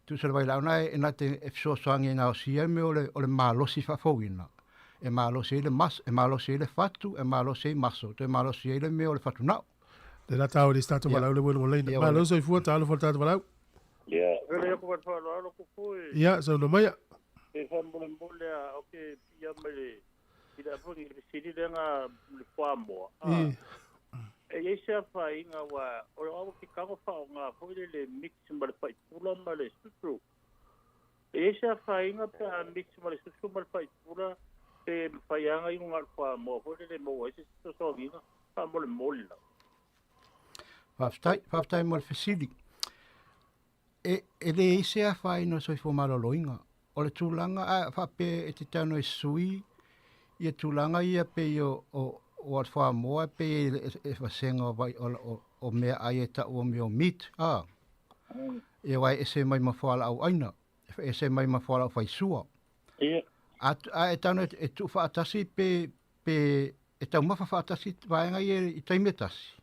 Tusa le vailaau na e na te e fesoasoani e gaosia ai mea o le, o le malosi faafouina. E malosi ai le mas, e malosi ai le fatu, e malosi ai maso, toe malosi ai le mea o le fatunao. Le la tau le stato valau le welo leina. Ma lo soifua talo fo tato valau. Ia, vele aku wat whaaloalo ko foe. Ia, sau no maia. E whamolemole a, o ke pia mai le, i le afongi i le fesili lea nga le fuamoa. I. E i ai se afaina ua, o le au ke kago whaonga foi le le mix ma le paipula ma le susu. E i ai se afaina pe a mix ma le susu ma le paipula pe mawhai anga i ngā fuamoa foi le le maua ai se sosoagiga whamolemole lau. Faafetai, faafetai mo le fesili. E, e leai se afaina o soifua maloloina. O le tulaga a faapea e te tago e sui ia tulaga ia pei o, o, o le fuamoa pei e, e vasega o, vai, o, o, o meaai e tau o mea o meat, a. Ia aua e ese mai ma fualaau aina, e ese mai ma fualaau faisua. Ia. A, a e tago e, e tuufaatasi pe, pe e taumafa faatasi vaega ia i taimi e tasi.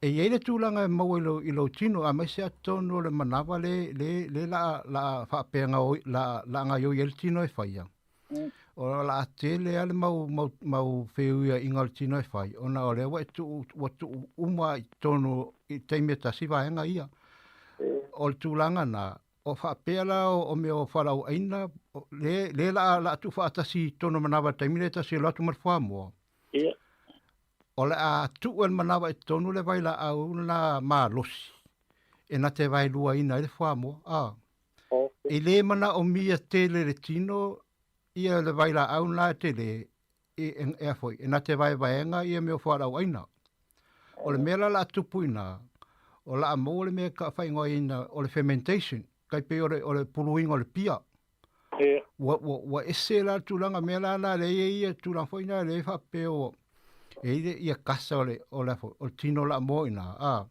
E i ai le tulaga e maua i lou, i lou tino, aemaise lava totonu o le manava le, le, le la, la faapea gaoi, la, la gaioi ai le tino e faia. O la tele lava le mau, mau, mau feuiaiga o le tino e fai, ona o lea ua e tuu, ua tuu uma i totonu i taimi e tasi vaega ia. O le tulaga na, O faapea la o mea o fualaauaina, le, le la, la tuufaatasi i totonu o manava i le taimi lea e tasi e alu atu ma le fuamoa. Ia. O le a tuu e le manava i totonu le vailaau lena malosi e na te vaeluaina ai le fuamoa. A. Okay. E le manaomia tele le tino ia le vailaau lena e tele e, e, e a foi, e na te vaevaega ia mea o fualaauaina. O le mea la la tupu i ina, o la a maua le mea ka faaigoaina o le fermentation, tai pei o le, o le puluina o le pia. Ua, ua, ua ese la le tulaga mea la la lea e i ai ia tulaga foi na lea e faapea ua e i ai ia kasa o le, o le, o le tino la moa i ina, a.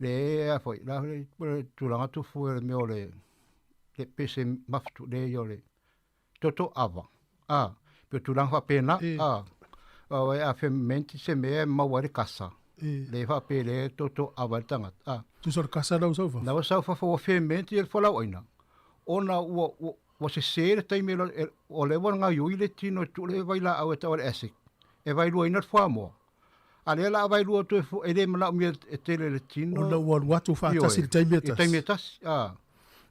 Le a foi, la le le tulaga tufu e le mea o le le pese mafutu le ia o le toto ava. A, pe o tulaga faapena, a, a e a ferment se mea e maua ai le kasa. Le faapea le toto ava ai le tagata. A. Tusa o le kasa lau sau fafo. Lau sau fafo ua ferment ia le fualaauaina, ona ua ua ua sese le taimi e o lea ua gaioi le tino e tuu le vailaau e tau o le acid e vailuaina le fuamoa. A lea la a vailua atu e e le manaomia e tele le tino. Ona ua alu atu faatasi i le taimi e tasi. I le taimi e tasi, a.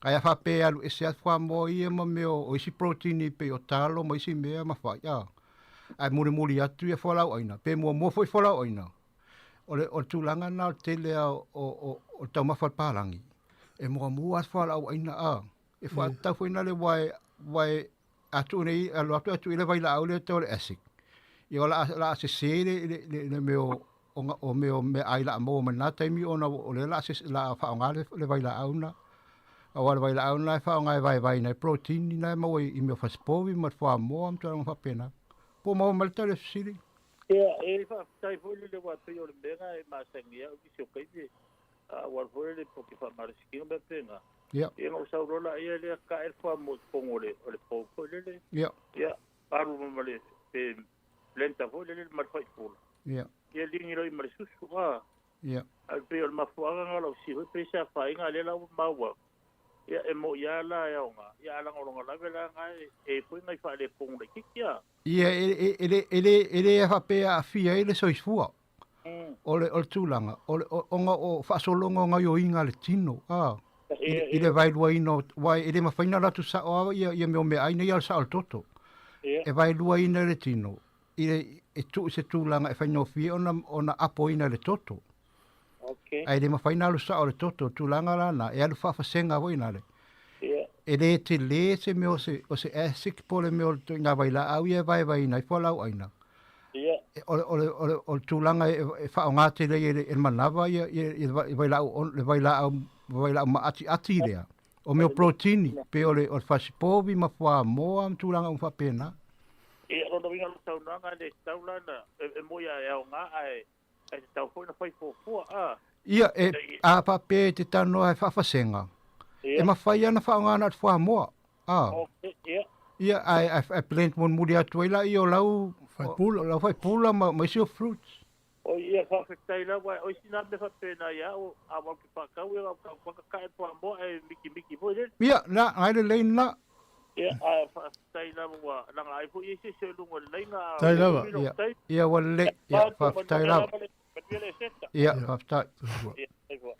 Ae a faapea e alu ese atu fuamoa ia ma mea o isi protein pei o talo ma isi mea ma fai, a. Ae mulimuli atu ia fualaauaina, pe muamua foi fualaauaina. O le, o le tulaga lena o le tele lava o, o, o le taumafa a le palagi, e muamua lava le fualaauaina, a. E faatatau foi lena aua aua a tuu nei alu atu ae tuu i le vailaau lea tau o le acid. Ia o le a la sese le le le, le mea o o mea o meaai la maua mai lena taimi ona o lea la la faaaoga le, le vailaau na. Aua le vailaau na e faaaoga e vaevaeina ai protein na e maua i, i mea o fasipovi ma le fuamoa ma tulaga faapena. Po o maua mai le tali o le fesili? Ia, e faafetai foi lele aua pei o le mea lena e masani ai au i nisi o taimi, aua foi le po o te faamalositia ma mea faapena. Ia. Ia ona ou sau loa laia lea tae le fuamoa i totonu o le, o le bowl foi lele. Ia. Ia, alu ma le, pe blender foi lele ma le faipula. Ia. Ia ligi loa ma le susu, a. Ia. Ae pei o le mafuaaga lena o lau fesili foi pe se afaina lea la ua maua atu. Ia e moni lava la e aoga, ia ae leaga o lona lave la lena e i ai foi nai faaletonu laitiiti a. Ia, e, e, e, e, le, e le faapea aafia ai le soifua. O le, o le tulaga, o le, ona o faasologa o gaoioiga a le tino, a, i, le vaeluaina o, aua e le mafai ona alu atu sao lava ia, ia mea o meaai nei a o le sao o le toto. E vaeluaina e le tino, i le, e tuu i se tulaga e faigofie ona, ona apoina e le toto. Ae le mafai ona alu sao le toto, o le tulaga la lena, e alu faafasega foi lale. E le tele se mea o se, o se acid po o le mea o le ituaiga vailaau ia e vaevaeina ai fualaauaina. O le, o le, o le, o le tulaga e, e faaaoga tele ai e le, e le manava ia, ia, ia le vailaau, le vailaau, vailaau maatiati lea. O mea o protein, pei o le, o le fasipovi ma fuamoa ma tulaga uma faapena. Ia, o lona uiga o lau saunoaga e le tatau la ona, e moni lava e aoga ae Ae tatau foi ona fai fuafua, a. Ia, e, a faapea e te talanoa he faafasega, e mafai lava ona faaaoga na o le fuamoa, a. Okay, ia. Ia, ae, ae, ae blend mulimuli atu ai laia o lau, Faipula. o lau faipula ma, ma isi o fruits. O ia, faafetai lava, o isi na mea faapena ia au, a wau te whakau e au kau whakakae fuamoa e mikimiki foi lele. Ia, na, ngai lelei lena. Ia, ae faafetai lava ua laga ai foi e se isi o i luga o le laina, a Faafetai ua lava. umi lou Ia, taimi. ia ua lelei. Ia, Atu, faafetai manuia lava. lava le, manuia le seta. Ia, Ia, faafetai. soifua. Ia, soifua.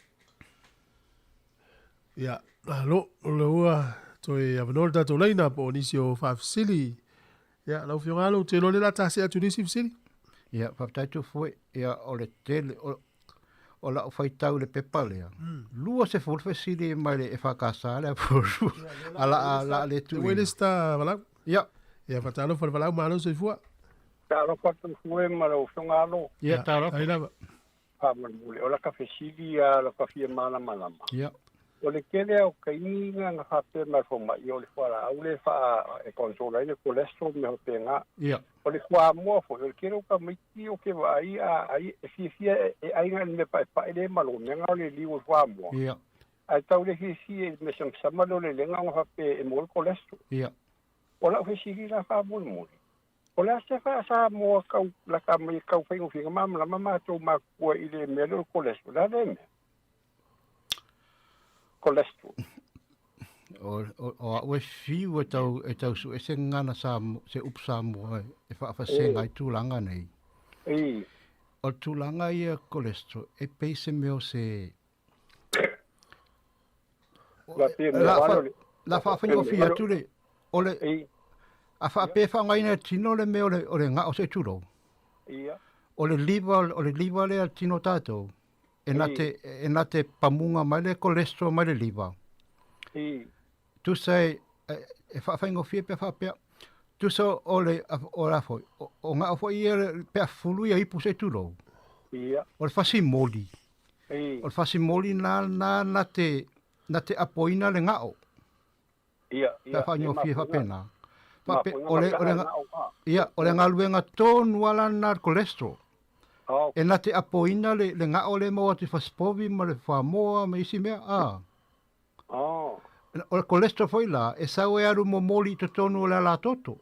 Ia, malo, o lea ua toe avanoa le tatou laina po o nisi o faafesili. Ia, lau Afioga Alo, ou te iloa o lea o le a ta see atu i nisi fesili. Ia, faafetai Tufue. Ia, o le tele, o, o lau faitau i le pepa lea, 20 fesili mai le EFKS lea po a la a la le Te ua tuuina. le sita valaau. Ia. Ia, faatalofa le valaau, malo le soifua. Talofa atu e ma lau afioga Alo. Ia, Ia, talofa. tai lava. Faamolemole, o laka fesili a laka fia malamalama. Ia. O le tele lava o taimi na na faapea mai le fomai o le fualaau lea e faa e control ai le cholesterol ma mea faapena. Ia. O le fuamoa foi, o le tele o tamaiti ou te vaai a ai e fiafia e ai na o le mea paepae lea e malo mea na o le liu o le fuamoa. Ia. Ae tau le fiafia i le mea samasama lea o le lega ona faapea e maua le cholesterol. Ia. O lau fesili la faamolemole, o le a se faa-Samoa kau lata mai e tau faigofie ona malamalama matou matutua i le mea lea o le cholesterol? O le a lea mea? Cholesterol. O, o, o au e fiu e tau, e tau sue se gagana Samoa, se upu Samoa e faafasega ai tulaga nei. Ii. O le tulaga ia cholesterol, e pei se mea o se... La pei mea La, wale fa, o le... la Pei mea faafaigofie wale atu le, o le, Ii. a faapea e faaaogaina e le tino le mea o le, o le gao se i tulou. Ia. O le liver, o le liver lea le tino o tatou, e na te, e na te pamuga mai le cholesterol mai le liver. Ii. Tusa e, e faafaigofie pe a faapea, tusa o le, o la foi, o, o gao foi ia pe a fulu ia ipu se i tulou. Ia. O le fasimoli. Ii. O le fasimoli na, na, na te, na te apoina le gao. Ia, Pe ia, a e faaigofie mafuaiga. faapena. Faape, Mafuaiga o le, ma o le, taga gao, a. ia, o le galuega tonu lava lena a le cholesterol. E na te apoina le, le gao lea e maua atu i fasipovi ma le fuamoa ma isi mea, a. Oh. O le cholesterol foi la, e sau e alu momoli i totonu o le alatoto.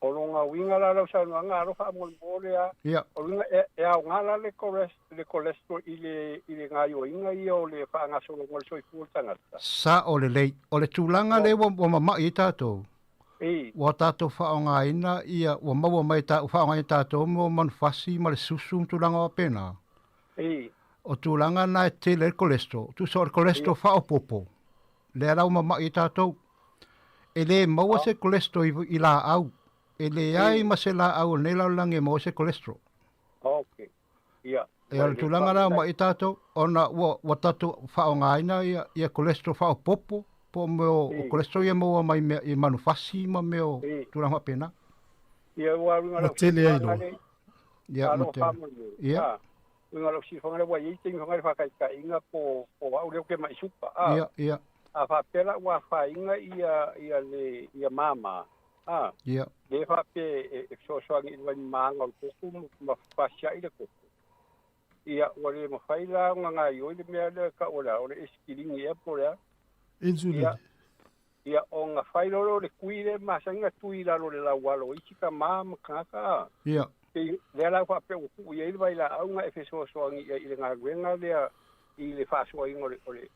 O lona uiga la lau saunoaga alo faamolemole a, Ia. o lona uiga e, e aoga la le le cholesterol i le, i le gaioiga ia o le faagasologa o le soifua o le tagata. Sao lelei. O le tulaga lea ua, ua mama'i ai tatou, I. ua tatou faaaogaina ia, ua maua mai e ta, ua faaaogaina e tatou mo manufasi ma le susu ma tulaga faapena. I. O tulaga na e tele ai le cholesterol. Tusa o le cholesterol Ia. faaopoopo, lea la ua mama'i ai tatou. E le maua se cholesterol i, i laau. E leai ma se laau o lenei lalolagi e maua ai se cholesterol. Okay. Ia. E o le tulaga la ua ma'i tatou, ona ua, ua tatou faaaogaina ia, ia cholesterol faaopoopo, po o mea o, o cholesterol ia e maua mai mea, i manufasi ma mea o tulaga faapena. Ia, ua alu Ua tele ai loa. Ia, ma tele. Ia. Uiga lau silafaga lea ua i ai taimi fanga le faataitaiga po po au lea ou te mai suka a. Ia, ia. A faapea la ua afaina ia ia le ia mama a. Ia. Le faapea e, e fesoasoani i le vaimamaga o le koko ma fasiai le koko. Ia ua le mafai la ona gaioi le mea lea tau o le a o le esikilini ea po o le a. Insulin. Ia, ia ona fai loa lea o le tui lea e masani ona tui i lalo o le laualo o isi tama ma tagata a. Ia. Pei lea la faapea ua tuu i ai le vailaau na e fesoasoani i ai i le galuega lea i le faasoaina o le, o le,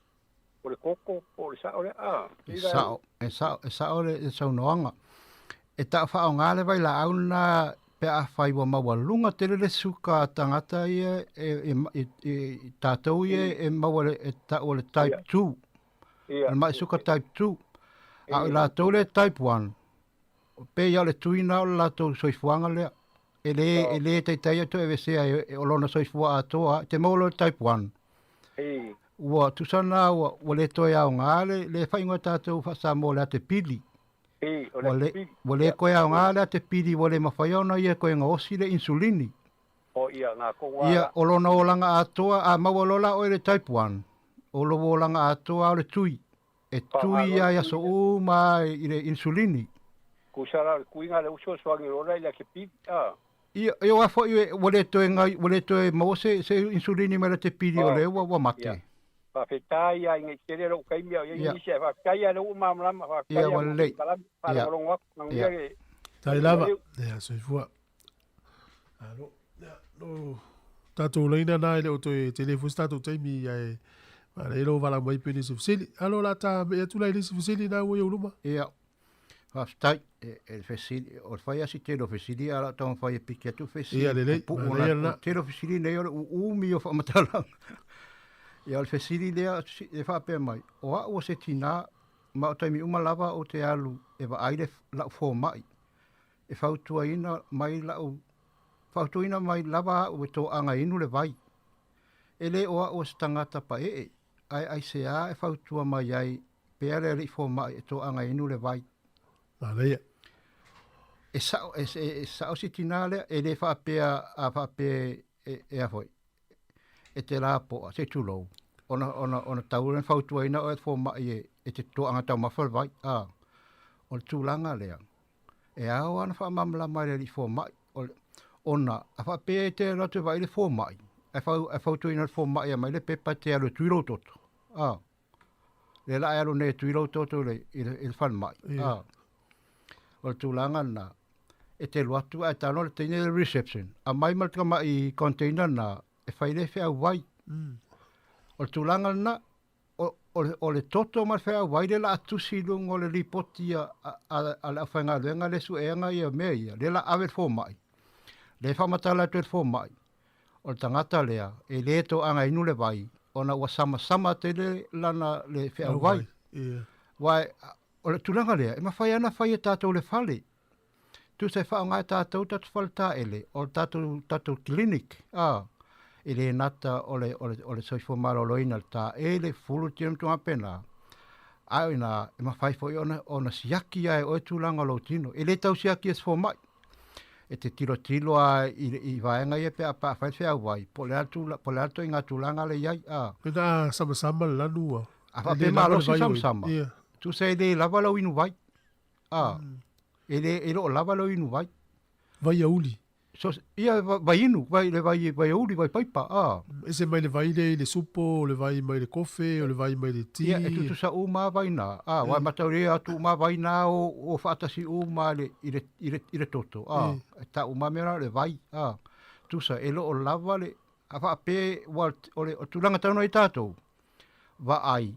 o le koko po o le sao lea a. E sao, e sao, e sao le saunoaga. E tau faaaoga le vailaau lena pe afai ua maualuga tele le suka a tagata ia e, e, e, e tatou ia e maua le, e tau o le type 2. O le mai suka type 2. A o i latou le type 1, pei o le tuina o le latou soifuaga lea. E le, e le taitai atu e aveesea e, o lona soifua atoa, te maua loa le type 1. Ua tusa na, ua, ua le toe aoga le, le faaigoa tatou faa-Samoa o le atepili. Ua le, ua le toe aoga le atepili, ua le mafai ona ia toe gaosi le insulini. Ia, o lona olaga atoa, a maua loa la oe le type 1, o lou olaga atoa o le tui. E tui ia i aso uma i le insulini. Tusa la o le tuiga lea ua fesoasoani loa la i le atepili, a. Ia, ia aua foi ua le toe gai, ua le toe maua se, se insulini mai le atepili o lea ua, ua mate. Ia. Faafetai lava ina i tele lou taimi a o i ai nisi ae faafetai lava lea ua malamalama, faafetai Ia, lava ua mo lelei. konekarame, faalogologo atu, manuia le Tai lava. Ia, soifua. Alo. Ia, no tatou laina na e le o toe tele foi se tatou taimi ae manaia lou valaau mai pe nisi o fesili. Alo la ta me'i atu la i le isi fesili na ua i ou luma. Ia, faafetai e, e le fesili, o le fai lava si tele o fesili a o lau taumafai e piki atu fesili. Ia, lelei, Puupuu manaia ona, lena. o le tele o fesili nei o le uumi o faamatalaga. Ia, o le fesili lea e faapea mai, o au o se tinā, ma o taimi uma lava ou te alu e vaai le, lau fomai, e fautuaina mai lau fautuaina mai lava au e toaga inu le vai. E le o au o se tagata paee, ae aiseā e fautua mai ai pea le alii fomai e toaga inu le vai. Manaia. E sao, e, e, e sao si tinā lea, e le faapea a faapea e, e a foi, e te lapoa, se tulou, ona, ona, ona tau ona fautuaina oe e fomai e, e te toaga taumafa le vai. A, o le tulaga lea, E ao ana faamalamalama e le alii fomai, o le, ona, a faapea e te alu atu e vaai le fomai, ae fau, ae fautuaina le fomai e aumai le pepa e te alu e tui lou toto, a. Lea la e alu nei e tui lou toto i le, i le, i le falemai, a. O le tulaga lena, e te alu atu ae tago le teine i le reception, aumai ma le tamai container lena, e fai le feau vai. O le tulaga lena, o, o, le, o le toto ma le feauai le la tusi i luga o le lipoti a, a, a le aufaigaluega le sueega ia mea ia, le la ave le fomai. Le faamatala atu e le fomai, o le tagata lea, e le toaga inu le vai, ona ua samasama tele lana le feauai. Ia. Aua o le tulaga lea, e mafai lava ona fai e tatou le fale. Tusa e faaaoga e tatou tatou fale taele, o le tatou, tatou clinic, a, e le nata o le, o le, o le soifua maloloina, le taele, fulu, tino ma tulaga faapena, a o ina e mafai foi ona, ona siaki lava e oe tulaga o lou tino. E le tau siaki e se fomai. E te tilotilo lava i, i vaega ia pe a, pe a fai le feauai, po o le a le po o le a le ituaiga tulaga lea e i ai, a. Pena a samasama le lanu ua. A E faapea le lava le malosi vai o i. samasama, Ia. tusa e le lava lau inu vai. A, e le, e le o lava lau inu vai. Vai auli. So, ia vai inu, vai le vai vai uli, vai paipa, a. Ese mai le vai le i le supo, o le vai mai le kofe, o le vai mai le ti. Ia, e tutusa uma vai nā, a, wai matauria atu uma vai nā o, o whaatasi uma le, i le, i le, i le toto, a, e ta uma mea le vai, a, tusa, e lo o lava le, a whaape, wa, o le, o tūlanga tauna i tātou, va ai,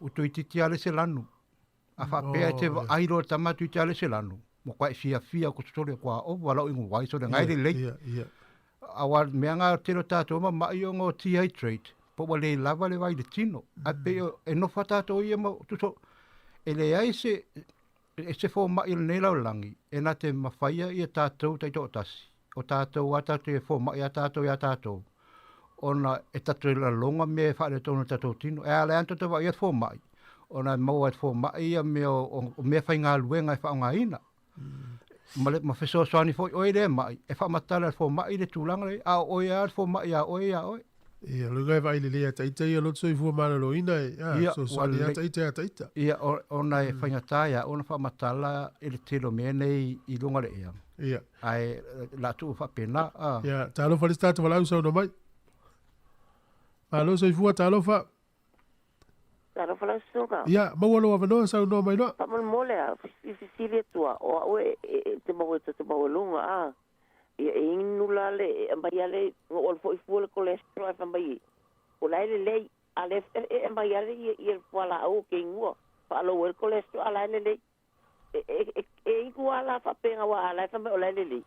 u tuititi ale se lanu, A faapea e te vaai loa le tama atu i te ale se lanu, mo koa e fiafia ko sole koa o wala o ingo wai sole ngai le lei. A wa mea ngā telo tātou ma mai o ngō dehydrate, po wa le lava le vai le tino. A pe e nofa tātou ia ma tuso, e le ai se, e se fō mai o nei lau langi, e nā te mawhaia ia tātou tai tō tasi. O tātou a tātou e fō mai a tātou i a tātou. Ona e tatou lalonga mea e whaare tōna tātou tino. E ala an tātou wa ia fō mai. Ona e maua e fō mai ia mea o, o mea whai ngā luenga e whaonga ina. Ma, le, ma fesoasoani foi oe le mai. E whaamatala e fō mai le tūlanga le, a oe a fō mai a oe a oe. Ia, lo ngai vai le lea taita ia loto i fua malolo ina e, a, Ia, so so ua a le- taita a taita. Ia, ona e whaingatā ia, ona whaamatala i le telo mea nei i lunga le ea. Ia. Ae, la tuu whaapena, a. Ia, talofa le tata walau sau no mai. Malo soifua talofa. Talofa lau susuga. Ia, maua lou avanoa saunoa mai loa. Faamolemole a i fesili atu a o au e e te maua e te maualuga a ia e inu la le e aumai a le oo le foi fua le cholesterol ae fai mai o la e lelei a le e aumai a le ia ia le fualaau o ke igua faalou ai le cholesterol a la e lelei e e e inu a la faapega aua a la e fai mai o la e lelei.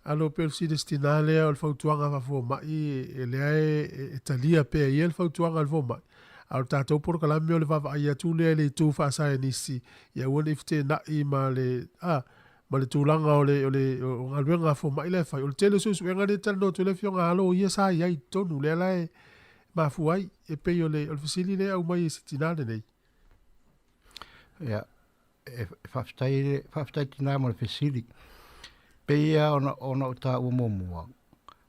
Alo pea o le Celestina lea o le fautuaga faafomai e lea e talia pea ia le fautuaga a le fomai. A o le tatou polokalame o le vaavaai atu lea i le itu faasaenisi ia aua ne i fetena'i ma le, a, ma le tulaga o le, o le, o galuega a fomai la e fai. O le tele o suesuega lea e talanoa atu ai le Afioga Alo, o ia sa i ai i totonu, lea la e mafua ai, e pei o le, o le fesili lea e aumai e se tinā lenei. Ia, e faafetai, faafetai tinā mo le fesili. Pei ia ona, ona o tāua muamua,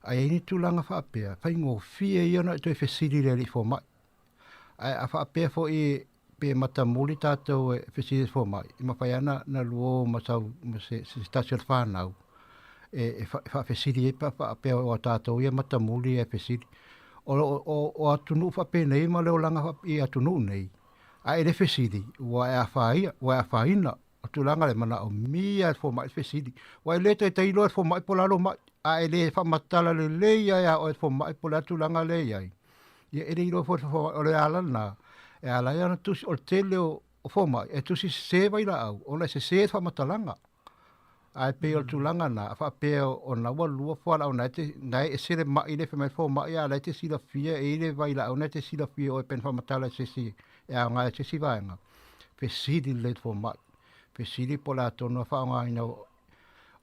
a i ai ni tulaga faapea, faigofie ia ona e toe fesili i le alii fomai. Ae a faapea foi pe matamuli tātou e fesili i le fomai, e mafai lava ona, ona luo ma sau, ma se, se tasi o le whānau, e, e, wha, e whaafesili ai pe a faapea o a tātou ia matamuli e fesili. O, o, o, o atunuu faapenei ma le olaga faa, i atunuu nei, A e le fesili, ua e afaia, ua e afaina, o tulaga le manaomia e le fomai le fesili. Ua e le taitai loa e le fomai po o le alo mai, a e le faamatala lelei ai a oe e le fomai po o le a tulaga lea e i ai. Ia e le iloa foi e le fomai, o le ala lena, e ala ai ona tusi, o le tele o, o fomai, e tusi sese vailaau, ona e sese le faamatalaga. Ae pei o le tulaga na, a faapea ona ua lua fualaau na e te, na e ese le mai le fai mai fomai a la e te silafia e i le vailaau na e te silafia oe pena faamatala i se isi e aoga i se isi vaega. Fesili lelei le fomai. Fesili po o le a tonu a faaaogaina o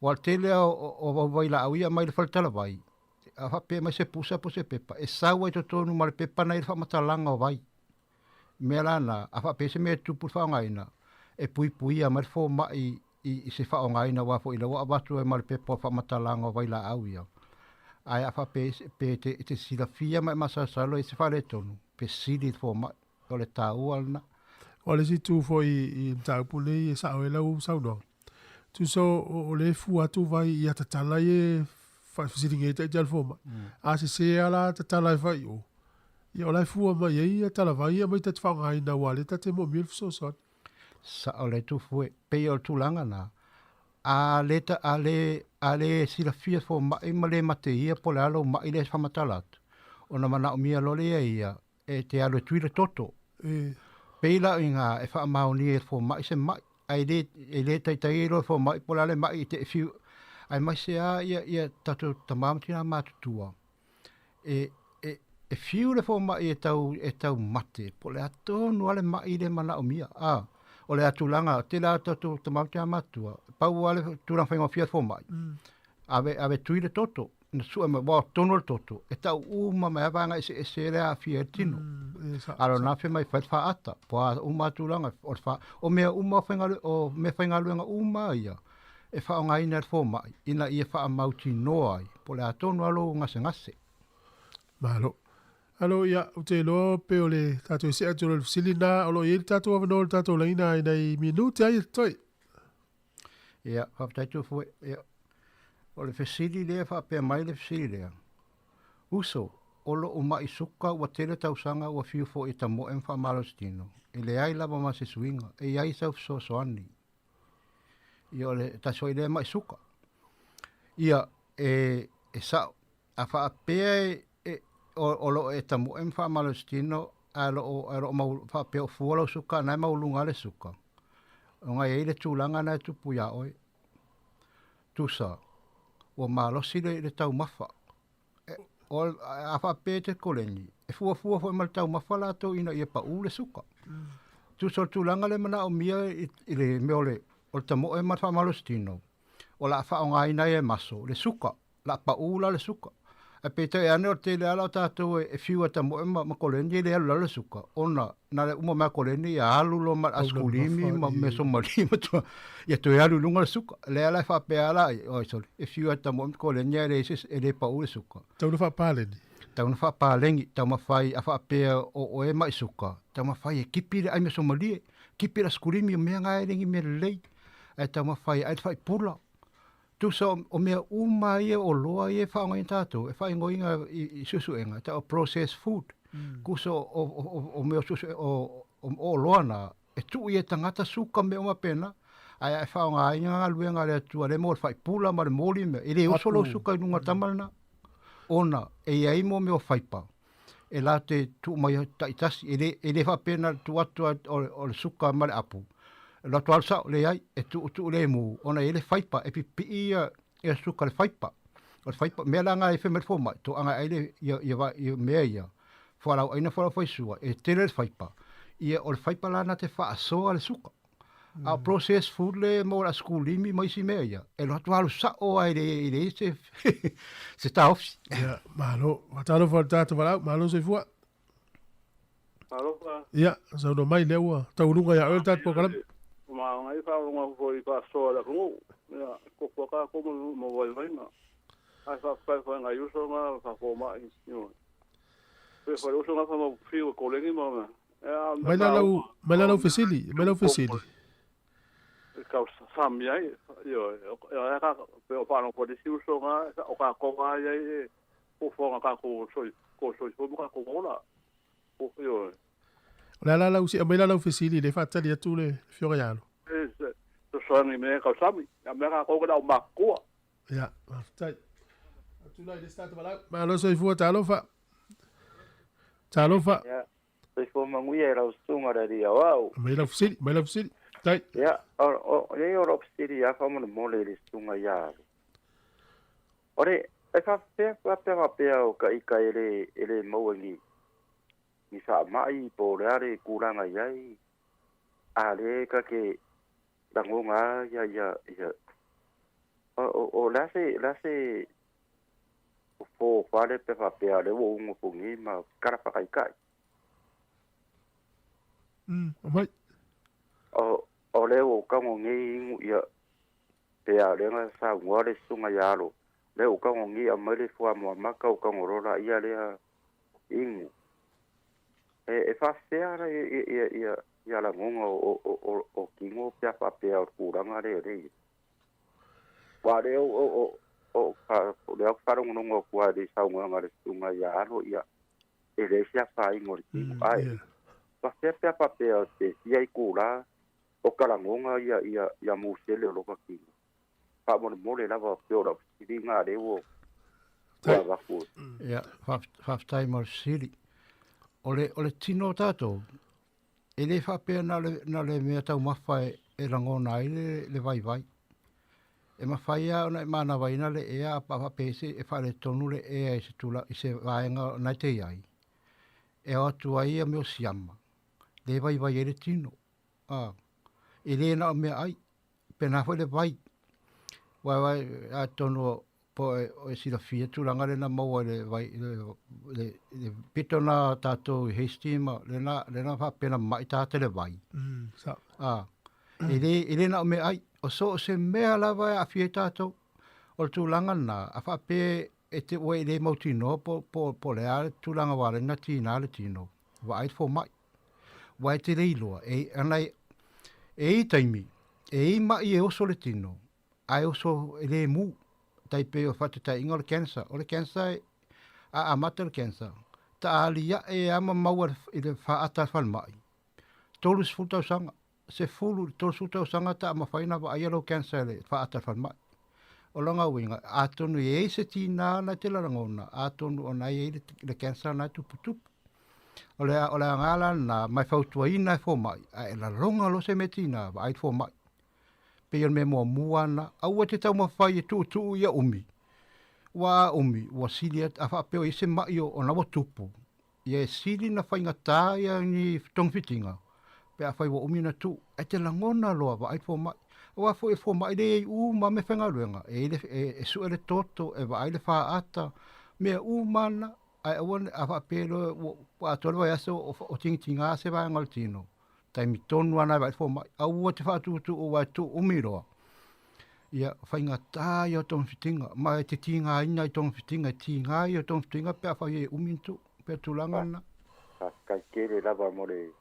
Aua o le tele lava o, o vailaau ia aumai le faletalavai, a faapea mai se pusa po o se pepa, e sau ai totonu ma le pepa na i le faamatalaga o vai. Mea la na, a faapea se mea e tupu le faaaogaina, e puipuia mai le fomai i, i se faaaogaina aua foi la ua avatu ai ma le pepa o faamatalaga o vailaau ia. Ae a faapea pe te, te silafia ma e masalosalo i se faaletonu, fesili i le fomai, o le taua lena. O le isi itu foi i mataupu nei e sao ai lau saunoaga, tusa o le fua atu vai i ata tala ia e faafesiligia ai taitai a le fomai. A sese lava la ata tala e fai i o, ia o la e fua mai ai ia tala vai ia mai ta te faaaogaina aua o lea ta te moomia le fesoasoani. Sao le tufue, pei o le tulaga na, a le ta, a le, a le silafia fomai ma le mate ia po o le a lou mai lea e faamatala atu, ona manaomia loa lea e ia e te alu e tui le toto. Pei la i ngā e faamaonia e le fomai se mai, ae le, e le taitai ai loa le fomai po o le a le mai i te e fiu, aemaise lava ia, ia tatou tama ma tinā matutua, e, e, e fiu le fomai e tau, e tau mate, po o le a tonu lava le mai le manaomia, ā, o le a tulaga, tele lava tatou tama ma tinā matutua, pau lava le tulaga faigofie a le fomai, ave, ave tui le toto, na sue mai, ua tonu le toto, e tau uma mai lava vaega eseese lea aafia ai le tino. A o lena fai mai fai le faata, po a uma tulaga, o le fa, o mea uma faigaluega, o mea faigaluega uma ia, e faaaogaina e le fomai, ina ia faamautinoa ai, po o le a tonu lava lou gasegase. Malo. Alo, ia, ou te iloa pei o le tatou see atu loa i le fesili lena, o lo o i ai le tatou avanoa i le tatou laina i nai minute ai e totoe. Ia, faafetai Tufue. Ia. O le fesili lea e faapea mai le fesili lea, Uso, o lo'u ma'i suka ua tele tausaga ua fiu fo'i e tamo'e ma faamalositino, e leai lava ma se suiga, e i ai sau fesoasoani. Ia o le tasi foi lea ma'i suka. Ia, e, e sa'o, a faapea e, e, o, o lo'o e tamo'e ma faamalositino, ae lo'o, ae lo'o mau, faapea o fua lau suka, na e maualuga le suka, ona e i ai le tulaga na e tupu iā oe. Tusa, ua malosi le, le taumafa. E, o, a faapea e te koleni, e fuafua foi ma le taumafa latou ina ia pa'u le suka. Tusa o le tulaga lea e manaomia i, i le mea o le, o le tamo'e ma le faamalositino, o le a faaaogaina ai e maso le suka, o le a pa'u la le suka. Ae peitai ane o le tele lava la o tatou e fiu e tamoe ma, ma koleni e le alu i lalo le suka, ona na le uma mai a koleni ia alu loa ma le askulimi ma measomalii ma tua, ia toe alu i luga le suka. Lea la e faapea la, oi sole, e fiu e tamoe ma koleni ae leai se, e le pa'u le suka. Tau na faapaleni. Tau na faapaleni, taumafai a faapea o oe ma'i suka, taumafai e kipi le ai measomalie, kipi le askulimi o mea na e le ni mea lelei, ae taumafai e ai le faipula. Tusa o mea uma ia o loa ia e faaaogaina tatou, e faaigoaina i suesuega, e tau o processed food. Kusa o mea o oloa na, e tuu i e tagata suka mea uma faapena, ae a e faaaogaina galuega a le Atua lea e maua le faipula ma le moli ma mea, e le oso lou suka i luga o le tama lena, ona e i ai mo mea o faipa e latou te tuu mai taitasi, e le, e le faapea na tuu atu o le suka ma le apu, e alu atu lava le sao, leai, e tuutuu lemu, ona e i ai le faipa, e pipii ia, ia suka i le faipa. O le faipa, mea la na e fai mai le fomai, toaga e ai le, ia, ia, ia mea ia, fualaauaina, fualaau faisua, e tele le faipa, ia o le faipa la na te faasoa le suka. A o processed food le maua i le aso Skulimi ma isi mea ia, e alu atu alu sa'o lava e le, e leai se, se taofi. Ia, malo. Faatalofa i le tagata valaau, malo soifua. Talofa. Ia, saunoa mai lea ua taualuga ia oe le tatou polokalame. Maoga i faalogo foi i faasoa le atunuu. Ia, koko kākou ma vaivaiga. Ae faafetai foi nai uso na faafoma'i. Ioe. Pe foi uso na faamaufiu e koleni ma Mai la lau, mai la lau fesili, mai lau fesili. Kau sami ai, ioe, e ka pe o faalogo foi le isi uso na, o kākou lava ia e fuafuaga kākou soi, ko soifua ma kākou ola. Ioe. O le a la lau, se aumai la lau fesili lea e faatali atu le Afioga ia Alo. E fesoasoani i mea kau sami, ia mea kākou ke lau matutua. Ia, faafetai. Atu la i le isi tagata valaau. Malo soifua, talofa. Talofa. Ia, soifua manuia i lau susuga le alii aoao. Aumai lau fesili, aumai lau fesili. Tai. Ia, o, o, nei o lau fesili ia faamolemole i le susuga ia Alo. O le, e faapea, faapea faapea o ka ika e le, e le maua ni, ni faamai po o le a le tulaga i ai, a le ka ke lagona a ia, ia, ia, o, o, o le a se, le a se fofo fale pe faapea o lea ua ou nofo nei ma kala faataitai. Mm, aumai. O, o lea ua ou tago nei inu ia, pe a o lea na saunoa le susuga ia Alo, lea ua ou tago nei aumai le fuamoa maka ou tago loa laia lea inu. E, e faafefea la ia, ia, ia, ia lagona o, o, o, o tino pe a faapea o le tulaga lea lea i ai. Aua o lea o, o, o, o lea ou te faalogologo atu lava i le saunoaga a le susuga ia Alo, ia, e leai se afaina o le tino. Ae faapea pe a faapea te fia itula o ka lagona ia, ia, ia musele o lota tino. Faamolemole lava pei o lau fesili lena lea ua, ua avatu. Ia, faafetai mo le fesili. O le, o le tino o tatou, E le faapea na o le, na o le mea taumafa e, e lagona ai le, le vaivai. E mafai lava ona e manavaina le ea a faapea se, e faaletonu le ea i se tula, i se vaega na e te i ai, e o atu ai ia mea o siama, le vaivai ai le tino. A, e le na o meaai, pēnā foi le vai. Aua atonu po o e silafia tulaga lena maua i le vai i le, le, le pito na tatou i Hasty ma lena, lena faapena mai tagata i le vai. Sa. A, e le, e le na o meaai, o so o se mea lava e aafia ai tatou. O le tulaga lena, a faapea e te ua e le mautinoa po, po, po le a le tulaga ua ala ai ona tiga le tino, vaai le fomai. Ua e te le iloa, e, ana e, e i taimi, e i mai e oso le tino, ae oso e le mū. tai pei o faataitaiga o le cancer. O le cancer a amata le cancer, taaliaʻe a ma maua i le faata a le falemai, 30 tausaga, 10 i le 30 tausaga ta mafai ona vaaia lou cancer i le faata a le falemai. O lona uiga, atonu e i ai se tinā na e te lalagona, atonu o na e i ai le cancer na e tuputupu. O le, o le aga la lena, ma e fautuaina e fomai, a e laloga loa se mea tinā, vaai le fomai. Pei o le mea muamua lena, aua e te taumafai e tuutuu ia umi, ua a umi, ua sili atu, a faapea o i ai se mai o ona ua tupu, ia e sili na faigata ia ni togafitiga pe afai ua umi ona tuu, ae te lagona loa vaai le fomai. Aua foi e fomai lea e i ai uma lava mea faigaluega, e i ai le, e sue le toto, e vaai le faata, mea uma lava na, ae aua ne, a faapea loa ua atoa le vaiaso o tigitiga se vaega o le tino, taimi tonu lava na e vaai le fomai. Aua te faatuutuu aua e tuu umi loa, ia faigata ia o togafitiga, ma e te tigaina i togafitiga, e tiga ia o togafitiga pe afai e umi ona tuu, pe o le tulaga lena. Faafetai tele lava mo le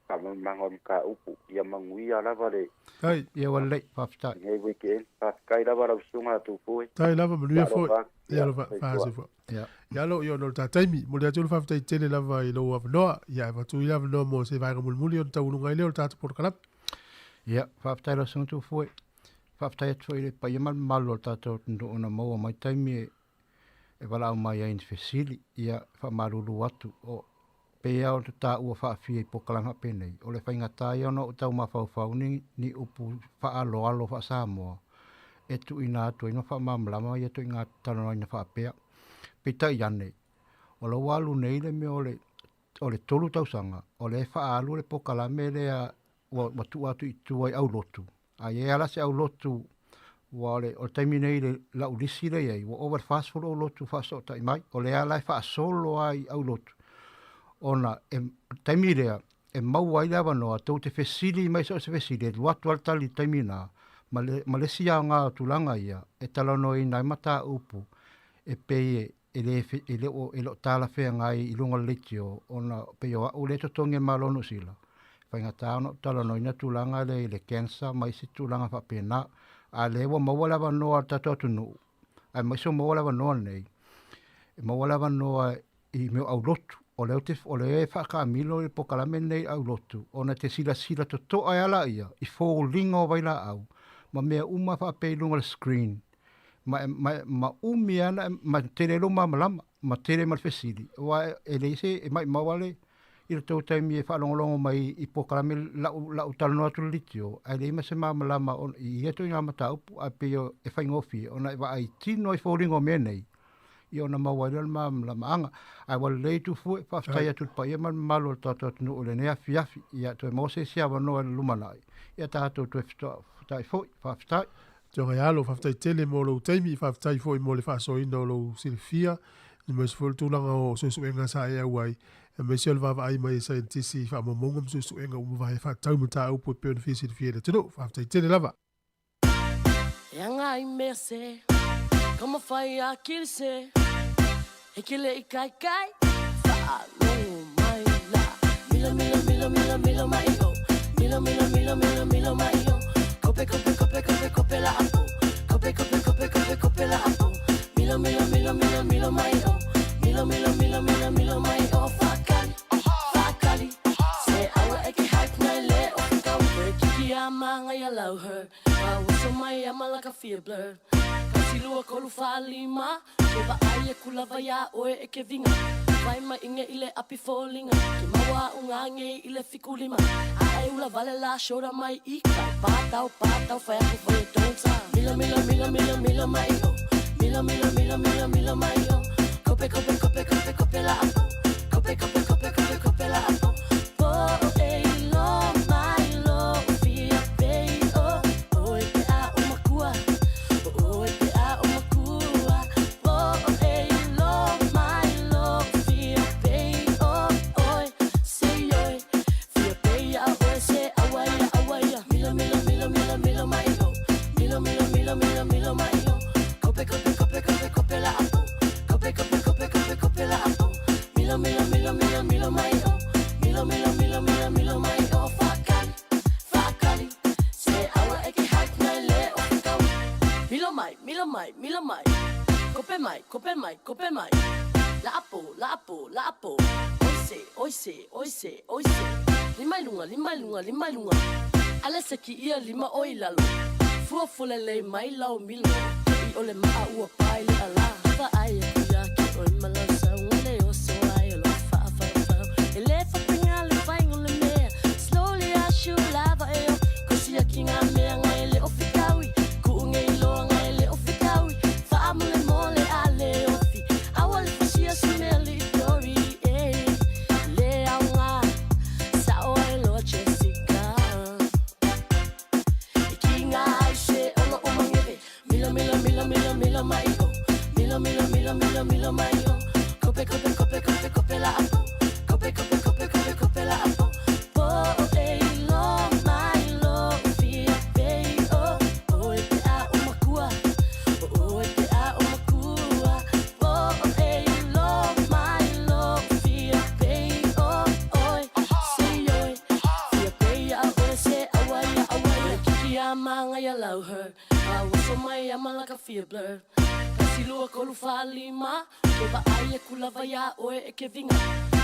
faamalamalamaga o le mataupu. Ia manuia lava le. Tai. Ia ua lelei, faafetai. Lenei weekend. Faafetai lava lau susuga a Tupue. Tai lava, manuia foi. Faalofa atu. Ia alofa, faasifua. Ia. Ia alo, ia ona o le ta taimi. Momoli atu le faafetai tele lava i lou avanoa. Ia e avatu ai le avanoa mo se vaega mulimuli ona tauuluga ai lea o le tatou polokalame. Ia, faafetai lau susuga Tupue. Faafetai atu foi i le paia ma le mamalu o le tatou atunuu na maua mai taimi e e valaau mai ai i ni fesili, ia, e faamalulu atu, o, pei lava ona taua faafia i polokalame faapenei, o le faigata ia ona ou tau mafaufau ni, ni upu faaaloalo faa-Samoa e tuuina atu ai ma faamalamalama ia ituaiga talanoaina faapea. Peitai ane, o la ua alu nei le mea o le, o le 3 tausaga, o lea e faaalu le polokalame lea ua, ua tuu atu i tua i aulotu, A i ai lava la se aulotu ua o le, o le taimi nei i le lau lisi lea i ai, ua ova i le 40 aulotu faasootai mai. O lea la e faasolo lava i aulotu, ona e, o le taimi lea e maua ai le avanoa tou te fesili mai so o se fesili, e alu atu lava le tali i le taimi lena, ma le, ma le isi aoga o tulaga ia e talanoaina ai mataupu e pei e, e le, e le o, e le o talafeagai i luga o le leitio, ona pei o au lea e totogi e le Malo o Niu Sila, faigata ona ou talanoaina tulaga lea i le cancer ma isi tulaga faapena. A lea ua maua le avanoa a le tatou atunuu, aemaise ua maua le avanoa lenei, e maua le avanoa i mea o aulotu. O lea ou te, o lea e faataamilo le polokalame lenei i aulotu, ona e te silasila totoa ai lava laia i foliga o vailaau ma mea uma faapea i luga o le screen ma, ma, ma umi ana, ma tele lou malamalama, ma tele ma le fesili, aua e leai se, e maumau lava le, i le tou taimi e faalogologo mai i polokalame lau, lau talanoa atu i le leitio, ae leai ma se malamalama i ia ituaiga mataupu, ae pei e faigofie ona e vaai tino ai foliga o mea nei, ia ona maua ai lea o le malamalamaaga. Ae ua lelei Tufue, faafetai atu i le paia ma le mamalu o le tatou atunuu i lenei afiafi, ia toe maua se isi avanoa i le lumanai, ia tatou toe fetoai foi. Faafetai. Afioga ia Alo, faafetai tele mo lou taimi, faafetai foi mo le faasoaina o lou silafia, aemaise foi o le tulaga o suesuega sa e auai, aemaise o le vaavaai mai e saienitisi i faamaumauga ma suesuega ua mavae e faatatau mataupu e pei ona fia silafia e le atunuu. Faafetai tele lava. E anga i mea se Ka mawhai a kiri se E ke le i kai kai Whaalogo mai la Milo milo milo milo milo mai o Milo milo milo milo milo mai o Kope kope kope kope kope la apo Kope kope kope kope kope la apo Milo milo milo milo milo mai o Milo milo milo milo milo mai o Whakali whakali Se aua e ke hype nei le o whakau Koe kiki a māngai a lau her Ka uso mai a malaka fia blur Ka silua kolu wha lima Ke vaai aku lava iā ʻoe e ke winga Vai mai inge i le api foliga Ke maua au ngā ngei i le fiku lima A e ula wale la shoulder mai i kai Pātau, pātau, whai aku whai e don't Milo, milo, milo, milo, milo mai o Milo, milo, milo, milo, milo mai o Kope, kope, kope, kope, kope la apo Kope, kope, kope, kope, kope la apo Po e ilo mai lo fia pei o Oi te a o makua Oi te a o makua Po e ilo mai lo fia pei o Oi se oi fia pei a oi se aua ia aua ia Milo milo milo milo milo mai o Milo milo milo milo milo mai o Kope kope kope kope kope la apo Kope kope kope kope kope la apo Milo milo milo milo milo mai o Milo milo milo milo milo mai o Whakali whakali Se aua e ke hype nei le o whakau. Milo mai, milo mai, milo mai. Kope mai, kope mai, kope mai. Laapo, laapo, laapo. Oi se, oi se, oi se, oi se. Lima i luga, lima i luga, lima i luga. Ale se ki ia lima o i lalo. Fua fulelei mai lau milo. I ole maa ua pae le ala. Vaai aku ia ke oi ma lau sauga le oso ai o lo whaafaufau. E le whapinga le whaingo le mea. Slowly I shoot lava e o. Kusi aki ngā mea ngai le o whikaui. Kuu ngei loa ngai le o whikaui. Whaamule mole a le ofi. Awa le fasia si mea li tori. Eh. Le au ngā. Sao ai loa Jessica. I ki ngā ai se olo o mangere. Milo, milo, milo, milo, milo mai o. Milo, milo, milo, milo, milo mai o. Kope, kope, kope, kope, kope la apo. Kope, kope, kope, kope, kope la apo. Po e lo mai lo fia pei o. O e te a o makua. O e te a o makua. Po e lo mai lo fia pei o. Oi, se oi. Fia pei a o se awai a awai. Kiki a manga ia lau her. A uso mai a malaka fia blur. Kasi lua kolu whalima. Ke wa ai e kula vai a oe e ke vinga.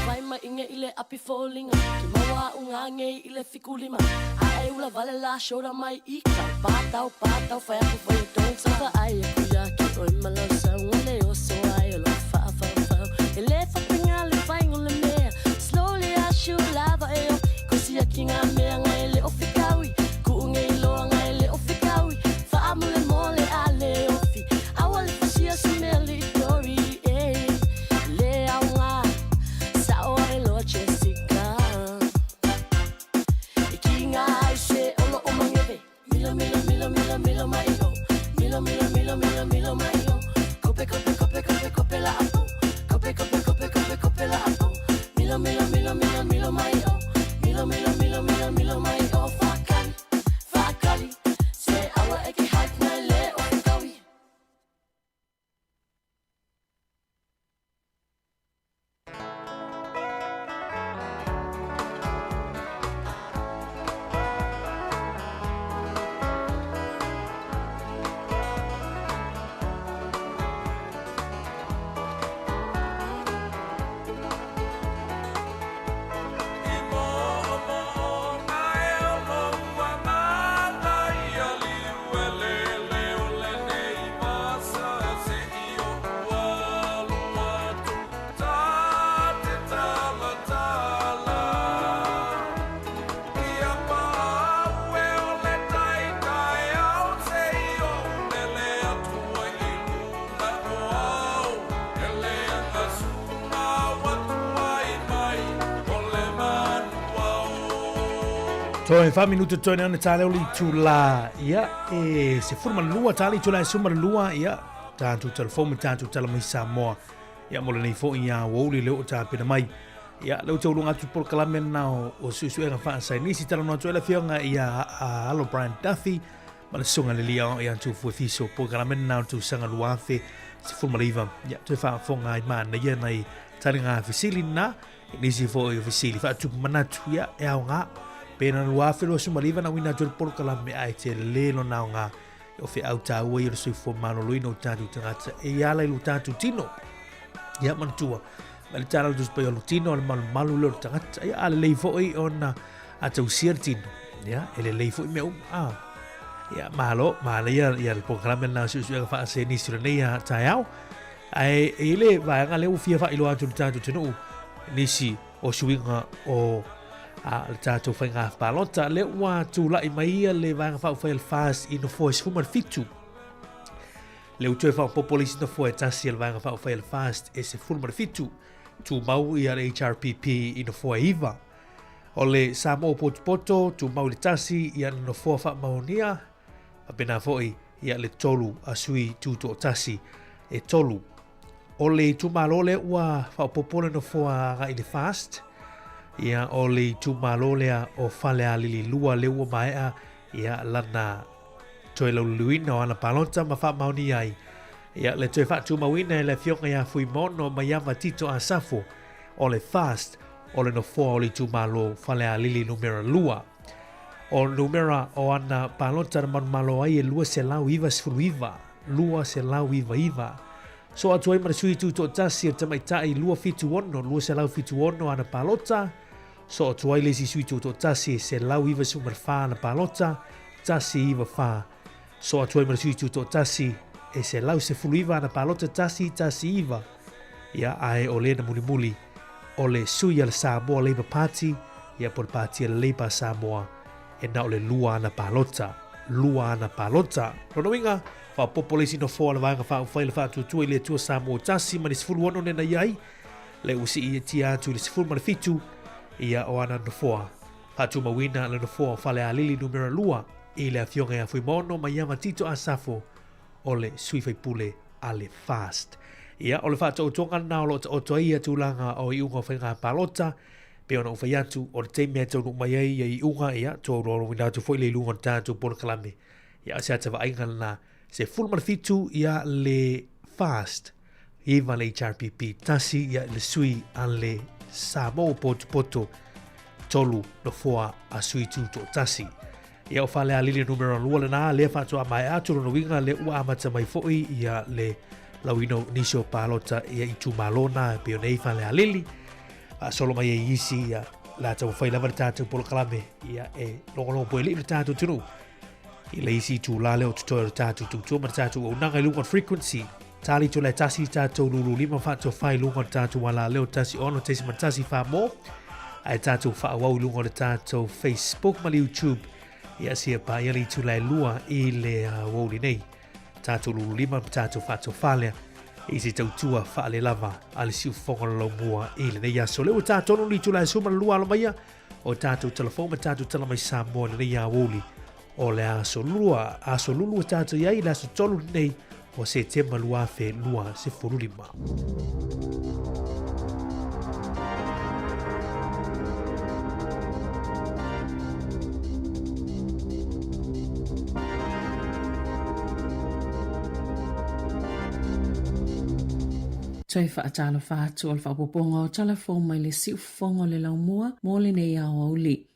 Vai mai inge i le api fōlinga. Ke maua au ngā ngei i le fikulima. A e ula vale la shoulder mai i kai. Pātau, pātau, whai aku whai o don't stop. Ai e kuia ki oi malau saunga le oso ai o lo whaafau. E le whapinga le whaingo le mea. Slowly I shoot lava e o. Kusi aki ngā mea ngai le o whikaui. Kuu ngei loa ngai le o whikaui. Whaamule mole a le ofi. Awa le fasia si mea li tori. Eh. Le au ngā. Sao ai loa Jessica. I ki ngā ai se olo o mangere. Milo, milo, milo, milo, milo mai o. Milo, milo, milo, milo, milo mai o. Kope, kope, kope, kope, kope la apo. Kope, kope, kope, kope, kope la apo. Milo, milo, milo, milo, milo mai o. Milo, milo, milo, milo, milo mai o. Whakali, whakali. Se awa e ke hype ngai le o whikaui. Toe fa minuta toe nei ona tale o le itula ia e 12 tale itula e 12 ia tatou telefoni ma tatou tala mai Samoa ia mo lenei foi ia ua uli le o tapena mai ia le o tauluga atu polokalame lena o suesuega faasainisi talanoa atu ai le afioga ia alo Brian Duffy ma le susuga le lia ia Tufue Fiso polokalame lena o le tausaga 2019 ia toe faafofoga ai manaia nai taliga fesili na nisi foi o fesili faatupu manatu ia e aoga pena 2029 na uina atu le polokalame ae tele lona aoga o feau tāua i o le soifua maloloina o tatou tagata e ala i lo tatou tino. Ia manatua, ma le tala o le pai o lo tino, le malumalu le o le tagata. Ia a lelei foi ona a tausia le tino. Ia, e lelei foi mea uma. Ah. Ia, malo, manaia ia le polokalame lena o suesuega faasenisi o lenei a taeao. Ae e i le vaega lea ua fia faailoa atu i le tatou atunuu nisi o suiga o a le tatou faiga palota. Lea ua tulai mai ia le Vaega Faaupufai a le FAST i nofoa e 17. Lea ua toe faaopoopo le isi nofoa e tasi a le Vaega Faaupufai a le FAST e 17. Tumau ia le HRPP i nofoa e 9. O le Samoa Potopoto, tumau i le tasi ia le nofoa faamaonia, faapena foi ia le tolu a sui tutoatasi e tolu. O le itumalo lea ua faaopoopo le nofoa agai i le FAST, ia o le itumalo lea o Falealili 2 lea ua maea ia lana toe lauliliuina o ana palota ma faamaonia ai ia le toe faatumauina e le afioga ia Fuimaono Maiava Tito Asafo o le FAST o le nofoa o le itumalo Falealili numera 2. O le numera o ana palota na manumalo ai e 299, 299. Soo atu ai ma le sui tutoatasi o le tamaitai 276, 276 ana palota. Soo atu ai le isi sui tutoatasi e 194 ana palota, 194. Soo atu ai ma le sui tutoatasi e 119 ana palota, 119. Ia, ae o lea na mulimuli o le sui a le Samoa Labour Party, ia po o le Pāti a le Labour a Samoa, e na o le lua ana palota. Lua ana palota. Lona uiga, faaopoopo le isi nofoa o le Vaega Faaupufai le Faatuatua i le Atua Samoa tasi ma le 16 nena i ai, le ua siitia atu i le 17 ia o ana nofoa. Faatumauina le nofoa o Falealili numera 2 i le Afioga ia Fuimaono Maiava Tito Asafo o le sui faipule a le FAST. Ia, o le faataotoga lena o lo o taoto ai ia tulaga o iuga o faiga palota, pei ona ou fai atu, o le taimi e taunuu mai ai ia iuga, ia, taualualuina atu foi le iluga o le tatou polokalame. Ia, o se ata vaaiga lena, 17 ia le FAST, 9 le HRPP, 1 ia le sui a le Samoa Potopoto, 3 nofoa a sui tutoatasi. Ia o Falealili numera 2 lena, lea faatoa maea atu lona uiga lea ua amata mai foi ia le lauina o nisi o palota ia itumalo na e pei ona i ai Falealili. Faasolo mai ai isi ia la taumafai lava le tatou polokalame ia e logologo puelii le tatou atunuu i le isi itulā lea o totoe o le tatou tautua ma le tatou auaunaga i luga o le frequency tali to le tasi tatou lulu lima faatofai i luga o le tatou alaleo 16.1 whamō ae tatou faaauau i luga o le tatou Facebook ma le YouTube ia sia pa ia le itula e lua i le aoauli nei tatou lulu lima ma tatou faatofā lea i se tautua faalelava a le siufofoga o le laumua i lenei aso. Le ua tatonu le itula e 12 alo maia o tatou talafou ma tatou tala mai Samoa i lenei aoauli o le aso lua, aso lulu o tatou i ai le aso tolu lenei o Setema 2025. Toe faatalofa atu o le faaopoopoga o tala fou mai le siufofoga o le laumua mo lenei aoauli.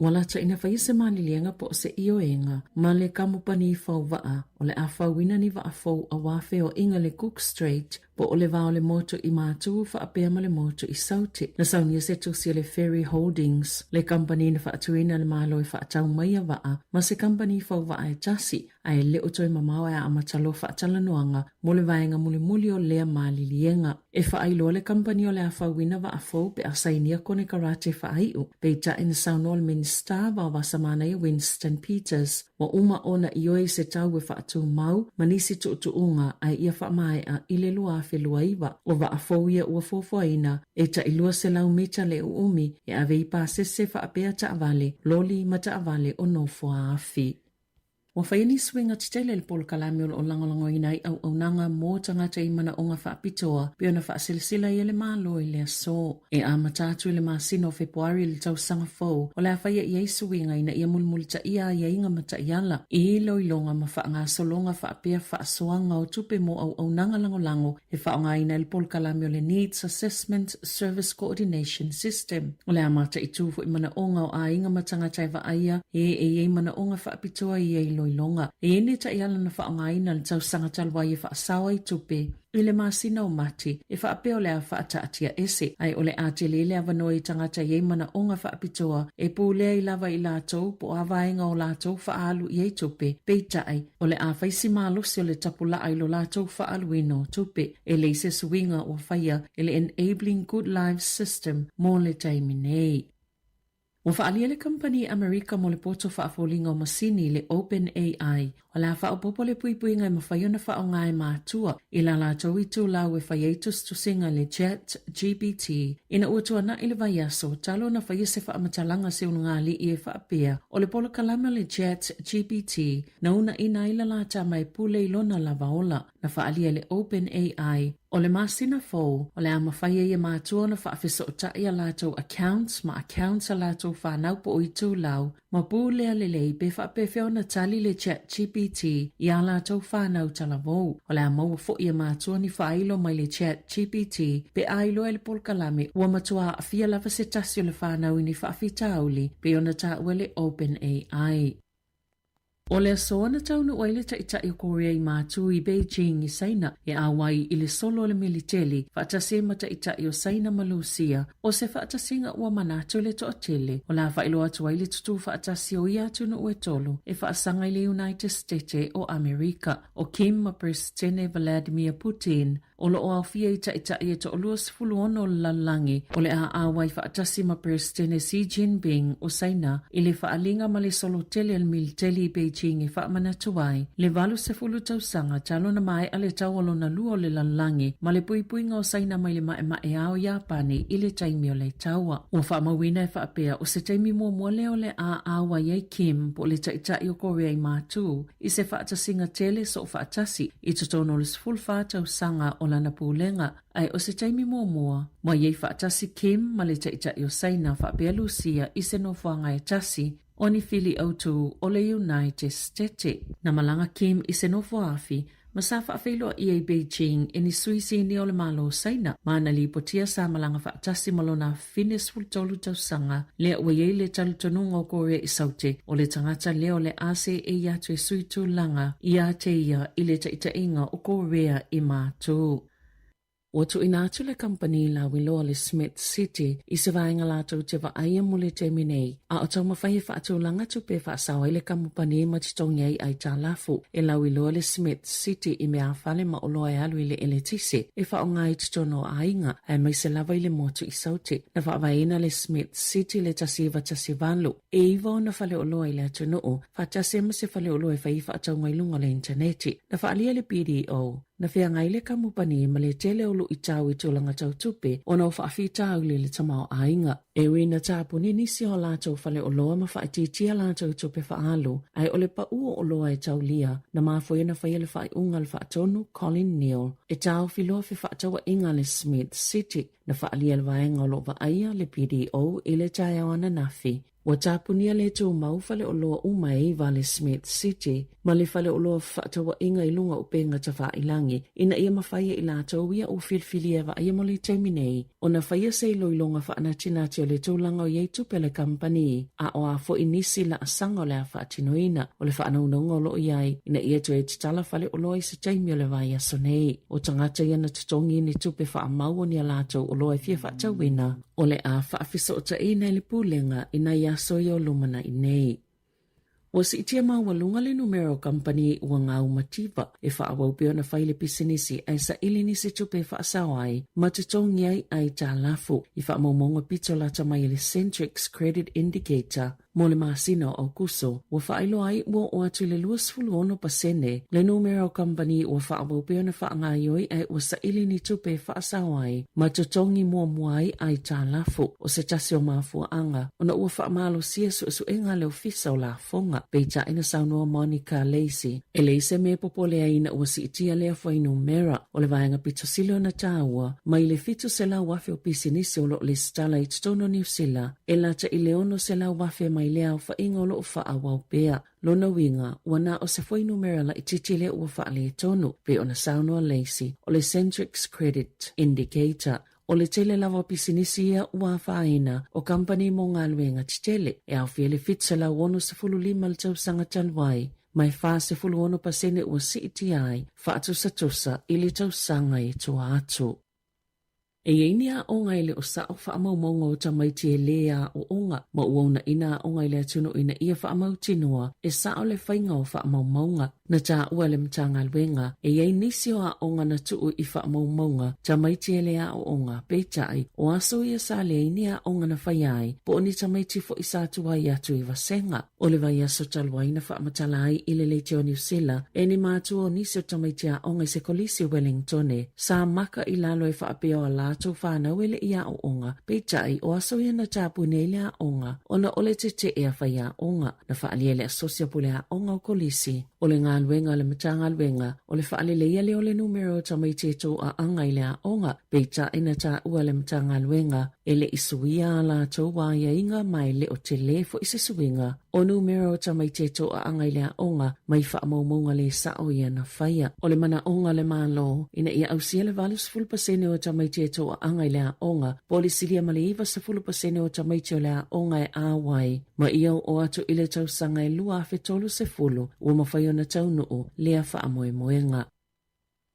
Ua lata ina faia se maliliega po o se ioega ma le kamupani fau vaa o le a fauina ni vaa fou aua feoaiga le Cook Strait po o le va o le motu i Matu faapea ma le motu i Saute. Na saunia se tusi a le Ferry Holdings, le kamupani na faatuina e le Malo e faatau mai ia vaa ma se kamupani fau vaa e tasi, ae le o toe mamao e amata loa faatalanoaga mo le vaega mulimuli o lea maliliega. E faailoa le kamupani o le a fauina vaa fou pe a sainia konekarate faaiu. Peitai na saunoa le Minisita Vaovasa Manaia Winston Peters, ua uma ona ioe i se tau e faatumau ma nisi tuutuuga ae ia faamaea i le 2029. O vaa fou ia ua fuafuaina e tai 200 mita le uumi e ave i pasese faapea taavale, loli ma taavale o nofoaafi. Ua faia ni suiga tetele i le polokalame o lo o lagolagoina ai auaunaga mo tagata i manaoga faapitoa pei ona faaselasela ai e le Malo i le aso. E amata atu i le masina o Fepuari i le tausaga fou, o le a faia i ai suiga ina ia mulimulitaia aiaiga ma taiala i iloiloga ma faagasologa faapea faasoaga o tupe mo auaunaga lagolago e faaaogaina ai le polokalame o le Needs Assessment Service Coordination System. O le a mataitu foi manaoga o aiga ma tagata e vaaia e e i ai manaoga faapitoa i ia iloiloga. E i ai nei taiala na faaaogaina i le tausaga talu ai e faasao ai tupe i le masina o Mati e faapea o le a faataatia ese, ae o le a tele le avanoa i tagata e i ai manaoga faapitoa e pulea ai lava i latou po o a vaega o latou faaalu i ai tupe, peitai, o le a fai si malosi o le tapulaa i lo latou faaaluina o tupe. E leai se suiga ua faia e le Enabling Good Lives System mo le taimi nei. Ua faaalia le kamupani Amerika mo le poto faafoliga o masini, le OpenAI, o le a faaopoopo le puipuiga e mafai ona faaaoga e matua i la latou itulau e fai ai tusitusiga i le ChatGPT ina ua tuanai le vaiaso talu ona faia se faamatalaga se ulugalii e faapea o le polokalame o le ChatGPT na uunaina ai la la tama e pule i lona lava ola. Na faaalia e le OpenAI. O le masina fou, o le a mafai ai e matua ona faafesootai a latou accounts ma accounts a latou fanau po o itulau ma pulea lelei pe faapefea ona tali le chat GPT i a latou fanau talavou. O le a maua foi e matua ni faailo mai le chat GPT pe a iloa e le polokalame ua matua aafia lava se tasi o le fanau i ni faafitauli pei ona taua e le OpenAI. O le aso na taunuu ai le Taitai o Korea i Matū i Beijing i Saina e ʻauai i le solo a le militeli faatasi ai ma Taitai o Saina ma Lusia, o se faatasiga ua manatu le toatele o le a faailoa atu ai le tutū faatasi o ia atunuu e tolu e faasaga i le United Stete o Amerika. ʻO Kim ma Peresetene Vladimir Putin O lo o aofia i Taitai e toalua 16 o le lalolagi o le a ʻauai faatasi ma Peresetene Xi Jinping o Saina i le faaaliga ma le solo tele a le militeli i Beijing e faamanatu ai le 80 tausaga talu ona maea le taua lona lua o le lalolagi ma le puipuiga o Saina mai le maemaea o Iapani i le taimi o le taua. Ua faamauina e faapea o se taimi muamua lea o le a ʻauai ai Kim po o le Taitai o Korea i Matū i se faatasiga tele soofaatasi i totonu o le 14 tausaga o lana pulega, ae o se taimi muamua, ua i ai faatasi Kim ma le Taitai o Saina faapea Lusia i se nofoaga e tasi o ni fili autū o le United Stete. Na malaga Kim i se nofoaafi ma sa faafeiloaia i Beijing e ni sui sinia o le Malo o Saina ma ana lipotia sa malaga faatasi ma lona afafine 13 tausaga lea ua i ai le talitonuga o Korea i Saute o le tagata lea o le a seei atu e sui tulaga ia te ia i le taitaiga o Korea i Matū. Ua tuuina atu le kamupani lauiloa le Smith City i se vaega latou te vaaia mo le taimi nei, a o taumafai e faatulaga tupe e faasao ai le kamupani ma totogi ai aitalafu. E lauiloa le Smith City i meaafale ma oloa e alu i le eletise e faaaoga i totonu o aiga, aemaise lava i le motu i Saute. Na faavaeina le Smith City i le 1918, e iva ona faleoloa i le atunuu, faatasi ai ma se faleoloa e fai ai faatauga i luga o le initaneti. Na faaalia le BDO, na feagai le kamupani ma le tele o luitau i tulaga tau tupe ona o faafitauli i le tamaoaiga. E ui na tapuni nisi o latou faleoloa ma faaitiitia latou tupe faaalu, ae o le pau o oloa e taulia, na mafua ai ona faia le faaiuga a le faatonu Colin Neil e taofi loa fefaatauaiga a le Smith City. Na faaalia e le vaega o lo o vaaia le BDO i le taeao ananafi. Ua tapunia le tumau faleoloa uma e iva a le Smith City ma le faleoloa fefaatauaiga i luga o upega tafailangi ina ia mafai e i latou ia ua filifilia e vaaia mo le taimi nei ona faia se iloiloga faanatinati o le tulaga o i ai tupe a le kamupani a o a foi nisi laasaga o le a faatinoina o le faanaunauga o lo o i ai ina ia toe tatala faleoloa i se taimi o le vaiaso nei. O tagata ia na totogi ni tupe faamau o ni a latou oloa e fia faatauina o le a faafesootaina e le Pulega i nai aso ia o lumanai nei. Ua siitia maualuga le numera o kamupani ua gau mativa e faaauau pea ona fai le pisinisi ae saili nisi tupe e faasao ai ma totogi ai aitalafu i faamaumauga pito lata mai e le Centrix Credit Indicator Mo le masina o ʻAukuso, ua faailoa ai ua oo atu i le 26 pasene le numera o kamupani ua faaauau pea ona faagaioi ae ua saili ni tupe e faasao ai ma totogi muamua ai aitalafu. O se tasi o mafuaaga ona ua faamalosia suesuega a le Ofisa o Lafoga. Peitai na saunoa Monica Lacey, e leai se mea e popole ai ina ua siitia lea fuainumera o le vaega pito sili ona taua mai le 700,000 o pisinisi o lo o lesitala i totonu o Niu Sila E lata i le 600,000 mai lea aofaiga o lo o faaauau pea. Lona uiga, ua na o se fuainumera laitiiti lea ua faaletonu, pei ona saunoa Lacey, o le Centrix Credit Indicator. O le tele lava o pisinisi ia ua afaina o kamupani mo galuega tetele, e aofia le 765 le tausaga talu ai, ma e 46% ua siitia ai, faatusatusa i le tausaga i tua atu. E i ai ni aoga e le o sao faamaumauga o tamaiti e lē aoaoga ma ua uunaina aoga i le atunuu ina ia faamautinoa e sao le faiga o faamaumauga. Na taua e le Matagaluega, e i ai nisi o aoga na tuu i faamaumauga tamaiti e lē aoaoga, peitai, o aso ia sa leai ni aoga na faia ai, po o ni tamaiti foi sa tuai atu i vasega. O le vaiaso talu ai na faamatala ai i le leitio Niu Sila e ni matua o nisi o tamaiti aoga i se kolisi o Wellingtone sa maka i lalo e faapea o a latou fanau e le i aoaoga, peitai o aso ia na tapuni ai le aoga ona o le tetee a faiaoga. Na faaalia e le Asosi o Pule Aoga o Kolisi o le galuega a le Matagaluega o le faaleleia lea o le numera o tamaiti e toaaga i le aoga, peitai na taua e le Matagaluega e le i suia a latou aiaiga ma e le o tele foi se suiga o numera o tamaiti e toaaga i le aoga mai faamaumauga le sao ia na faia. O le manaoga o le Malo ina ia ausia le 80% o tamaiti e toaaga i le aoga po o le silia ma le 90% o tamaiti o le aoga e auai ma ia oo atu i le tausaga e 2030 ua mafai ona taunuu lea faamoemoega.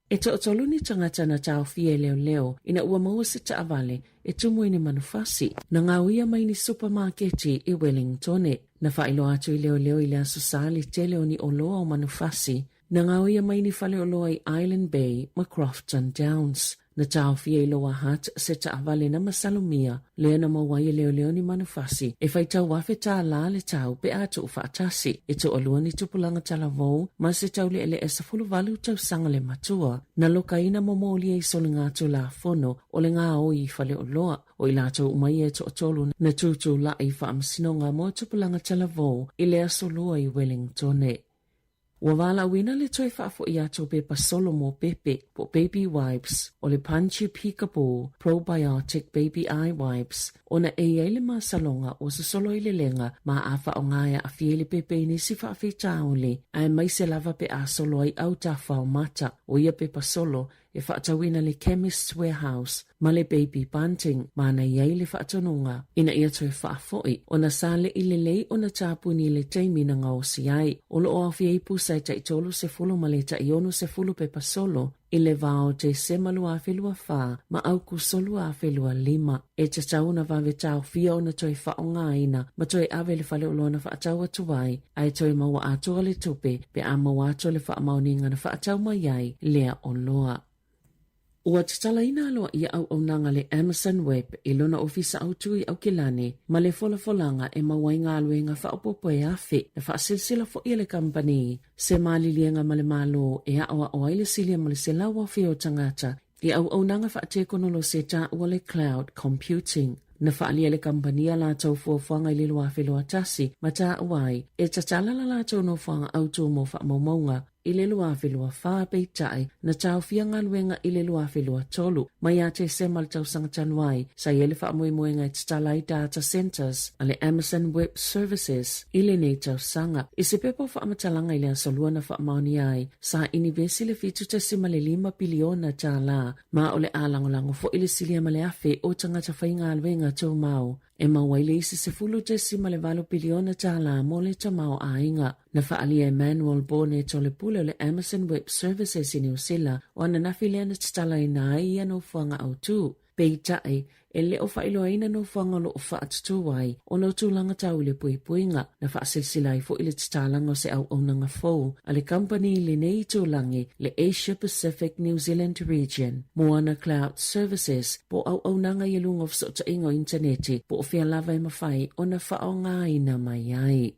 E toatolu ni tagata na taofia e leoleo ina ua maua se taavale e tumu i ni manufasi na gaoia mai ni supamaketi i Wellingtone. Na faailoa atu i leoleo i le Aso Sa le tele o ni oloa o manufasi na gaoia mai ni faleoloa i Island Bay ma Crofton Downs. Na taofia i Lower Hutt se taavale na masalomia lea na maua ai e leoleo ni manufasi e faitau $1,000 le tau pe a tuufaatasi. E toalua ni tupulaga talavou ma se taule'ele'e 18 tausaga le matua na lokaina ma molia i soligatulafono o le gaoi i faleoloa. O i latou uma ia e toatolu na tutula'i i faamasinoga mo tupulaga talavou i le Aso Lua i Wellingtone. Ua valaauina le toe faafo'i atu o pepa solo mo pepe, po o baby wipes, o le Punchy Peekaboo Probiotic Baby Eye Wipes, ona e i ai le masaloga ua sosolo ai le lega ma a faaaoga e aafia ai le pepe i nisi faafitauli, aemaise lava pe a solo ai autafa o mata. O ia pepa solo, e faatauina le Chemist's Warehouse ma le Baby Bunting ma na i ai le faatonuga ina ia toe faafo'i ona sa le'i lelei ona tapuni i le taimi na gaosi ai. O lo o aofia ai pusa e tai 30 ma le tai 60 pepa solo i le va o Tesema 2024 ma Aukuso 2025. E tatau ona vave taofia ona toe faaaogaina ma toe ave i le faleoloa na faatau atu ai ae toe maua atoa le tupe pe a maua atu le faamaoniga na faatau mai ai lea oloa. Ua tatalaina aloaia auaunaga le Amazon Web i lona ofisa autu i Aukilani ma le folafolaga e maua ai galuega faaopoopo e afe. Na faasilasila foi e le kamupani se maliliega ma le Malo e aoao ai le silia ma le 100,000 o tagata I auaunaga faatekonolosi e taua le cloud computing. Na faaalia e le kamupani a latou fuafuaga i le 2021 ma taua ai e tatala la latou nofoaga autu mo faamaumauga i le 2024 peitai na taofia galuega i le 2023. Mai ia Tesema le tausaga talu ai, sa i ai le faamoemoega e tatala ai data centres a le Amazon Web Services i lenei tausaga. I se pepa o faamatalaga i le Aso Lua na faamaonia ai, Sa inivesi le $7.5 piliona ma o le a lagolago foi le silia ma le afe o tagata faigaluega tumau e maua ai le isi $10.8 piliona mo le tamaoaiga. Na faaalia e Manuel Bonet o le pule o le Amazon Web Services i Niu Sila o ananafi lea na tatalaina ai ia nofoaga autu. Peitai, e le o faailoaina nofoaga o lo o faatutū ai ona o tulaga tau i le puipuiga. Na faasilasila ai foi le tatalaga o se auaunaga fou a le kamupani i lenei itulagi, le Asia Pacific New Zealand Region, Moana Cloud Services, po o auaunaga i luga o fesootaiga o initaneti po o fea lava e mafai ona faaaogaina mai ai.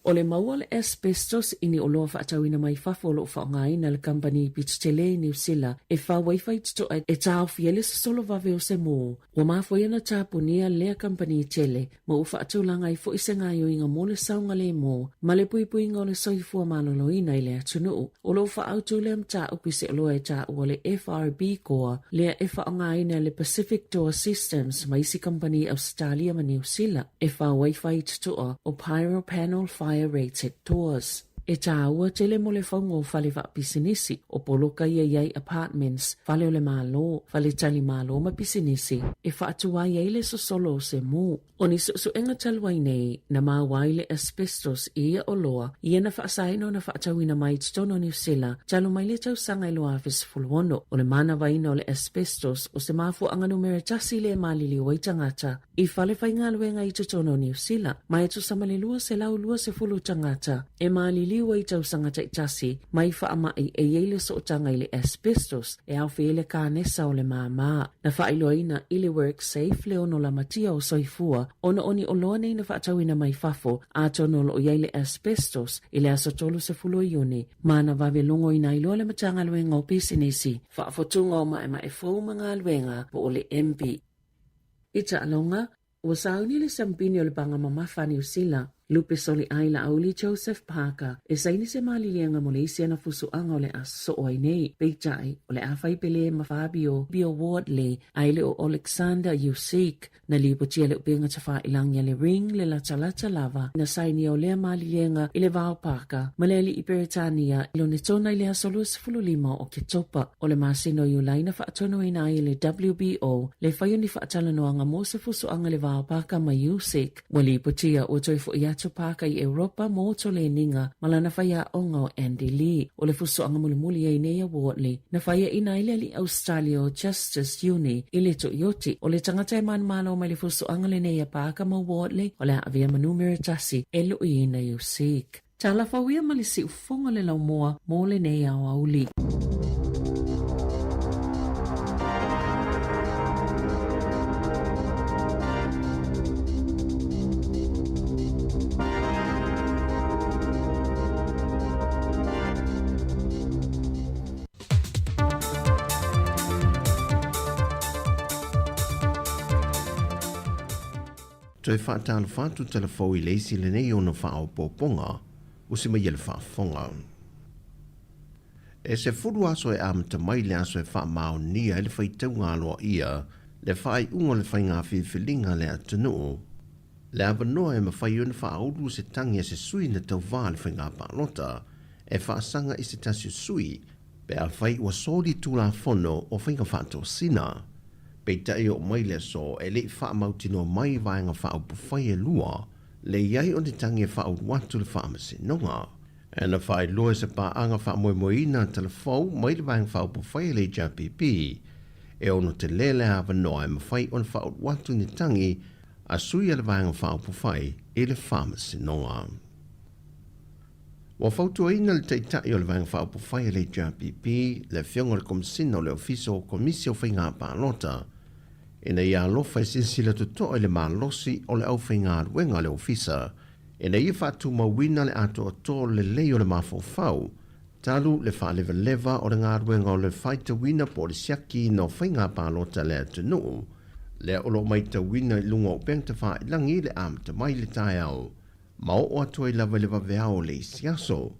O le maua o le asbestos i ni oloa faatauina mai fafo o lo o faaaogaina e le kamupani pito tele i Niu Sila e fau ai faitotoa e taofi ai le sosolo vave o se mū. Ua mafua ai ona tapunia lea kamupani tele ma ua faatulaga ai foi se gaoioiga mo le saogalemu ma le puipuiga o le soifua maloloina i le atunuu. O lo o faaautu lea mataupu i se oloa e taua le FRB Core lea e faaaogaina e le Pacific Door Systems ma isi kamupani i Ausetalia ma Niu Sila e fau ai faitotoa o Pyro Panel Fire Rated Doors. E tāua tele mo le fauga o fale faapisinisi, o poloka ia i ai apartments, fale o le Malo, fale tali malo ma pisinisi, e faatuai ai le sosolo o se mū. O ni suesuega talu ai nei, na maua ai le asbestos i ia oloa ia na faasaina ona faatauina mai i totonu o Niu Sila talu mai le tausaga e 2016. O le manavaina o le asbestos o se mafuaaga numera tasi lea e maliliu ai tagata i fale faigaluega i totonu o Niu Sila, ma e tusa ma le 220 tagata e maliliu. liliu ai i tausaga taitasi mai faamai e i ai le sootaga i le asbestos e aofia ai le kanesa o le māmā. Na faailoaina i le WorkSafe le ono lamatia o soifua ona o ni oloa nei na faatauina mai fafo atonu o lo o i ai le asbestos i le aso 30 o Iuni ma na vave logoina ai loa le Matagaluega o Pisinisi, Faafotuga o Maemae Fou ma Galuega po o le MB. I taaloga, ua sauni le siampini o le Paga Mamafa a Niu Sila, Lupe Soliai Laauli Joseph Parker, e saini se maliliega mo le isi ana fusuaga o le a sosoo ai nei. Peitai, o le a fai pele ma Fabio Bio Wardley ae le o Oleksandr Usyk. Na lipotia le upega tafailangi a le Ring le latalata lava na sainia o lea maliliega i le va o Parker ma le alii Peretania i Lonetona i le aso 25 o Oketopa. O le masina o Iulai na faatonuina ai e le WBO le fai o ni faatalanoaga mo se fusuaga i le va o Parker ma Usyk. Ua lipotia ua toe fo'i atu Parker i Europa mo toleniga ma lana faiaoga o Andy Lee. O le fusuaga mulimuli ai nei a Wardley na faiaina ai le alii Ausetalia o Justis Uni i le to'ioti. O le tagata e manumalo mai le fusuaga lenei a Parker ma Wardley o le a avea ma numera tasi e lu'iina Usyk. Talafauia ma le siufofoga le laumua mo lenei aoauli. Toe faatalofa atu Talafou i le isi lenei ona faaopoopoga usi mai e le faafofoga. E 10 aso e amata mai le aso e faamaonia ai le faitauga aloaia le faaiuga o le faiga filifiliga a le atunuu, le avanoa e mafai ona faaulu se tagi a se sui na tauva le faiga palota e faasaga i se tasi o sui pe afai ua soli Tulafono o Faiga Faatosina. Peitai oo mai le aso e le i faamautinoa mai vaega faaupufai e lua le i ai o ni tagi e faaulu atu le Faamasinoga. E na faailoa e se paaga faamoemoeina a Talafou mai le Vaega Faaupufai a le HRPP e ono tele le avanoa e mafai ona faaulu atu ni tagi a sui a le Vaega Faaupufai i le Faamasinoga. Ua fautuaina le Taitai o le Vaega Faaupufai a le HRPP, le Afioga i le Komesina o le Ofisa o Komisi o Faiga Palota, ina ia alofa e silasila totoa i le malosi o le aufaigaluega a le Ofisa ina ia faatumauina le atoatoa lelei o le mafaufau talu le faalevaleva o le galuega o le faitauina po o le siakiina o faiga palota a le atunuu lea o lo o maitauina i luga o upega tafailagi i le amata mai i le taeao ma oo atu ai lava i le vaveao o le isi aso.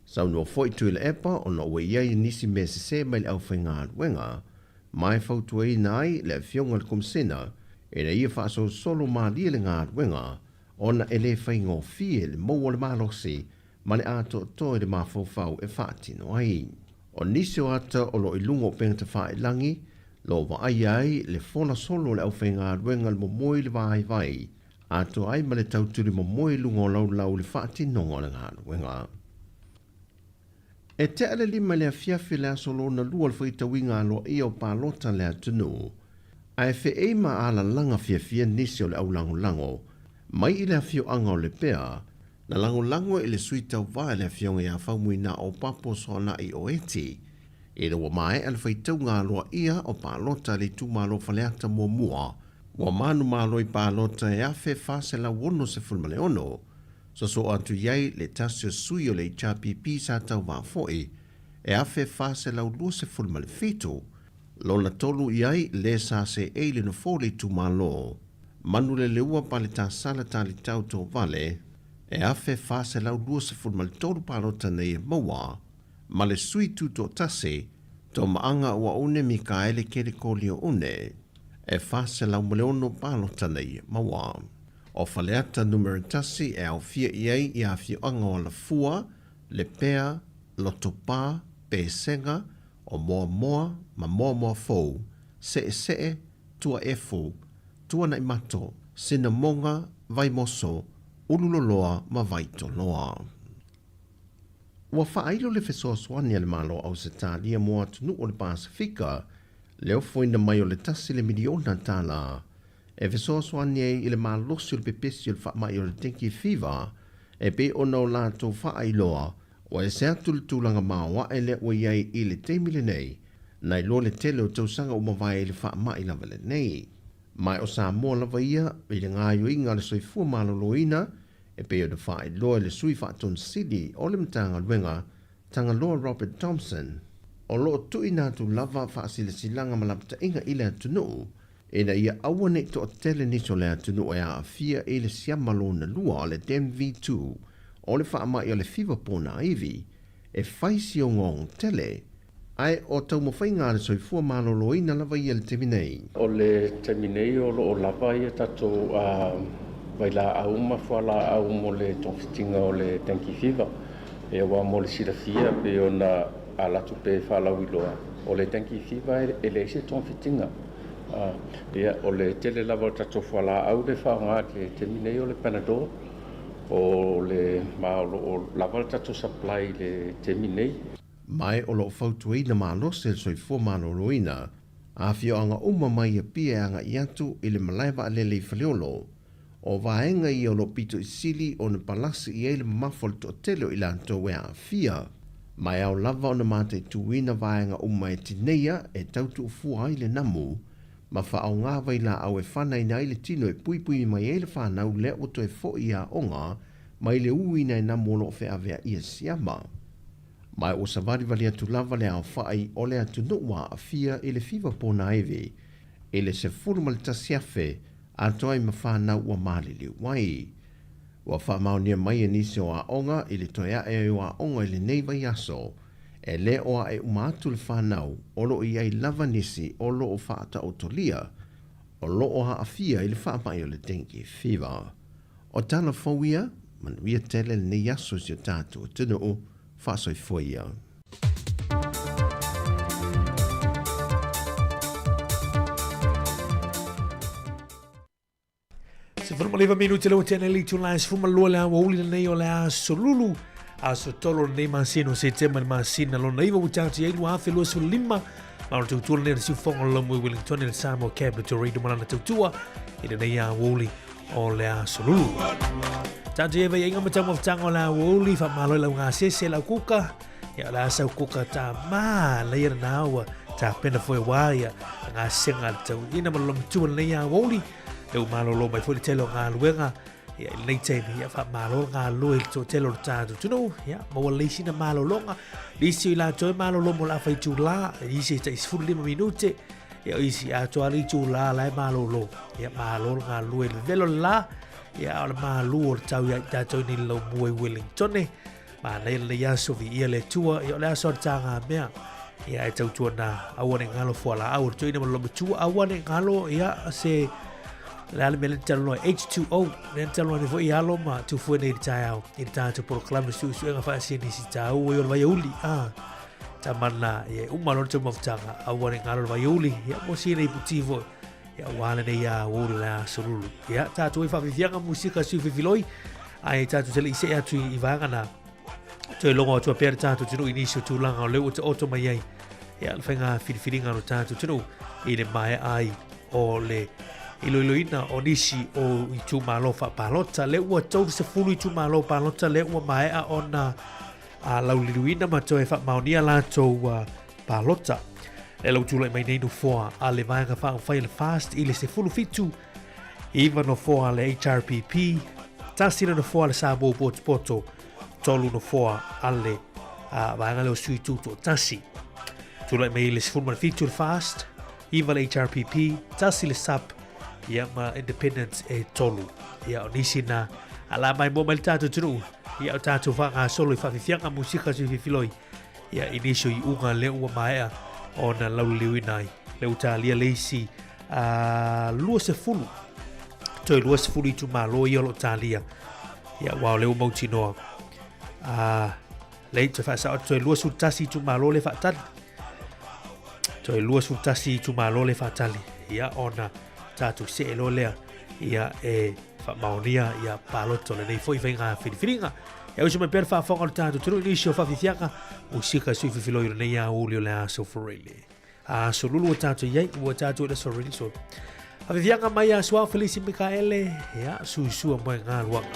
Saunoa foi Tuilaepa ona ua i ai nisi mea sese mai le aufaigaluega ma e fautuaina ai le Afioga i le Komesina ina ia faasolosolo malie le galuega ona e le faigofie le maua o le malosi ma le atoatoa i le mafaufau e faatino ai. O nisi o ata o lo o i luga o upega tafailagi lo o vaaia ai le fola solo o le aufaigaluega le momoe i le vaivai atoa ai ma le tautuli momoe i luga o laulau i le faatinoga o le galuega. E tea le 5 i le afiafi le aso lona lua o le faitauiga aloaia o palota le atunuu, ae feei ma alalaga fiafia nisi o le aulagolago mai i le afioaga o Lepea, na lagolago i le sui tauva i le afioga ia Faumuina Opapo Soanai Oeti, ina ua maea le faitauga aloaia o palota a le itumalo Faleata muamua, ua manumalo i palota e 1,466. Sosoo atu i ai le tasi o sui o le HRPP sa tauvā foi e 1,427, lona tolu i ai le sa seei le nofoa o le itumalo Manuleleua Paletasala Talitau Tovale e 1,423 palota nei e maua ma le sui tutoatasi Tomaaga Uaune Mikaele Kelekolio Une e 406 palota nei e maua. O Faleata Numera 1 e aofia i ai i afioaga o Alafua, Lepea, Lotopa, Pesega, o Moamoa ma Moamoa Fou, Seesee, Tuaefu, Tuanaimato, Sinamoga, Vaimoso, Ululoloa ma Vaitoloa. Ua faailo le fesoasoani a le Malo o Ausetalia mo atunuu o le Pasefika le ofoina mai o le tasi le miliona tala e fesoasoani ai i le malosi o le pepesi o le faamai o le dengue fever E pei ona o latou faailoa, ua ese atu le tulaga maoae lea ua i ai i le taimi lenei, nai lo le tele o tausaga ua mavae i le faamai lava lenei. Ma o Samoa lava ia i le gaoioiga a le soifua maloloina, e pei ona faailoa e le Sui Faatonu Sili o le Matagaluega, Tagaloa Robert Thompson, o lo o tuuina atu lava faasilasilaga ma lapataiga i le atunuu ina ia aua ne i toatele nisi o le atunuu e aafia i le siama lona lua o le DENV-2 o le faamai o le fiva ponaivi e fai si ogaoga tele, ae o taumafaiga a le soifua maloloina lava ia i le taimi nei. O le taimi nei o lo o lava ia tatou vailaau ma fualaau mo le togafitiga o le dengue fever. Aua mo le silafia pei ona ala atu pea e faalauiloa, o le dengue fever e leai se togafitiga. Ia, o le tele lava o tatou fualaau lea e faaaoga i le taimi nei o le Panadol, o le ma o lo o lava le tatou supply i le taimi nei. Ma o lo o fautuaina malosi e le soifua maloloina afioaga uma mai Apia e agai atu i le malae vaalele i Faleolo. O vaega ia o lo o pito i sili ona palasi i ai le mamafa o le toatele o i latou e aafia. Ma e ao lava ona mataituina vaega uma e tineia e tau tuufua ai le namu ma faaaoga vailaau e fanaina ai le tino e puipui mai ai le fanau lea ua toe foi i aoga mai le uina e namu o lo o feaveaia siama. Ma ua savalivali atu lava le aofai o le atunuu ua aafia i le fiva ponaivi i le 11,000 atoa ai ma fanau ua maliliu ai. Ua faamaonia mai e nisi o aoga i le toe ae ai o aoga i lenei vaiaso, e le o ae uma atu le fanau o lo o i ai lava nisi o lo o faataotolia o lo o aafia i le faamai o le dengue fever. O tala fou ia, manuia tele lenei aso i si o tatou atunuu, faasoifua ia. 19 minute le ua tena le itula e 12 le aoauli lenei o le aso lulu aso tolo lenei masina o Setema le masina lona iva ua tatou i ai 2025 ma o le tautua lenei o le siufofoga o le Laumui Wellington i le Samoa Capital Radio ma lana tautua i lenei aoauli o le aso lulu. Tatou i ai vaiaiga ma taumafataga o le aoauli faamalo i lau gasese lau kuka ia o le a sau kuka tā mā leia na ua tapena foi wā ia gasega le tauina ma le lamatua lenei aoauli le ua malolo mai foi le tele o galuega ia i lenei taimi ia faamalo le galulue i le toatele o le tatou atunuu ia maua le isi na malologa nisi o i latou e malolo mo le afa itulā nisi e tai 15 minute ia o isi atoa le itulā la e malolo ia malo le galulue i le vevelo le la ia o le malu o le tau ia i tatou nei le laumua i Wellington Manaia lenei aso, viia le Atua, ia o le aso a le tāgamea. Ia e tautua nā, aua ne ngalo fualaau o le toeaina ma le lamatua, aua ne ngalo, ia se le a le mea lea na talanoa ai, H2O, lea na talanoa nei foi i alo ma tufue nei i le taeao, i le tatou polokalame suesuega faasianisi tāua i o le vaiauli, a tamana, ia e uma loa le taumafataga, aua ne ngalo le vaiauli, ia mo si nei puti foi, ia ua le nei a ua le aso lulu. Ia, tātou e whawhiwhianga musika siu whiwhiloi, ai tātou te lei se atu i vaega nā. Toe longo atu a pēr tātou tunu i nisi o tūlanga o leu o te oto mai ai. Ia, le whainga whiriwhiringa no tātou tunu i le mae ai o le iloiloina o nisi o i tūmalo whapalota. Le ua tau se fulu i tūmalo palota, le ua maea ona a lauliluina ma toe whaamaonia lātou palota. E lau tūlai mai nei nofoa a le vaega whaafai le FAST i le 17, iva nofoa le HRPP, tasi le nofoa le Samoa Potopoto, tolu nofoa a le vaega leo sui tū tasi. Tūlai mai i le 17 le FAST, iva le HRPP, tasi le SUP, ia ma Independence e tolu. Ia o nisi na ala mai mo mai le tātou tunu, ia o tātou whaangasolo i whawhiwhianga musika sui whiwhiloi, ia i nisi o iuga lea ua maea ona lauliliuina ai. Le ua talia le isi a 20, toe 20 itumalo ia o lo o talia. Ia ua o lea ua mautinoa. A le toe faasao toe 21 itumalo le faatali. Toe 21 itumalo le faatali. Ia ona tātou see loa lea ia e faamaonia ia palota o lenei foi faiga filifiliga. E uso mai pea le faafofoga o le tatou atunuu i nisi o faafiafiaga musika sui fifiloi o lenei aoauli o le aso Freile. Aso lulu ua tatou i ai, ua tatou i le aso Freile so. Faafiafiaga mai a Suao Felisi Mikaele, ia suisua moe galuaga.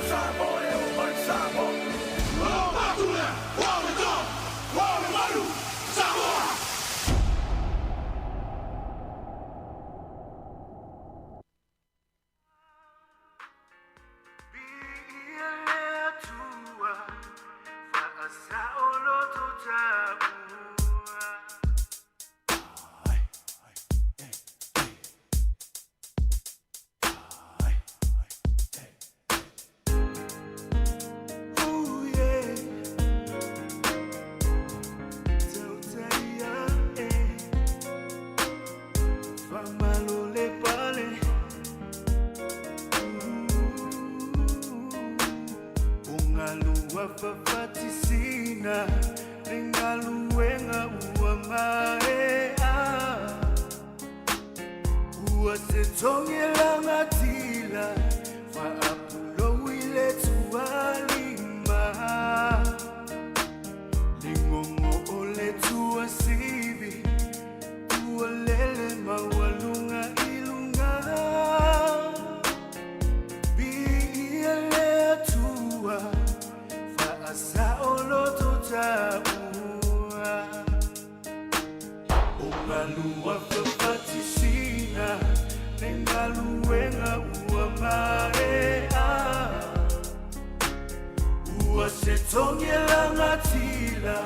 Samoa e oo mai Samoa. O lou patu lea, ua o le to, ua o le malu, Samoa! Viia le Atua, faasaoloto taua. Ooh, yeah. Tautai ae, faamalole pale. O galu afafatisina le galuega ua maea. Ua se togi lagatila faapulou i le tualima. Ligogo o le tuasivi ua lele maualuga i luga. Viia le Atua, faasaoloto taua. O galu afafatisina le galuega ua maea. Ua se togi lagatila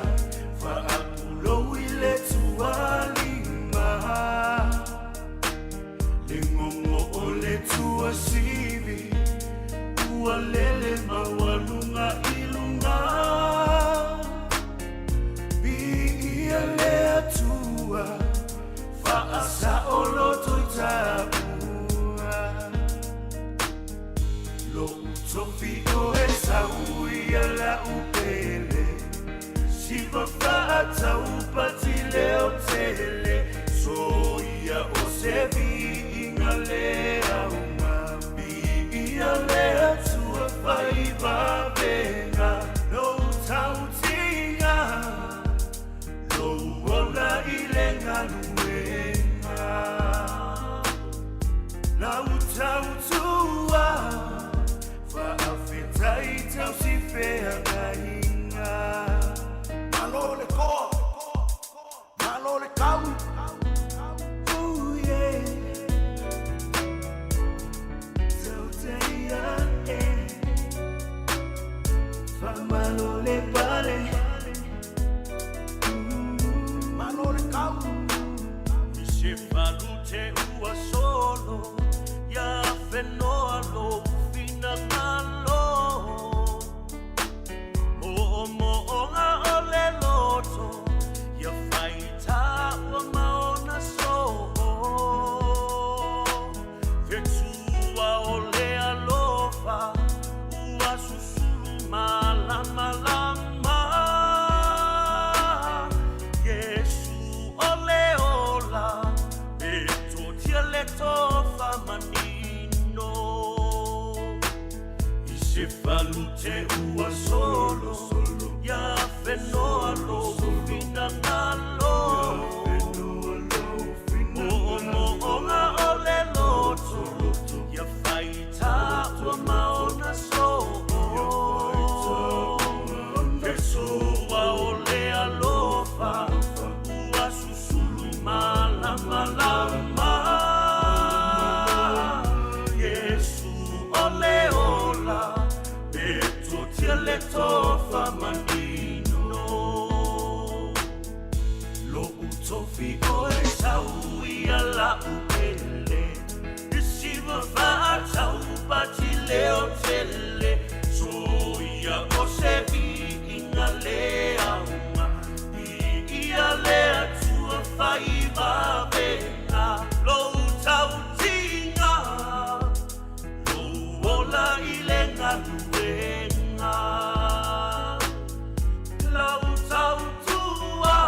faapulou i le tualima. Ligogo o le tuasivi ua lele maualuga i luga. Viia le Atua, faasaoloto i taua. Lou tofi o e sau ia lau pele, siva faataupati leo tele. Soia o se viiga le auga, viia le Atua faivavega. Lou tautiga, lou ola i le galuega. Lau tautua, faafetai tausifeagaiga. Malo le koa, malo le kau. Ooh, yeah. Tautai ae, faamalole pale. Malo le kau. I se falute ua solo, ia fenoa lou finagalo. Moomooga o le loto, ia faita ua maona soo. Fetua o le alofa, ua susulu malamalama. Iesu o le ola, e totia le tofa manino. I se falute ua solo, ia fenoa lou finagalo. Moomooga o le loto, ia faita ua maona soo. Fesoa o le alofa, ua susulu malamalama. Iesu o le ola, e totia le tofa manino. Lou tofi o e sau ia lau pele, i siva faataupati leo tele. Soia o se viiga le auga, viia le Atua faivavega. Lou tautiga, lou ola i le galuega. Lau tautua,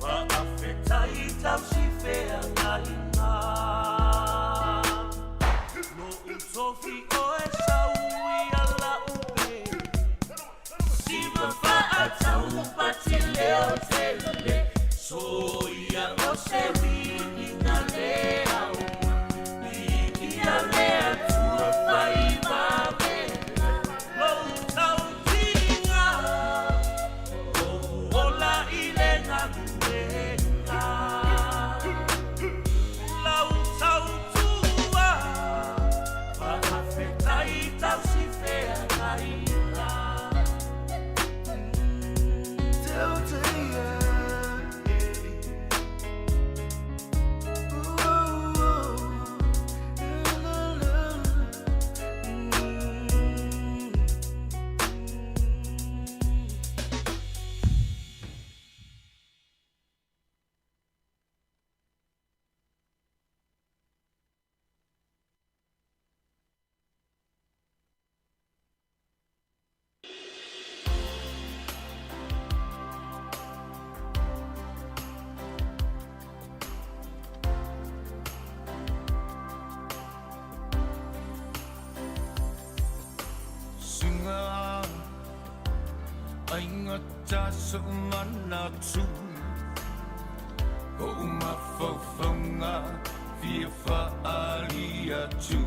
faafetai tausifeagaiga. Lou tofi o e sau ia lau pele, siva faataupati leo tele. Soia o se viiga le auga, viia le Atua faivavega. So'u manatu O'u mafaufauga Fia fa'aali atu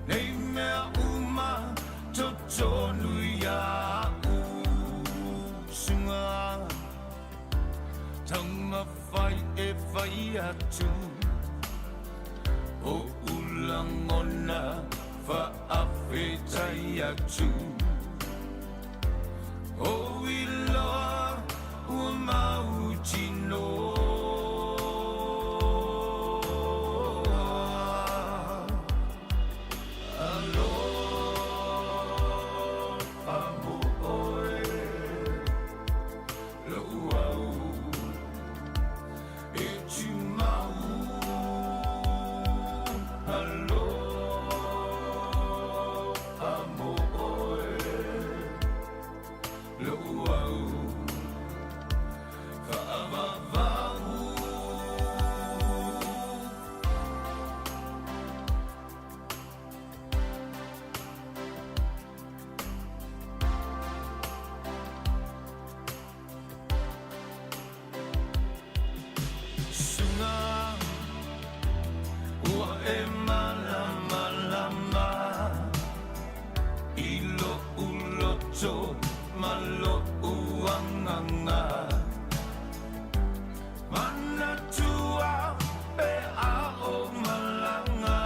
Nei mea uma Totonu ia'u Suga Taumafai e fai atu O'u lagona Fa'afetai atu O iloa ua mautinoa. Alofa mo oe lo'u au e tumau. Alofa mo oe lo'u au fa'avavau. Suga ua e malamalama i lo'u loto ma lo'u agaga Manatua pe a o malaga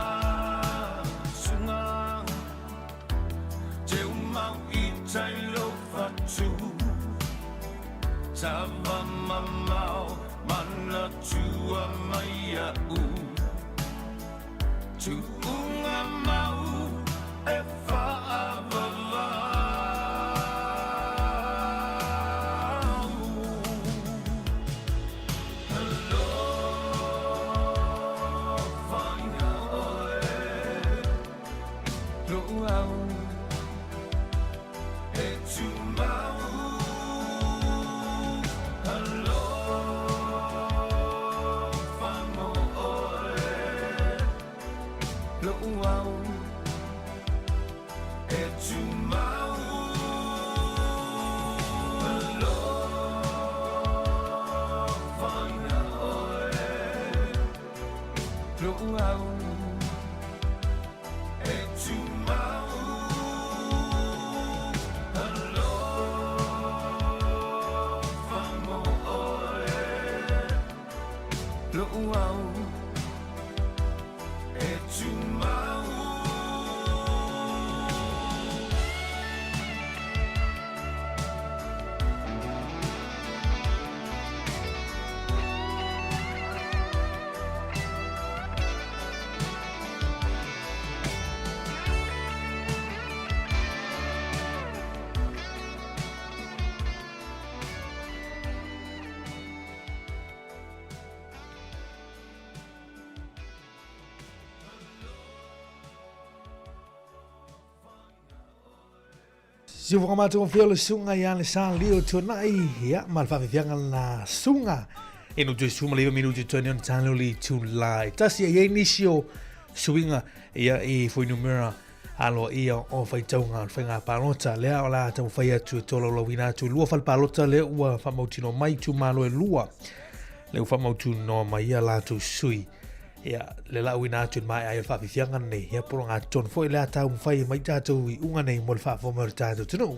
Suga teumau i tai lou fatu Tava mamao manatua mai a'u Tu'uga mau e fa'avavau Alofa ia oe Lo'u au e tumau Alofa mo oe Lo'u au e tumau Alofa ia oe Lo'u au e tumau Alofa mo oe Lo'u au e tumau. Siufoga matagofie o le suga ia le sa lio tuanai ia ma le faafiafiaga na suga e no toe suma le minuti toene ona tane o le itula e tasi ai ai nisi o suiga ia i fuainumera aloaia o faitauga o le faiga palota lea o le a taumafai atu e tolaulauina atu lua fale palota lea ua faamautinoa mai itumalo e lua lea ua faamautinoa mai ia latou sui ia le lauina atu i le maea ai o le faafiafiaga lenei ia po o le gatotonu foi le a taumafai mai tatou iuga nei mo le faafofoga mai o le tatou atunuu.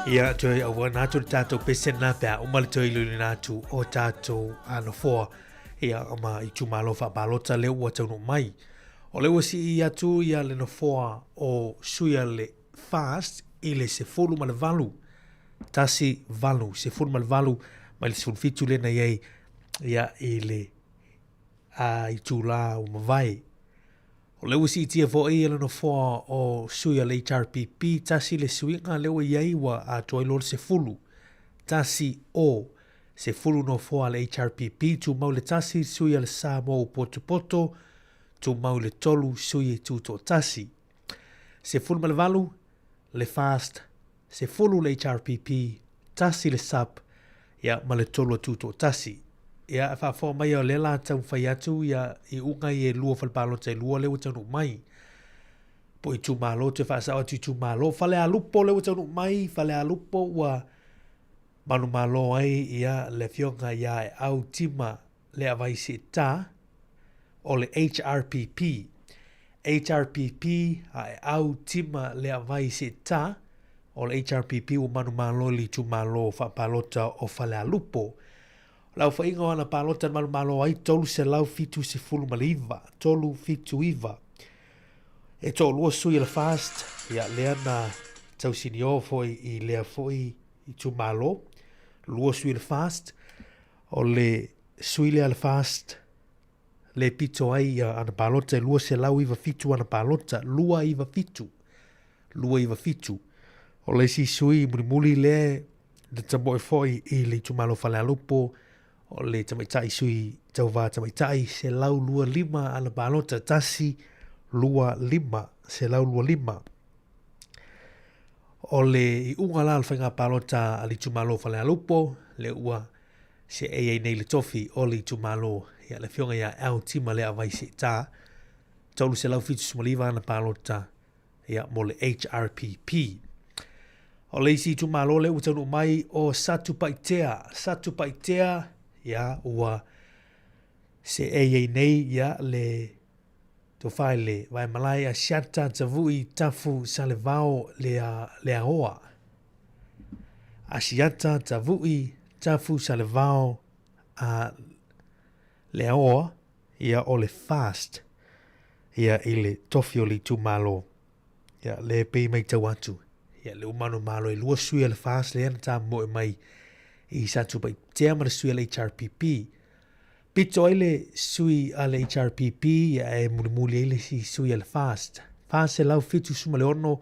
Ia, toe auana atu le tātou pese nā pe a uma le toe iloiloina atu o tātou a nofoa ia ma itumalo faapalota lea ua taunuu mai. O lea ua sii atu ia le nofoa o sui a le FAST i le 18, 1, 8, 18 mai le 17 lea na i ai ia i le a itulā ua mavae. O lea ua siitia foi le nofoa o sui a le HRPP, tasi le suiga lea ua i ai ua atoa ai loa le 10. Tasi o 10 nofoa a le HRPP, tumau le tasi sui a le Samoa ua potopoto, tumau le tolu sui e tutoatasi. 18 le FAST, 10 le HRPP, tasi le SUP, ia, ma le tolu a Tutoatasi. Ia, e faafofoga mai o lea la taumafai atu ia iuga ia e lua fale palota e lua lea ua taunuu mai. Po o itumalo, toe faasao atu itumalo. Falealupo lea ua taunuu mai, Falealupo ua manumalo ai ia le afioga ia Aeau Tima Leavaiseta o le HRPP. HRPP, Aeau Tima Leavaiseta o le HRPP ua manumalo i le itumalo faapalota o Falealupo. O le aofaiga o ana palota na manumalo ai, 379, 379. E toalua sui o le FAST, ia lea na tausinio foi i lea foi itumalo. Lua sui o le FAST, o le sui lea a le FAST le pito ai ia ana palota e 297 ana palota, 297, 297. O le isi sui mulimuli lea na tamoe foi i le itumalo Falealupo, o le tamaitai sui tauva tamaitai, 125 ana palota, 1, 2, 5, 125. O le iuga la o le faiga palota a le itumalo Falealupo, lea ua seei ai nei le tofi o le itumalo ia le afioga ia Al Tima Leavai Seeta, 379 ana palota ia mo le HRPP. O le isi itumalo lea ua taunuu mai o Satupaitea, Satupaitea ia ua seei ai nei ia le tofa i le Vaemalae Asiata Tavui Tafu Salevao Lea, Leaoa. Asiata Tavui Tafu Salevao a Leaoa ia o le FAST ia i le tofi o le itumalo. Ia le pei matau atu ia le umano malo e lua sui a le FAST lea na tamoe mai i Satupaitea ma le sui a le HRPP. Pito ai le sui a le HRPP ia e mulimuli ai le isi sui a le FAST. 476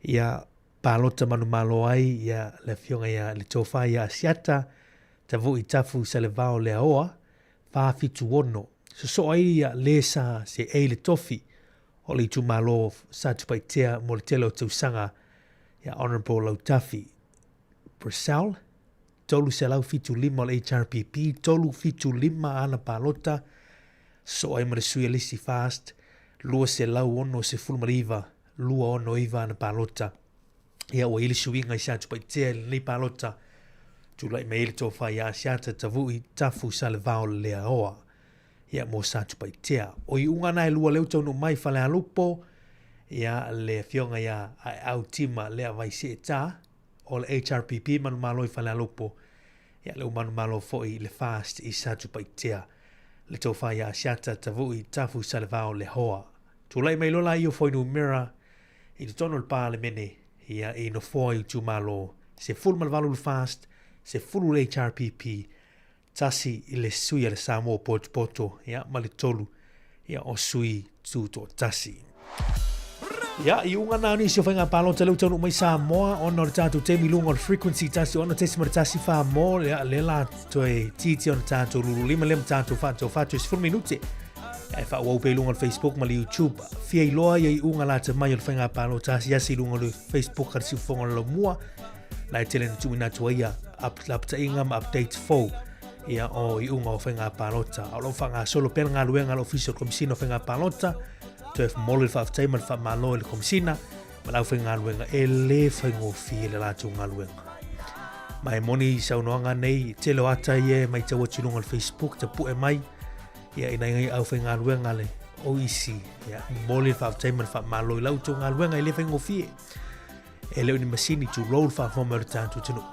ia palota manumalo ai ia le afioga ia le Tofa ia Asiata Tavui Tafu Salevao Leaoa 476. Sosoo ai ia le sa seei le tofi o le itumalo Satupaitea mo le tele o tausaga ia Honourable Lautafi Purcell 375 o le HRPP, 375 ana palota, sosoo ai ma le sui a le isi FAST, 269, 269 ana palota. Ia ua i ai le suiga i Satupaitea i lenei palota, tulai mai ai le tofa ia Asiata Tavui Tafu Salevao Leaoa. Ia mo Satupaitea. O iuga na e lua lea ua taunuu mai Falealupo, ia le afioga ia Aeau Tima Lea Vaiseeta, o le HRPP manumalo i Falealupo, ia le ua manumalo foi i le FAST i Satupaitea, le tofa ia Asiata Tavui Tafu Salevao Lehoa. Tulai mai loa laia o fuainumera i totonu o le Palemene, ia i nofoa i itumalo 18 le FAST, 10 le HRPP, tasi i le sui a le Samoa potopoto, ia, ma le tolu, ia, o sui tutoatasi. Ia, iuga na o nisi o faiga palota lea ua taunuu mai Samoa ona o le tatou taimi i luga o le frequency 16.14 mo, ia, lea la toe tiiti ona tatou lululima lea ma tatou faatau fatu e 10 minute. Ia, e faaauau pea i luga o le Facebook ma le YouTube. Fia iloa ia iuga lata mai o le faiga palota asiasi i luga o le Facebook a le Siufofoga o le Laumua. La e tele na tuuina atu ai ia lapataiga ma updates fou ia o iuga o faiga palota. A o lo o faagasolo pea le galuega a le Ofisa o le Komesina o Faiga Palota, toe momoli le faafetai ma le faamalo i le Komesina ma le aufaigaluega e le faigofie le latou galuega. Ma e moni i saunoaga nei, tele o ata ia e matau atu i luga o le Facebook, tapue mai ia ina ia aufaigaluega a le OEC. Ia, momoli le faafetai ma le faamalo i la outou galuega e le faigofie. E le o ni masini tulou le faafofoga mai o le tatou atunuu.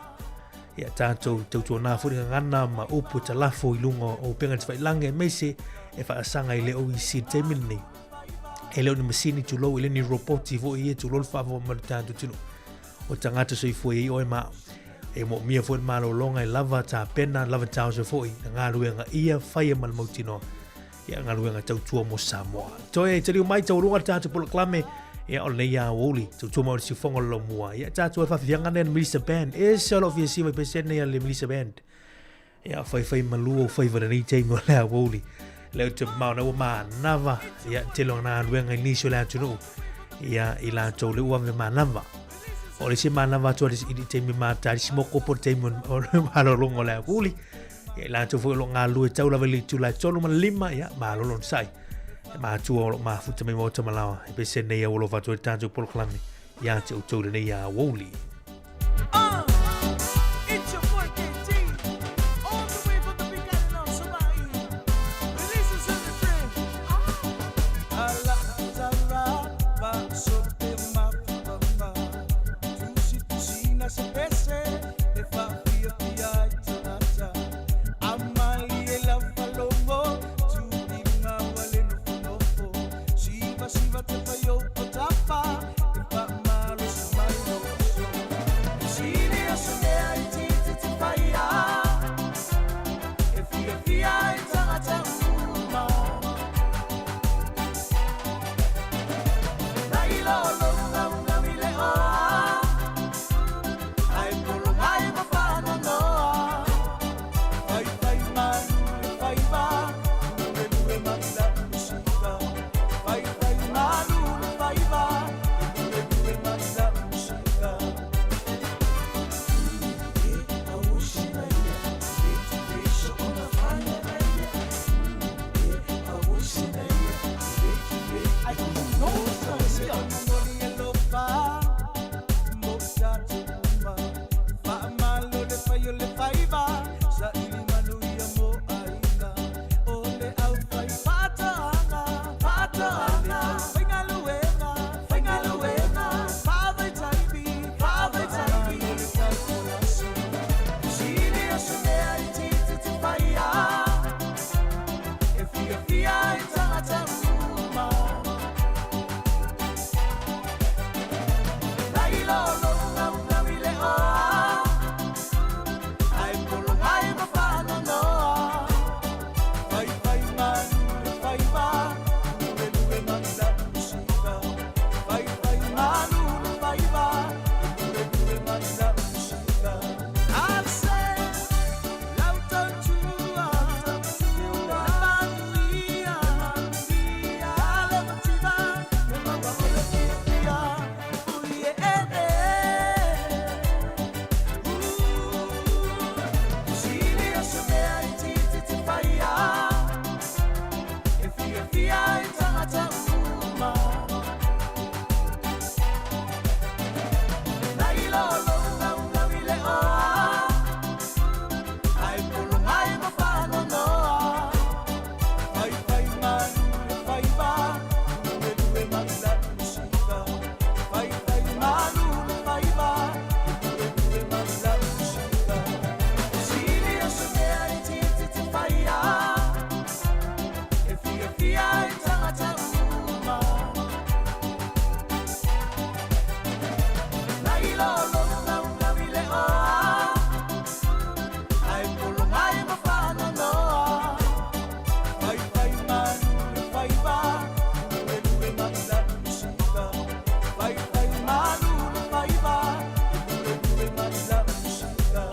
Ia tatou tautuanā foi le gagana ma upu e talafo i luga o upega tafailagi aemaise e faasaga i le OEC i le taimi lenei. E le o ni masini tulou, e le o ni roboti foi ia tulou le faafofoga mai o le tatou atunuu. O tagata soifua i ai oe ma au. E moomia foi le malologa e lava tapena, lava taoso foi na galuega ia faia ma le mautinoa. Ia galuega tautua mo Samoa. Toe taliu mai taualuga le tatou polokalame. Ia o lenei aoauli, tautua mai o le siufoga o le laumua. Ia tatou e faafiafiaga nei a le Melissa Band. E se o lau fia siva i pesene nei a le Melissa Band. Ia faifai malua o faiva lenei taimi o le aoauli. Le o te mamao na ua manava. Ia tele o ngā galuega i nisi o le atunuu. Ia i latou le ua ave manava. O le isi manava atu i le taimi matari simoko po le taimi o le malologa o le aoauli. Ia i latou foi o lo o galulue tau lava i le itula e 3 ma le 5, ia malo le onosai. E matua o lo o mafuta mai maota malaoa e pese nei au alofa atu ai le tatou polokalame ia te outou lenei aoauli. It's your boy KT, all the way from the big island of Savai'i. Releases in the train. Ala tara pa so te mafutanga. Tusi tusina se pese e fa fia fia ai tagata. A mai e la falomo tu tinga wale nofo nofo. Siva siva te paio o tapa e fa malo si mai no so. Sili o se mea i titi te whaia e fia fia ai tagata uma. Nai lo lo ngau ngau i le oa. Ai polo ngai ma whanonoa. Fai fai manu le faiva. Lue lue ma ila musika. Fai fai manu le faiva. Lue lue ma ila musika. E whiawhia ai tangata uma. Nai lo lo ngau ngau i le oa. Ai polo ngai ma whanonoa. Fai fai manu le faiva. Lue lue ma ila musika. Fai fai manu le faiva. Lue lue ma ila musika. I say lau tautua. Le manuia. Le mativa. Le maua o le fiafia. Ui e e e. Sili o se mea i titi te whaia. E fiafia ai tangata uma. Nai lo lo ngau ngau i le oa. Ai polo ngai ma whanonoa. Fai fai manu le faiva. Lue lue ma ila musika. Fai fai manu le faiva. Lue lue ma ila musika. Sili o se mea i titi te whaia. E fiafia ai tangata uma. Nai lo lo ngau ngau i le oa. Ai polo ngai ma whanonoa. Fai fai manu le faiva. Lue lue ma ila musika. Fai fai manu le faiva. Lue lue ma ila musika.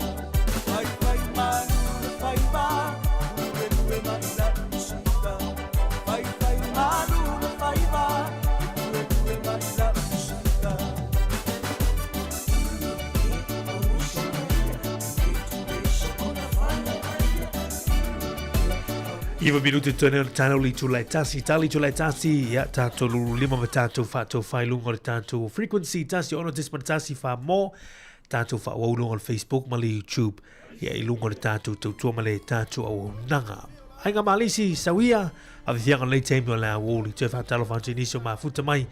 Fai fai manu le faiva. Lue lue ma ila musika. Fai fai manu le faiva. Lue lue ma ila musika. Iwa minute tone o le tano li tula e tasi, tali tula e tasi, ia tātou lulu lima ma tātou whātou whai lunga o le tātou frequency, tasi ono tisma tasi wha mō, tātou wha au lunga o le Facebook ma le YouTube, ia i lunga o le tātou tautua ma le tātou auaunaga. Aiga Malisi, Sauia, awhianga lei taimi o le awoli, toe whātalo whātu nisi o mafuta mai,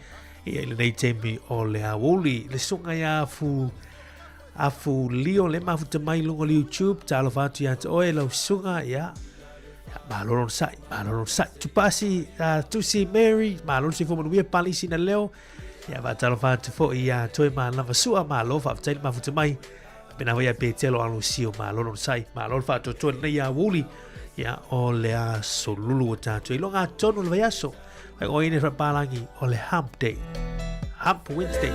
Ia i lenei taimi o le aoauli. Le susuga ia Afu Afu Lio le mafuta mai luga o le YouTube, talofa atu ia te oe lau susuga, ia. Ia, malo lona sai, malo lona sai. Tupasi, Tusi Mary, malo le soifua manuia, Palisi na leo. Ia, faatalofa atu foi ia Toe Malava Sua, malo, faafetai le mafuta mai. Pena foi ia Petelo Alusio, malo lona sai, malo le faatoatoa lenei aoauli. Ia, o le aso lulu o tātou. Iloga atonu le vaiaso. Ai o ine whapalangi o le Hump Day. Hump Wednesday.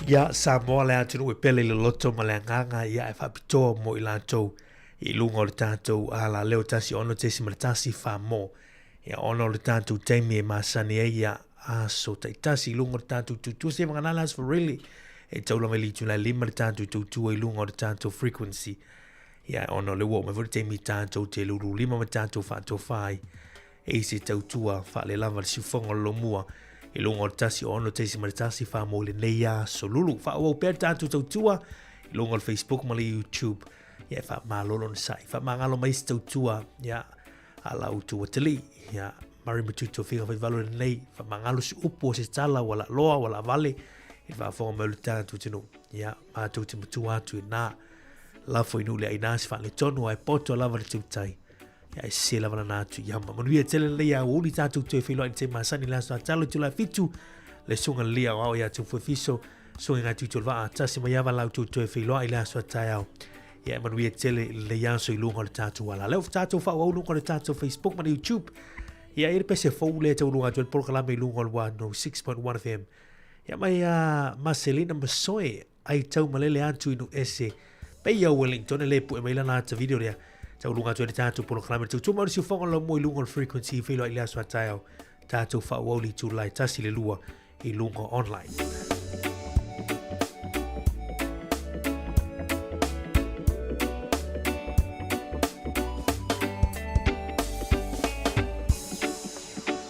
Ia Samoa le atunuu e pele i le loto ma le agaga ia e faapitoa mo i latou i luga o le tatou alaleo 16.1 Whamo. Ia ona o le tatou taimi e masani ai ia aso taitasi i luga o le tatou tautua se vagana aso really e tau lava i le itula e lima le tatou tautua i luga o le tatou frequency. Ia ona o le ua oo mai foi le taimi tatou te lulu lima ma tatou faatofa ai e se tautua faalelava le siufoga o le lomua i luga o le 16.1 wha mo lenei aso lulu. Faaauau pea le tatou tautua. I luga o le Facebook ma le YouTube. Ia e faamalo le onosai. Faamagalo mai se tautua, ia, a la outou atalii, ia, Mary Matutu o Figa Faivalo lenei, faamagalo se upu o se tala ua laaloa ua laavale i le faafofoga mai o le tatou atunuu. Ia, matou te matua atu i na lafo i nuu le aina se faaletonu ae poto lava le tautai. Ia, e sese lava lana atu i ama. Manuia tele lenei aoauli tatou toe feiloai i le taimi masani i le aso Atalo i itula e 7, le susuga Lia o Ao ia Tufuefiso, susuga i ngā tutu o le vaa, tasi mai ava lau toe feiloai i le aso a taeao. Ia, e manuia tele lenei aso i luga o le tatou ala. Lea ua tatou faaauau luga o le tatou Facebook ma le YouTube. Ia, e le pese fou lea tauluga atu ai le polokalame i luga o le 106.1 FM. Ia mai a Marcelina Masoe, ai tau malele atu i Nu'u-ese. Pei au Wellington e le pue mai lana ata video lea. Tauluga atu ai le tatou polokalame. Tautua mai o le siufoga lau mua i luga o le frequency feiloai i le aso a taeao. Tatou faaauau le itula e 1 i le 2 i luga online.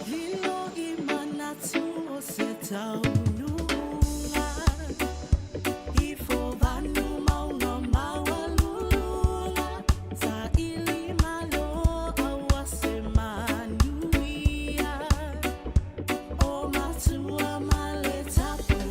Lilo i manatu o se taunuuga I fovanu maunga maualuluga Saili malo aua se manuia O matua ma le tapuaiga.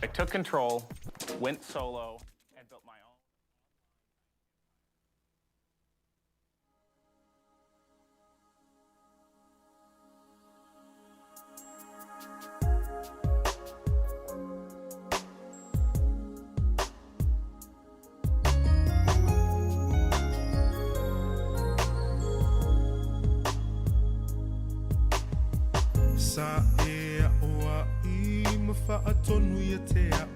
I took control, went solo, and built my own. Sa e a'oa'i ma fa'atonu ia te a'u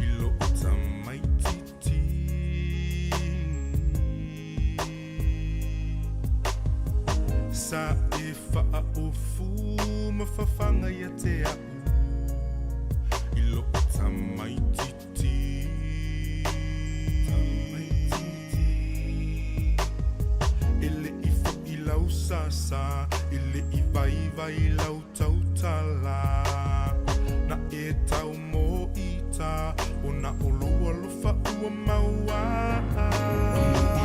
i lo'u tamaititi. Sa e fa'aofu ma fafaga ia te a'u i lo'u tamaititi. E le'i fo'i lau sasa, e le'i vaivai lau tautala. Na e tau mo'ita, o na o lou alofa ua maua.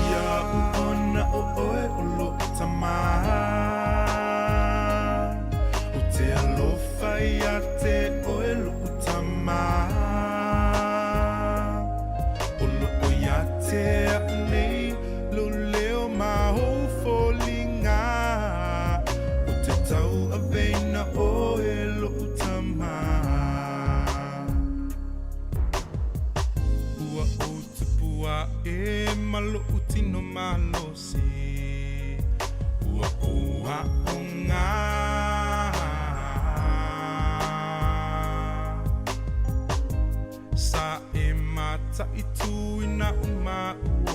Ia u ona o oe o lo'u tamā. O te alofa ia te oe lo'u tamā. O lo'o ia te a'u nei lou leo ma ou foliga. O te tauaveina oe lo'u tamā. Ua ou tupu a'e ma lo'u tino malosi. Ua ou a'oga. Sa e mata'ituina u ma'u o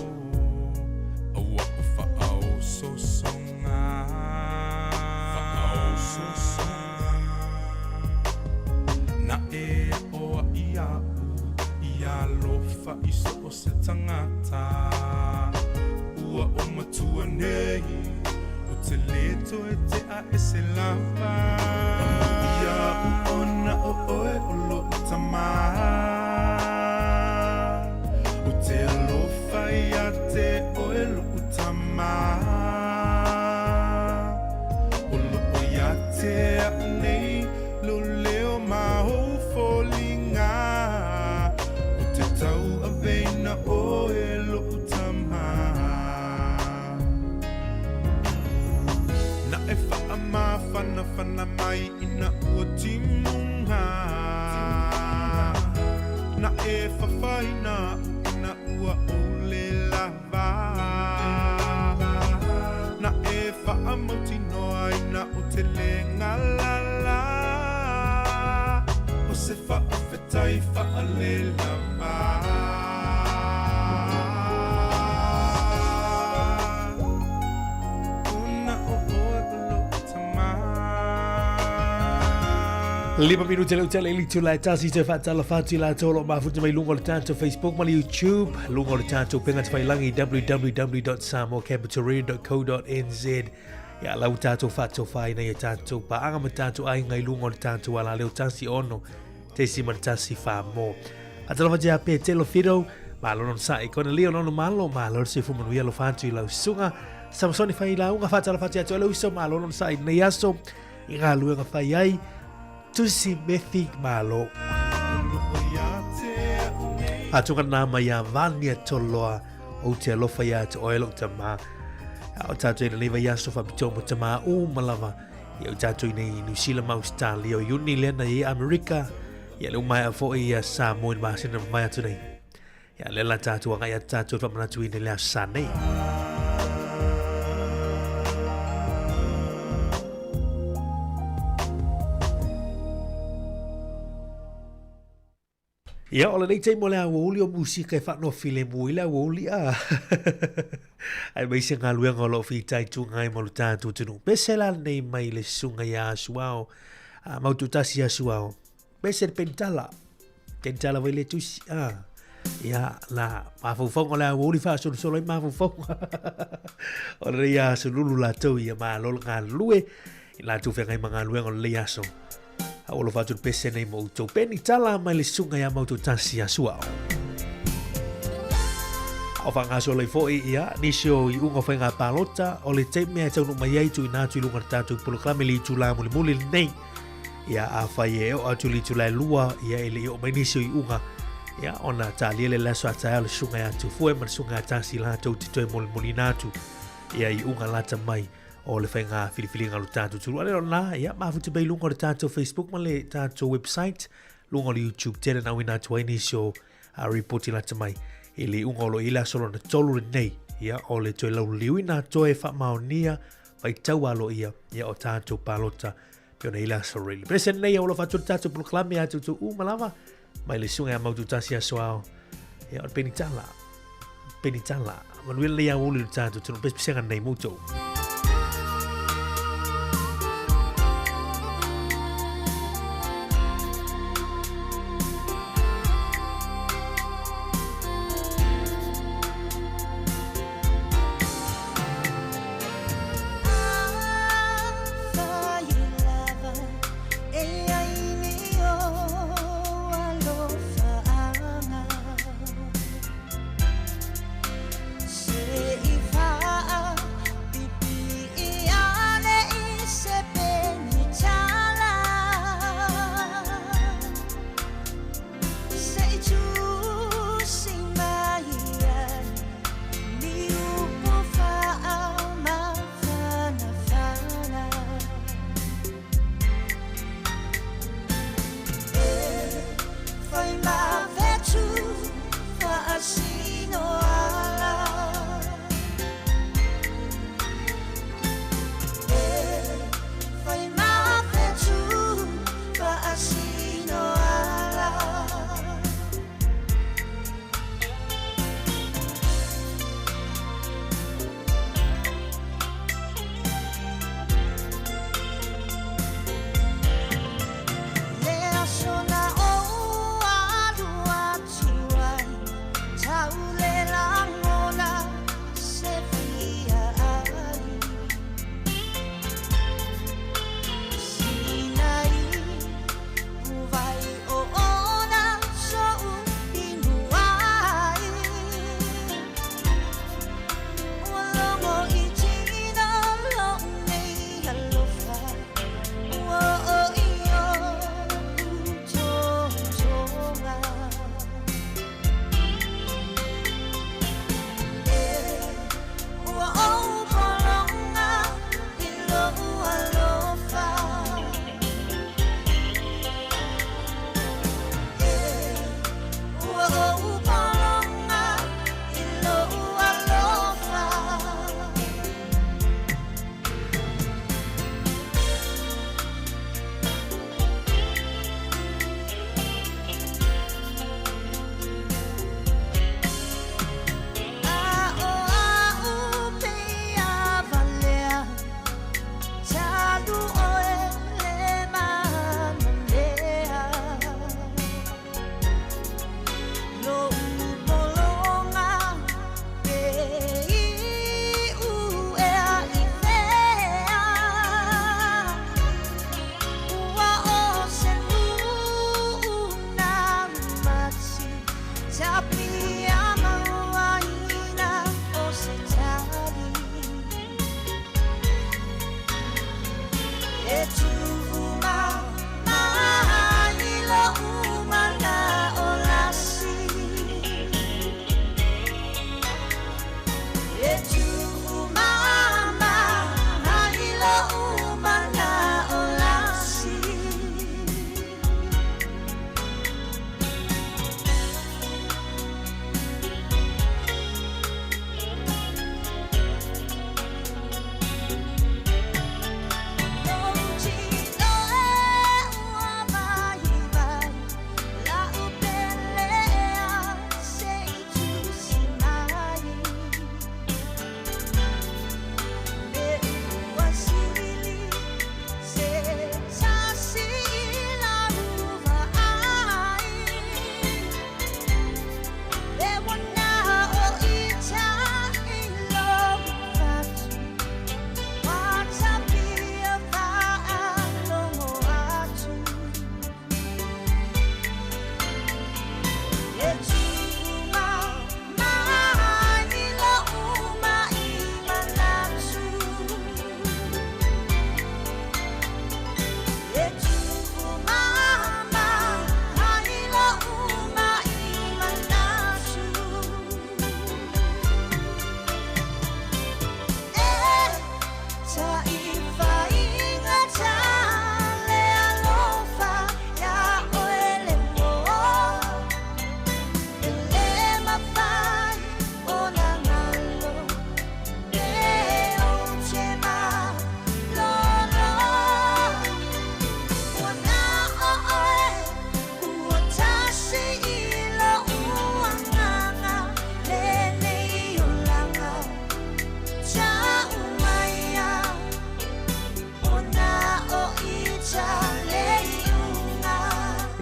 a ua ou fa'aososoga. Fa'aososoga. Na e a'oa'i a'u i alofa i so o se tagata. Ua ou matua nei, ou te lē toe te'a ese lava. Iaʻu ona o oe o loʻu tamā. Ou te alofa ia te oe loʻu tamā. O loʻo ia te a'u nei lou leo ma ou foliga. O te tauaveina oe loʻu tamā. Na e fa'amafanafana mai ina ua timuga. Na e fafaina a'u ina ua ou le lava. Na e fa'amautinoa ina ou te le galala. O se fa'afetai fa'alelava. Ona o oe o lo'u tamā. Lima minute le utele i le tasi te whaatalofa atu i latou o lo o mafuta mai luga o le tatou Facebook ma le YouTube, luga o le tatou upega tafailangi www.samoacapitalradio.co.nz. Ia lau tatou faatofaina i a tatou paaga ma tatou aiga i luga o le tatou alaleo 16 .1 mo. Faatalofa atu ia Petelo Fido, malo lona sa'i kona leo lona malo, malo le soifua manuia alofa atu i lau susuga. Samasoni Failauga, faatalofa atu ia te oe le uso, malo lona sa'i nei aso i galuega fai ai. Tusi Methi, malo. Faatuga nā mai ia Vania Toloa, ou te alofa ia te oe lou tamā. A o tātou i lenei vaiaso faapitoa mo tamā uma lava. Ia o tātou i nei New Zealand ma Australia, o Iuni lea na i Amerika, ia le umaea foi ia Samoa i le masina mamae atu nei. Ia lea la tātou agai atu tātou i whamanatu i le aso sa nei. Ia, o lenei taimi o le aoauli o musika e faanoa filemu ai le aoauli a. Aemaise galuega o lo o fitaituga ai ma lo tatou atunuu. Pese la lenei mai le susuga ia Asuao, a Mautuatasi Asuao. Pese le penitala. Penitala foi le tusi. A. Ia, la mafaufauga o le aoauli faasolosolo ai mafaufauga. O lenei aso lulu latou ia malo le galulue i latou feagai ma galuega o lenei aso. A ua alofa atu le pese nei mo outou. Peni tala mai le susuga ia Mautuatasi Asuao. A o faagasolo ai foi ia nisi o iuga o faiga palota o le taimi e taunuu mai ai tuuina atu i luga o le tatou polokalame i le itula mulimuli lenei. Ia, afai e oo atu i le itula e 2, ia e le i oo mai nisi o iuga, ia ona talia lea i le aso a taeao le susuga ia Tufue ma le susuga ia Tasi latou te toe molimoliina atu ia iuga lata mai o le faiga filifiliga o le tatou atunuu. A le o lena, ia mafuta mai i luga o le tatou Facebook ma le tatou website, luga o le YouTube tele na auina atu ai nisi o a ripoti lata mai i le iuga o lo o i ai le aso lona tolu lenei, ia o le toe lauliliuina toe faamaonia faitau aloaia ia o tatou palota pei ona i ai le aso rei. Pese nei o lo fatu le tatou polokalame a tutu uma lava mai le susuga ia Maututasi aso ao ia o le penitala penitala manuia lenei aoauli le tatou tunu pesepesega nei moutou.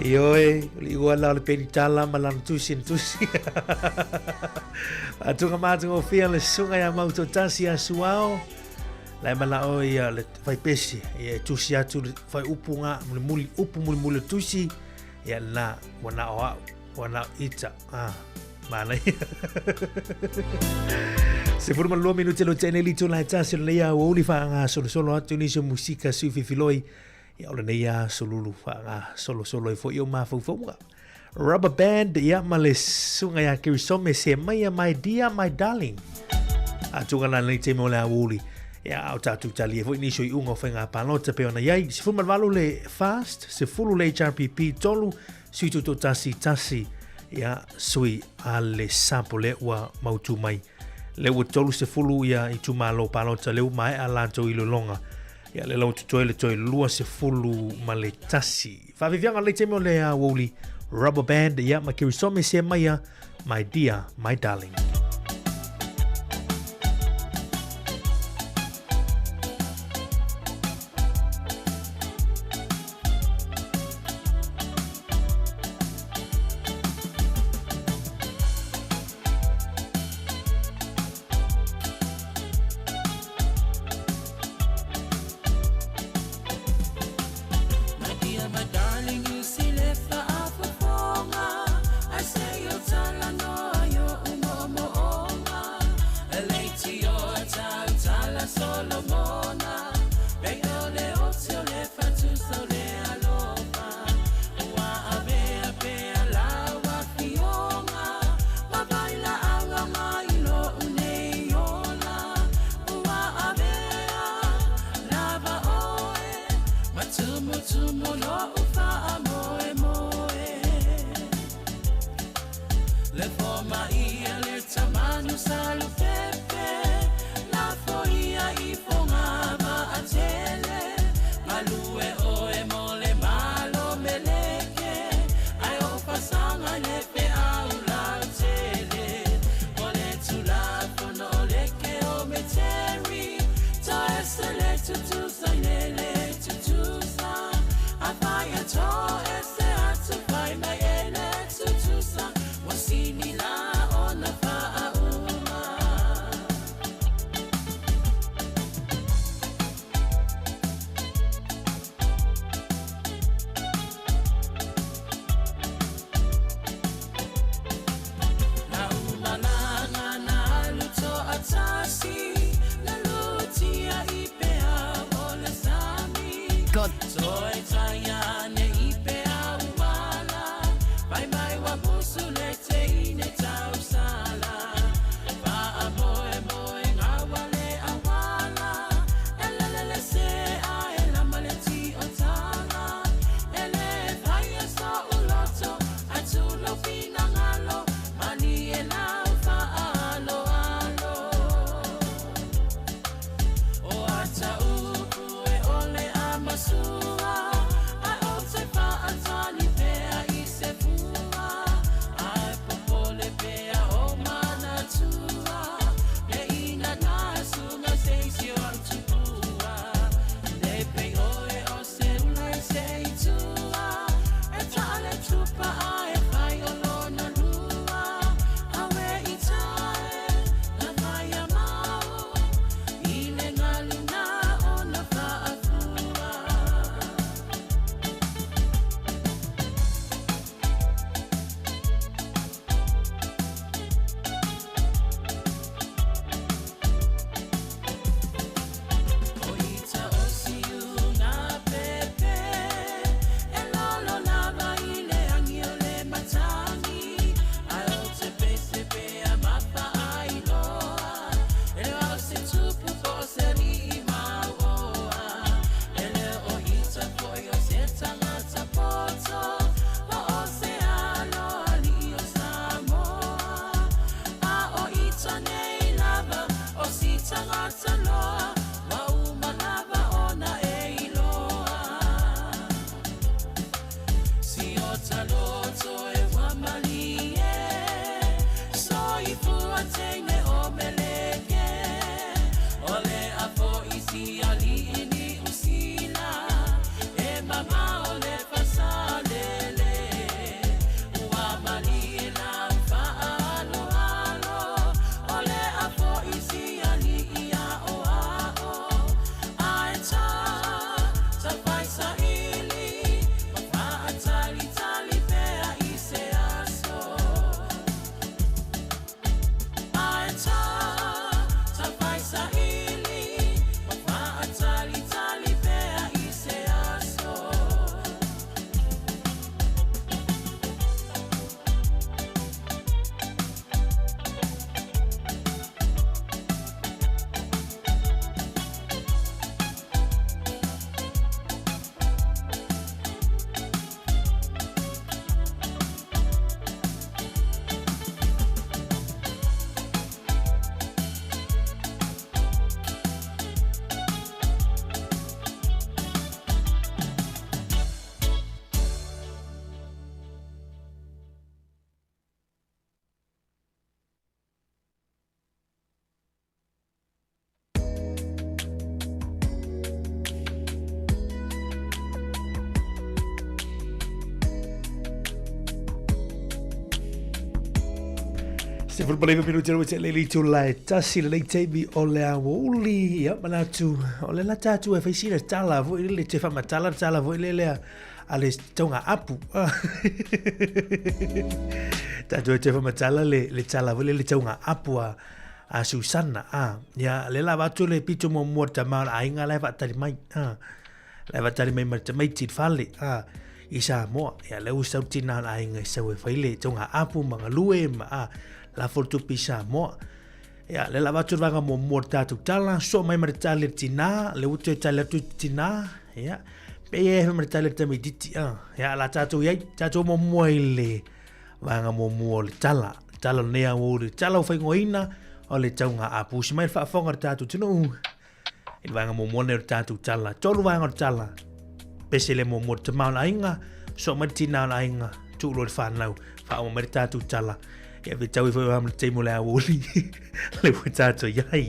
Ioe, o le igoa la o le penitala ma lana tusi na tusi. Faatuga matagofie le susuga ia Mautoatasi ia Suao. La e manao ia le faipese, ia e tusi atu le faiupu ngā mulimuli, upu mulimuli o tusi, ia lena, ua na o au, ua na o ita, ah, manaia. 12 minute lo tene li tula e tasi o lenei aoauli faagasolosolo atu nisi o musika sui fifiloi ia o lenei asolulu faagasolosolo ai foi o mafaufauga. Rubber Band ia ma le susuga ia Kerisome se maia my dear my darling. Atuga la lenei taimi o le aoauli ia a o tatou talia foi nisi o iuga o faiga palota pei ona i ai 18 le fast, 10 le HRPP, 3 sui tutoatasi, tasi ia sui a le sapo lea ua mautu mai. Lea ua 30 ia itumalo palota lea ua maea latou iloiloga. Ia lea la ua totoe le toe 21. Faafiafiaga lenei taimi o le aoauli Rubber Band ia ma Kerisome se maia my dear my darling. 19 minute ua tele le itula e 1 lenei taimi o le aoauli. Ia, manatu, o le la tātou e whai sina tala foi le te whamatala tala foi le lea a le taunga apu. Tātou e te whamatala le tala foi le le taunga apu a Susana. Ia, le la vatu le pito mua mua tama o le aiga la e whaatali mai. La e whaatali mai ma le tamaiti i le fale. I Samoa. Ia, le ua sau tina o le aiga i sau e whai le taunga apu ma galue ma la fo le tupe i Samoa. Ia, le la vatu le vanga mua mua le tātou tala, so mai ma le tali le tina, le utu e tali atu i te tina, ia, pe ia e ma le tali le tamaititi, ia, la tātou iai, tātou mua mua i le vanga mua mua o le tala, tala o lenei aoauli, tala o whaingoina o le taunga apu. Usi mai le faafofoga le tātou atunuu i le vaega muamua lenei o le tātou tala. Tolu vaega o le tala. Pese le muamua le tama o le aiga, so mai le tina o le aiga, tuu loa le whanau, whaoma mai le tātou tala. Ia fe tau i whai wā le taimi o le aoauli, le ua tātou iai.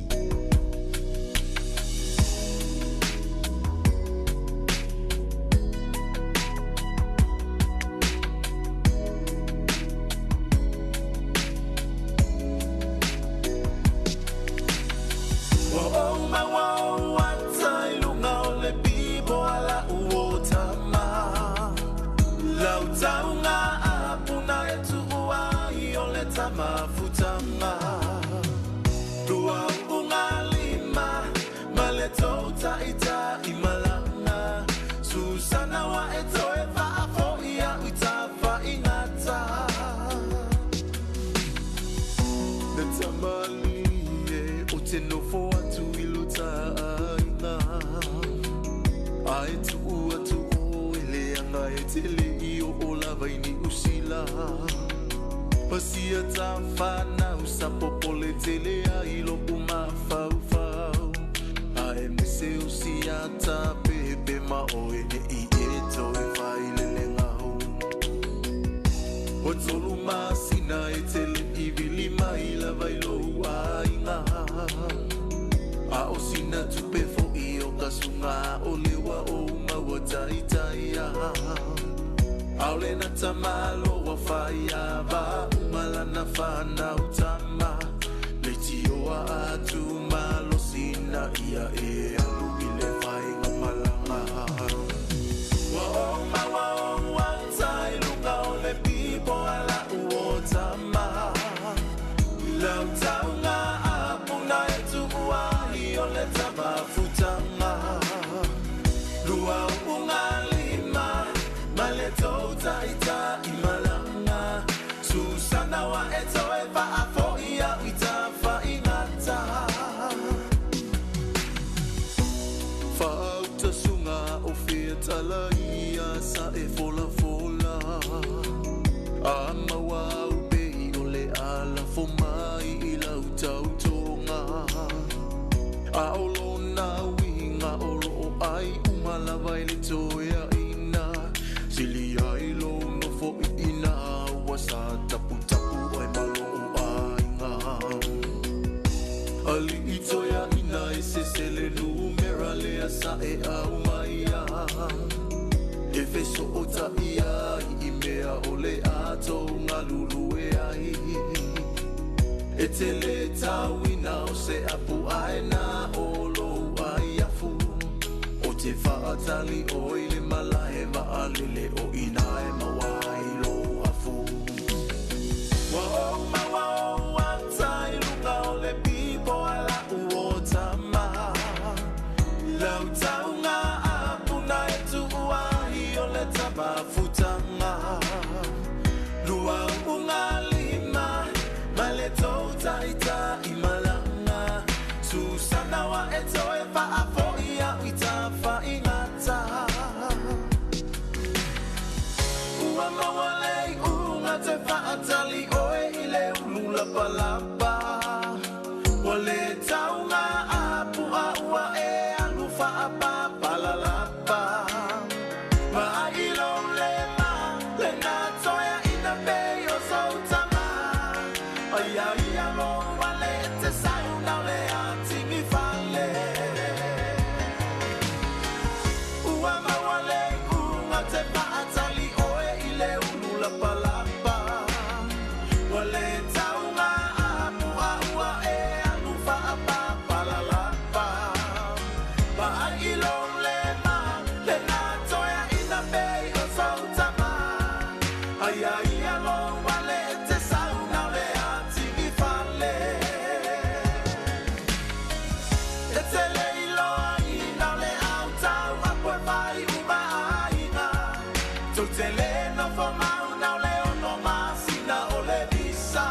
te lē nofomau na o le 6 masina o le visa.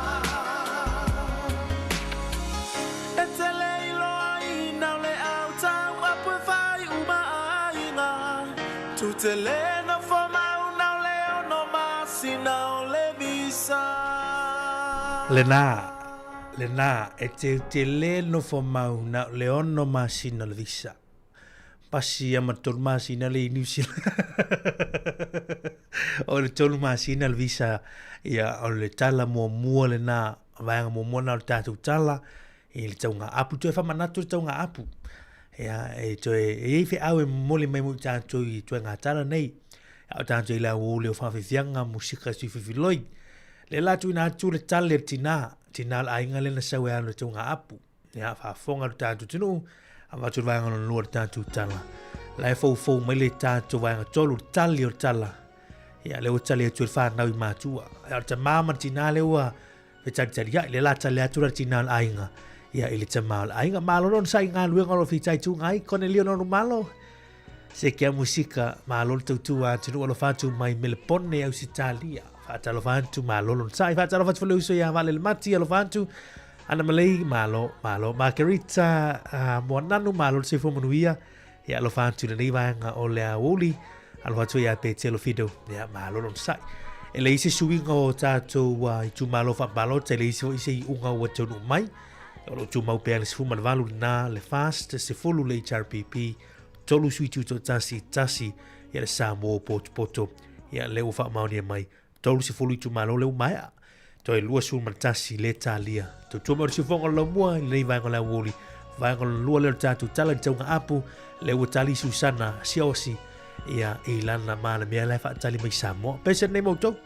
E te le iloaina o le au tau apu e fai uma aiga. Tu te lē nofomau na o le 6 masina o le visa. Lena, lena, e te te lē nofomau na o le 6 masina o le visa. Pasi ia ma 3 masina le i New Zealand. O le 3 masina le visa, ia, o le tala muamua lena, vaega muamua na o le tatou tala, i le tauga apu. Toe faamanatu le tauga apu. Ia, e toe, e i ai feau e momoli mai mo i tatou i ituaiga tala nei. A o tatou i le auauli o faafiafiaga, musika sui fifiloi. Le la tuuina atu le tali a le tinā, tinā o le aiga lea na sau e alu i le tauga apu. Ia, faafofoga le tatou atunuu, avatu le vaega lona lua o le tatou tala. La e foufou mai le tatou vaega tolu, le tali o le tala. Ia, lea ua tali atu e le whanau i mātua. Ia, o le tamā ma le tinā lea ua fetalitali ai, lea la tali atu la le tinā o le aiga. Ia, i le tamā o le aiga. Malo lona sa i galuega o lo fitaituga ai, Konelio Nonu Malo. Se kia musika, malo le tautua atunuu alofa atu mai Melepone, Ausitalia. Faatalofa atu, malo lona sa'i. Faatalofa atu foi le uso ia Vaalele Mati, alofa atu. Ana Malei, malo, malo. Margarita Moananu, malo le soifua manuia. Ia alofa atu i lenei vaega o le aoauli. Alofa atu ia Petelo Fido, ia malo lona sa'i. E leai se suiga o tatou itumalo faapalota, e leai foi se iuga ua taunuu mai. O lo o tumau pea le 18 lena, le FAST, 10 le HRPP, 3 sui tutoatasi, 1 ia le Samoa potopoto. Ia lea ua faamaonia mai 30 itumalo lea ua maea. Toe 21 le talia. Tautua mai o le siufofoga o le laumua i lenei vaega o le aoauli. Vaega lona lua lea o le tatou tala i le tauga apu, lea ua tali Susana Siaosi ia i lana malamea la e faatali mai Samoa. Pese nei ma outou.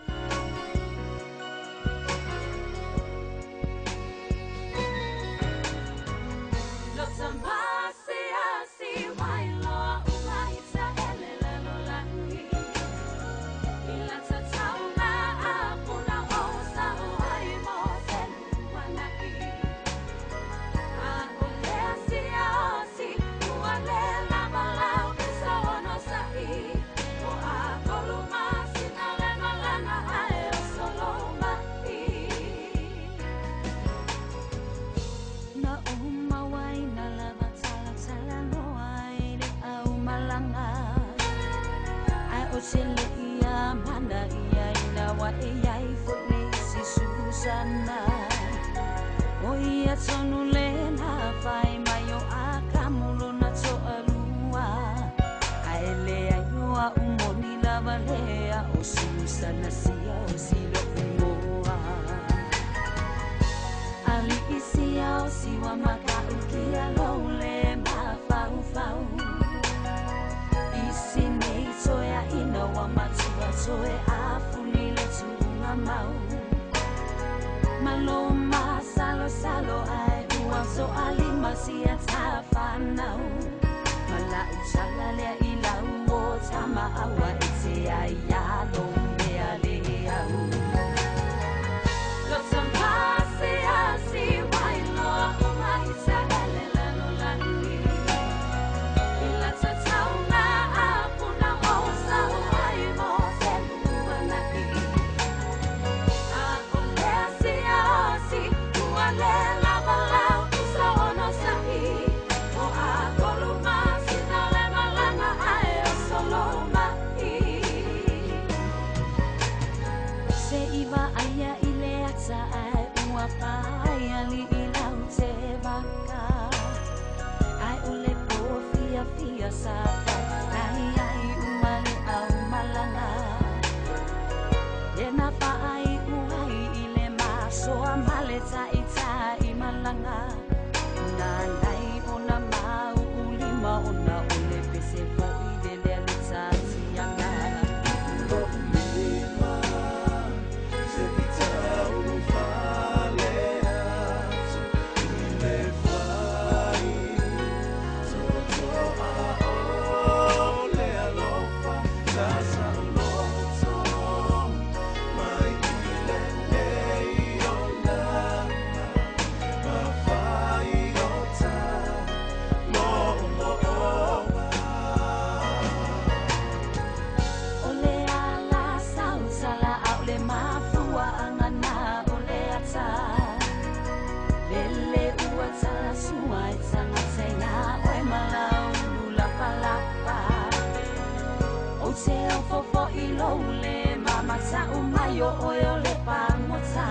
mai o oe o le pagota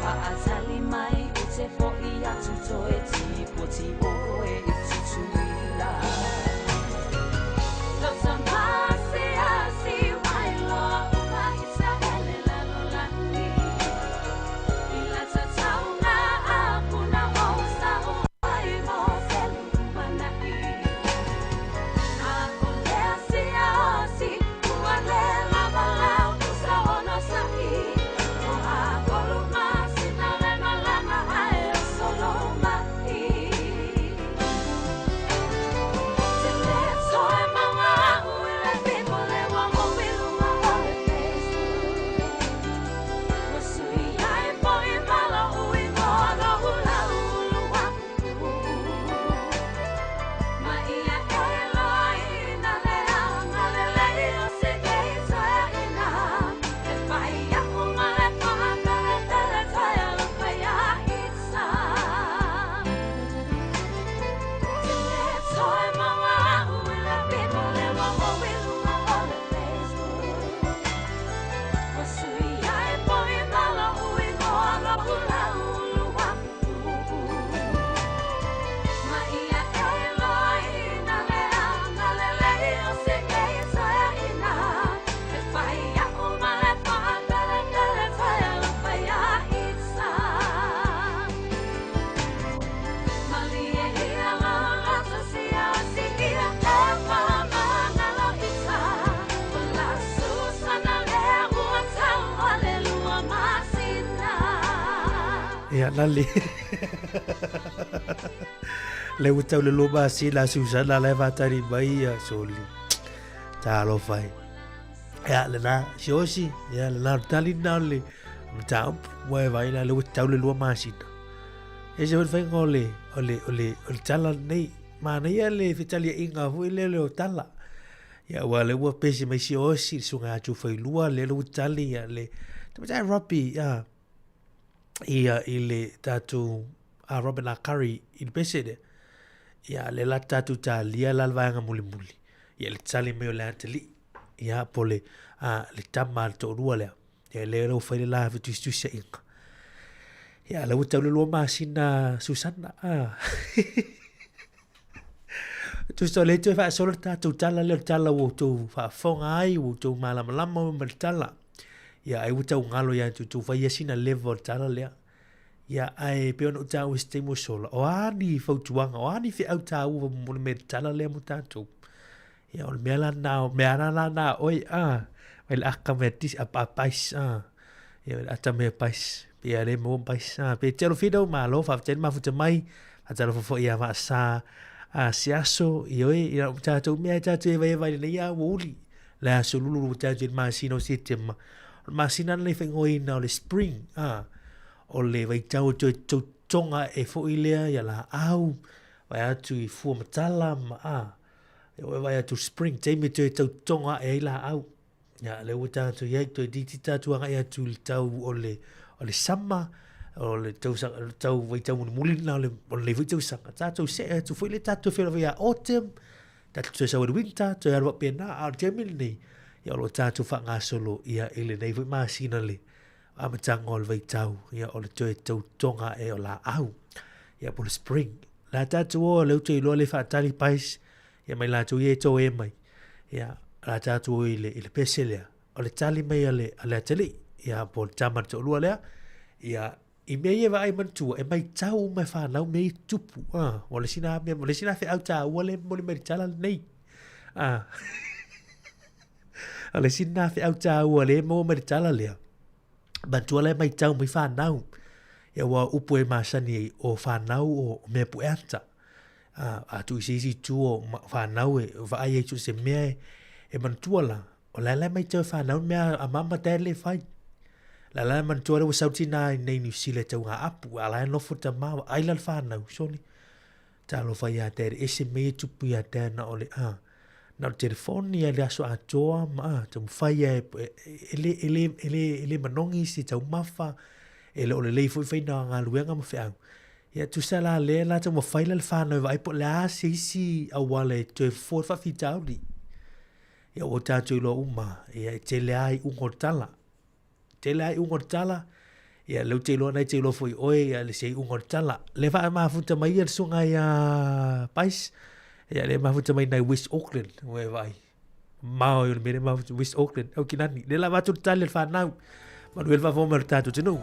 Faatali mai o te fo'i atu toe tipoti oe i Tutuila Lau tamasiasi wailoa uma Israele lalolagi I la tataunga apuna o sao ai mo se lumana'i A o lea siasi ua le lava lau pusa ona sa'i O ʻakolu masina le malama ae o solo ma'i Te le toe maua a'u i le piko le ua ou i luga o le Facebook Ua sui ai foi ma lo'u igoa lo'u lauulu aku Ma ia e iloaina le agalelei o si nei toeaina E fai a'u ma le faapelepele toe alofa iā Isa Te le toe maua a'u i le piko le ua ou i luga o le Facebook Ua sui ai foi ma lo'u igoa lo'u lauulu aku Ma ia e iloaina le agalelei o si nei toeaina E fai a'u ma le faapelepele toe alofa iā Isa Malie ia lou loto siasi ia e faamagalo ita O la Susana lea ua tau o le lua masina Ia, lale. Le ua tau le lua masina a Susana la e faatali mai ia soli. Talofa e. Ia, lena, Siaosi, ia, lena o le tali lena o le mataupu. Ua e vaai la, le ua tau le lua masina. E se foi le faiga o le, o le, o le, o le tala lenei. Manaia le fetaliaiga foi lele o tala. Ia, ua le ua pese mai Siaosi, le susuga ia Tufailua, lea ua tali ia le, tamaitai Robbie, ia, ia i le tatou a Robin A. Curry i le pese lea. Ia, le la tatou talia la le vaega mulimuli. Ia, le tali mai o le atalii. Ia, po le, a, le tama a le toalua lea. Ia, le lau fai le la fetusitusiaiga. Ia, la ua tau le lua masina Susana. Ah. Tusa o le toe faasolo le tatou tala lea o le tala ua outou faafofoga ai, ua outou malamalama ma le tala. Ia, ai ua tau galo ia te outou fai ia sina leva o le tala lea. Ia, ae pei ona ou taua i se taimi ua sola, o a ni fautuaga, o a ni feau taua mo le mea tala lea mo tatou. Ia, o le mea la na, o mea la la na oi, a, mai le aka mea tis, a pa pais, a, ia, le ata mea pais, ia le mo pais, a, pe te alofi dau malo, faafetai le mafuta mai, faatalofa foi ia Vaasa, a, se aso, ioe, ia, o tatou mea e tatou e vaevae lenei a ua uli, le aso lulu ua tatou i le masina o Setema. O le masina lenei faaigoaina o le spring, a, o le vaitau e toe totoga e foi lea ia laau, vae atu i fua matala ma, a, e oe vae atu spring, taimi e toe tautoga ae ai laau. Ia, lea ua tatou i ai, toeitiiti tatou agai atu i le tau o le, o le summer, o le tausaga, o le tau vaitau mulimuli lena o le, o lenei foi tausaga. Tatou see atu foi lea tatou feiloai ia autumn, tatou toe sau ai i le winter, toe alu faapena, a o le taimi lenei, ia o lo o tatou faagasolo ia i lenei foi masina le amataga o le vaitau, ia o le toe tautoga ae o laau, ia po o le spring. La tatou o, lea ou te iloa le faatali pais, ia mai latou ia e toe mai. Ia, la tatou o i le, i le pese lea. O le tali mai a le, a le atalii, ia po o le tama le toalua lea, ia, i mea ia e vaai manatua, e maitau uma e fanau mea ia e tutupu. Ah, o le isi na mea, o le isi na feau taua lea e momoli mai i le tala lenei. Ah. o le isi na feau taua lea e maua mai le tala lea. Manatua la e maitau mai fanau. Ia ua upu e masani ai, o fanau o mea pueata. A, a tuu i se isi itu o fanau e vaai ai so o se mea e, e manatua la, o la e la e maitau e fanau le mea a mama dad le fai. La la e manatua le ua sau tina i nei Niu Sila e tau ngā apu, a la e nofo tama, ua ai la le fanau, sole. Talofa iā dad, ese mea e tupu iā dad na o le, a, na o le telefoni a le aso atoa ma, a, taumafai ia e, e, e, le, e, le, e, le, e le manogi se taumafa, e le o lelei foi faina galuega ma feau. Ia tusa la lea la taumafai la le fanau e vaai po o le a se isi auala e toe fofo ai le faafitauli. Ia ua tatou iloa uma, ia e tele lava iuga o le tala. Tele a iuga o le tala, ia lea ou te iloa na e te iloa foi oe ia le se iuga o le tala. Le faamafuta mai ia le susuga ia Pais, ia le mafuta mai nai West Auckland, ua e vaai. Mao i o le mea le mafuta West Auckland. Au kinani, le la vatu le tali le whanau. Manuia le faafofoga mai o le tatou atunuu.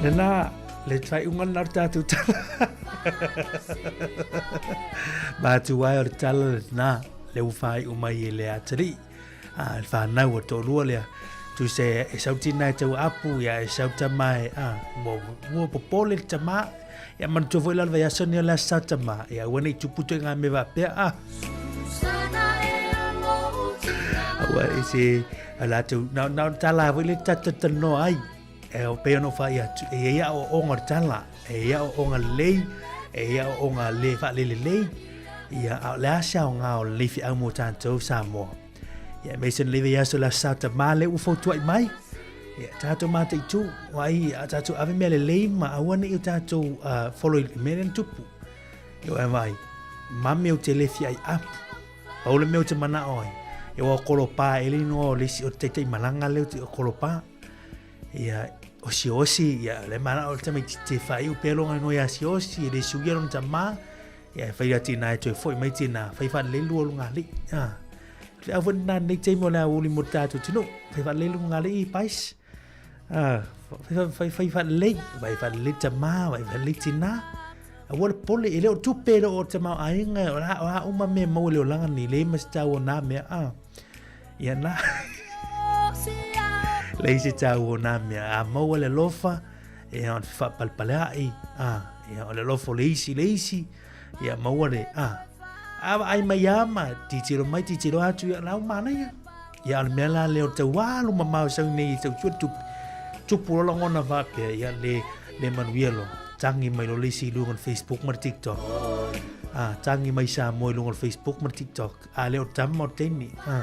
Nena, le faaiuga lena o le tatou tala. Matua ai o le tala lena, le ua faaiu mai e le atalii. A, le whanau o toʻalua lea. Tusa e, e sau tina e tau apu, ia e sau tama e, a, ua, ua popole le tama. Ia manatua foi la le vaiaso nei o le aso sa tama, ia aua nei tupu toe ngā mea faapea, a. Aua e se, a latou, na, na o le tala foi le tatou talanoa ai. E o pei ona ou fai atu, e i ai aoaoga o le tala, e i ai aoaoga lelei, e i ai aoaoga le faalelelei, ia, a o le a se aoga o lenei feau mo tatou Samoa. Ia, aemaise lenei vaiaso le Aso Sa Tamā lea ua fautua'i mai, ia, tatou mataitu, ai, a tatou ave mea lelei ma aua ne i o tatou uh, follow i mea lea na tupu. Ia, e vaai, mame ou te le fia ai apu. Pau le mea ou te manao ai, e ua kolopā e le inoa o le isi o le taitaimalaga lea o te o kolopā. Ia, o Siaosi, ia, le mana o le tamaitiiti e faaiu pea lona igoa ia Siaosi, e le suia lona tamā, ia, e fai ati nā e toe fo'i mai tinā, fai faalelei lua lugalii. A, le feau foi lenā i lenei taimi o le aoauli mo le tatou atunuu, fai faalelei lugalii, pais. A, fai, fai, fai faalelei, vaai faalelei tamā, vaai faalelei tinā. Aua le popole, e le o tupe, e le o tamaoaiga, o a, o a uma mea e maua i le olaga nei, leai ma se taua o nā mea, a. Ia nā. Leai se taua o nā mea. A maua le alofa, ia o le faapalepalea'i, a, ia o le alofa o le isi i le isi, ia maua le, a. A vaai mai lava ma tilotilo mai tilotilo atu, ia la ua manaia. Ia o le mea la lea o le tau alu mamao sau nei i tau sue tupe, tupu loa lagona faapea, ia le, le manuia loa. Tagi mai loa le isi i luga o le Facebook ma le TikTok. A, tagi mai Samoa i luga o le Facebook ma le TikTok. A le o tama o le taimi. A,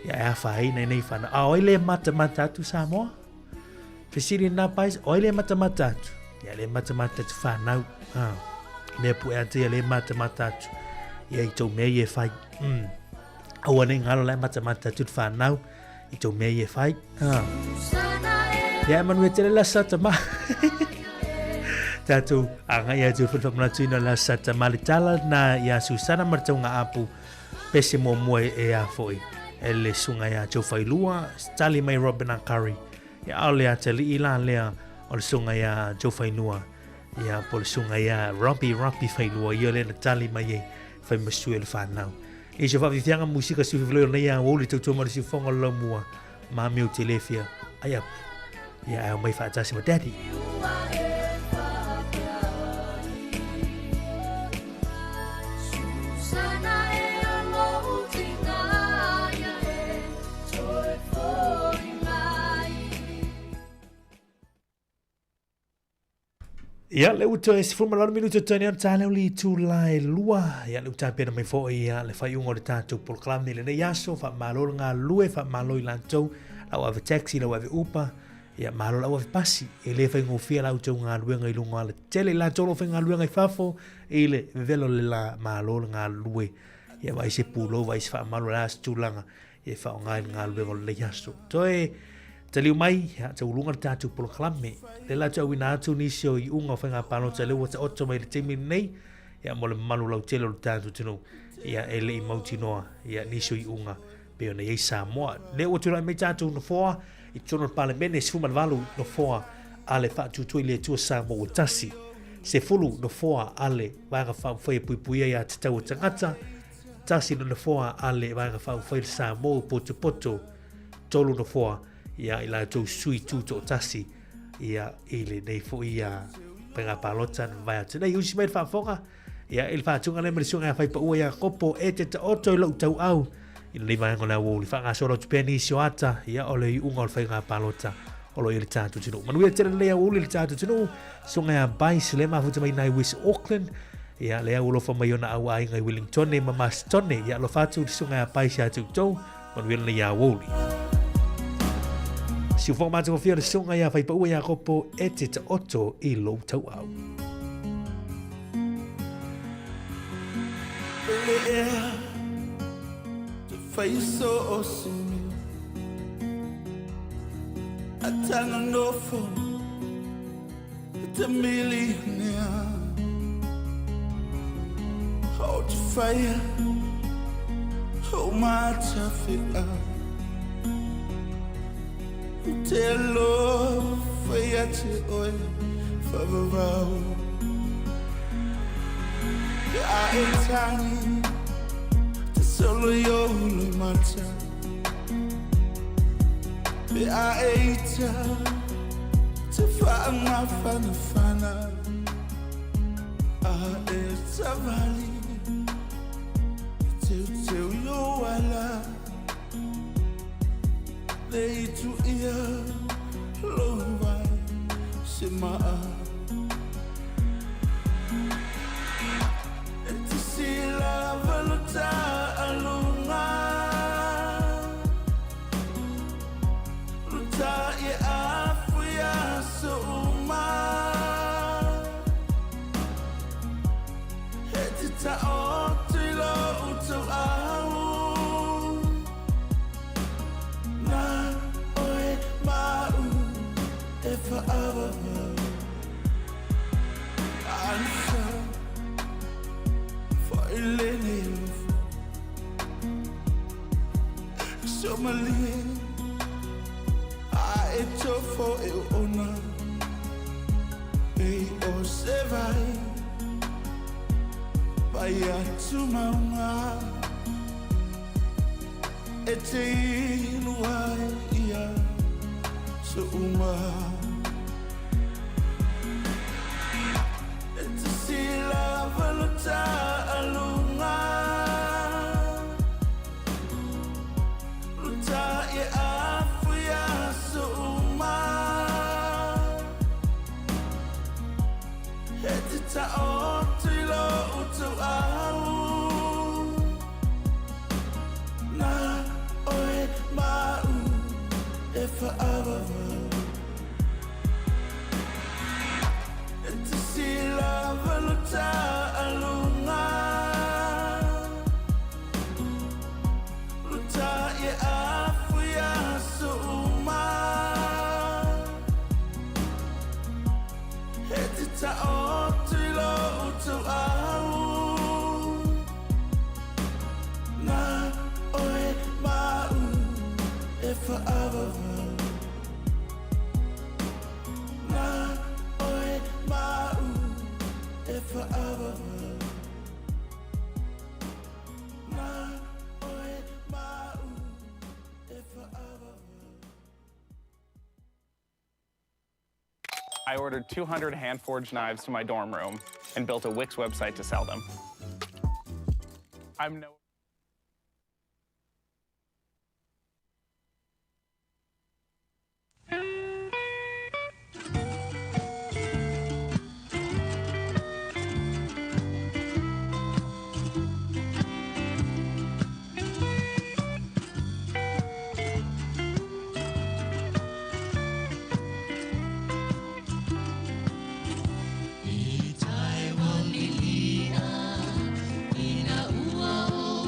ia e afaina i nei whanau. A oi le matamata atu Samoa? Fesili nā pais, oi le matamata atu? Ia le matamata atu whanau. A, mea pu e atu ia le matamata atu. Ia i tau mea i e whai. Aua nei ngalo lai matamata atu te whanau i tau mea i e whai. Ia e manuia tele la sa tama. Tātou agai atu i whawhamanatuina la sa tama le tala nā ia Susana Martaunga Apu pese muamua e a foi e le sunga ia Joe Failua tali mai Robin Akari ia aole a tali i la lea o le sunga ia Joe Failua ia po le sunga ia Robbie Robbie Failua ia le na tali mai e fai ma sui o le whanau. I se whawhiwhianga musika siufiviloi o nei a uli tautua ma le siufonga o le laumua, mami o te lefia, ai apu. Ia ai o mai whaatasi ma daddy. Ia, le ua toe 18 minuta toe nei ona ta leo le itula e lua. Ia, le ua tapena mai foi ia le faaiuga o le tatou polokalame i lenei aso. Faamalo le galulue, faamalo i latou, lau ave taxi, lau ave Uber, ia malo lau ave pasi. E le faigofie la outou galuega i luga o alatele. I latou o lo o faigaluega i fafo i le vevelo o le la, malo le galulue. Ia, vaai se pulou, vaai se faamalo, o le a se tulaga e faaaoga i le galuega o lenei aso. Toe taliu mai, ia, tauluga le tatou polokalame. Le la tauina atu nisi o iuga o faiga palota lea ua taoto mai i le taimi lenei, ia, mo le mamalu lautele o le tatou atunuu, ia, e le i mautinoa, ia, nisi o iuga pei ona i ai Samoa. Lea ua tulai mai tatou nofoa i totonu o le Palemene, 18 nofoa a le Faatuatua i le Atua Samoa ua tasi, 10 nofoa a le Vaega Faaupufai e Puipuia Aiā Tatau a Tagata, Tasi le nofoa a le Vaega Faaupufai le Samoa Potopoto, tolu nofoa ia i latou sui tutoatasi ia i lenei foi ia faiga palota na mavae atu nei. Usi mai le faafofoga ia i le faatuga lea ma le suiga ia Faipaua ia Kopo e te taoto i lou tauau i lenei vaega o le aoauli. Faagasolo atu pea nisi o ata ia o le iuga o le faiga palota o lo o i le tatou atunuu. Manuia tele lenei aoauli i le tatou atunuu. Suiga ia Bice le mafuta mai nai West Auckland. Ia, lea ua alofa mai ona au aiga i Wellingtone ma Mastertone. Ia, alofa atu le suiga ia Bice ia te outou. Manuia lenei aoauli. Siufoga matagofie o le suiga ia Faipaua Iakopo e te taoto i lou tauau. Pele ea te whai so o se mea A tana nofo i te milionea O te whaia o matawhea O te alofa ia te oe whawawau Te a e tangi te solo i o lui mata Pe a e ita te whaamafanafana A e tawali te teu i o ala Le itu ia lo vai se maa E te sila valuta alunga Luta i afu ia so uma E te taoto i lo utou au Na oe mau. whaavavau. Ansa whailene Somalie a e tofo e ona e o se vai vai atu maunga e te inu ai ia so uma e te sila valuta alunga luta e afu ia so uma e te tao te lo utu au na oe mau e whaavavau. E te sila valuta alunga luta e afu ia so uma e te tao te lo utu au na oe mau e whaavavau. Na oe mau e whaavavau. Na oe mau e whaavavau. I ordered 200 hand-forged knives to my dorm room and built a Wix website to sell them. I'm no I tai wa lilia, ina ua o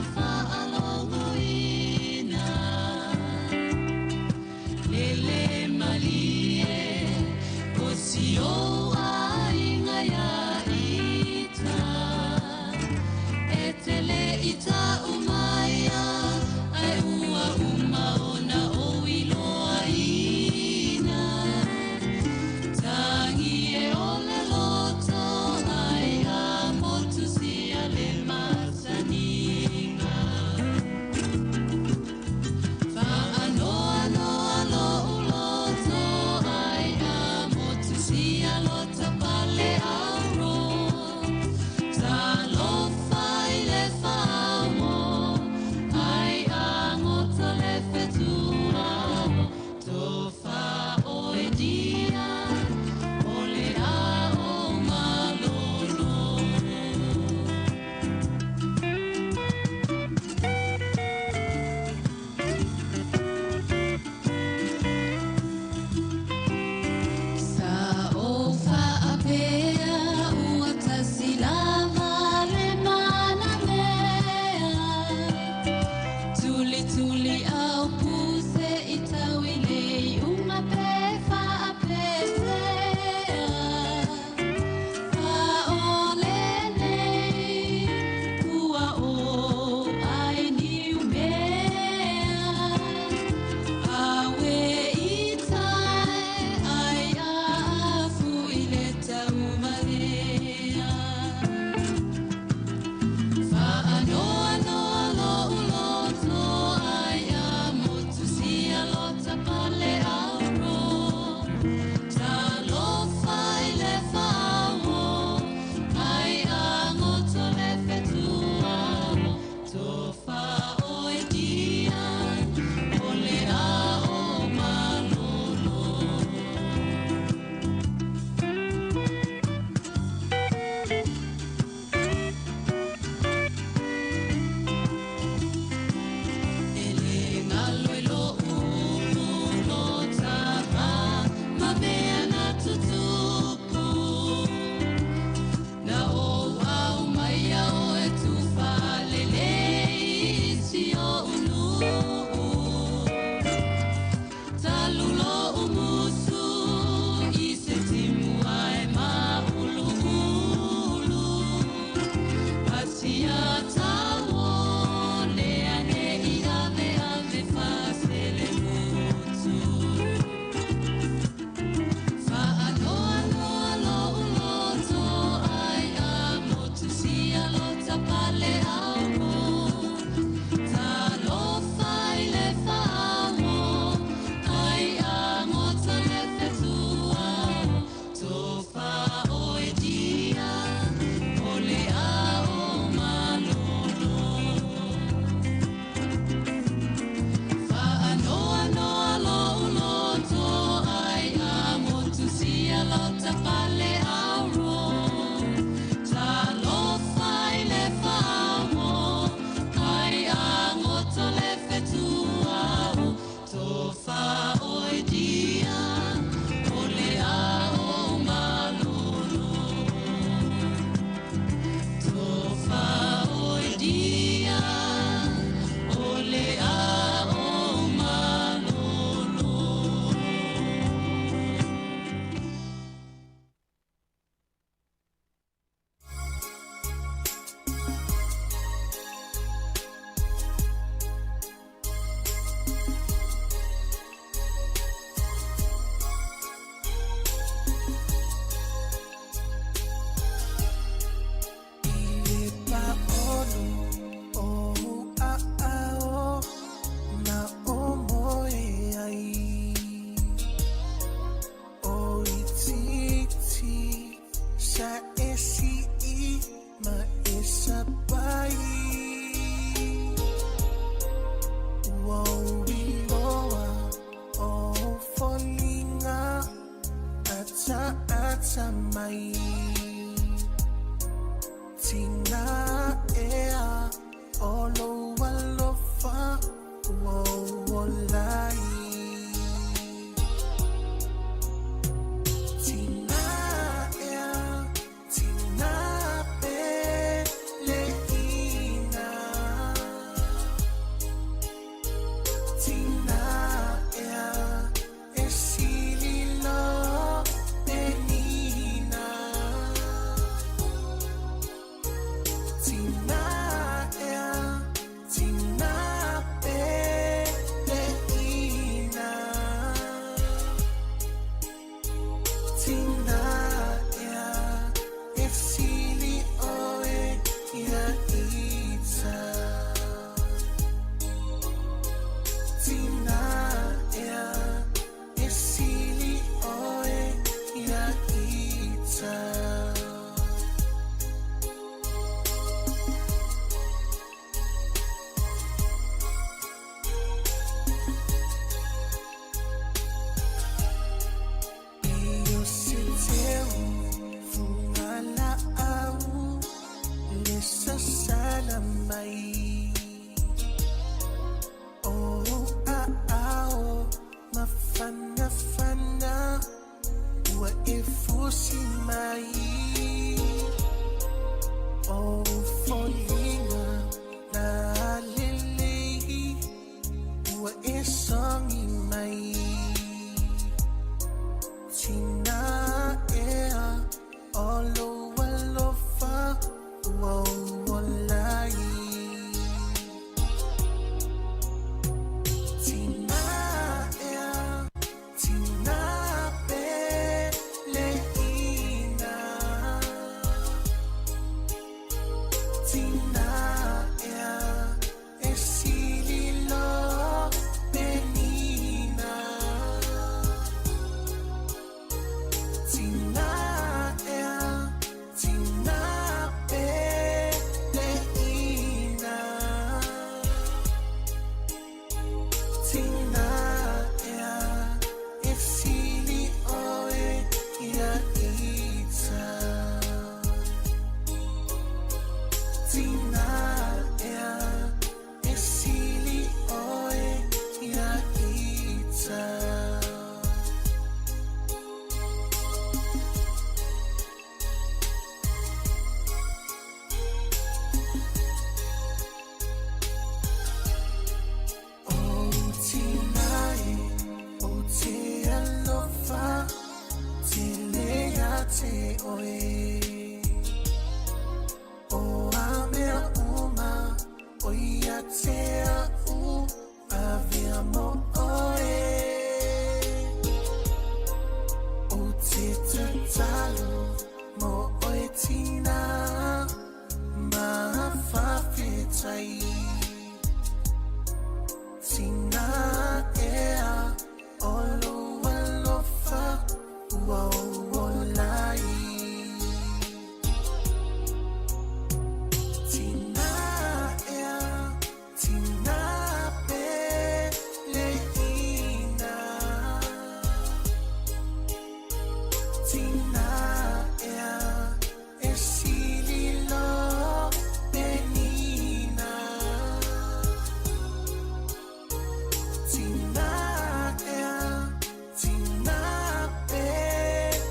Ataata mai Tina ea o lou alofa ua ou ola ai Tina ea tina peleina Tina ea e sili lo penina Tina ea tina peleina Tina ea e sili oe ia ita Tina ea e sili oe ia ita. E o se teu fugalaau le sasala mai O aao mafanafana ua e fusi mai O foliga na lelei ua e sogi mai Tina ea o lou alofa ua ou ola ai Tina ea tina peleina Tina ea e sili lo penina Tina ea tina peleina Tina ea e sili oe ia ita Tina ea e sili oe ia ita. O tina e, o te alofa, tele ia te oe. O a mea uma, o ia te a'u, avea mo oe. O te tatalo mo oe tina, ma faafetai. Tina ea o lou alofa ua ou ola ai. Tina ea tina peleina Tina ea e sili lo penina Tina ea tina peleina.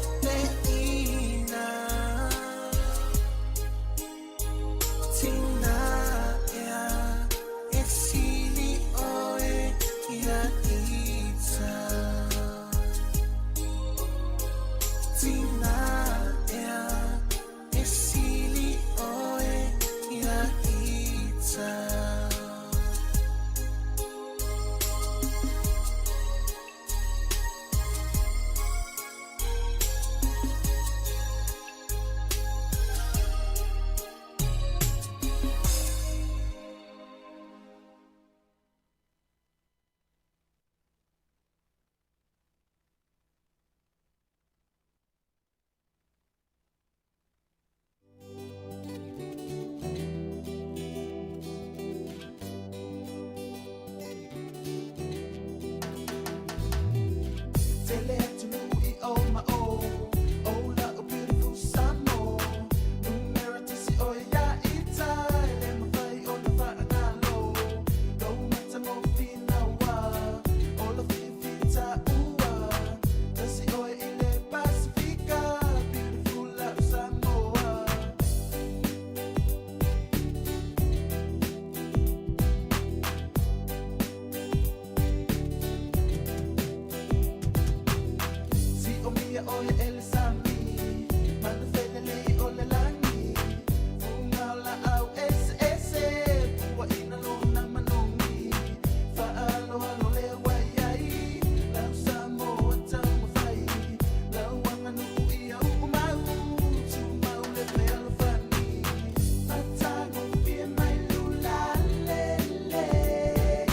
oe e le sami Manu felelei o le lagi Fuga o laau eseese Puaina lona manogi Faaaloalo lea ua i ai Lau Samoa taumafai Lau aganuu ia uumau Tumau le fealofani Matagofie mai lula lelei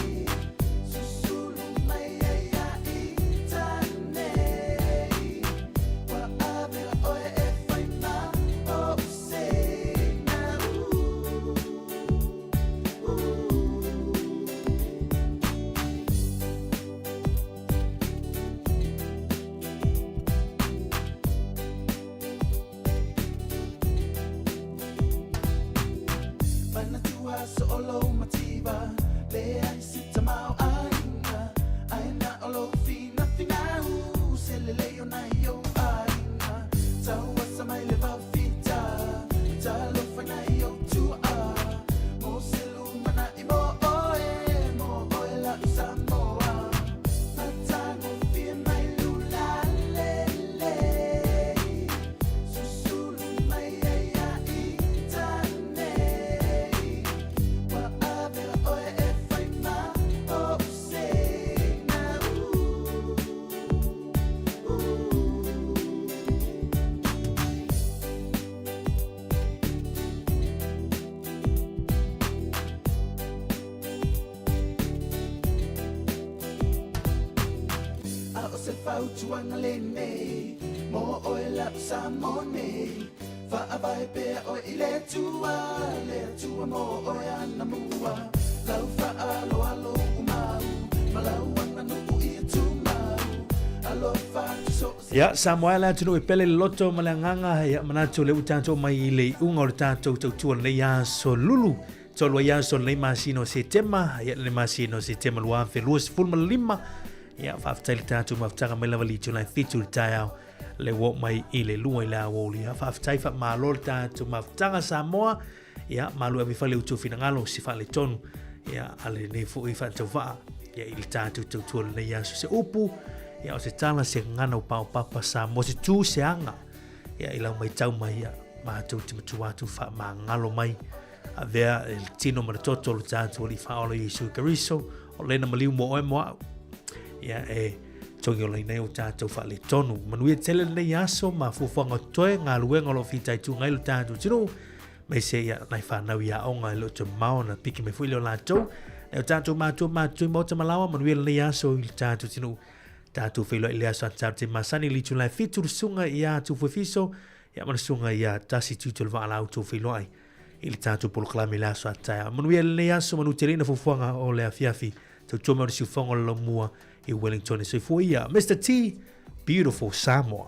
Susulu mai ai ia ita nei Ua avea oe e fai ma ou seina Manatua aso o lou mativa Leai se tamaoaiga Ae na o lou finafinau Se lelei o nai ou aiga Tauasa mai le vaofita Talofa i nai ou tuaa Mo se lumanai mo oe Mo oe lau Samoa Matagofie mai lula lelei Susulu mai ai ia ita nei Ua avea oe e fai ma ou seina A o se fautuaga lenei Mo oe lau Samoa nei Faavae pea oe i le Atua Le Atua mo oe anamua Lau faaaloalo uumau Ma lau aganuu ia tumau Alofa atu so o se Ia, Samoa e le atunuu e pele le loto ma le agaga, ia manatu o lea ua tatou mai i le iuga o le tatou tautua i lenei aso lulu. Tolu ai aso o lenei masina o Setema, ia lenei masina o Setema 2025. Ia, faafetai le tatou mafutaga mai lava le itula e 7 i le taeao le ua oo mai i le 2 i le aoauli. Ia, faafetai faamalo le tatou mafutaga Samoa. Ia, malu ave fale utu finagalo se faaletonu. Ia, a lenei foi faatauvaa. Ia, i le tatou tautua lenei aso se upu. Ia, o se tala se gagana o paopapa Samoa se tu se aga. Ia, i lau maitau mai, ia, matou te matua atu faamagalo mai. Avea le tino ma le toto o lo tatou Alii Faaola Iesu Keriso, o lena maliu mo oe mo au. Ia e togi olaina ai o tatou faaletonu. Manuia tele lenei aso ma fuafuaga o totoe, galuega o lo o fitaituga ai lo tatou atunuu, aemaise ia nai fanau i aoga e le o toe mamao ona piki mai foi lea o latou. Nai o tatou matua matutua i maota ma laoa, manuia lenei aso i lo tatou atunuu. Tatou feiloai i le aso a tatou te masani i le itula e 7 le susuga ia Tufuefiso, ia ma le susuga ia Tasi Tutu o le Vaa la outou feiloai i le tatou polokalame i le aso a taeao. Manuia lenei aso, manu tele ina fuafuaga o le afiafi. Tautua mai o le siufofoga o le laumua i Wellington. Soifua ia, Mr. T, Beautiful Samoa.